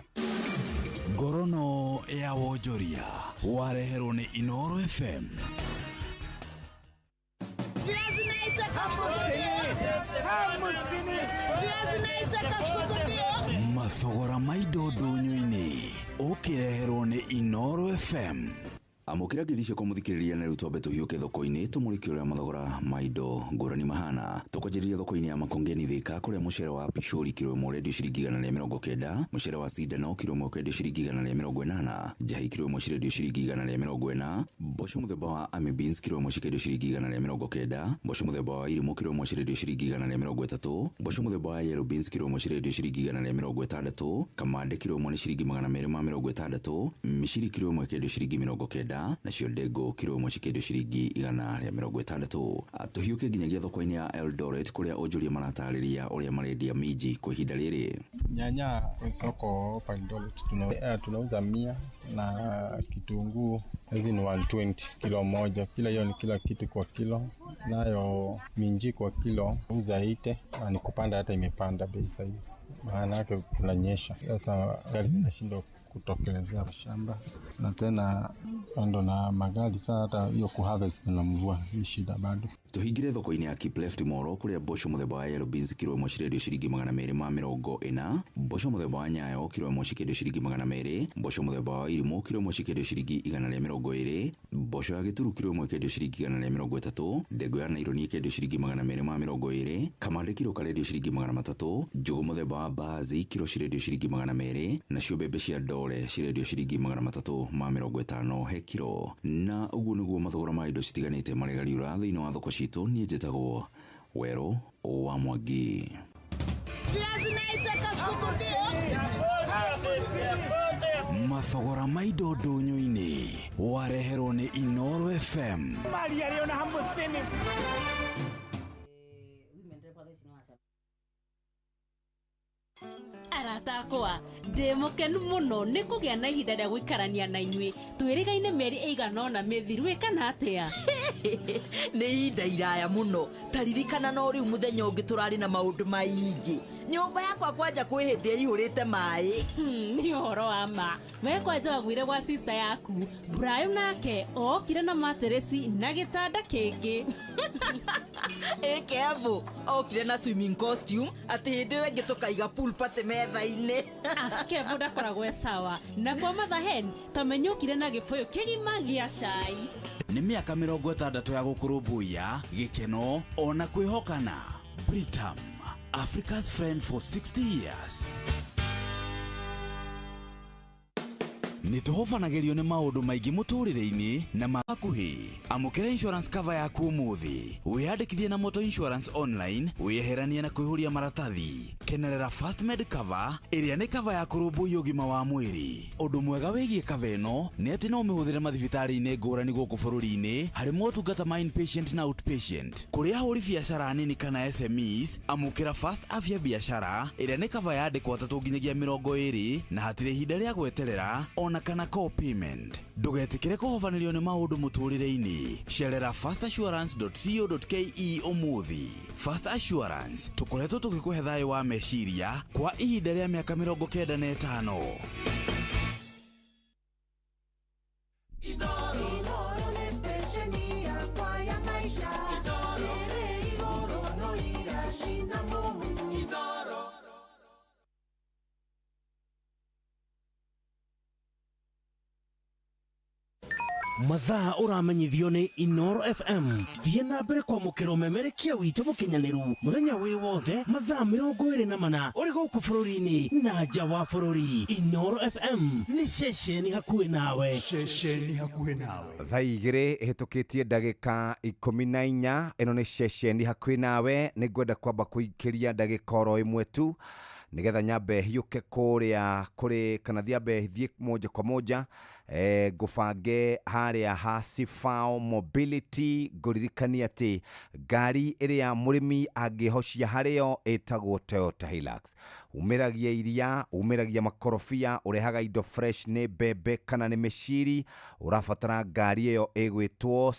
Ngorono ya wonjoria wareherwo nĩ Inooro FM. Mathogora ma indo ndũnyũ-inĩ ũkĩreherwo nĩ Inooro FM. Amũkĩra ngeithi ciakwa mũthikĩrĩria na rĩu twambe tũhiũke thoko-inĩ tũmũrĩke ũrĩa mathogora ma indo ngũrani mahana. Tũkwanjĩrĩria thoko-inĩ ya Makongeni Thika kũrĩa mũcere wa pishori kiro ĩmwe ũrendio ciringi 190, mũcere wa cindano kiro ĩmwe ũkendio ciringi 180, njahi kiro ĩmwe cirendio ciringi 140, mboco mũthemba wa Army beans kiro ĩmwe cikendio ciringi 190, mboco mũthemba wa irimũ kiro ĩmwe cirendio ciringi 130, mboco mũthemba wa yellow beans kiro ĩmwe cirendio ciringi 160, kamande kiro ĩmwe nĩ ciringi 260, miciri kiro ĩmwe ĩkendio ciringi 90, nacio ndengũ kiro ĩmwe cikendio ciringi 160. Tũhiũke nginyagia thoko-inĩ ya Eldoret kũrĩa onjoria maratarĩria ũrĩa marendia minji kwa ihinda rĩrĩ. Nyanya soko hapa Eldoret tunauza 100 na kitunguu hizi ni 120 kilo moja. Kila hiyo ni kila kitu kwa kilo, nayo minji kwa kilo uza 80, na ni kupanda hata imepanda bei saizi, maana yake kunanyesha sasa, gari zinashindwa kutokelezea shamba, na tena kando na magari sasa hata hiyo kuharvest na mvua ni shida bado. Tuhingire thoko-inĩ ya Kipleft Moro kũrĩa mboco mũthemba wa yellow beans kiro ĩmwe cirendio ciringi 240, mboco mũthemba wa nyayo kiro ĩmwe cikendio ciringi 200, mboco mũthemba wa irimũ kiro ĩmwe cikendio ciringi 120, mboco ya gĩturu kiro ĩmwe ĩkendio ciringi 130, ndengũ ya naironi ĩkendio ciringi 220, kamande kiro karendio ciringi 300, njũgũ mũthemba wa mbaazi kiro cirendio ciringi 200, nacio mbembe cia ndore cirendio ciringi 350 he kiro. Na ũguo nĩguo mathogora ma indo citiganĩte maregariũra thĩinĩ wa thoko citũ. Niĩ njĩtagwo Werũ wa Mwangi. Mathogora ma indo ndũnyũ-inĩ wareherwo nĩ Inooro FM. Arata akwa ndĩ mũkenu mũno nĩ kũgĩa na ihinda rĩa gũikarania na inyuĩ twĩrĩgaine mĩeri ĩigana ũna mĩthiru ĩ kana atĩa. Nĩ ihinda iraya mũno ta ririkana no rĩu mũthenya ũngĩ tũrarĩ na maũndũ maingĩ. Nyũmba yakwa kwanja kwĩ hĩndĩ ĩihũrĩte maĩ. Nĩ ũhoro wa ma we kwanja wagwire gwa sister yaku Brian nake okire na materesi na gĩtanda kĩngĩ. Ĩ Kevo okire na swimming costume atĩ hĩndĩ ĩyo ĩngĩ tũkaiga pool party metha-inĩ. Kevo ndakoragwo e sawa na kwa Mother Hen tamenya okire na gĩbũyũ kĩgima gĩa cai. Nĩ mĩaka 60 ya gũkũrũmbũiya gĩkeno ona kwĩhokana. Britam, Africa's friend for 60 years. Nĩ tũhobanagĩrio nĩ maũndũ maingĩ mũtũrĩre-inĩ na makuhĩ. Amũkĩra insurance cover yaku ũmũthĩ, wĩyandĩkithie na Motor Insurance Online, wĩyeheranie na kũihũria maratathi. Kenerera First Med Cover ĩrĩa nĩ cover ya kũrũmbũiya ũgima wa mwĩrĩ. Ũndũ mwega wĩgiĩ cover ĩno nĩ atĩ no ũmĩhũthĩre mathibitarĩ-inĩ ngũrani gũkũ bũrũri-inĩ harĩ motungata ma inpatient na outpatient. Kũrĩ ahũri biacara nini kana SMEs, amũkĩra First Afya Biashara ĩrĩa nĩ cover ya andĩkwo 3 nginyagia 20 na hatirĩ ihinda rĩa gweterera ona kana co-payment. Ndũgetĩkĩre kũhobanĩrio nĩ maũndũ mũtũrĩre-inĩ. Cerera fastassurance.co.ke ũmũthĩ. Fast Assurance, tũkoretwo tũgĩkũhe thayũ wa meciria kwa ihinda rĩa mĩaka 95. Mathaa ũramenyithio nĩ Inooro FM. Thiĩ na mbere kwamũkĩra ũmemerekia witũ mũkinyanĩru mũthenya wĩ wothe mathaa 24 ũrĩ gũkũ bũrũri-inĩ na nja wa bũrũri. Inooro FM nĩ ceceni hakuhĩ nawe. Ceceni hakuhĩ nawe. Thaa 2 ĩhĩtũkĩtie ndagĩka 14. Ĩno nĩ ceceni hakuhĩ nawe. Nĩ ngwenda kwamba kũingĩria ndagĩka oro ĩmwe tu nigetha nyambe hiũke kũrĩa kũrĩ kana thiambe thiĩ moja kwa moja ngũbange harĩa ha Sifao Mobility. Ngũririkania atĩ ngari ĩrĩa mũrĩmi angĩhocia harĩo ĩtagwo Toyota Hilux. Umĩragia iria, umĩragia makorobia, ũrehaga indo fresh nĩ mbembe kana nĩ mĩciri. Ũrabatara ngari ĩyo ĩgwĩtwo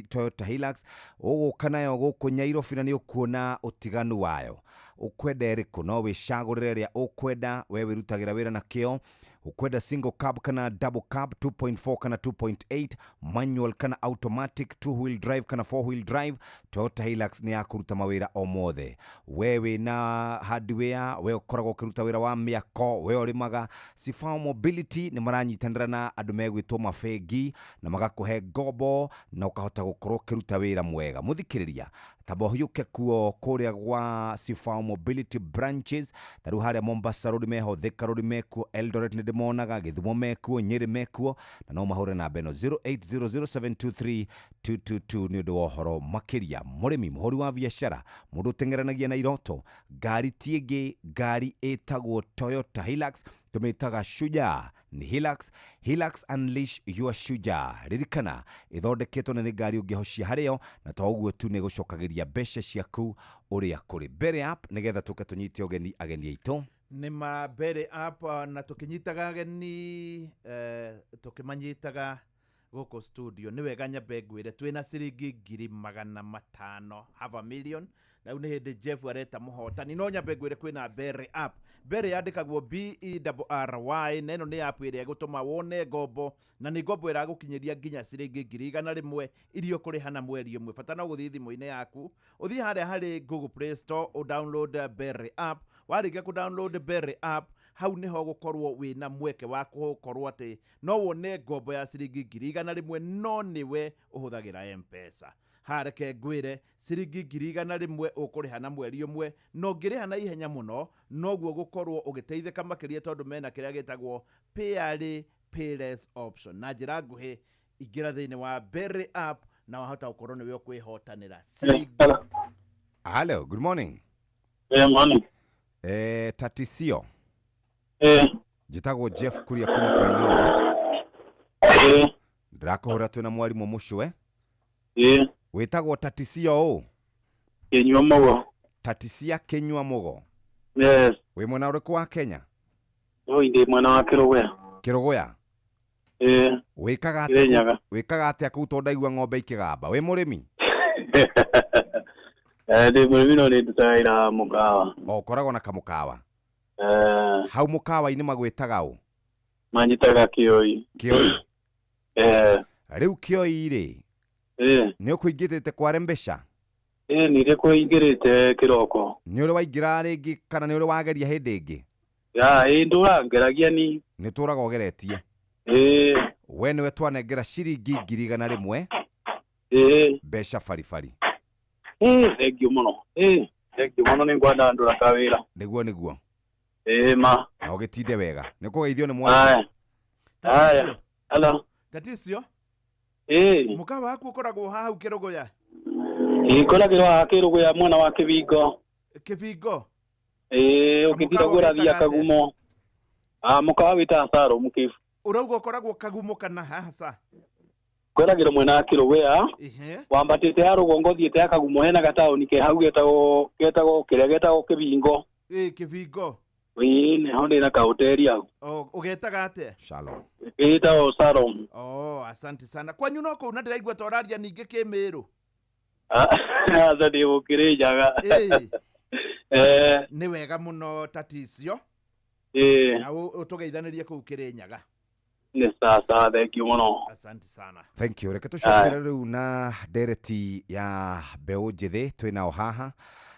Toyota Hilux. Ũgũka nayo gũkũ Nyairobi na nĩ ũkuona ũtiganu wayo. Ũkwenda ĩrĩkũ no wĩcagũrĩre ĩrĩa ũkwenda, we wĩrutagĩra wĩra na kĩo, Ukwenda single cab kana double cab, 2.4 kana 2.8, manual kana automatic, two wheel drive kana four wheel drive, Toyota Hilux nĩ ya kũruta mawĩra o mothe. We wĩna hardware, we ũkoragwo ũkĩruta wĩra wa mĩako, we ũrĩmaga, Sifao Mobility nĩ maranyitanĩra na andũ megwĩtwo mabengi na magakũhe ngombo na ũkahota gũkorwo ũkĩruta wĩra mwega. Mũthikĩrĩria, tamba ũhiũke kuo kũrĩa gwa Sifao Mobility branches, ta rĩu harĩa Mombasa Road meho, Thika Road mekuo, Eldoret nĩ ndĩmonaga, Gĩthumo mekuo, Nyĩrĩ mekuo, na no mahũre namba ĩno 0800723222 nĩ ũndũ wa ũhoro makĩria. Mũrĩmi, mũhũri wa biacara, mũndũ ũteng'eranagia na iroto, ngari ti ĩngĩ, ngari ĩtagwo Toyota Hilux, tũmĩtaga Shujaa nĩ Hilux. Hilux Unleash Your Shujaa. Ririkana ĩthondeketwo na nĩ ngari ũngĩhocia harĩyo, na to ũguo tu, nĩ gũcokagĩria mbeca ciaku ũrĩa kũrĩ. Mbere up nĩgetha tũke tũnyite ũgeni ageni aitũ. Nĩ ma mbere up, na tũkĩnyitaga ageni, tũkĩmanyitaga gũkũ studio, nĩ wega nyambe ngwĩre twĩna ciringi 500,000, half a million, na rĩu nĩ hĩndĩ Jeff areta mũhotani. No nyambe ngwĩre kwĩna Berry app. Berry yandĩkagwo Berry, na ĩno nĩ app ĩrĩa ĩgũtũma wone ngombo, na nĩ ngombo ĩragũkinyĩria nginya ciringi 100,000 iria ũkũrĩha na mweri ũmwe. Bata no gũthiĩ thimũ-inĩ yaku, ũthiĩ harĩa harĩ Google Play Store, ũ download Berry app. Warĩkia kũ download Berry app, hau nĩho gũkorwo wĩna mweke wa gũkorwo atĩ no wone ngombo ya ciringi 100,000, no nĩwe ũhũthagĩra M-Pesa. Hareke ngwĩre, ciringi 100,000 ũkũrĩha na mweri ũmwe, na ũngĩrĩha na ihenya mũno noguo gũkorwo ũgĩteithĩka makĩria, tondũ mena kĩrĩa gĩtagwo pay early, pay less option. Na njĩra nguhĩ, ingĩra thĩinĩ wa Berry app na wahota gũkorwo nĩwe ũkwĩhotanĩra ciringi. Hello, good morning. Morning. Tatisio. Njĩtagwo Jeff Kuria kuma kwa Inooro. Ndĩrakũhũra twĩna mwarimũ Mũcwe. Wĩtagwo Tatisio ũ? Kinyua Mugo. Tatisia Kinyua Mugo. Yes. Wĩ mwena ũrĩkũ wa Kenya? Oi, ndĩ mwena wa Kĩrũgũya. Kĩrũgũya? Ĩĩ. Wĩkaga atĩa? Kirinyaga. Wĩkaga atĩa kũu, tondũ ndaigua ng'ombe ikĩgamba? Wĩ mũrĩmi? Ndĩ mũrĩmi, no nĩ ndutaga wĩra mũkawa. O ũkoragwo na kamũkawa? Hau mũkawa-inĩ magwĩtaga ũ? Manyitaga Kĩoi. Kĩoi? Eh. Rĩu Kĩoi rĩ, nĩ ũkũingĩrĩte kware mbeca? Ĩĩ, nĩ kũingĩrĩte kĩroko. Nĩ ũrĩ waingĩra rĩngĩ kana nĩ ũrĩ wageria hĩndĩ ĩngĩ? Ya, ĩĩ, ndũra ngeragia ni. Nĩ tũraga ũgeretie? Ĩĩ. We nĩwe twanengera ciringi 100,000. Ĩĩ. Mbeca baribari. Ĩĩ, thank you mũno. Ĩĩ, thank you mũno, nĩ ngwandandũra kawĩra. Nĩguo, nĩguo. Ĩĩ ma. Na ũgĩtinde wega, nĩ kũgeithio nĩ mwana. Aya. Aya. Hello. Tatisio. Ĩĩ. Mũkawa waku ũkoragwo haha hau Kĩrũgũya? Ĩĩ, ngoragĩrwo haha Kĩrũgũya, mwena wa Kĩbingo. Kĩbingo? Ĩĩ, ũkĩtira Kamũkawa ũguo ũrathiĩ wĩtaga atĩa? Kagumo. Ah, mũkawa wĩtaga Salom Kĩbu. Ũrauga ũkoragwo Kagumo kana haha sa? Ngoragĩrwo mwena wa Kĩrũgũya. Wambatĩte ya rũgongo ũthiĩte ya Kagumo, hena gataũni ke hau getagwo kĩrĩa getagwo Kĩbingo. Ĩĩ, Kĩbingo. Ĩĩ, nĩho ndĩna kahoteri hau. O ũgetaga atĩa? Shalom. Ĩtagwo Salom. Oh, asante sana. Kwanyu no kũu, na ndĩraigua ta ũraria ningĩ Kĩmĩrũ. Aca, ndĩ Mũkĩrĩnyaga. Ĩĩ. Nĩ wega mũno, Tatisio. Ĩĩ. Na ũtũgeithanĩrie kũu Kĩrĩnyaga. Nĩ sawa, thank you mũno. Asante sana. Thank you. Reke tũcokere rĩu na ndereti ya mbeũ njĩthĩ twĩ nao haha,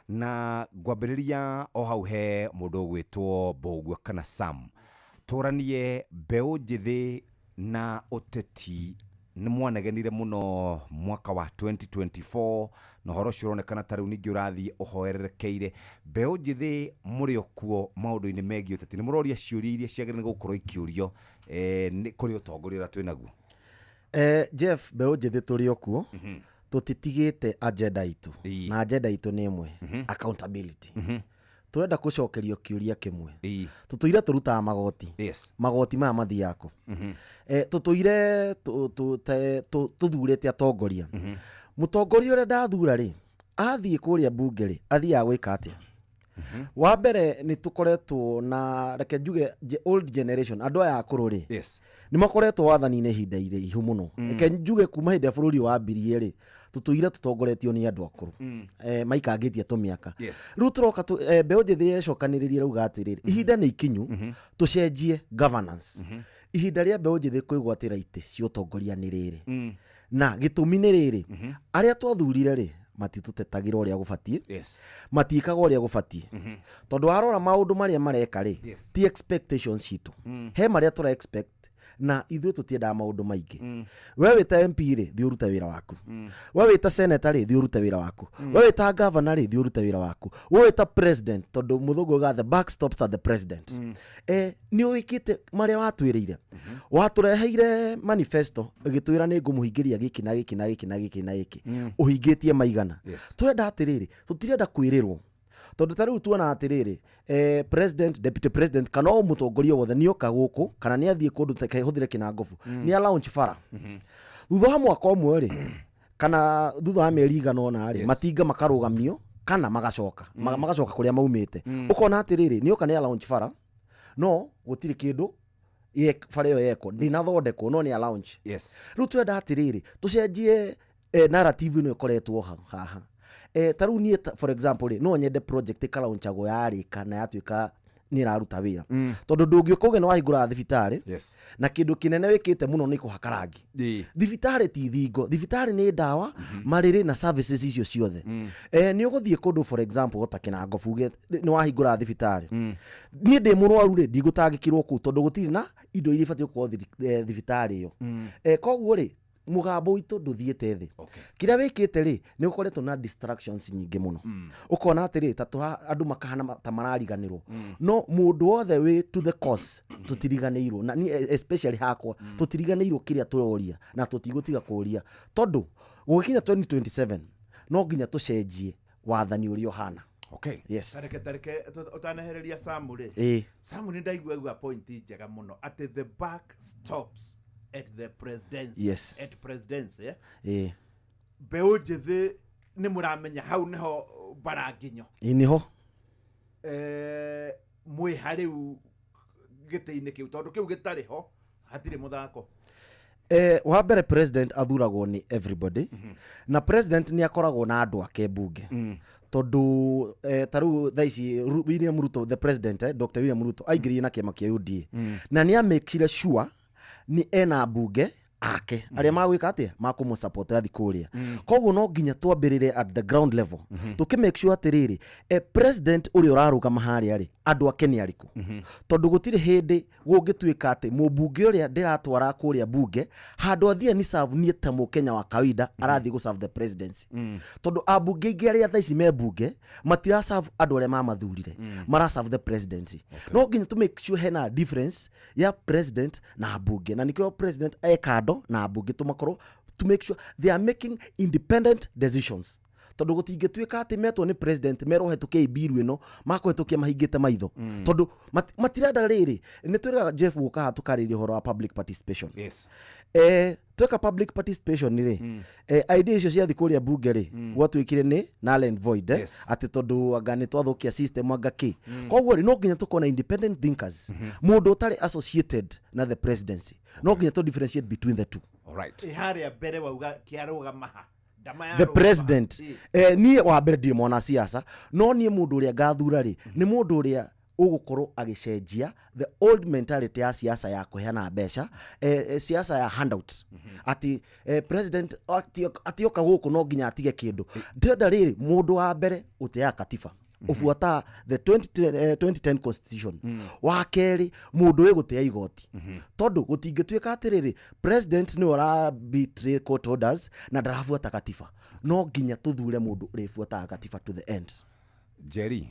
na ngwambĩrĩria o hau he mũndũ ũgwĩtwo Mbũgua kana Sam. Tũranie mbeũ njĩthĩ na ũteti. Nĩ mwanegenire mũno mwaka wa 2024, na ũhoro ũcio ũronekana ta rĩu ningĩ ũrathiĩ ũhoererekeire. Mbeũ njĩthĩ mũrĩ o kuo maũndũ-inĩ megiĩ ũteti? Nĩ mũroria ciũria iria ciagĩrĩire nĩ gũkorwo ikĩũrio nĩ kũrĩ ũtongoria ũrĩa twĩ naguo? Jeff, mbeũ njĩthĩ tũrĩ o kuo, tũtitigĩte agenda itũ, na agenda itũ nĩ ĩmwe, accountability. Tũrenda gũcokerio kĩũria kĩmwe. Tũtũire tũrutaga magoti. Magoti maya mathiaga kũ? Tũtũire tũthurĩte atongoria. Mũtongoria ũrĩa ndathura rĩ, athiĩ kũrĩa mbunge rĩ, athiaga gwĩka atĩa? Wa mbere nĩ tũkoretwo na, reke njuge, old generation, andũ aya akũrũ rĩ, nĩ makoretwo wathani-inĩ ihinda iraihu mũno. Reke njuge kuma hĩndĩ ya bũrũri wambirie rĩ, tũtũire tũtongoretio nĩ andũ akũrũ, maikangĩtie tũmĩaka. Rĩu tũroka mbeũ njĩthĩ yecokanĩrĩrie rauga atĩrĩrĩ, ihinda nĩ ikinyu tũcenjie governance. Ihinda rĩa mbeũ njĩthĩ kwĩgwatĩra itĩ cia ũtongoria nĩ rĩrĩ, na gĩtũmi nĩ rĩrĩ, arĩa twathurire rĩ, matitũtetagĩra ũrĩa gũbatiĩ, matiĩkaga ũrĩa gũbatiĩ, tondũ warora maũndũ marĩa mareka rĩ, ti expectations citũ. He marĩa tũra expect, na ithuĩ tũtiendaga maũndũ maingĩ. We wĩ ta MP rĩ, thiĩ ũrute wĩra waku. We wĩ ta senator rĩ, thiĩ ũrute wĩra waku. We wĩ ta governor rĩ, thiĩ ũrute wĩra waku. We wĩ ta president, tondũ mũthũngũ augaga the buck stops at the president. Nĩ ũĩkĩte marĩa watwĩrĩire? Watũreheire manifesto ĩgĩtwĩra nĩ ngũmũhingĩria gĩkĩ na gĩkĩ na gĩkĩ na gĩkĩ na gĩkĩ. Ũhingĩtie maigana? Tũrenda atĩrĩrĩ, tũtirenda kwĩrĩrwo, tondũ ta rĩu tuona atĩrĩrĩ, president, deputy president kana o mũtongoria wothe nĩoka gũkũ kana nĩ athiĩ kũndũ hũthĩre kĩnangobu, nĩ a launch bara. Thutha wa mwaka ũmwe rĩ, kana thutha wa mĩeri igana ũna rĩ, matinga makarũgamio kana magacoka, magacoka kũrĩa maumĩte. Ũkona atĩrĩrĩ, nĩoka nĩ a launch bara, no gũtirĩ kĩndũ bara ĩyo yekwo, ndĩnathondekwo, no nĩ a launch. Rĩu twenda atĩrĩrĩ, tũcenjie narrative ĩno ĩkoretwo haha. Ta rĩu niĩ for example rĩ, no nyende project ĩkalaunchagwo yarĩka na yatuĩka nĩ ĩraruta wĩra, tondũ ndũngĩũka uge nĩ wahingũra thibitarĩ na kĩndũ kĩnene wĩkĩte mũno nĩ kũhaka rangi. Thibitarĩ ti thingo, thibitarĩ nĩ ndawa, marĩrĩ na services icio ciothe. Nĩ ũgũthiĩ kũndũ, for example ta Kĩnangobu, uge nĩ wahingũra thibitarĩ, niĩ ndĩ mũrwaru rĩ, ndigũtangĩkĩrwo kũu tondũ gũtirĩ na indo iria ibatiĩ gũkorwo thibitarĩ ĩyo. Koguo rĩ, mũgambo witũ ndũthiĩte thĩ. Kĩrĩa wĩkĩte rĩ, nĩ ũkoretwo na distractions nyingĩ mũno. Ũkona atĩrĩ, ta andũ makahana ta marariganĩrwo, no mũndũ wothe wĩ to the cause, tũtiriganĩirwo, na niĩ especially hakwa, tũtiriganĩirwo kĩrĩa tũroria na tũtigũtiga kũria, tondũ gũgĩkinya 2027 no nginya tũcenjie wathani ũrĩa ũhana. Yes. Tareke ũtanehereria Samu rĩ. Samu, nĩ ndaigua igua point njega mũno atĩ the buck stops at the presidency. At presidency, eh? Ĩĩ. Mbeũ njĩthĩ nĩ mũramenya hau nĩho bara nginyo. Ĩĩ, nĩho. Mwĩ harĩu gĩtĩ-inĩ kĩu, tondũ kĩu gĩtarĩ ho hatirĩ mũthako. Wa mbere, president athuragwo nĩ everybody, na president nĩ akoragwo na andũ ake mbunge, tondũ ta rĩu thaa ici William Ruto, the president, Dr. William Ruto aingĩrire na kĩama kĩa UDA, na nĩ amekire sure nĩ ena mbunge ake arĩa magwĩka atĩa, makũmũ yathi kũrĩa. Koguo no nginya twambĩrĩre at the ground level, tũkĩ make sure atĩrĩrĩ, president ũrĩa ũrarũgama harĩa rĩ, andũ ake nĩ arĩkũ, tondũ gũtirĩ hĩndĩ gũngĩtuĩka atĩ mũmbunge ũrĩa ndĩratwara kũrĩa mbunge, handũ athiĩ ni serve niĩ ta mũkenya wa kawaida, arathiĩ gũ serve the presidency, tondũ ambunge aingĩ arĩa thaa ici me mbunge matira serve andũ arĩa mamathurire, mara serve the presidency. No nginya tũ make sure hena difference ya president na mbunge, na nĩkĩo president e kando na mbunge, tũmakorwo to make sure they are making independent decisions, tondũ gũtingĩtuĩka atĩ metwo nĩ president merwo hetũkie bill ĩno, makũhetũkia mahingĩte maitho, tondũ matirenda rĩrĩ. Nĩ twĩraga Jeff gũka haha tũkarĩria ũhoro wa public participation. Tweka public participation rĩ, idea icio ciathi kũrĩa mbunge rĩ, gwatuĩkire nĩ null and void, atĩ tondũ anga nĩ twathũkia system, anga kĩ. Koguo rĩ, no nginya tũkorwo na independent thinkers, mũndũ ũtarĩ associated na the presidency. No nginya tũ differentiate between the two. Ĩ, harĩa mbere wauga kĩarũgama ha? Ndama The yarũgama. president. Niĩ wa mbere ndirĩ mwana siasa, no niĩ mũndũ ũrĩa ngathura rĩ, nĩ mũndũ ũrĩa ũgũkorwo agĩcenjia the old mentality ya siasa ya kũheana mbeca, siasa ya handout, atĩ president atioka gũkũ no nginya atige kĩndũ. Ndĩrenda rĩrĩ, mũndũ wa mbere ũteaga katiba, ũbuataga the 2010 constitution. Wa kerĩ, mũndũ wĩ gũtĩa igoti, tondũ gũtingĩtuĩka atĩrĩrĩ, president nĩwe ũra betray court orders na ndarabuata katiba. No nginya tũthure mũndũ ũrĩbuataga katiba to the end. Jerry,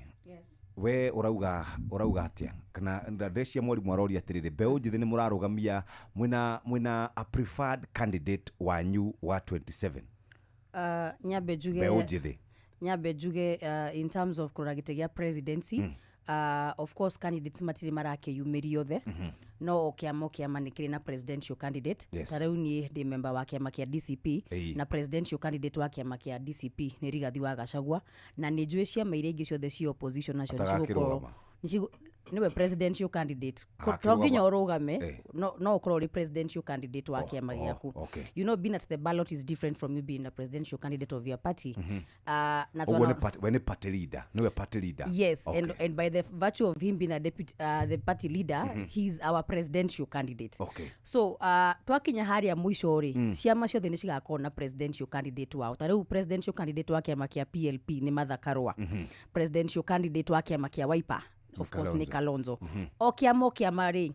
we ũrauga atĩa? Kana ndecia mwarimũ aroria atĩrĩrĩ, mbeũ njĩthĩ nĩ mũrarũgamia mwĩna a preferred candidate wanyu wa 27? Nyambe njuge Mbeũ njĩthĩ. Nyambe njuge, in terms of kũrora gĩtĩ gĩa presidency, Of course candidates matirĩ marakĩyumĩria othe, no o kĩama o kĩama nĩ kĩrĩ na presidential candidate. Ta rĩu niĩ ndĩ member wa kĩama kĩa DCP, na presidential candidate wa kĩama kĩa DCP nĩ Rigathi wa Gachagua, na nĩ njũĩ ciama iria ingĩ ciothe cia opposition nacio nĩ cigũkorwo Atagakĩrũgama. Nĩwe presidential candidate. Agakĩrũgama. To nginya ũrũgame, no ũkorwo ũrĩ presidential candidate wa kĩama gĩaku. Being at the ballot is different from you being a presidential candidate of your party. Na Ũguo nĩ we nĩ party leader, nĩwe party leader? Yes, and by the virtue of him being a deputy, the party leader, he's our presidential candidate. So twakinya harĩa mũico rĩ, ciama ciothe nĩ cigakorwo na presidential candidate wao. Ta rĩu presidential candidate wa kĩama kĩa PLP nĩ Martha Karua. Presidential candidate wa kĩama kĩa Wiper, of course, nĩ Kalonzo. O kĩama o kĩama rĩ,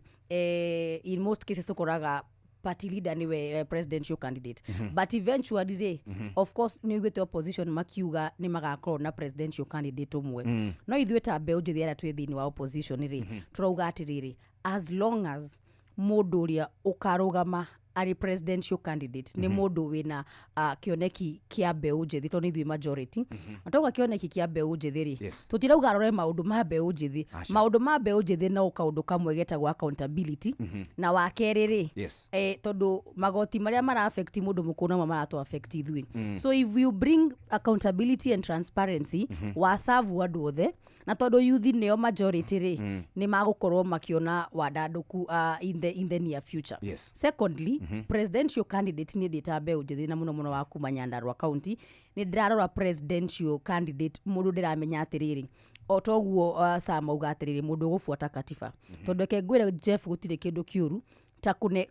in most cases ũkoraga party leader niwe presidential candidate. But eventually rĩ, of course nĩ ũiguĩte opposition makiuga nĩ magakorwo na presidential candidate ũmwe. No ithuĩ ta mbeũ njĩthĩ arĩa twĩ thĩinĩ wa opposition rĩ, tũrauga atĩrĩrĩ, as long as mũndũ ũrĩa ũkarũgama arĩ presidential candidate nĩ mũndũ wĩna kĩoneki kĩa mbeũ njĩthĩ, tondũ nĩ ithuĩ majority, na twauga kĩoneki kĩa mbeũ njĩthĩ rĩ, tũtirauga arore maũndũ ma mbeũ njĩthĩ. Aca. Maũndũ ma mbeũ njĩthĩ no kaũndũ kamwe getagwo accountability. Na wa kerĩ rĩ, tondũ magoti marĩa mara affect mũndũ mũkũrũ namo maratũ affect ithuĩ. So if you bring accountability and transparency, wasavu andũ othe, na tondũ youth nĩo majority rĩ, nĩ magũkorwo makĩona wandandũku in the near future. Secondly, presidential candidate, niĩ ndĩ ta mbeũ njĩthĩ na mũno mũno wa kuma Nyandarua County, nĩ ndĩrarora presidential candidate mũndũ ndĩramenya atĩrĩrĩ, o toguo Sam auga atĩrĩrĩ, mũndũ ũgũbuata katiba. Tondũ reke ngwĩre Jeff, gũtirĩ kĩndũ kĩũru ta kũne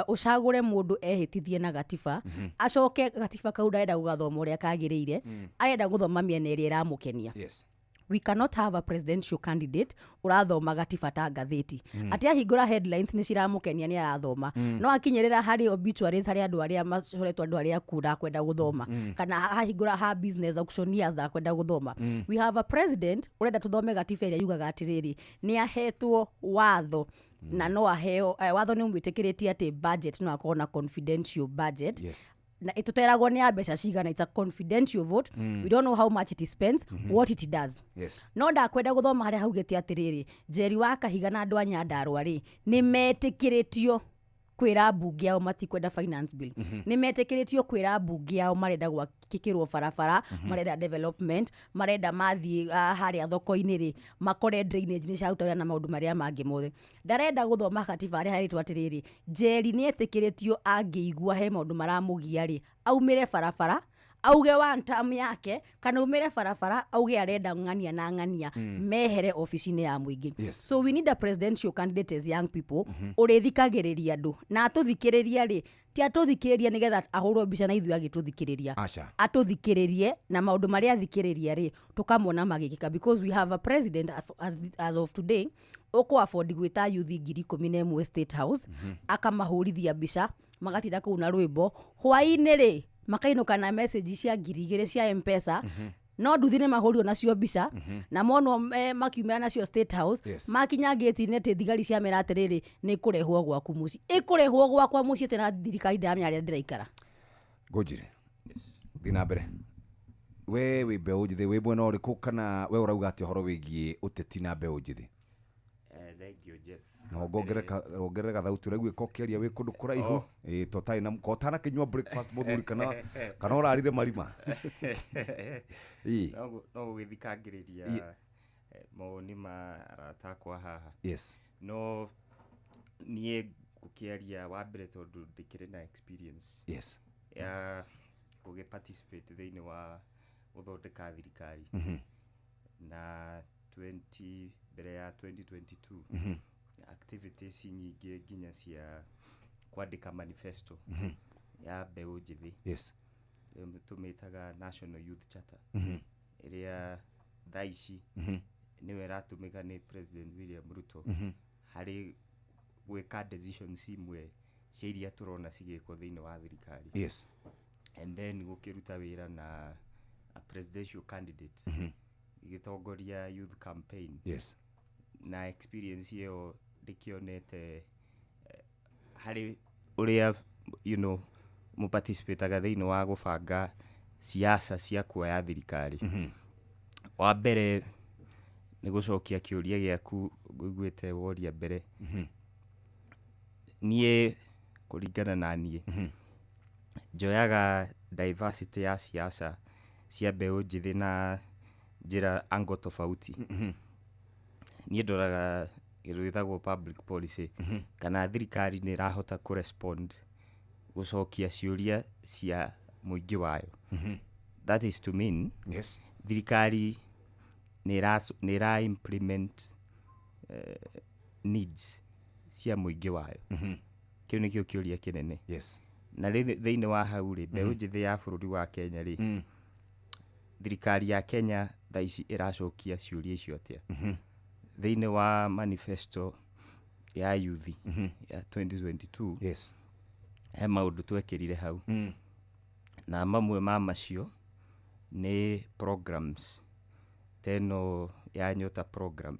ũcagũre mũndũ ehĩtithie na gatiba, acoke gatiba kau ndarenda gũgathoma ũrĩa kagĩrĩire, arenda gũthoma mĩena ĩrĩa ĩramũkenia. We cannot have a presidential candidate ũrathoma gatiba ta ngathĩti, atĩ ahingũra headlines nĩ ciramũkenia nĩ arathoma, no akinyĩrĩra harĩ obituaries, harĩ andũ arĩa macoretwo, andũ arĩa akuũ, ndakwenda gũthoma, kana ahingũra ha business auctioneers, ndakwenda gũthoma. We have a president ũrenda tũthome gatiba ĩrĩa yugaga atĩrĩrĩ, nĩ ahetwo watho na no aheo watho nĩ ũmwĩtĩkĩrĩtie atĩ budget no akorwo na confidential budget, na ĩtũteragwo nĩ ya mbeca cigana. It's a confidential vote. We don't know how much it spends, what it does. No ndakwenda gũthoma harĩa haugĩte atĩrĩrĩ, Njeri wa Kahiga na andũ a Nyandarua rĩ, nĩ metĩkĩrĩtio kwĩra mbunge yao matikwenda finance bill, nĩ metĩkĩrĩtio kwĩra mbunge yao marenda gwakĩkĩrwo barabara, marenda development, marenda mathiĩ harĩa thoko-inĩ rĩ, makore drainage nĩ ciaruta wĩra na maũndũ marĩa mangĩ mothe. Ndarenda gũthoma katiba harĩa harĩtwo atĩrĩrĩ, Njeri nĩ etĩkĩrĩtio angĩigua he maũndũ maramũgia rĩ, aumĩre barabara auge one term yake, kana umĩre barabara auge arenda ng'ania na ng'ania mehere obici-inĩ ya mũingĩ. So we need a presidential candidate as young people ũrĩthikagĩrĩria andũ, na atũthikĩrĩria rĩ, ti atũthikĩrĩria nĩgetha ahũrwo mbica na ithuĩ agĩtũthikĩrĩria. Aca. Atũthikĩrĩrie na maũndũ marĩa athikĩrĩria rĩ, tũkamona magĩkĩka, because we have a president as of today ũkũ afford gwĩta youth 11,000 State House, akamahũrithia mbica, magatinda kũu na rwĩmbo, hwaĩ-inĩ rĩ makainũka na message cia 2,000 cia Mpesa. No nduthi nĩ mahũrirwo nacio mbica na monwo makiumĩra nacio State House. Makinya ngĩti-inĩ atĩ thigari ciamera atĩrĩrĩ, nĩ kũrehwo gwaku mũciĩ, ĩkũrehwo gwakwa mũciĩ atĩ na thirikari ndĩramenya harĩa ndĩraikara. Ngũnjire thiĩ na mbere, we wĩ mbeũ njĩthĩ, wĩ mwena ũrĩkũ, kana we ũrauga atĩ ũhoro wĩgiĩ ũteti na mbeũ njĩthĩ? Thank you, Jeff. Na wongerere gathauti, ũraiguĩka ũkĩaria wĩ kũndũ kũraihu. Oh. Ĩ to ũtarĩ na ko ũtanakĩnyua breakfast mũthuri, kana ũrarire marima. Ĩ. No gũgĩthikangĩrĩria mawoni ma arata akwa haha. No niĩ ngũkĩaria wa mbere tondũ ndĩkĩrĩ na experience ya gũgĩ participate thĩinĩ wa gũthondeka thirikari na 20 mbere ya 2022, activities nyingĩ nginya cia kwandĩka manifesto ya mbeũ njĩthĩ, tũmĩtaga National Youth Charter, ĩrĩa thaa ici nĩyo ĩratũmĩka nĩ President William Ruto harĩ gwĩka decisions imwe cia iria tũrona cigĩkwo thĩinĩ wa thirikari. And then gũkĩruta wĩra na a presidential candidate igĩtongoria youth campaign, na experience ĩyo ndĩkĩonete harĩ ũrĩa mũparticipataga thĩinĩ wa gũbanga siasa cia kuoya thirikari. Wa mbere Nĩ gũcokia kĩũria gĩaku ngũiguĩte woria mbere. Niĩ kũringana na niĩ, njoyaga diversity ya siasa cia mbeũ njĩthĩ na njĩra angle tofauti. Niĩ ndoraga kĩndũ gĩtagwo public policy, kana thirikari nĩ ĩrahota kũrespond gũcokia ciũria cia mũingĩ wayo. That is to mean, thirikari nĩ ĩra implement needs cia mũingĩ wayo. Kĩu nĩkĩo kĩũria kĩnene. Na thĩinĩ wa hau rĩ, mbeũ njĩthĩ ya bũrũri wa Kenya rĩ, thirikari ya Kenya thaa ici ĩracokia ciũria icio atĩa? Thĩinĩ wa manifesto ya youth ya 2022, he maũndũ twekĩrire hau. Na mamwe ma macio nĩ programs teno ya Nyota program.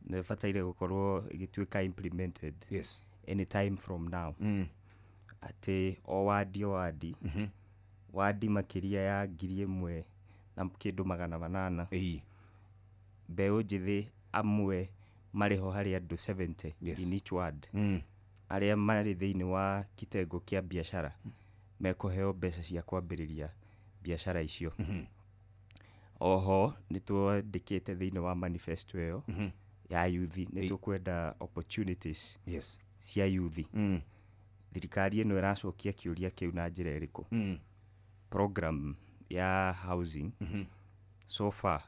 Nĩ ĩbataire gũkorwo ĩgĩtuĩka implemented anytime from now. Atĩ o wadi o wadi, wadi makĩria ya 1,800 na kĩndũ. Mbeũ njĩthĩ amwe marĩ ho harĩ andũ 70 in each ward, arĩa marĩ thĩinĩ wa kitengo kĩa biacara mekũheo mbeca cia kwambĩrĩria biacara icio. Oho nĩ twandĩkĩte thĩinĩ wa manifesto ĩyo ya youth nĩ tũkwenda opportunities cia youth. Thirikari ĩno ĩracokia kĩũria kĩu na njĩra ĩrĩkũ? Program ya housing so far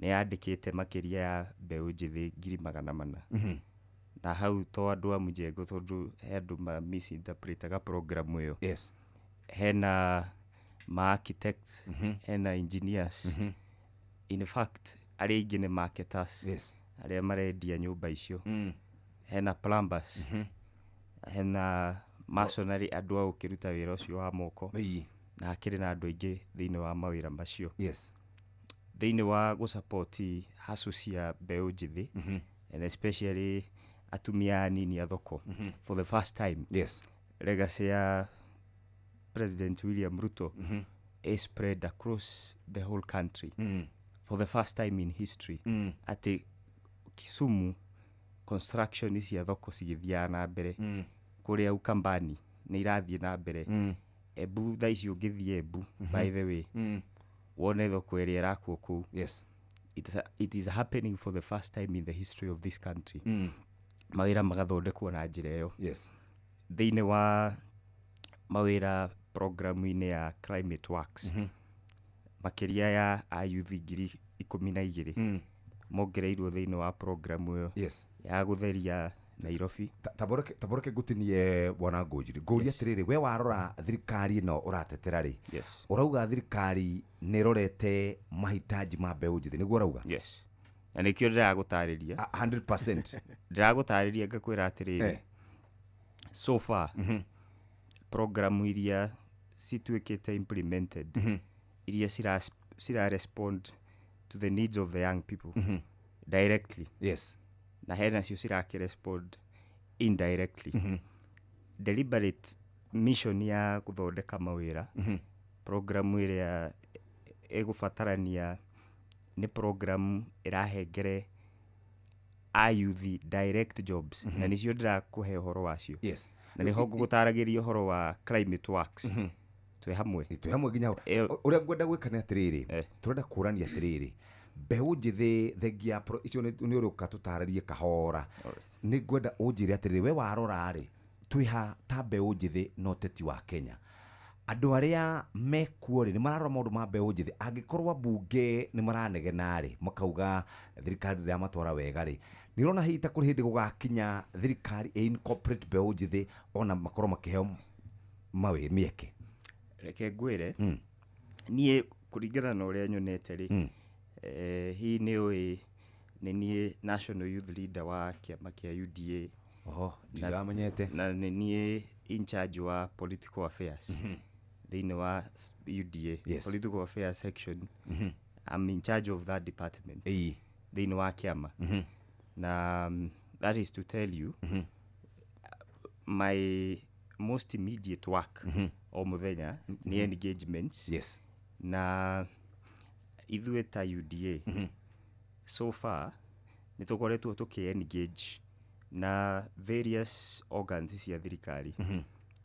nĩ yandĩkĩte makĩria ya mbeũ njĩthĩ 400,000. Na hau to andũ a mũjengo, tondũ he andũ ma misinterpretaga program ĩyo. Hena ma architects, hena engineers, in fact arĩa aingĩ nĩ marketers, arĩa marendia nyũmba icio. Hena plumbers, hena masonry, andũ a gũkĩruta wĩra ũcio wa moko. Na hakĩrĩ na andũ aingĩ thĩinĩ wa mawĩra macio. Thĩinĩ wa gũsupport hustle cia mbeũ njĩthĩ, and especially atumia anini a thoko, for the first time, legacy ya President William Ruto is spread across the whole country for the first time in history. Atĩ Kisumu construction cia thoko cigĩthiaga na mbere, kũrĩa Ukambani nĩ irathiĩ na mbere. Embu thaa ici ũngĩthiĩ Embu, by the way, wone thoko ĩrĩa ĩrakwo kũu. It is happening for the first time in the history of this country. Mawĩra magathondekwo na njĩra ĩyo. Thĩinĩ wa mawĩra programu-inĩ ya Climate Works, makĩria ya ayuthi 12,000 mongereirwo thĩinĩ wa programu ĩyo ya gũtheria Nairobi. Taboreke ngũtinie bwana Ngũnjiri, ngũrie atĩrĩrĩ, we warora thirikari ĩno ũratetera rĩ, ũrauga thirikari nĩ ĩrorete mahitaji ma mbeũ njĩthĩ, nĩguo ũrauga? Yes. Na nĩkĩo ndĩragũtarĩria. 100%. Ndĩragũtarĩria ngakwĩra atĩrĩrĩ, so far programu iria cituĩkĩte implemented, iria cira respond to the needs of the young people directly, na hena cio cirakĩrespond indirectly. Deliberate mission ya gũthondeka mawĩra, programu ĩrĩa ĩgũbatarania nĩ programu ĩrahengere ayuthi direct jobs, na nĩcio ndĩrakũhe ũhoro wacio. Na nĩho ngũgũtaragĩria ũhoro wa Climate Works. Twĩ hamwe. Twĩ hamwe nginya hau. Ũrĩa ngwenda gwĩka nĩ atĩrĩrĩ, tũrenda kũrania atĩrĩrĩ, mbeũ njĩthĩ thengia icio nĩ ũrĩũka tũtarĩrie kahora. Nĩ ngwenda ũnjĩre atĩrĩrĩ, we warora rĩ, twĩ ha ta mbeũ njĩthĩ na ũteti wa Kenya? Andũ arĩa mekuo rĩ, nĩ mararora maũndũ ma mbeũ njĩthĩ? Angĩkorwo ambunge nĩ maranegena rĩ, makauga thirikari ndĩramatwara wega rĩ, nĩ ũrona hihi ta kũrĩ hĩndĩ gũgakinya thirikari ĩ incorporate mbeũ njĩthĩ ona makorwo makĩheo mĩeke? Reke ngwĩre, niĩ kũringana na ũrĩa nyonete rĩ, hihi nĩ ũĩ nĩ niĩ national youth leader wa kĩama kĩa UDA. Oho, ndiramenyete. Na nĩ niĩ in charge wa political affairs thĩinĩ wa UDA. Political affairs section. I'm in charge of that department thĩinĩ wa kĩama. Na that is to tell you, my most immediate work o mũthenya nĩ engagements. Na ithuĩ ta UDA, So far nĩ tũkoretwo tũkĩ engage na various organs cia thirikari.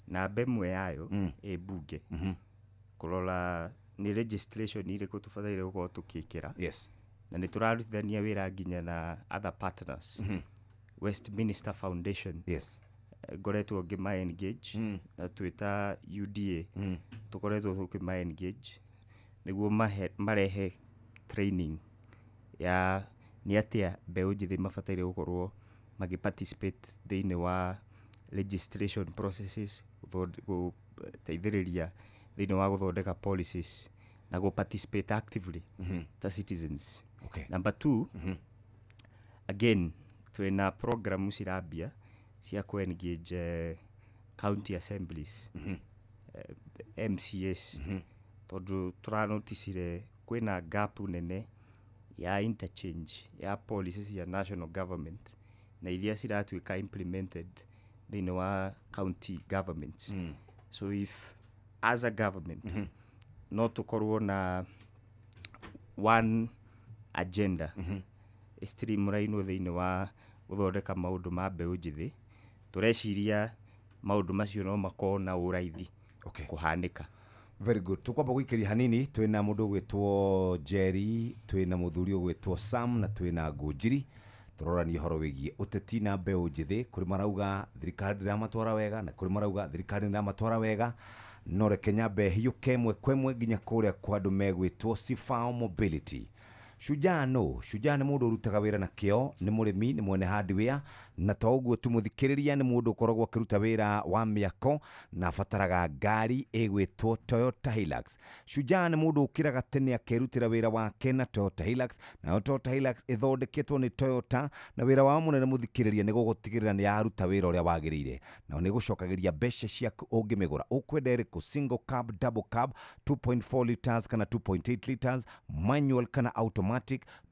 Namba ĩmwe yayo ĩ bunge, kũrora nĩ legislation irĩkũ tũbataire gũkorwo tũkĩkĩra. Na nĩ tũrarutithania wĩra nginya na other partners, Westminster Foundation. Ngoretwo ngĩma engage na twĩta UDA, tũkoretwo tũkĩma engage nĩguo marehe training ya nĩ atĩa mbeũ njĩthĩ mabataire gũkorwo magĩ participate thĩinĩ wa legislation processes, gũteithĩrĩria thĩinĩ wa gũthondeka policies na gũ participate actively ta citizens. Number two, again twĩna program cirambia cia kũ engage county assemblies, MCAs, tondũ tũranoticire kwĩna gap nene ya interchange ya policy cia national government na iria ciratuĩka implemented thĩinĩ wa county governments. So if as a government no tũkorwo na one agenda streamlinwo thĩinĩ wa gũthondeka maũndũ ma mbeũ njĩthĩ, tũreciria maũndũ macio no makorwo na ũraithi kũhanĩka. Very good. Tukwamba gwikĩria hanini, twĩna mũndũ ũgwĩtwo Jerry, twĩna mũthuri ũgwĩtwo Sam na twĩna Ngũnjiri. Tũrorania ũhoro wĩgiĩ ũteti na mbeũ njĩthĩ. Kũrĩ marauga thirikari ndĩramatwara wega na kũrĩ marauga thirikari ndĩramatwara wega. No reke nyambe hiũke ĩmwe kwa ĩmwe nginya kũrĩa kwa andũ megwĩtwo Sifao Mobility. Shujaa no Shujaa nĩ mũndũ ũrutaga wĩra na kĩo, nĩ mũrĩmi, nĩ mwene hardware, na to ũguo tu mũthikĩrĩria, nĩ mũndũ ũkoragwo akĩruta wĩra wa mĩako na abataraga ngari ĩgwĩtwo Toyota Hilux. Shujaa nĩ mũndũ ũkĩraga tene akerutĩra wĩra wake na Toyota Hilux, nayo Toyota Hilux ĩthondeketwo nĩ Toyota na wĩra wao mũnene mũthikĩrĩria nĩ gũgũtigĩrĩra nĩ yaruta wĩra ũrĩa wagĩrĩire. Nao nĩ gũcokagĩria mbeca ciaku ũngĩmĩgũra. Ũkwenda ĩrĩkũ? Single cab, double cab, 2.4 liters kana 2.8 liters, manual kana automatic,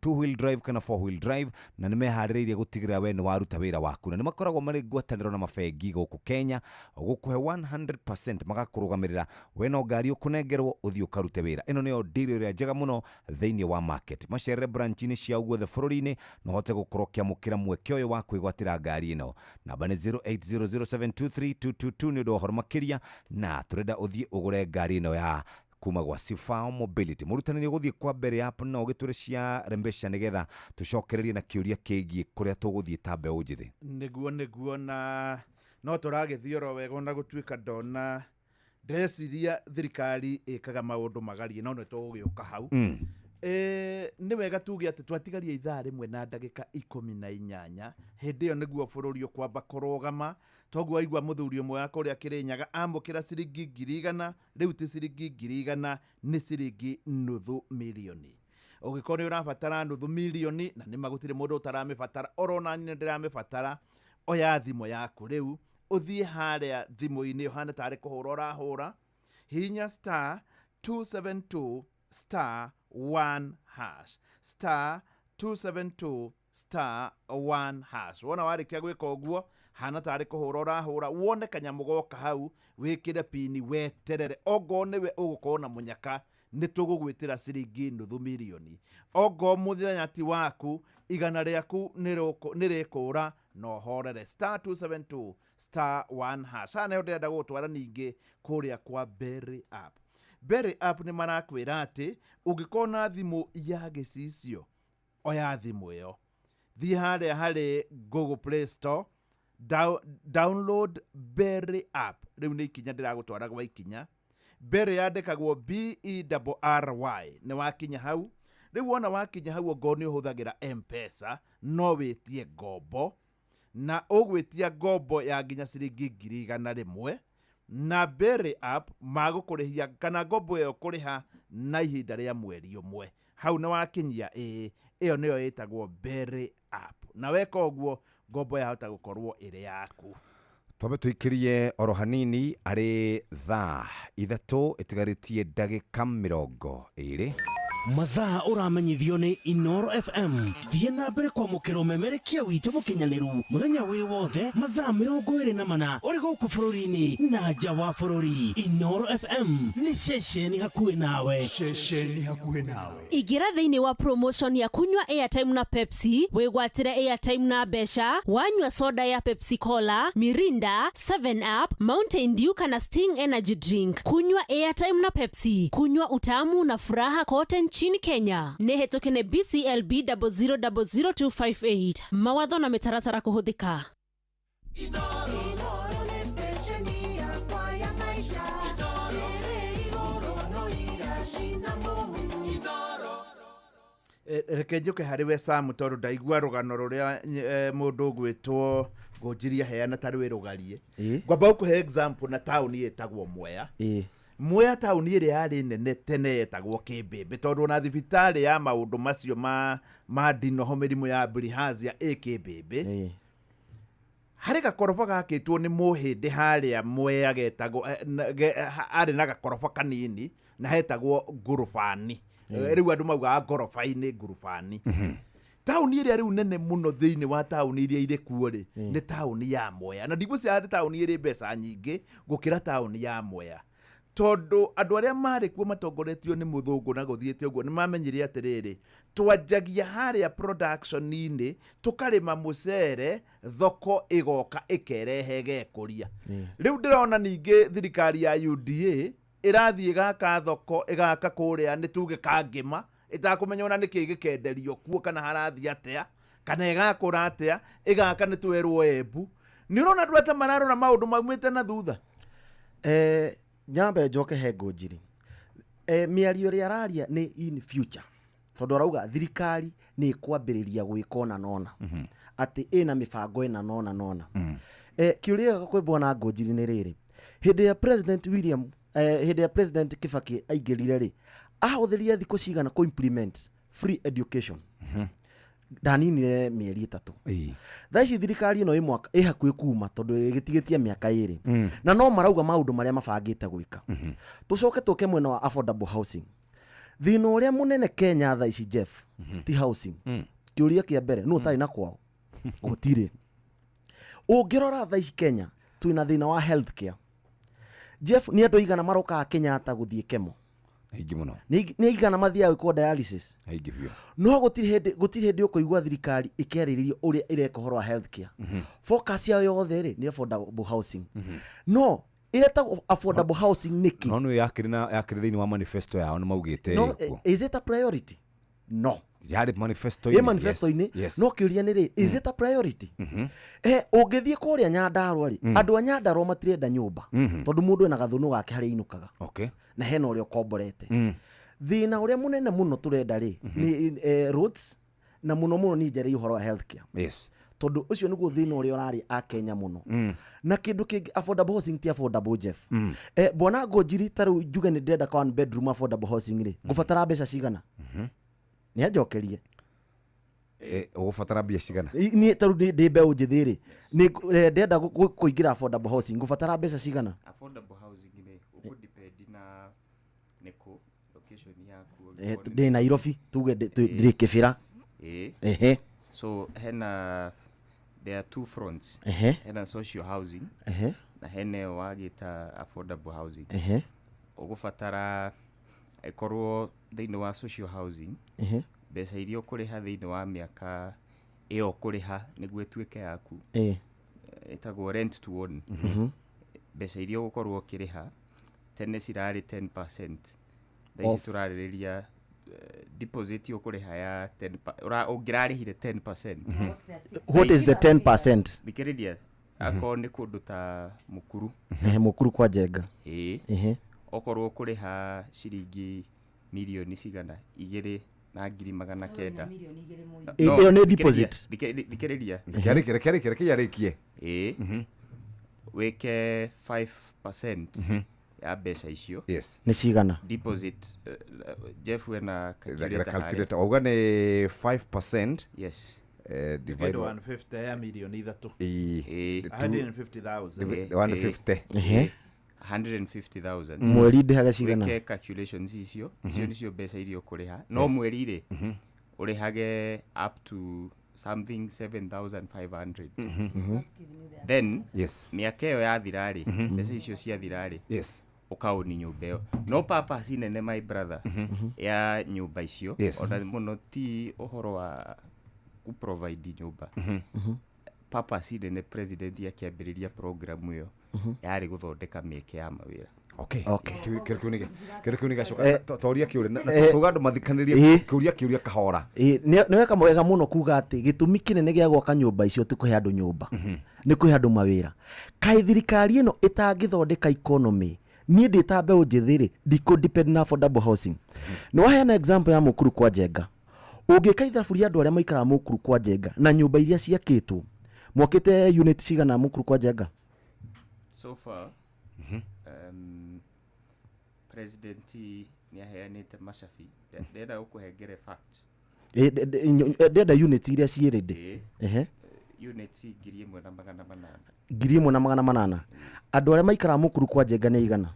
two wheel drive kana four wheel drive, na nĩ meharĩrĩirie gũtigĩrĩra we nĩ waruta wĩra waku. Na nĩ makoragwo marĩ ngwatanĩro na mabengi gũkũ Kenya gũkũhe 100%, magakũrũgamĩrĩra we no ngari ũkũnengerwo ũthiĩ ũkarute wĩra. Ĩno nĩyo deal ĩrĩa njega mũno thĩinĩ wa market. Macerere branch-inĩ ciao guothe bũrũri-inĩ na ũhote gũkorwo ũkĩamũkĩra mweke ũyũ wa kwĩgwatĩra ngari ĩno. Namba nĩ 0800723222 nĩ ũndũ wa ũhoro makĩria, na tũrenda ũthiĩ ũgũre ngari ĩno ya kuma gwa Sifao Mobility. Mũrutani nĩ ũgũthiĩ kwa mbere app na ũgĩtũre cia rembesha nĩgetha tũcokererie na kĩũria kĩgiĩ kũrĩa tũgũthiĩ ta mbeũ njĩthĩ. Nĩguo na no tũragĩthiĩ oro wega ona gũtuĩka ndona ndĩreciria thirikari ĩkaga maũndũ magarie, no nĩ tũgũgĩũka hau. Nĩ wega tuge atĩ twatigaria ithaa rĩmwe na ndagĩka 18, hĩndĩ ĩyo nĩguo bũrũri ũkwamba kũrũgama. Toguo waigua mũthuri ũmwe wa kũrĩa Kĩrĩnyaga amũkĩra ciringi 100,000, rĩu ti ciringi 100,000, nĩ ciringi 500,000. Ũngĩkorwo nĩ ũrabatara 500,000, na nĩ ma gũtirĩ mũndũ ũtaramĩbatara, oro nani nĩ ndĩramĩbatara, oya thimũ yaku rĩu ũthiĩ harĩa thimũ-inĩ ũhane tarĩ kũhũra ũrahũra, hihinya star 272 star 1 hash, star 272 star 1 hash. Wona warĩkia gwĩka ũguo, hana tarĩ kũhũra ũrahũra, wone kanyamũ goka hau, wĩkĩre pini weterere. Ongorwo nĩwe ũgũkorwo na mũnyaka, nĩ tũgũgwĩtĩra ciringi 500,000. Ongorwo mũthenya ti waku, 100 rĩaku nĩ rĩkũra, na ũhorere star 272 star 1 hash. Haha nĩho ndĩrenda gũgũtwara ningĩ kũrĩa kwa Berry App. Berry App nĩ marakwĩra atĩ ũngĩkorwo na thimũ ya gĩcicio, oya thimũ ĩyo, thiĩ harĩa harĩ Google Play Store, download Berry App. Rĩu nĩ ikinya ndĩragũtwara gwa ikinya. Berry yandĩkagwo BERRY. Nĩ wakinya hau. Rĩu wona wakinya hau, ongorwo nĩ ũhũthagĩra M-Pesa, no wĩtie ngombo, na ũgwĩtia ngombo ya nginya ciringi 100,000, na Berry App magũkũrĩhia kana ngombo ĩyo kũrĩha na ihinda rĩa mweri ũmwe. Hau nĩ wakinyia, ĩĩ, ĩyo nĩyo ĩtagwo Berry App. Na weka ũguo ngombo yahota gũkorwo ĩrĩ yaku. Twambe tũikĩrie oro hanini arĩ thaa 3 ĩtigarĩtie ndagĩka 20. Mathaa ũramenyithio nĩ Inoro FM. Thiĩ na mbere kwamũkĩra ũmemerekia witũ mũkinyanĩru mũthenya wĩ wothe mathaa 24 ũrĩ gũkũ bũrũri-inĩ na nja wa bũrũri. Inoro FM nĩ ceceni hakuhĩ nawe. Ceceni hakuhĩ nawe. Ingĩra thĩinĩ wa promotion ya kunywa airtime na Pepsi, wĩgwatĩre airtime na mbeca, wanyua soda ya Pepsi Cola, Mirinda, 7 Up, Mountain Dew kana Sting Energy Drink. Kunywa airtime na Pepsi, kunywa utamu na furaha kote nchini Kenya. Nĩ hetũke nĩ BCLB 0000258. Mawatho na mĩtaratara kũhũthĩka. Inoro nĩ stesheni yakwa ya maisha ĩrĩ igũrũ no iracina mũhu. Reke njũke harĩ we Sam, tondũ ndaigua rũgano rũrĩa mũndũ ũgwĩtwo Ngũnjiri aheana ta rwĩ rũgarie. Ngwamba gũkũhe example na taũni ĩtagwo Mwea. Mwea, taũni ĩrĩa yarĩ nene tene yetagwo Kĩmbĩmbĩ, tondũ ona thibitarĩ ya maũndũ macio ma ndinoho, mĩrimũ ya bilharzia, ĩ Kĩmbĩmbĩ. Harĩ gakoroba gakĩtwo nĩ mũhĩndĩ harĩa Mwea getagwo arĩ na gakoroba kanini na hetagwo ngurubani. Rĩu andũ maugaga ngoroba-inĩ, ngurubani. Taũni ĩrĩa rĩu nene mũno thĩinĩ wa taũni iria irĩ kuo rĩ, nĩ taũni ya Mwea, na ndigwĩciria harĩ taũni ĩrĩ mbeca nyingĩ gũkĩra taũni ya Mwea, tondũ andũ arĩa marĩ kuo matongoretio nĩ mũthũngũ na gũthiĩte ũguo nĩ mamenyire atĩrĩrĩ, twanjagia harĩa production-inĩ, tũkarĩma mũcere, thoko ĩgoka ĩkerehe ĩgekũria. Rĩu ndĩrona ningĩ thirikari ya UDA ĩrathiĩ ĩgaka thoko, ĩgaka kũrĩa nĩ tuge Kangĩma, ĩtakũmenya ona nĩkĩ gĩkenderio kuo kana harathiĩ atĩa kana ĩgakũra atĩa, ĩgaka nĩ twerwo Embu. Nĩ ũrona andũ ata mararora maũndũ maumĩte na thutha. Nyambe njoke he Ngũnjiri. Mĩario ĩrĩa araria nĩ in future, tondũ arauga thirikari nĩ ĩkwambĩrĩria gwĩka ona nona atĩ ĩna mĩbango ĩna nona nona. Kĩũria gĩakwa kwĩ bwana Ngũnjiri nĩ rĩrĩ: hĩndĩ ya President William hĩndĩ ya President Kibaki aingĩrire rĩ, ahũthĩrire thikũ cigana kũ implement free education? Ndaninire mĩeri 3. Thaa ici thirikari ĩno ĩ mwaka ĩ hakuhĩ kuma, tondũ ĩgĩtigĩtie mĩaka 2, na no marauga maũndũ marĩa mabangĩte gwĩka. Tũcoke tũke mwena wa affordable housing. Thĩna ũrĩa mũnene Kenya thaa ici, Jeff, ti housing. Kĩũria kĩa mbere, nũ ũtarĩ na kwao? Gũtirĩ. Ũngĩrora thaa ici Kenya twĩna thĩna wa health care. Jeff, nĩ andũ aigana marokaga Kenyatta gũthiĩ chemo? Aingĩ mũno. Nĩ aigana mathiaga gwĩkwo dialysis? Aingĩ biũ. No gũtirĩ hĩndĩ ũkũigua thirikari ĩkĩarĩrĩria ũrĩa ĩreka ũhoro wa health care. Focus yao yothe rĩ, nĩ affordable housing. No ĩretagwo affordable housing nĩkĩ? No nĩ yakĩrĩ na yakĩrĩ thĩinĩ wa manifesto yao, nĩ maugĩte. No, ĩkuo. is it a priority? No. Yarĩ manifesto. Ĩ manifesto-inĩ. No kĩũria nĩ rĩ, is it a priority? Ũngĩthiĩ kũrĩa Nyandarũa rĩ, andũ a Nyandarũa matirenda nyũmba, tondũ mũndũ ena gathũnũ gake harĩa ainũkaga na hena ũrĩa ũkomborete. Thĩna ũrĩa mũnene mũno tũrenda rĩ, nĩ roads, na mũno mũno niĩ njarĩrie ũhoro wa healthcare, tondũ ũcio nĩguo thĩna ũrĩa ũrarĩ a Kenya mũno. Na kĩndũ kĩngĩ, affordable housing ti affordable, Jeff. Bwana Ngũnjiri, ta rĩu njuge nĩ ndĩrenda ka one bedroom affordable housing rĩ, ngũbatara mbeca cigana? Nĩ anjokerie. Ũgũbatara mbia cigana? Niĩ ta rĩu ndĩ mbeũ njĩthĩ rĩ, nĩ ndĩrenda kũingĩra affordable housing, ngũbatara mbeca cigana? Affordable housing rĩ, ũkũ-depend na nĩkũ location yaku. Ndĩ Nairobi, tuge ndĩ Kĩbĩra. Ehe. So hena, there are two fronts. Hena social housing na hena ĩyo wagĩta affordable housing. Ũgũbatara ĩkorwo thĩinĩ wa social housing, mbeca iria ũkũrĩha thĩinĩ wa mĩaka ĩyo ũkũrĩha nĩguo ĩtuĩke yaku, ĩtagwo rent to own. Mbeca iria ũgũkorwo ũkĩrĩha tene cirarĩ 10%, thaa ici tũrarĩrĩria deposit ũkũrĩha ya 10 ũngĩrarĩhire 10%. What is the 10%? Thikĩrĩria, akorwo nĩ kũndũ ta Mũkuru. Ehe, Mũkuru kwa Njenga. Ĩĩ. Okorwo ũkũrĩha ciringi mirioni cigana 2,900. Ĩ, ĩyo nĩ deposit? Thikĩrĩria. Reke arĩkie, reke arĩkie. Ĩĩ, wĩke 5% ya mbeca icio. Nĩ cigana? Deposit, Jeff wena calculator harĩa. Calculator wauga nĩ 5%. Yes. Divide 150 ya mirioni 3. Ĩĩ. 150,000. 150. 150,000. Mweri ndĩhage cigana? Wĩke calculations icio. Icio nĩcio mbeca iria ũkũrĩha, no mweri rĩ, ũrĩhage up to something 7500. Then mĩaka ĩyo yathira rĩ, mbeca icio ciathira rĩ, ũkaũni nyũmba ĩyo. No purpose nene, my brother, ya nyũmba icio, ona mũno ti ũhoro wa kũ-provide nyũmba. Purpose nene president akĩambĩrĩria program ĩyo yarĩ gũthondeka mĩeke ya mawĩra. Okay. Okay. Kĩndũ kĩu nĩ gacoka toria kĩũria na tuga andũ mathikanĩrie kĩũria, kĩũria kahora. Ĩ, nĩ weka wega mũno kuga atĩ gĩtũmi kĩnene gĩa gwaka nyũmba icio ti kũhe andũ nyũmba, nĩ kũhe andũ mawĩra. Kaĩ thirikari ĩno ĩtangĩthondeka economy, niĩ ndĩ ta mbeũ njĩthĩ rĩ, ndikũ depend na affordable housing. Nĩ waheana example ya Mũkuru kwa Njenga. Ũngĩka ithabu rĩa andũ arĩa maikaraga Mũkuru kwa Njenga na nyũmba iria ciakĩtwo, mwakĩte unit cigana Mũkuru kwa Njenga? So far, president nĩ aheanĩte macabi. Ndĩrenda gũkũhengere fact. Ĩ, ndĩrenda unit iria ciĩ ready. Ĩ. Unit 1800. 1800. Andũ arĩa maikaraga Mũkuru kwa Njenga nĩ igana?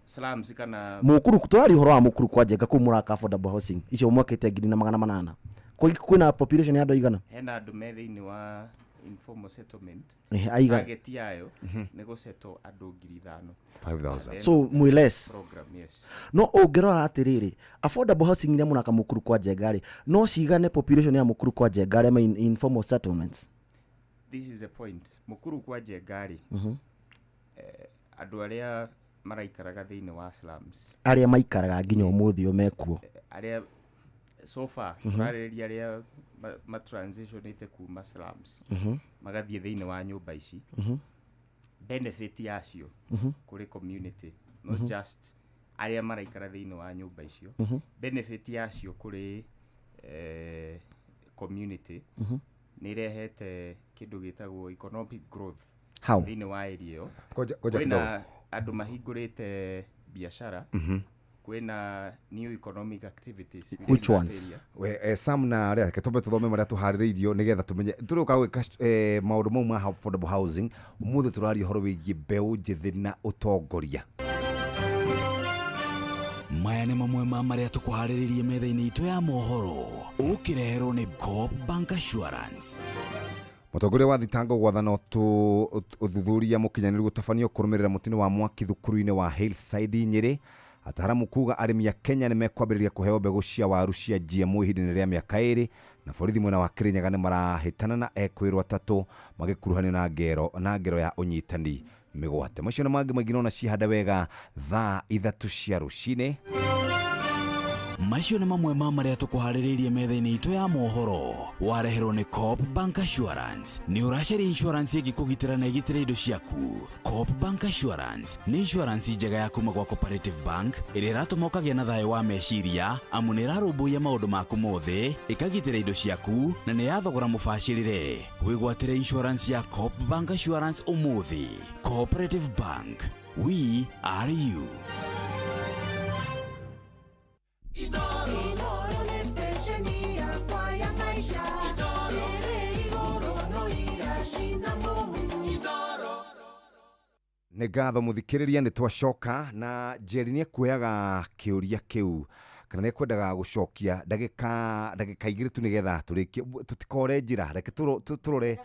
Slums kana? Mũkuru, tũraria ũhoro wa Mũkuru kwa Njenga kũu mũraka affordable housing icio mwakĩte 1800. Kwĩna population ya andũ aigana? Hena andũ me thĩinĩ wa informal settlement. Aiga- Target yayo nĩ gũsettle andũ 5000. 5,000. Then So mwĩ less. Program, yes. No ũngĩrora atĩrĩrĩ, affordable housing iria mũraka Mũkuru kwa Njenga rĩ, no cigane population ya Mũkuru kwa Njenga arĩa me in informal settlements? This is the point. Mũkuru kwa Njenga rĩ, andũ arĩa maraikaraga thĩinĩ wa slums, Arĩa maikaraga nginya ũmũthĩ ũyũ mekuo. Arĩa so far, tũrarĩrĩria arĩa matransitionĩte kuma slums magathiĩ thĩinĩ wa nyũmba ici, benefit yacio kũrĩ community, not just arĩa maraikara thĩinĩ wa nyũmba icio, benefit yacio kũrĩ community nĩ ĩrehete kĩndũ gĩtagwo economic growth How? thĩinĩ wa area ĩyo. Ngoja Kwĩna kidogo. andũ mahingũrĩte biashara, kwĩna new economic activities within Which that ones? area. We, Sam na arĩa, reke twambe tũthome marĩa tũharĩrĩirio nĩgetha tũmenye tũrĩũka gwĩka maũndũ mau ma affordable housing. Ũmũthĩ tũraria ũhoro wĩgiĩ mbeũ njĩthĩ na ũtongoria. Maya nĩ mamwe ma marĩa tũkũharĩrĩrie metha-inĩ itũ ya mohoro, ũkĩreherwo nĩ Coop Bank Assurance. Mũtongoria wa thitango gwathana ũthuthuria mũkinyanĩru gũtabanio kũrũmĩrĩra mũtino wa mwaki thukuru-inĩ wa Hillside Nyĩrĩ. Ataramu kuga arĩmi a Kenya nĩ mekwambĩrĩria kũheo mbegũ cia waru cia GMO ihinda-inĩ rĩa mĩaka 2. Na borithi mwena wa Kirinyaga nĩ marahĩtana na ekwĩrwo atatũ magĩkuruhanio na ngero ya ũnyitani mĩgwate. Macio na mangĩ maingĩ nona cihanda wega thaa 3 cia rũcinĩ. Macio nĩ mamwe ma marĩa tũkũharĩrĩirie metha-inĩ itũ ya mohoro, wareherwo nĩ Coop Bank Assurance. Nĩ ũracaria insurance ĩngĩkũgitĩra na ĩgitĩre indo ciaku? Coop Bank Assurance nĩ insurance njega ya kuma gwa Cooperative Bank ĩrĩa ĩratũma ũkagĩa na thayũ wa meciria, amu nĩ ĩrarũmbũiya maũndũ maku mothe, ĩkagitĩra indo ciaku, na nĩ ya thogora mũbacĩrĩre. Wĩgwatĩre insurance ya Coop Bank Assurance ũmũthĩ. Cooperative Bank, we are you. Inoro nĩ stesheni yakwa ya maisha ĩrĩ igũrũ no iracina mũhu. Nĩ ngatho mũthikĩrĩria, nĩ twacoka na Njeri nĩ ekuoyaga kĩũria kĩu kana nĩ ekwendaga gũcokia ndagĩka 2 tu nĩgetha tũrĩkie, tũtikore njĩra. Reke tũrore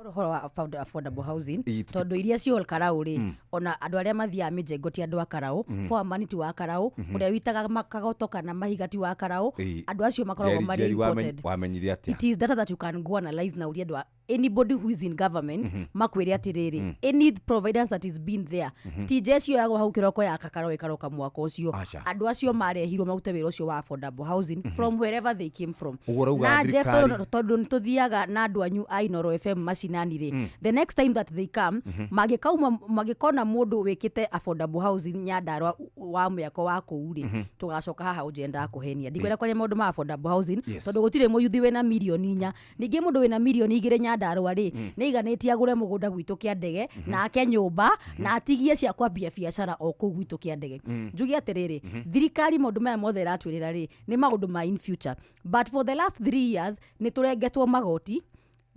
Ũhoro wa affordable housing, Ĩ, tondũ iria ci Ol Karau rĩ, ona andũ arĩa mathiaga mĩjengo ti andũ a Karau, foreman ti wa Karau, ũrĩa witaga kagoto kana mahiga ti wa Karau. Andũ acio makoragwo Njeri, marĩ Njeri, imported. Wamenyire atĩa? It is data that you can go analyze na urie andũ anybody who is in government, makwĩre atĩrĩrĩ, any providence that is been there, ti jeshi yoyagwo hau kĩroko ya kakarau ĩkaroka mwaka ũcio. Aca. Andũ acio marehirwo marute wĩra ũcio wa affordable housing from wherever they came from. Ũguo ũrauga Na Jeff, tondũ nĩ tũthiaga na andũ anyu a Inoro FM macinani rĩ, the next time that they come, mangĩkauma mangĩkona mũndũ wĩkĩte affordable housing Nyandarua wa mĩako wa kũu rĩ, tũgacoka haha ũnjĩre ndakũhenia. Ndikwenda kwaria maũndũ ma affordable housing, tondũ gũtirĩ mũyuthi wĩna mirioni 4. Ningĩ mũndũ wĩna mirioni 2 Nyandarua rĩ, nĩ aiganĩtie agũre mũgũnda gwitũ kĩa ndege na ake nyũmba na atigie cia kwambia biacara o kũu gwitũ kĩa ndege. Njuge atĩrĩrĩ, thirikari maũndũ maya mothe ĩratwĩrĩra rĩ, nĩ maũndũ ma in future, but for the last 3 years nĩ tũrengetwo magoti.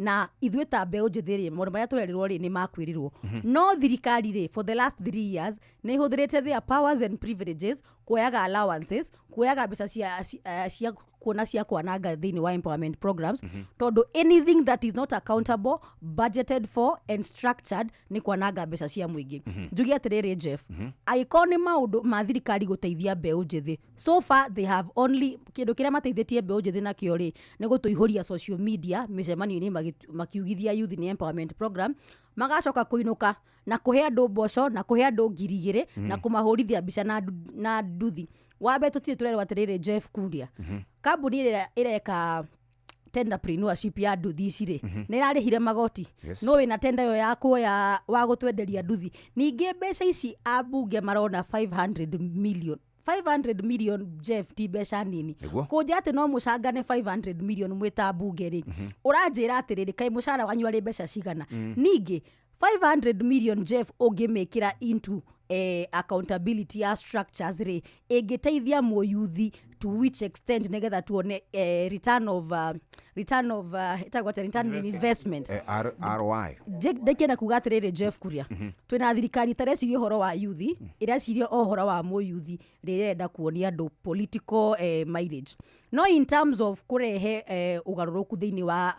Na ithuĩ ta mbeũ njĩthĩ rĩ, maũndũ marĩa tũrerirwo rĩ, nĩ makwĩrirwo. No thirikari rĩ, for the last 3 years nĩ ĩhũthĩrĩte their powers and privileges kuoyaga allowances, kuoyaga mbeca cia kuona cia kwananga thĩinĩ wa empowerment programs. Tondũ anything that is not accountable, budgeted for and structured nĩ kwananga mbeca cia mũingĩ. Njuge atĩrĩrĩ, Jeff, angĩkorwo nĩ maũndũ ma thirikari gũteithia mbeũ njĩthĩ, so far they have only kĩndũ kĩrĩa mateithĩtie mbeũ njĩthĩ nakĩo rĩ, nĩ gũtũihũria social media mĩcemanio-inĩ makiugithia youth nĩ empowerment program, magacoka kũinũka na kũhe andũ mboco na kũhe andũ 2,000 na kũmahũrithia mbica na nduthi. Wambe tũtirĩ tũrerwo atĩrĩrĩ, Jeff Kuria, kambuni ĩrĩa ĩreka tenderpreneurship ya nduthi ici rĩ, nĩ ĩrarĩhire magoti? No wĩna tenda ĩyo ya kuoya wa gũtwenderia nduthi. Ningĩ mbeca ici ambunge marona 500 million, 500 million, Jeff, ti mbeca nini. Kũnja atĩ no mũcangane 500 million mwĩ ta mbunge rĩ, ũranjĩra atĩrĩrĩ, kaĩ mũcara wanyu arĩ mbeca cigana? Ningĩ 500 million, Jeff, ũngĩmĩkĩra into accountability ya structures rĩ, ĩngĩteithia mũyuthi to which extent nĩgetha tuone return of ĩtagwo atĩa? Return on investment. ROI. Ndĩkĩenda kuga atĩrĩrĩ, Jeff Kuria, twĩna thirikari ĩtareciria ũhoro wa yuthi, ĩreciria o ũhoro wa mũyuthi rĩrĩa ĩrenda kuonia andũ political mileage. No in terms of kũrehe ũgarũrũku thĩinĩ wa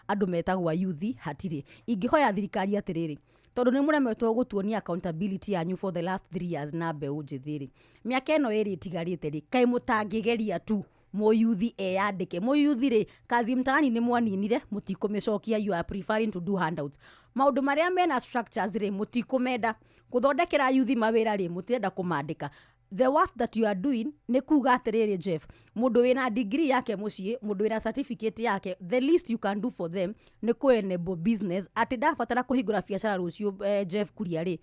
andũ metagwo yuthi, hatirĩ. Ingĩhoya thirikari atĩrĩrĩ, tondũ nĩ mũremetwo gũtuonia accountability yanyu for the last 3 years na mbeũ njĩthĩ rĩ, mĩaka ĩno ĩrĩ ĩtigarĩte rĩ, kaĩ mũtangĩgeria tu mũyuthi eyandĩke? Mũyuthi rĩ, kazi mtaani nĩ mwaninire, mũtikũmĩcokia, you are preferring to do handouts. Maũndũ marĩa mena structures rĩ, mũtikũmenda. Gũthondekera yuthi mawĩra rĩ, mũtirenda kũmandĩka. The worst that you are doing nĩ kuga atĩrĩrĩ, Jeff, mũndũ wĩna degree yake mũciĩ, mũndũ wĩna certificate yake, the least you can do for them nĩ kũ enable business atĩ ndabatara kũhingũra biacara rũciũ, Jeff Kuria rĩ,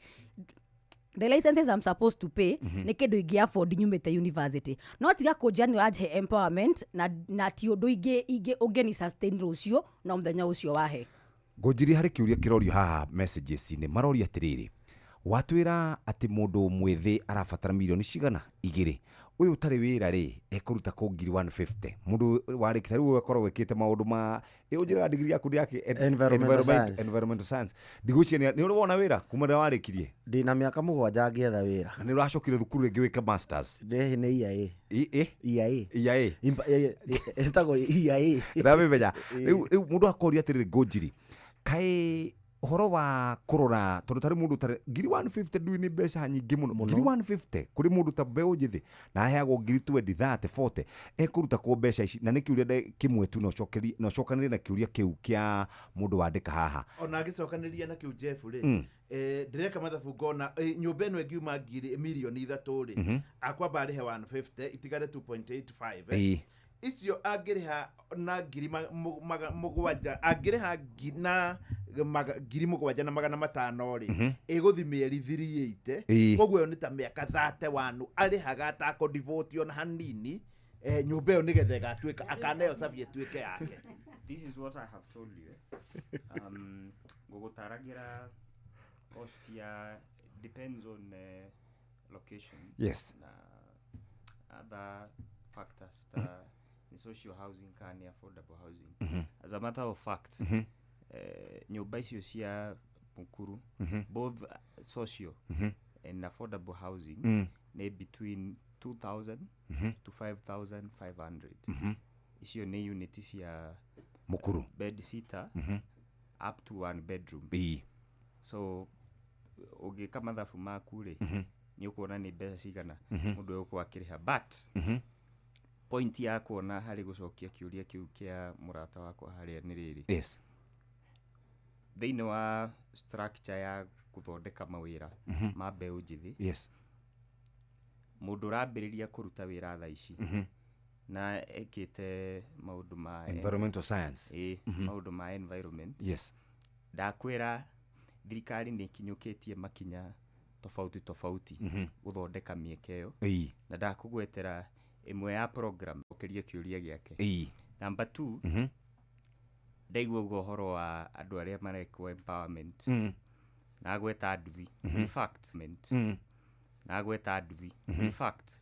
the licenses I'm supposed to pay nĩ kĩndũ ingĩ afford nyumĩte university. No tiga kũnjia nĩ ũranjhe empowerment na ti ũndũ ingĩ ũngĩni sustain rũciũ na mũthenya ũcio wahe. Ngũnjiri, harĩ kĩũria kĩrorio haha messages-inĩ, maroria atĩrĩrĩ, watwĩra atĩ mũndũ mwĩthĩ arabatara mirioni cigana 2, ũyũ ũtarĩ wĩra rĩ, ekũruta kũ ngiri 150? Mũndũ warĩkia rĩu ũgakorwo wĩkĩte maũndũ ma ũnjĩraga degree yaku nĩ yake environmental science, ndigwĩciria nĩ ũrĩ wona wĩra kuma rĩrĩa warĩkirie. Ndĩna mĩaka 7 ngĩetha wĩra. Na nĩ ũracokire thukuru rĩngĩ wĩke masters? Nĩ EIA. EIA. EIA. Ĩtagwo EIA. Ndamĩmenya. Rĩu mũndũ akoria atĩrĩrĩ, Ngũnjiri, kaĩ ũhoro wa kũrora tondũ tarĩ mũndũ tarĩ ngiri 150 ndui nĩ mbeca nyingĩ mũno, ngiri 150 kũrĩ mũndũ ta mbeũ njĩthĩ na aheagwo ngiri 20, 30, 40, ekũruta kũ mbeca ici? Na nĩ kĩũria kĩmwe tu, na ũcokanĩrie na kĩũria kĩu kĩa mũndũ wandĩka haha. Ona agĩcokanĩria na kĩu, Jeff rĩ, ndĩreka mathabu ngona nyũmba ĩno ĩngiuma ngiri mirioni 3 rĩ, akwamba arĩhe 150 itigare 2.85. Icio angĩrĩha na ngiri 7, angĩrĩha na ngiri 7,500 rĩ, ĩgũthi mĩeri 380, koguo ĩyo nĩ ta mĩaka 31 arĩhaga atakũdivotio na hanini nyũmba ĩyo nĩgetha ĩgatuĩka akaneo cabi ĩtuĩke yake. This is what I have told you. Ngũgũtaragĩra cost ya depends on location. Yes. Na other factors ta ni social housing kana affordable housing. As a matter of fact, nyũmba icio cia Mukuru, both social and affordable housing, nĩ between 2,000 to 5,500. Icio nĩ unit cia Mukuru, bed sitter up to 1 bedroom. So ũngĩka mathabu maku rĩ, nĩ ũkuona nĩ mbeca cigana mũndũ egũkorwo akĩrĩha. But point ya kuona harĩ gũcokia kĩũria kĩu kĩa mũrata wakwa harĩa nĩ rĩrĩ. Yes. Thĩinĩ wa structure ya gũthondeka mawĩra ma mbeũ njĩthĩ, yes, mũndũ ũrambĩrĩria kũruta wĩra thaa ici na ekĩte maũndũ ma environmental science, maũndũ ma environment, yes, ndakwĩra thirikari nĩ ĩkinyũkĩtie makinya tofauti tofauti gũthondeka mĩeke ĩyo, na ndakũgwetera ĩmwe ya program ũkĩrie kĩũria gĩake. Number 2, ndaigua ũguo ũhoro wa andũ arĩa marekwo empowerment, na gweta nduthi, in fact, na gweta nduthi, in fact,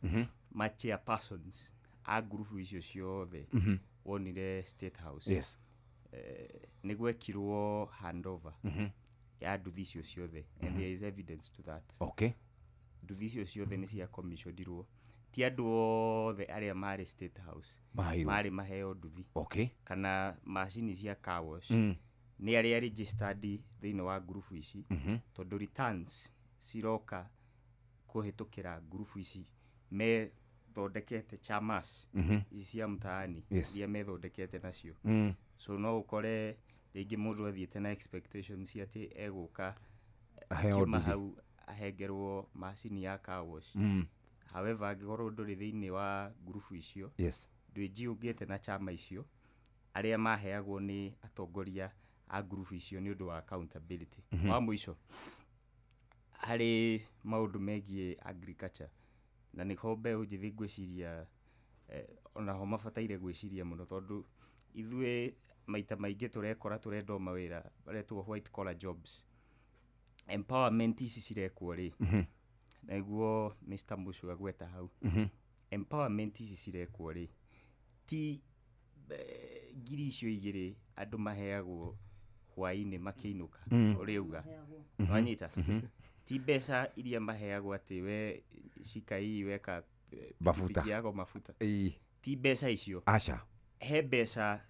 ma chairpersons a ngurubu icio ciothe wonire State House. Yes. Nĩ gwekirwo handover ya nduthi icio ciothe, and there is evidence to that. Nduthi icio ciothe nĩ cia commissionirwo, ti andũ othe arĩa marĩ State House Maheirwo. marĩ maheo nduthi kana macini cia car wash. Nĩ arĩa registered thĩinĩ wa ngurubu ici, tondũ returns ciroka kũhĩtũkĩra ngurubu ici methondekete, chamas ici cia mtaani, iria methondekete nacio. So no ũkore rĩngĩ mũndũ athiĩte na expectations atĩ egũka Aheo akiuma nduthi. hau ahengerwo macini ya car wash. However, angĩkorwo ndũrĩ thĩinĩ wa ngurubu icio, ndwĩnjiũngĩte na chama icio, arĩa maheagwo nĩ atongoria a ngurubu icio nĩ ũndũ wa accountability. Wa mũico, harĩ maũndũ megiĩ agriculture, na nĩho mbeũ njĩthĩ ngwĩciria onaho mabataire gwĩciria mũno, tondũ ithuĩ maita maingĩ tũrekora tũrenda o mawĩra maretwo white collar jobs. Empowerment ici cirekwo rĩ, nĩguo Mr. Mushu agweta hau, empowerment ici cirekwo rĩ, ti 2,000 andũ maheagwo hwainĩ makĩinũka, ũrĩa uga. Wanyita? Ti mbeca iria maheagwo atĩ we shika hii, weka Mafuta. pikipiki yako mafuta. Ti mbeca icio. Aca. He mbeca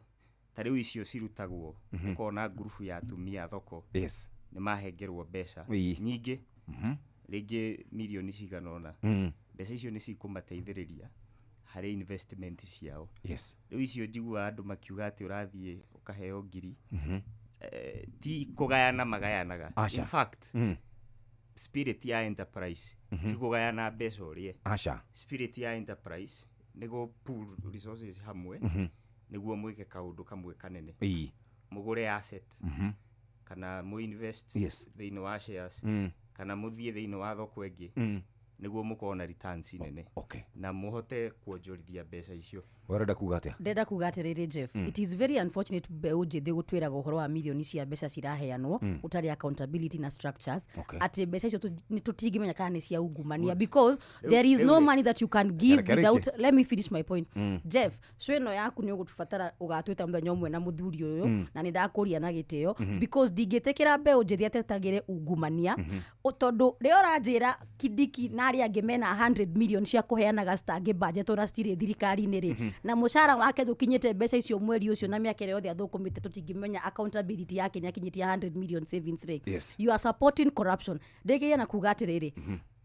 ta rĩu icio cirutagwo, ũkona ngurubu ya atumia thoko nĩ mahengerwo mbeca nyingĩ, rĩngĩ mirioni cigana ũna. Mbeca icio nĩ cikũmateithĩrĩria harĩ investment ciao. Rĩu icio njiguaga andũ makiuga atĩ ũrathiĩ ũkaheo ngiri, ti kũgayana magayanaga. Aca. In fact, spirit ya enterprise ti kũgayana mbeca ũrĩe. Aca. Spirit ya enterprise nĩ gũ pool resources hamwe, nĩguo mwĩke kaũndũ kamwe kanene, mũgũre asset, kana mũ invest thĩinĩ wa shares, kana mũthiĩ thĩinĩ wa thoko ĩngĩ, nĩguo mũkorwo na returns nene na mũhote kuonjorithia mbeca icio. We ũrenda kuga atĩa? Ndenda kuga atĩrĩrĩ, Jeff, it is very unfortunate mbeũ njĩthĩ gũtwĩraga ũhoro wa mirioni cia mbeca ciraheanwo, ũtarĩ accountability na structures, atĩ mbeca icio nĩ tũtingĩmenya kana nĩ cia ungumania, because there is no Rĩu rĩ. money that you can give Reke without rĩke. Let me finish my point. Jeff, cũ ĩno yaku nĩ ũgũtũbatara ũgatwĩta mũthenya ũmwe na mũthuri ũyũ, na nĩ ndakũria na gĩtĩo, because ndingĩtĩkĩra mbeũ njĩthĩ atetagĩre ungumania. Tondũ rĩo ũranjĩra Kindiki na arĩa angĩ mena 100 million cia kũheanaga citangĩ budget ona citirĩ thirikari-inĩ rĩ, na mũcara wake ndũkinyĩte mbeca icio mweri ũcio, na mĩaka ĩrĩa yothe athũkũmĩte tũtingĩmenya accountability yake nĩ akinyĩtie 100 million savings rĩ, you are supporting corruption. Ndĩkĩrie na kuga atĩrĩrĩ,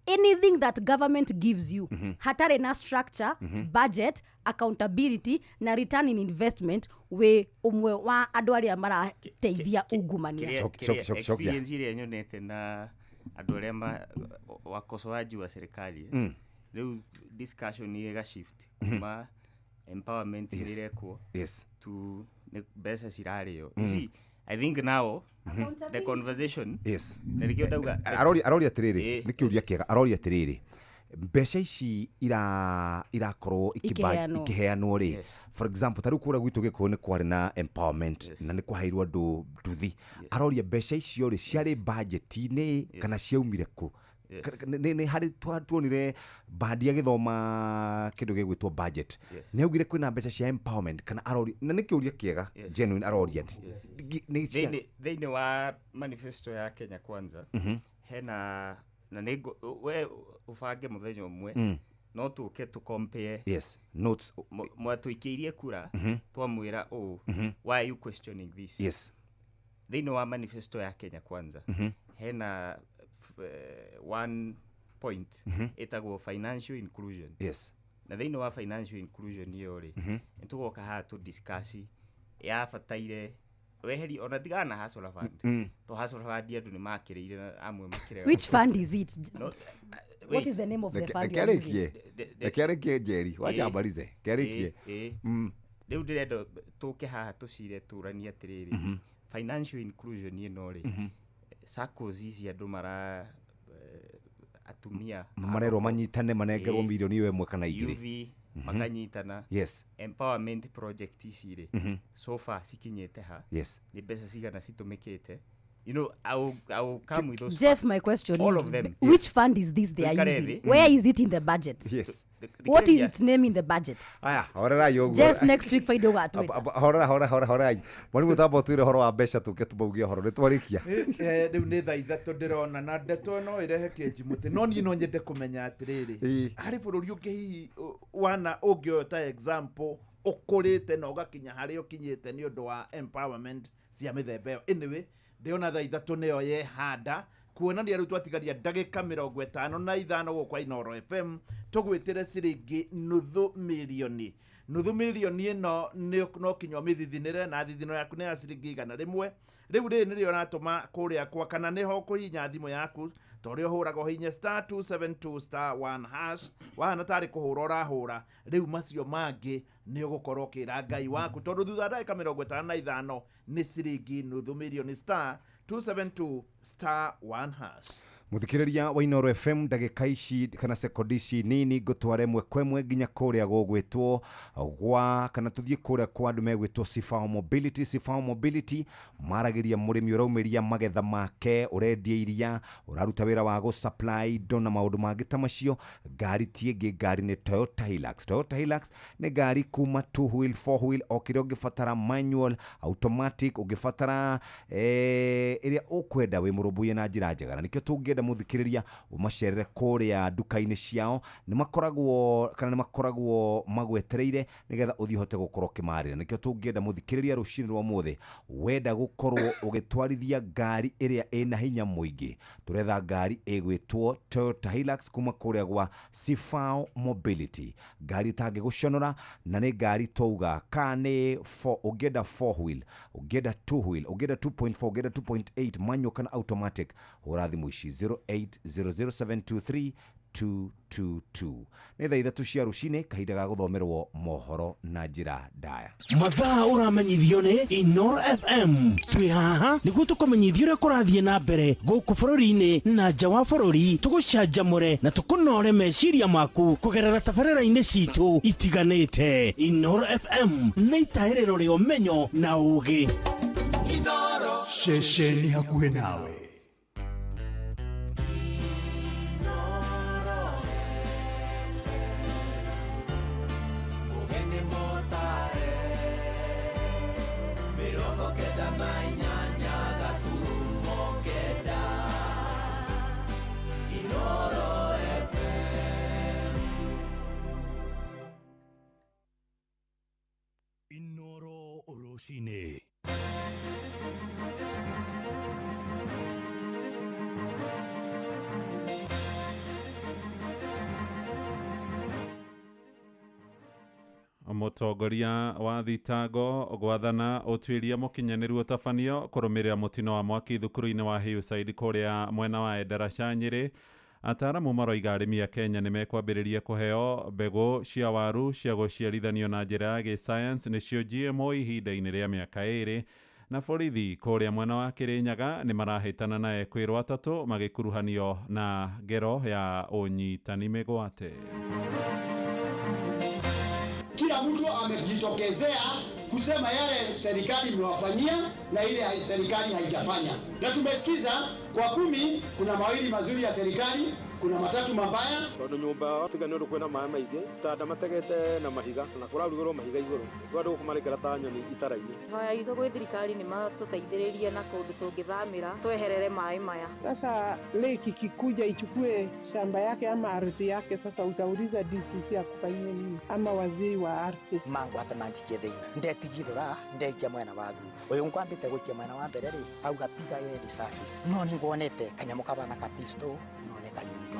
anything that government gives you hatarĩ na structure, budget, accountability na return in investment, wĩ ũmwe wa andũ arĩa marateithia ungumania. Kĩrĩa experience ĩrĩa nyonete na andũ arĩa wakosoaji wa serikali, rĩu discussion ĩga shift kuma empowerment ĩrekwo to nĩ mbeca cirarĩo. You see, I think now the conversation, na nĩkĩo ndauga. Aroria atĩrĩrĩ, nĩ kĩũria kĩega, aroria atĩrĩrĩ, mbeca ici irakorwo Ikĩheanwo. ikĩheanwo rĩ, for example, ta rĩu kũrĩa gwitũ Gĩkũyũ nĩ kwarĩ na empowerment na nĩ kwaheirwo andũ nduthi. Aroria mbeca icio rĩ, ciarĩ budget-inĩ kana ciaumire kũ? Nĩ harĩ tuonire bandi agĩthoma kĩndũ gĩgwĩtwo budget, nĩ augire kwĩna mbeca cia empowerment, kana aroria, na nĩ kĩũria kĩega, genuine, aroria nĩ Thĩinĩ wa manifesto ya Kenya Kwanza, hena na nĩ we ũbange mũthenya ũmwe, no tũke tũ compare Yes, notes. Mwatũikĩirie kura, twamwĩra ũũ, why are you questioning this? Thĩinĩ wa manifesto ya Kenya Kwanza, hena one point ĩtagwo financial inclusion. Na thĩinĩ wa financial inclusion ĩyo rĩ, nĩ tũgoka haha tũ discuss yabataire weheri ona tigana na Hustler Fund, to Hustler Fund andũ nĩ makĩrĩire na amwe makĩrega. Which fund is it? No, What wait. is the name of the fund Reke you are using? arĩkie, reke arĩkie, Njeri, wacha ambarize, reke arĩkie. Rĩu ndĩrenda tũke haha tũcire tũranie atĩrĩrĩ, financial inclusion ĩno rĩ, SACCOs ici andũ mara atumia marerwo manyitane manengerwo mirioni ĩyo 1 kana 2. Youth makanyitana, empowerment project ici rĩ, so far cikinyĩte ha? Nĩ mbeca cigana citũmĩkĩte? I will come with those Jeff, facts. my question All is, of them. which fund is this they are Tuikare using? thĩ. Where is it in the budget? What is its name in the budget? Aya, horerai ũguo. Jeff, next week Friday ũgatwĩra. Horera, horera, horera, horerai. Mwarimũ tamba ũtwĩre ũhoro wa mbeca tũke tũmaugie ũhoro nĩ twarĩkia. Rĩu nĩ thaa 3 ndĩrona na ndeto no ĩrehe kĩnji mũtĩ, no niĩ no nyende kũmenya atĩrĩrĩ, harĩ bũrũri ũngĩ hihi wana ũngĩoya ta example ũkũrĩte na ũgakinya harĩa ũkinyĩte nĩ ũndũ wa empowerment cia mĩthemba ĩyo? Anyway, ndĩrona thaa 3 nĩyo yehanda kuonania rĩu twatigaria ndagĩka 55 gũkũ Inooro FM tũgwĩtĩre ciringi nuthu mirioni. Nuthu mirioni ĩno no kinya ũmĩthithinĩre, na thithino yaku nĩ ya ciringi 100. Rĩu rĩrĩ nĩrĩo ũratũma kũrĩa kwa, kana nĩho ũkũhihinya thimũ yaku ta ũrĩa ũhũraga, ũhihinye *272*1# wahana tarĩ kũhũra ũrahũra. Rĩu macio mangĩ nĩ ũgũkorwo ũkĩra Ngai waku, tondũ thutha wa ndagĩka 55 nĩ ciringi nuthu mirioni *272*1#. Muthikiriria wa Inooro FM, ndagĩka ici kana sekondi ici nini ngũtware ĩmwe kwa ĩmwe nginya kũrĩa gũgwĩtwo gwa, kana tũthiĩ kũrĩa kwa andũ megwĩtwo Sifao Mobility. Sifao Mobility maragĩria mũrĩmi ũraumĩria magetha make, ũrendia iria, ũraruta wĩra wa gũ supply indo na maũndũ mangĩ ta macio. Ngari ti ĩngĩ, ngari nĩ Toyota Hilux. Toyota Hilux nĩ ngari kuma 2 wheel, 4 wheel, o kĩrĩa ũngĩbatara, manual, automatic, ũngĩbatara ĩrĩa ũkwenda wĩ mũrũmbũiye na njĩra njega. Na nĩkĩo tũngĩenda muthikiriria umacerere kuria nduka-inĩ ciao, nĩ makoragwo kana nĩ makoragwo magwetereire nigetha ũthiĩ ũhote gũkorwo ũkĩmarĩra. Nĩkĩo tũngĩenda muthikiriria rũcinĩ rwa ũmũthĩ, wenda gũkorwo ũgĩtwarithia ngari ĩrĩa ĩna hinya mũingĩ, tũretha ngari ĩgwĩtwo Toyota Hilux kuma kũrĩa gwa Sifao Mobility, ngari ĩtangĩgũconora na nĩ ngari twauga ka nĩ 4, ũngĩenda 4 wheel, ũngĩenda 2 wheel, ũngĩenda 2.4, ũngĩenda 2.8 manual kana automatic, hũra thimũ ici 0800723222. Nĩ thaa 3 cia rũcinĩ, kahinda ga gũthomerwo mohoro na njĩra ndaya. Mathaa ũramenyithio nĩ Inooro FM. Twĩ haha nĩguo tũkũmenyithie ũrĩa kũrathiĩ na mbere gũkũ bũrũri-inĩ na nja wa bũrũri, tũgũcanjamũre na tũkũnore meciria maku kũgerera tabarĩra-inĩ citũ itiganĩte. Inooro FM nĩ itahĩrĩro rĩa ũmenyo na ũũgĩ. Inooro ceceni hakuhĩ nawe. Inooro rũcinĩ. Mũtongoria wa thitango gwathana ũtuĩria mũkinyanĩru ũtabanio kũrũmĩrĩra mũtino wa mwaki thukuru-inĩ wa Hillside kũrĩa mwena wa Endarasha Nyĩrĩ. Ataaramu maroiga arĩmi a Kenya nĩ mekwambĩrĩria kũheo mbegũ cia waru cia gũciarithanio na njĩra ya gĩsayansi nĩcio GMO ihinda-inĩ rĩa mĩaka 2. Na borithi kũrĩa mwena wa Kĩrĩnyaga nĩ marahĩtana na ekwĩrwo 3 magĩkuruhanio na ngero ya ũnyitani mĩgwate. Kila mtu amejitokezea kusema yale serikali imewafanyia na ile serikali haijafanya. Na tumesikiza kwa 10 kuna mawili mazuri ya serikali, kuna 3 mabaya. Tondu nyumba tiga nĩ ũndũ kwĩna maĩ maingĩ, tanda mategete na mahiga na kũrarugĩrwo mahiga igũrũ. Tondũ gũkũ ta nyoni itara-inĩ. Hoya itũ gwĩ thirikari nĩ matũteithĩrĩrie na kũndũ tũngĩthamĩra tweherere maĩ maya. Sasa lake ikikuja ichukue shamba yake ama ardhi yake, sasa utauliza DCC akufanyie nini ama waziri wa ardhi? Mangwate manjikie thĩna ndetigithũra ndeikia mwena wa thutha ũyũ ngwambĩte gũikia mwena wa mbere rĩ auga piga ye risasi no nĩnguonete kanyamũ kabana ka pistol no nĩ kanyundo.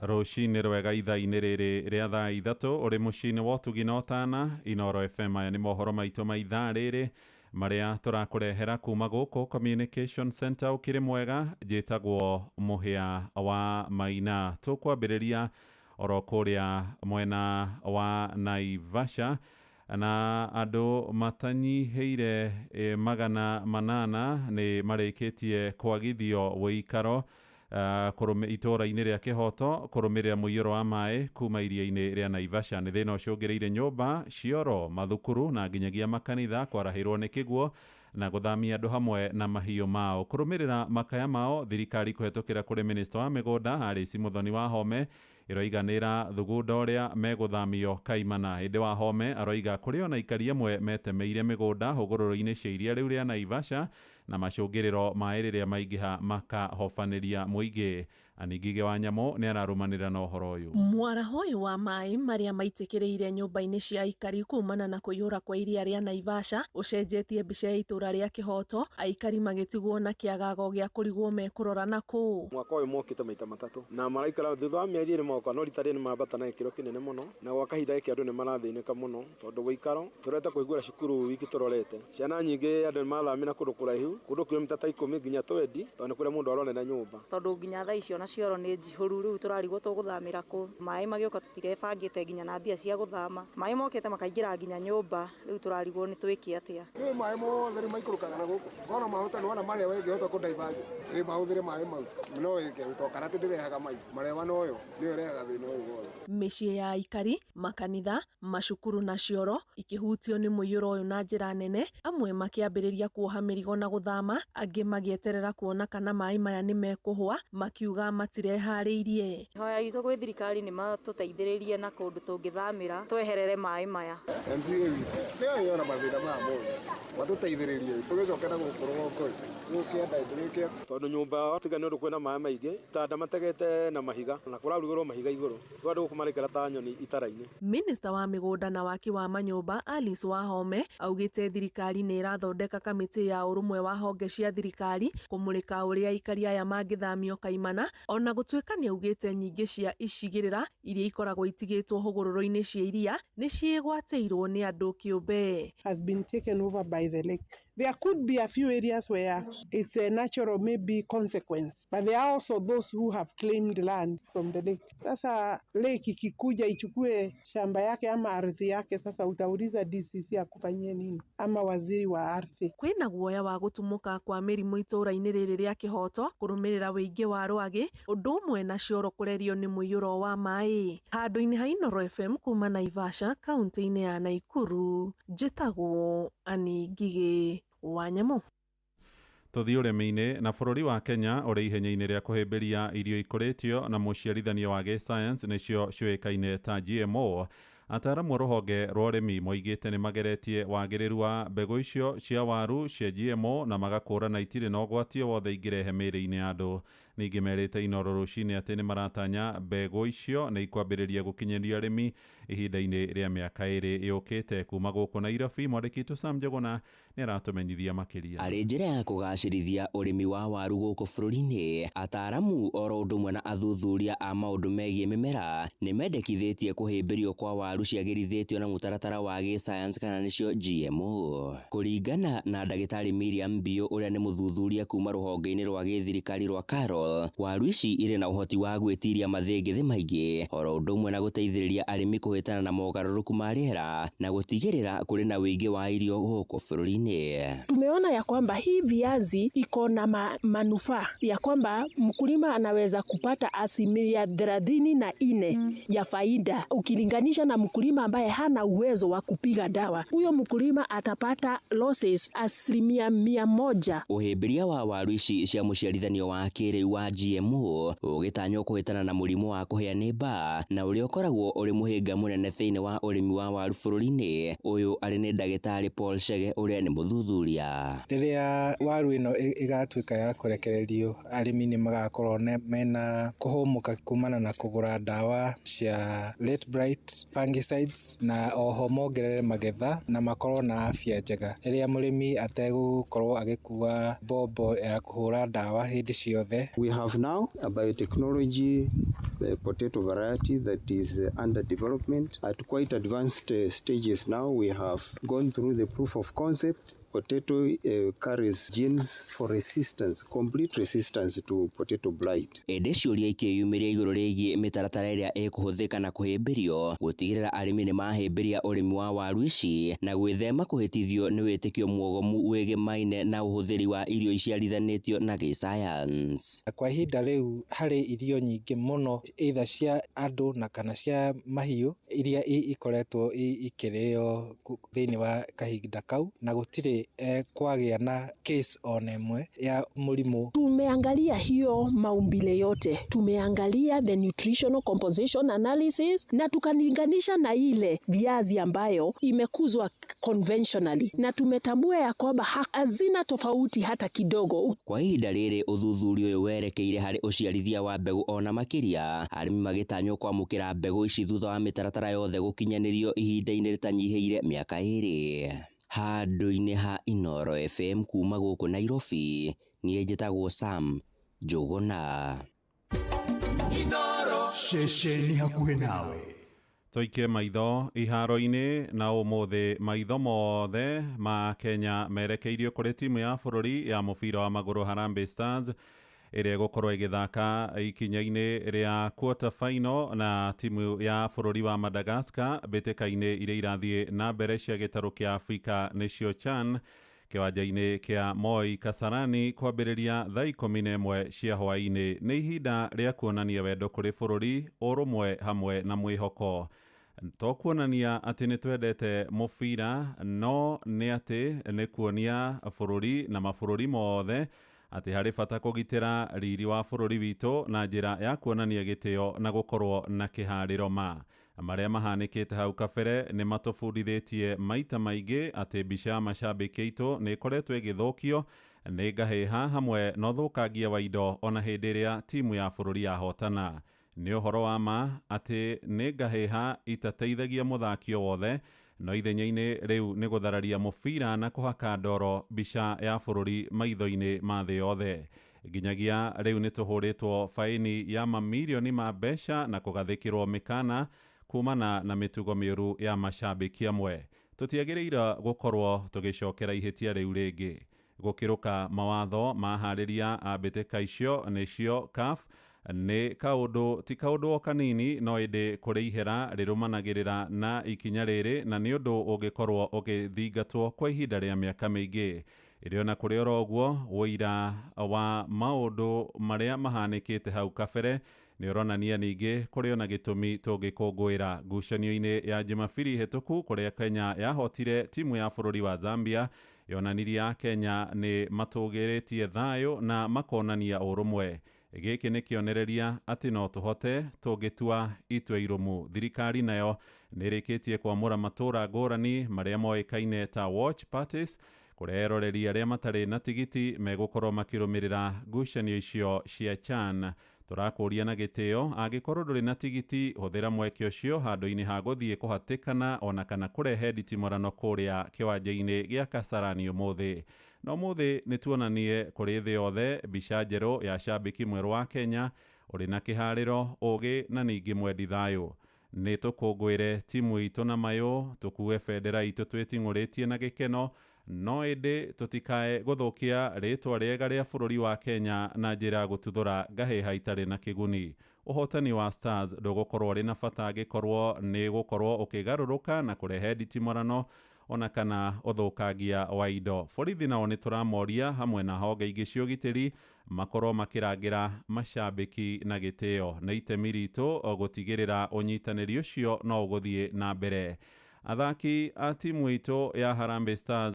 Rũcinĩ rwega ithaa-inĩ rĩrĩ rĩa thaa 3 ũrĩ mũciĩ-inĩ wa ũtugi na ũtana. Inooro FM, aya nĩ mohoro maitũ ma ithaa rĩrĩ marĩa tũrakũrehera kuma gũkũ Communication Center. Ũkĩrĩ mwega, njĩtagwo Mũhĩa wa Maina. Tũkwambĩrĩria oro kũrĩa mwena wa Naivasha na andũ matanyihĩire 800 nĩ marĩkĩtie kwagithio wĩikaro itũũra-inĩ rĩa Kĩhoto kũrũmĩrĩra mũiyũro wa maĩ kuma iria-inĩ rĩa Naivasha. Nĩ thĩna ũcũngĩrĩire nyũmba, cioro, mathukuru na nginyagia makanitha kwarahĩrwo nĩ kĩguo, Na gũthamia andũ hamwe na mahiũ mao. Kũrũmĩrĩra makaya mao, thirikari kũhetũkĩra kũrĩ minista wa mĩgũnda Alice Muthoni Wahome ĩroiga nĩ thugunda ũrĩa megũthamio kaimana. Ĩndĩ Wahome aroiga kũrĩ ona aikari amwe metemeire mĩgũnda hũgũrũrũ-inĩ cia iria rĩu rĩa Naivasha na macũngĩrĩro maĩ rĩrĩa maingĩha makahobanĩria mũingĩ. Aningige wa Nyamũ nĩ ararũmanĩrĩra na ũhoro ũyũ. Mwaraho ũyũ wa maĩ marĩa maitĩkĩrĩire nyũmba-inĩ cia aikari kumana na kũiyũra kwa iria rĩa Naivasha ũcenjetie mbica ya itũra rĩa Kĩhoto, aikari magĩtigwo na kĩagago gĩa kũrigwo mekũrora na kũ. Mwaka ũyũ mokĩte maita matatũ na maraikara thutha wa mĩeri ĩrĩ moka, no rita rĩrĩ nĩmambata na gĩkĩro kĩnene mũno, na gwa kahinda gĩkĩ andũ nĩmarathĩnĩka mũno tondũ gũikaro tũreta kũhingũra cukuru wiki tũrorete ciana nyingĩ, andũ nĩmathamĩra kũndũ kũraihu, kũndũ kilomita ta 10 nginya 20, tondũ nĩ kũrĩa mũndũ aronera nyũmba. Tondũ nginya thaa icio ona cioro nĩ njihũru, rĩu tũrarigwo tũgũthamĩra kũ. Maĩ magĩũka tũtirebangĩte nginya na mbia cia gũthama, maĩ mokĩte makaingĩra nginya nyũmba, rĩu tũrarigwo nĩ twĩke atĩa. Rĩu maĩ mothe rĩu maikũrũkaga na gũkũ ngona mahota nĩwona marĩa wengĩhota kũndaivaji ĩ mahũthĩre maĩ mau no wĩke to karati ndĩrehaga mai marewa noyo nĩyo ĩrehaga thĩna ũyũ wothe. Mĩciĩ ya aikari, makanitha, macukuru na cioro ikĩhutio nĩ mũiyũro ũyũ na njĩra nene, amwe makĩambĩrĩria kuoha mĩrigo na gũthama, angĩ magĩeterera kuona kana maĩ maya nĩ mekũhwa, makiuga matireharĩirie. Hoya itũ gwĩ thirikari nĩ matũteithĩrĩrie na kũndũ tũngĩthamĩra tweherere maĩ maya. MCA witũ nĩyo yona mathĩna maya mothe, matũteithĩrĩrie tũgĩcoke na gũkũ rũgongo gũkĩenda tũgĩke, tondũ nyũmba tiga nĩ ũndũ kwĩna maĩ maingĩ tanda mategete na mahiga na kũrarugĩrwo mahiga igũrũ rĩu andũ gũkũ maraikara ta nyoni itara-inĩ. Minista wa mĩgũnda na waki wa manyũmba Alice Wahome augĩte thirikari nĩ ĩrathondeka kamĩtĩ ya ũrũmwe wa honge cia thirikari kũmũrĩka ũrĩa aikari aya mangĩthamio kaimana, ona gũtuĩka nĩ augĩte nyingĩ cia icigĩrĩra iria ikoragwo itigĩtwo hũgũrũrũ-inĩ cia iria nĩ ciĩgwatĩirwo nĩ andũ kĩũmbe. Has been taken over by the lake. There could be a few areas where it's a natural maybe consequence, but there are also those who have claimed land from the lake. Sasa lake ikikuja ichukue shamba yake ama ardhi yake, sasa utauliza DCC akufanyie nini ama waziri wa ardhi. Kwĩna guoya wa gũtumũka kwa mĩrimũ itũra-inĩ rĩrĩ rĩa Kĩhoto kũrũmĩrĩra wĩingĩ wa rwagĩ, ũndũ ũmwe na cioro kũrerio nĩ mũiyũro wa maĩ. Handũ-inĩ ha Inooro FM kuma Naivasha, kaunti-inĩ ya Naikuru, njĩtagwo Annie Ngigĩ wa Nyamũ. Tũthiĩ ũrĩmi-inĩ na bũrũri wa Kenya ũrĩ ihenya-inĩ rĩa kũhĩmbĩria irio ikũrĩtio na mũciarithanio wa gĩsayansi nĩcio ciũĩkaine ta GMO. Ataaramu a rũhonge rwa ũrĩmi moigĩte nĩ mageretie wagĩrĩru wa mbegũ icio cia waru cia GMO na magakũrana itirĩ na ũgwati o wothe ingĩrehe mĩĩrĩ-inĩ ya andũ. Ningĩ merĩte Inooro rũcinĩ atĩ nĩ maratanya mbegũ icio nĩ ikwambĩrĩria gũkinyĩrio arĩmi ihinda-inĩ rĩa mĩaka 2 yũkĩte. Kuma gũkũ Nairobi, mwandĩki witũ Sam Njuguna nĩ aratũmenyithia makĩria. Arĩ njĩra ya kũgacĩrithia ũrĩmi wa waru gũkũ bũrũri-inĩ, ataaramu oro ũndũ ũmwe na athuthuria a maũndũ megiĩ mĩmera nĩ mendekithĩtie kũhĩmbĩrio kwa waru ciagĩrithĩtio na mũtaratara wa gĩsayansi kana nĩcio GMO. Kũringana na ndagĩtarĩ Miriam Mbio ũrĩa nĩ mũthuthuria kuma rũhonge-inĩ rwa gĩthirikari rwa Carol, waru ici irĩ na ũhoti wa gwĩtiria mathĩngĩthĩ maingĩ oro ũndũ ũmwe na gũteithĩrĩria arĩmi kũhĩtana na mogarũrũku ma rĩera na gũtigĩrĩra kũrĩ na ũingĩ wa irio gũkũ bũrũri-inĩ. Tumeona ya kwamba hii viazi iko na manufaa ya kwamba mkulima anaweza kupata 34% ya faida ukilinganisha na mkulima ambaye hana uwezo wa kupiga dawa. Huyo mkulima atapata losses 100%. Ũhĩmbĩria wa waru ici cia mũciarithanio wa kĩrĩu wa GMO ũgĩtanywo kũhĩtana na mũrimũ wa kũhĩa nĩ mbaa na ũrĩa ũkoragwo ũrĩ mũhĩnga mũnene thĩinĩ wa ũrĩmi wa waru bũrũri-inĩ. Ũyũ arĩ nĩ ndagĩtarĩ Paul Chege ũrĩa nĩ mũthuthuria. Rĩrĩa waru ĩno ĩgatuĩka ya kũrekererio, arĩmi nĩ magakorwo mena kũhũmũka kumana na kũgũra ndawa cia late bright fungicides, na oho mongerere magetha na makorwo na afya njega. Rĩrĩa mũrĩmi ategũkorwo agĩkua mbombo ya kũhũra ndawa hĩndĩ ciothe. We have now a biotechnology the potato variety that is under development at quite advanced stages now. We have gone through the proof of concept. Potato carries genes for resistance, complete resistance to potato blight. Ĩndĩ ciũria ikĩyumĩria igũrũ rĩgiĩ mĩtaratara ĩrĩa ĩkũhũthĩka na kũhĩmbĩrio gũtigĩrĩra arĩmi nĩ mahĩmbĩria ũrĩmi wa waru ici na gwĩthema kũhĩtithio nĩ wĩtĩkio mwogomu wĩgĩmaine na ũhũthĩri wa irio iciarithanĩtio na gĩsayansi. Kwa ihinda rĩu harĩ irio nyingĩ mũno either cia andũ na kana cia mahiũ iria ikoretwo ikĩrĩo thĩinĩ wa kahinda kau, na gũtirĩ Gũtirĩ kwagĩa na case ona ĩmwe ya mũrimũ. Tumeangalia hiyo maumbile yote, tumeangalia the nutritional composition analysis na tukalinganisha na ile viazi ambayo imekuzwa conventionally, na tumetambua ya kwamba hazina tofauti hata kidogo. Kwa ihinda rĩrĩ ũthuthuria ũyũ werekeire harĩ ũciarithia wa mbegũ ona makĩria arĩmi magĩtanywo kwamũkĩra mbegũ ici thutha wa mĩtaratara yothe gũkinyanĩrio ihinda-inĩ rĩtanyihĩire mĩaka 2. Handũ-inĩ ha Inooro FM kuma gũkũ Nairobi, niĩ njĩtagwo Sam Njũgũna. Inooro ceceni hakuhĩ nawe. Tũikie maitho iharo-inĩ na ũmũthĩ maitho mothe ma Kenya merekeirio kũrĩ timu ya bũrũri ya mũbira wa magũrũ Harambee Stars ĩrĩa ĩgũkorwo ĩgĩthaka ikinya-inĩ rĩa quarter final na timu ya bũrũri wa Madagascar mbĩtĩka-inĩ iria irathiĩ na mbere cia gĩtarũ kĩa Afrika nĩcio CHAN kĩwanja-inĩ kĩa Moi Kasarani kwambĩrĩria thaa 11 cia hwaĩ-inĩ. Nĩ ihinda rĩa kuonania wendo kũrĩ bũrũri, ũrũmwe hamwe na mwĩhoko. To kuonania atĩ nĩ twendete mũbira, no nĩ atĩ nĩ kuonia bũrũri na mabũrũri mothe atĩ harĩ bata kũgitĩra riri wa bũrũri witũ na njĩra ya kuonania gĩtĩo na gũkorwo na kĩharĩro ma. Marĩa mahanĩkĩte hau kabere nĩ matũbundithĩtie maita maingĩ atĩ mbica ya macambĩki aitũ nĩ ĩkoretwo ĩgĩthũkio nĩ ngahĩha hamwe na ũthũkangia wa indo ona hĩndĩ ĩrĩa timu ya bũrũri yahotana. Nĩ ũhoro wa ma atĩ nĩ ngahĩha itateithagia mũthaki o wothe, no ithenya-inĩ rĩu nĩ gũthararia mũbira na kũhaka ndoro mbica ya bũrũri maitho-inĩ ma thĩ yothe. Nginyagia rĩu nĩ tũhũrĩtwo baini ya mamirioni ma mbeca na kũgathĩkĩrwo mĩkana kumana na mĩtugo mĩũru ya macambĩki amwe. Tũtiagĩrĩire gũkorwo tũgĩcokera ihĩtia rĩu rĩngĩ. Gũkĩrũka mawatho ma harĩria a mbĩtĩka icio nĩcio CAF nĩ kaũndũ ti kaũndũ o kanini, no ĩndĩ kũrĩ ihera rĩrũmanagĩrĩra na ikinya rĩrĩ na nĩ ũndũ ũngĩkorwo ũgĩthingatwo kwa ihinda rĩa mĩaka mĩingĩ. Ĩrĩ ona kũrĩ oro ũguo, ũira wa maũndũ marĩa mahanĩkĩte hau kabere nĩ ũronania ningĩ kũrĩ ona gĩtũmi tũngĩkũngũĩra. Ngucanio-inĩ ya Jumabiri hĩtũku kũrĩa Kenya yahotire timu ya bũrũri wa Zambia, yonanirie a Kenya nĩ matũgĩrĩtie thayũ na makonania ũrũmwe. Gĩkĩ nĩ kĩonereria atĩ no tũhote tũngĩtua itua irũmu. Thirikari nayo nĩ ĩrĩkĩtie kwamũra matũũra ngũrani marĩa moĩkaine ta watch parties, kũrĩa eroreri arĩa matarĩ na tigiti megũkorwo makĩrũmĩrĩra ngucanio icio cia CHAN. Tũrakũria na gĩtĩo, angĩkorwo ndũrĩ na tigiti hũthĩra mweke ũcio handũ-inĩ ha gũthiĩ kũhatĩkana ona kana kũrehe nditimũrano kũrĩa kĩwanja-inĩ gĩa Kasarani ũmũthĩ. Na ũmũthĩ nĩ tuonanie kũrĩ thĩ yothe mbica njerũ ya cambĩki mwerũ wa Kenya ũrĩ na kĩharĩro, ũgĩ na ningĩ mwendi thayũ. Nĩ tũkũngũĩre timu itũ na mayũ, tũkue bendera itũ twĩting'ũrĩtie na gĩkeno, no ĩndĩ tũtikae gũthũkia rĩtwa rĩega rĩa bũrũri wa Kenya na njĩra ya gũtuthũra ngahĩha itarĩ na kĩguni. Ũhotani wa Stars ndũgũkorwo ũrĩ na bata angĩkorwo nĩ gũkorwo ũkĩgarũrũka na kũrehe nditimũrano ona kana ũthũkangia wa indo. Borithi nao nĩ tũramoria hamwe na honge ingĩ cia ũgitĩri makorwo makĩrangĩra macambĩki na gĩtĩo. Nĩ itemi ritũ gũtigĩrĩra ũnyitanĩri ũcio no ũgũthiĩ na mbere. Athaki a timu itũ ya Harambee Stars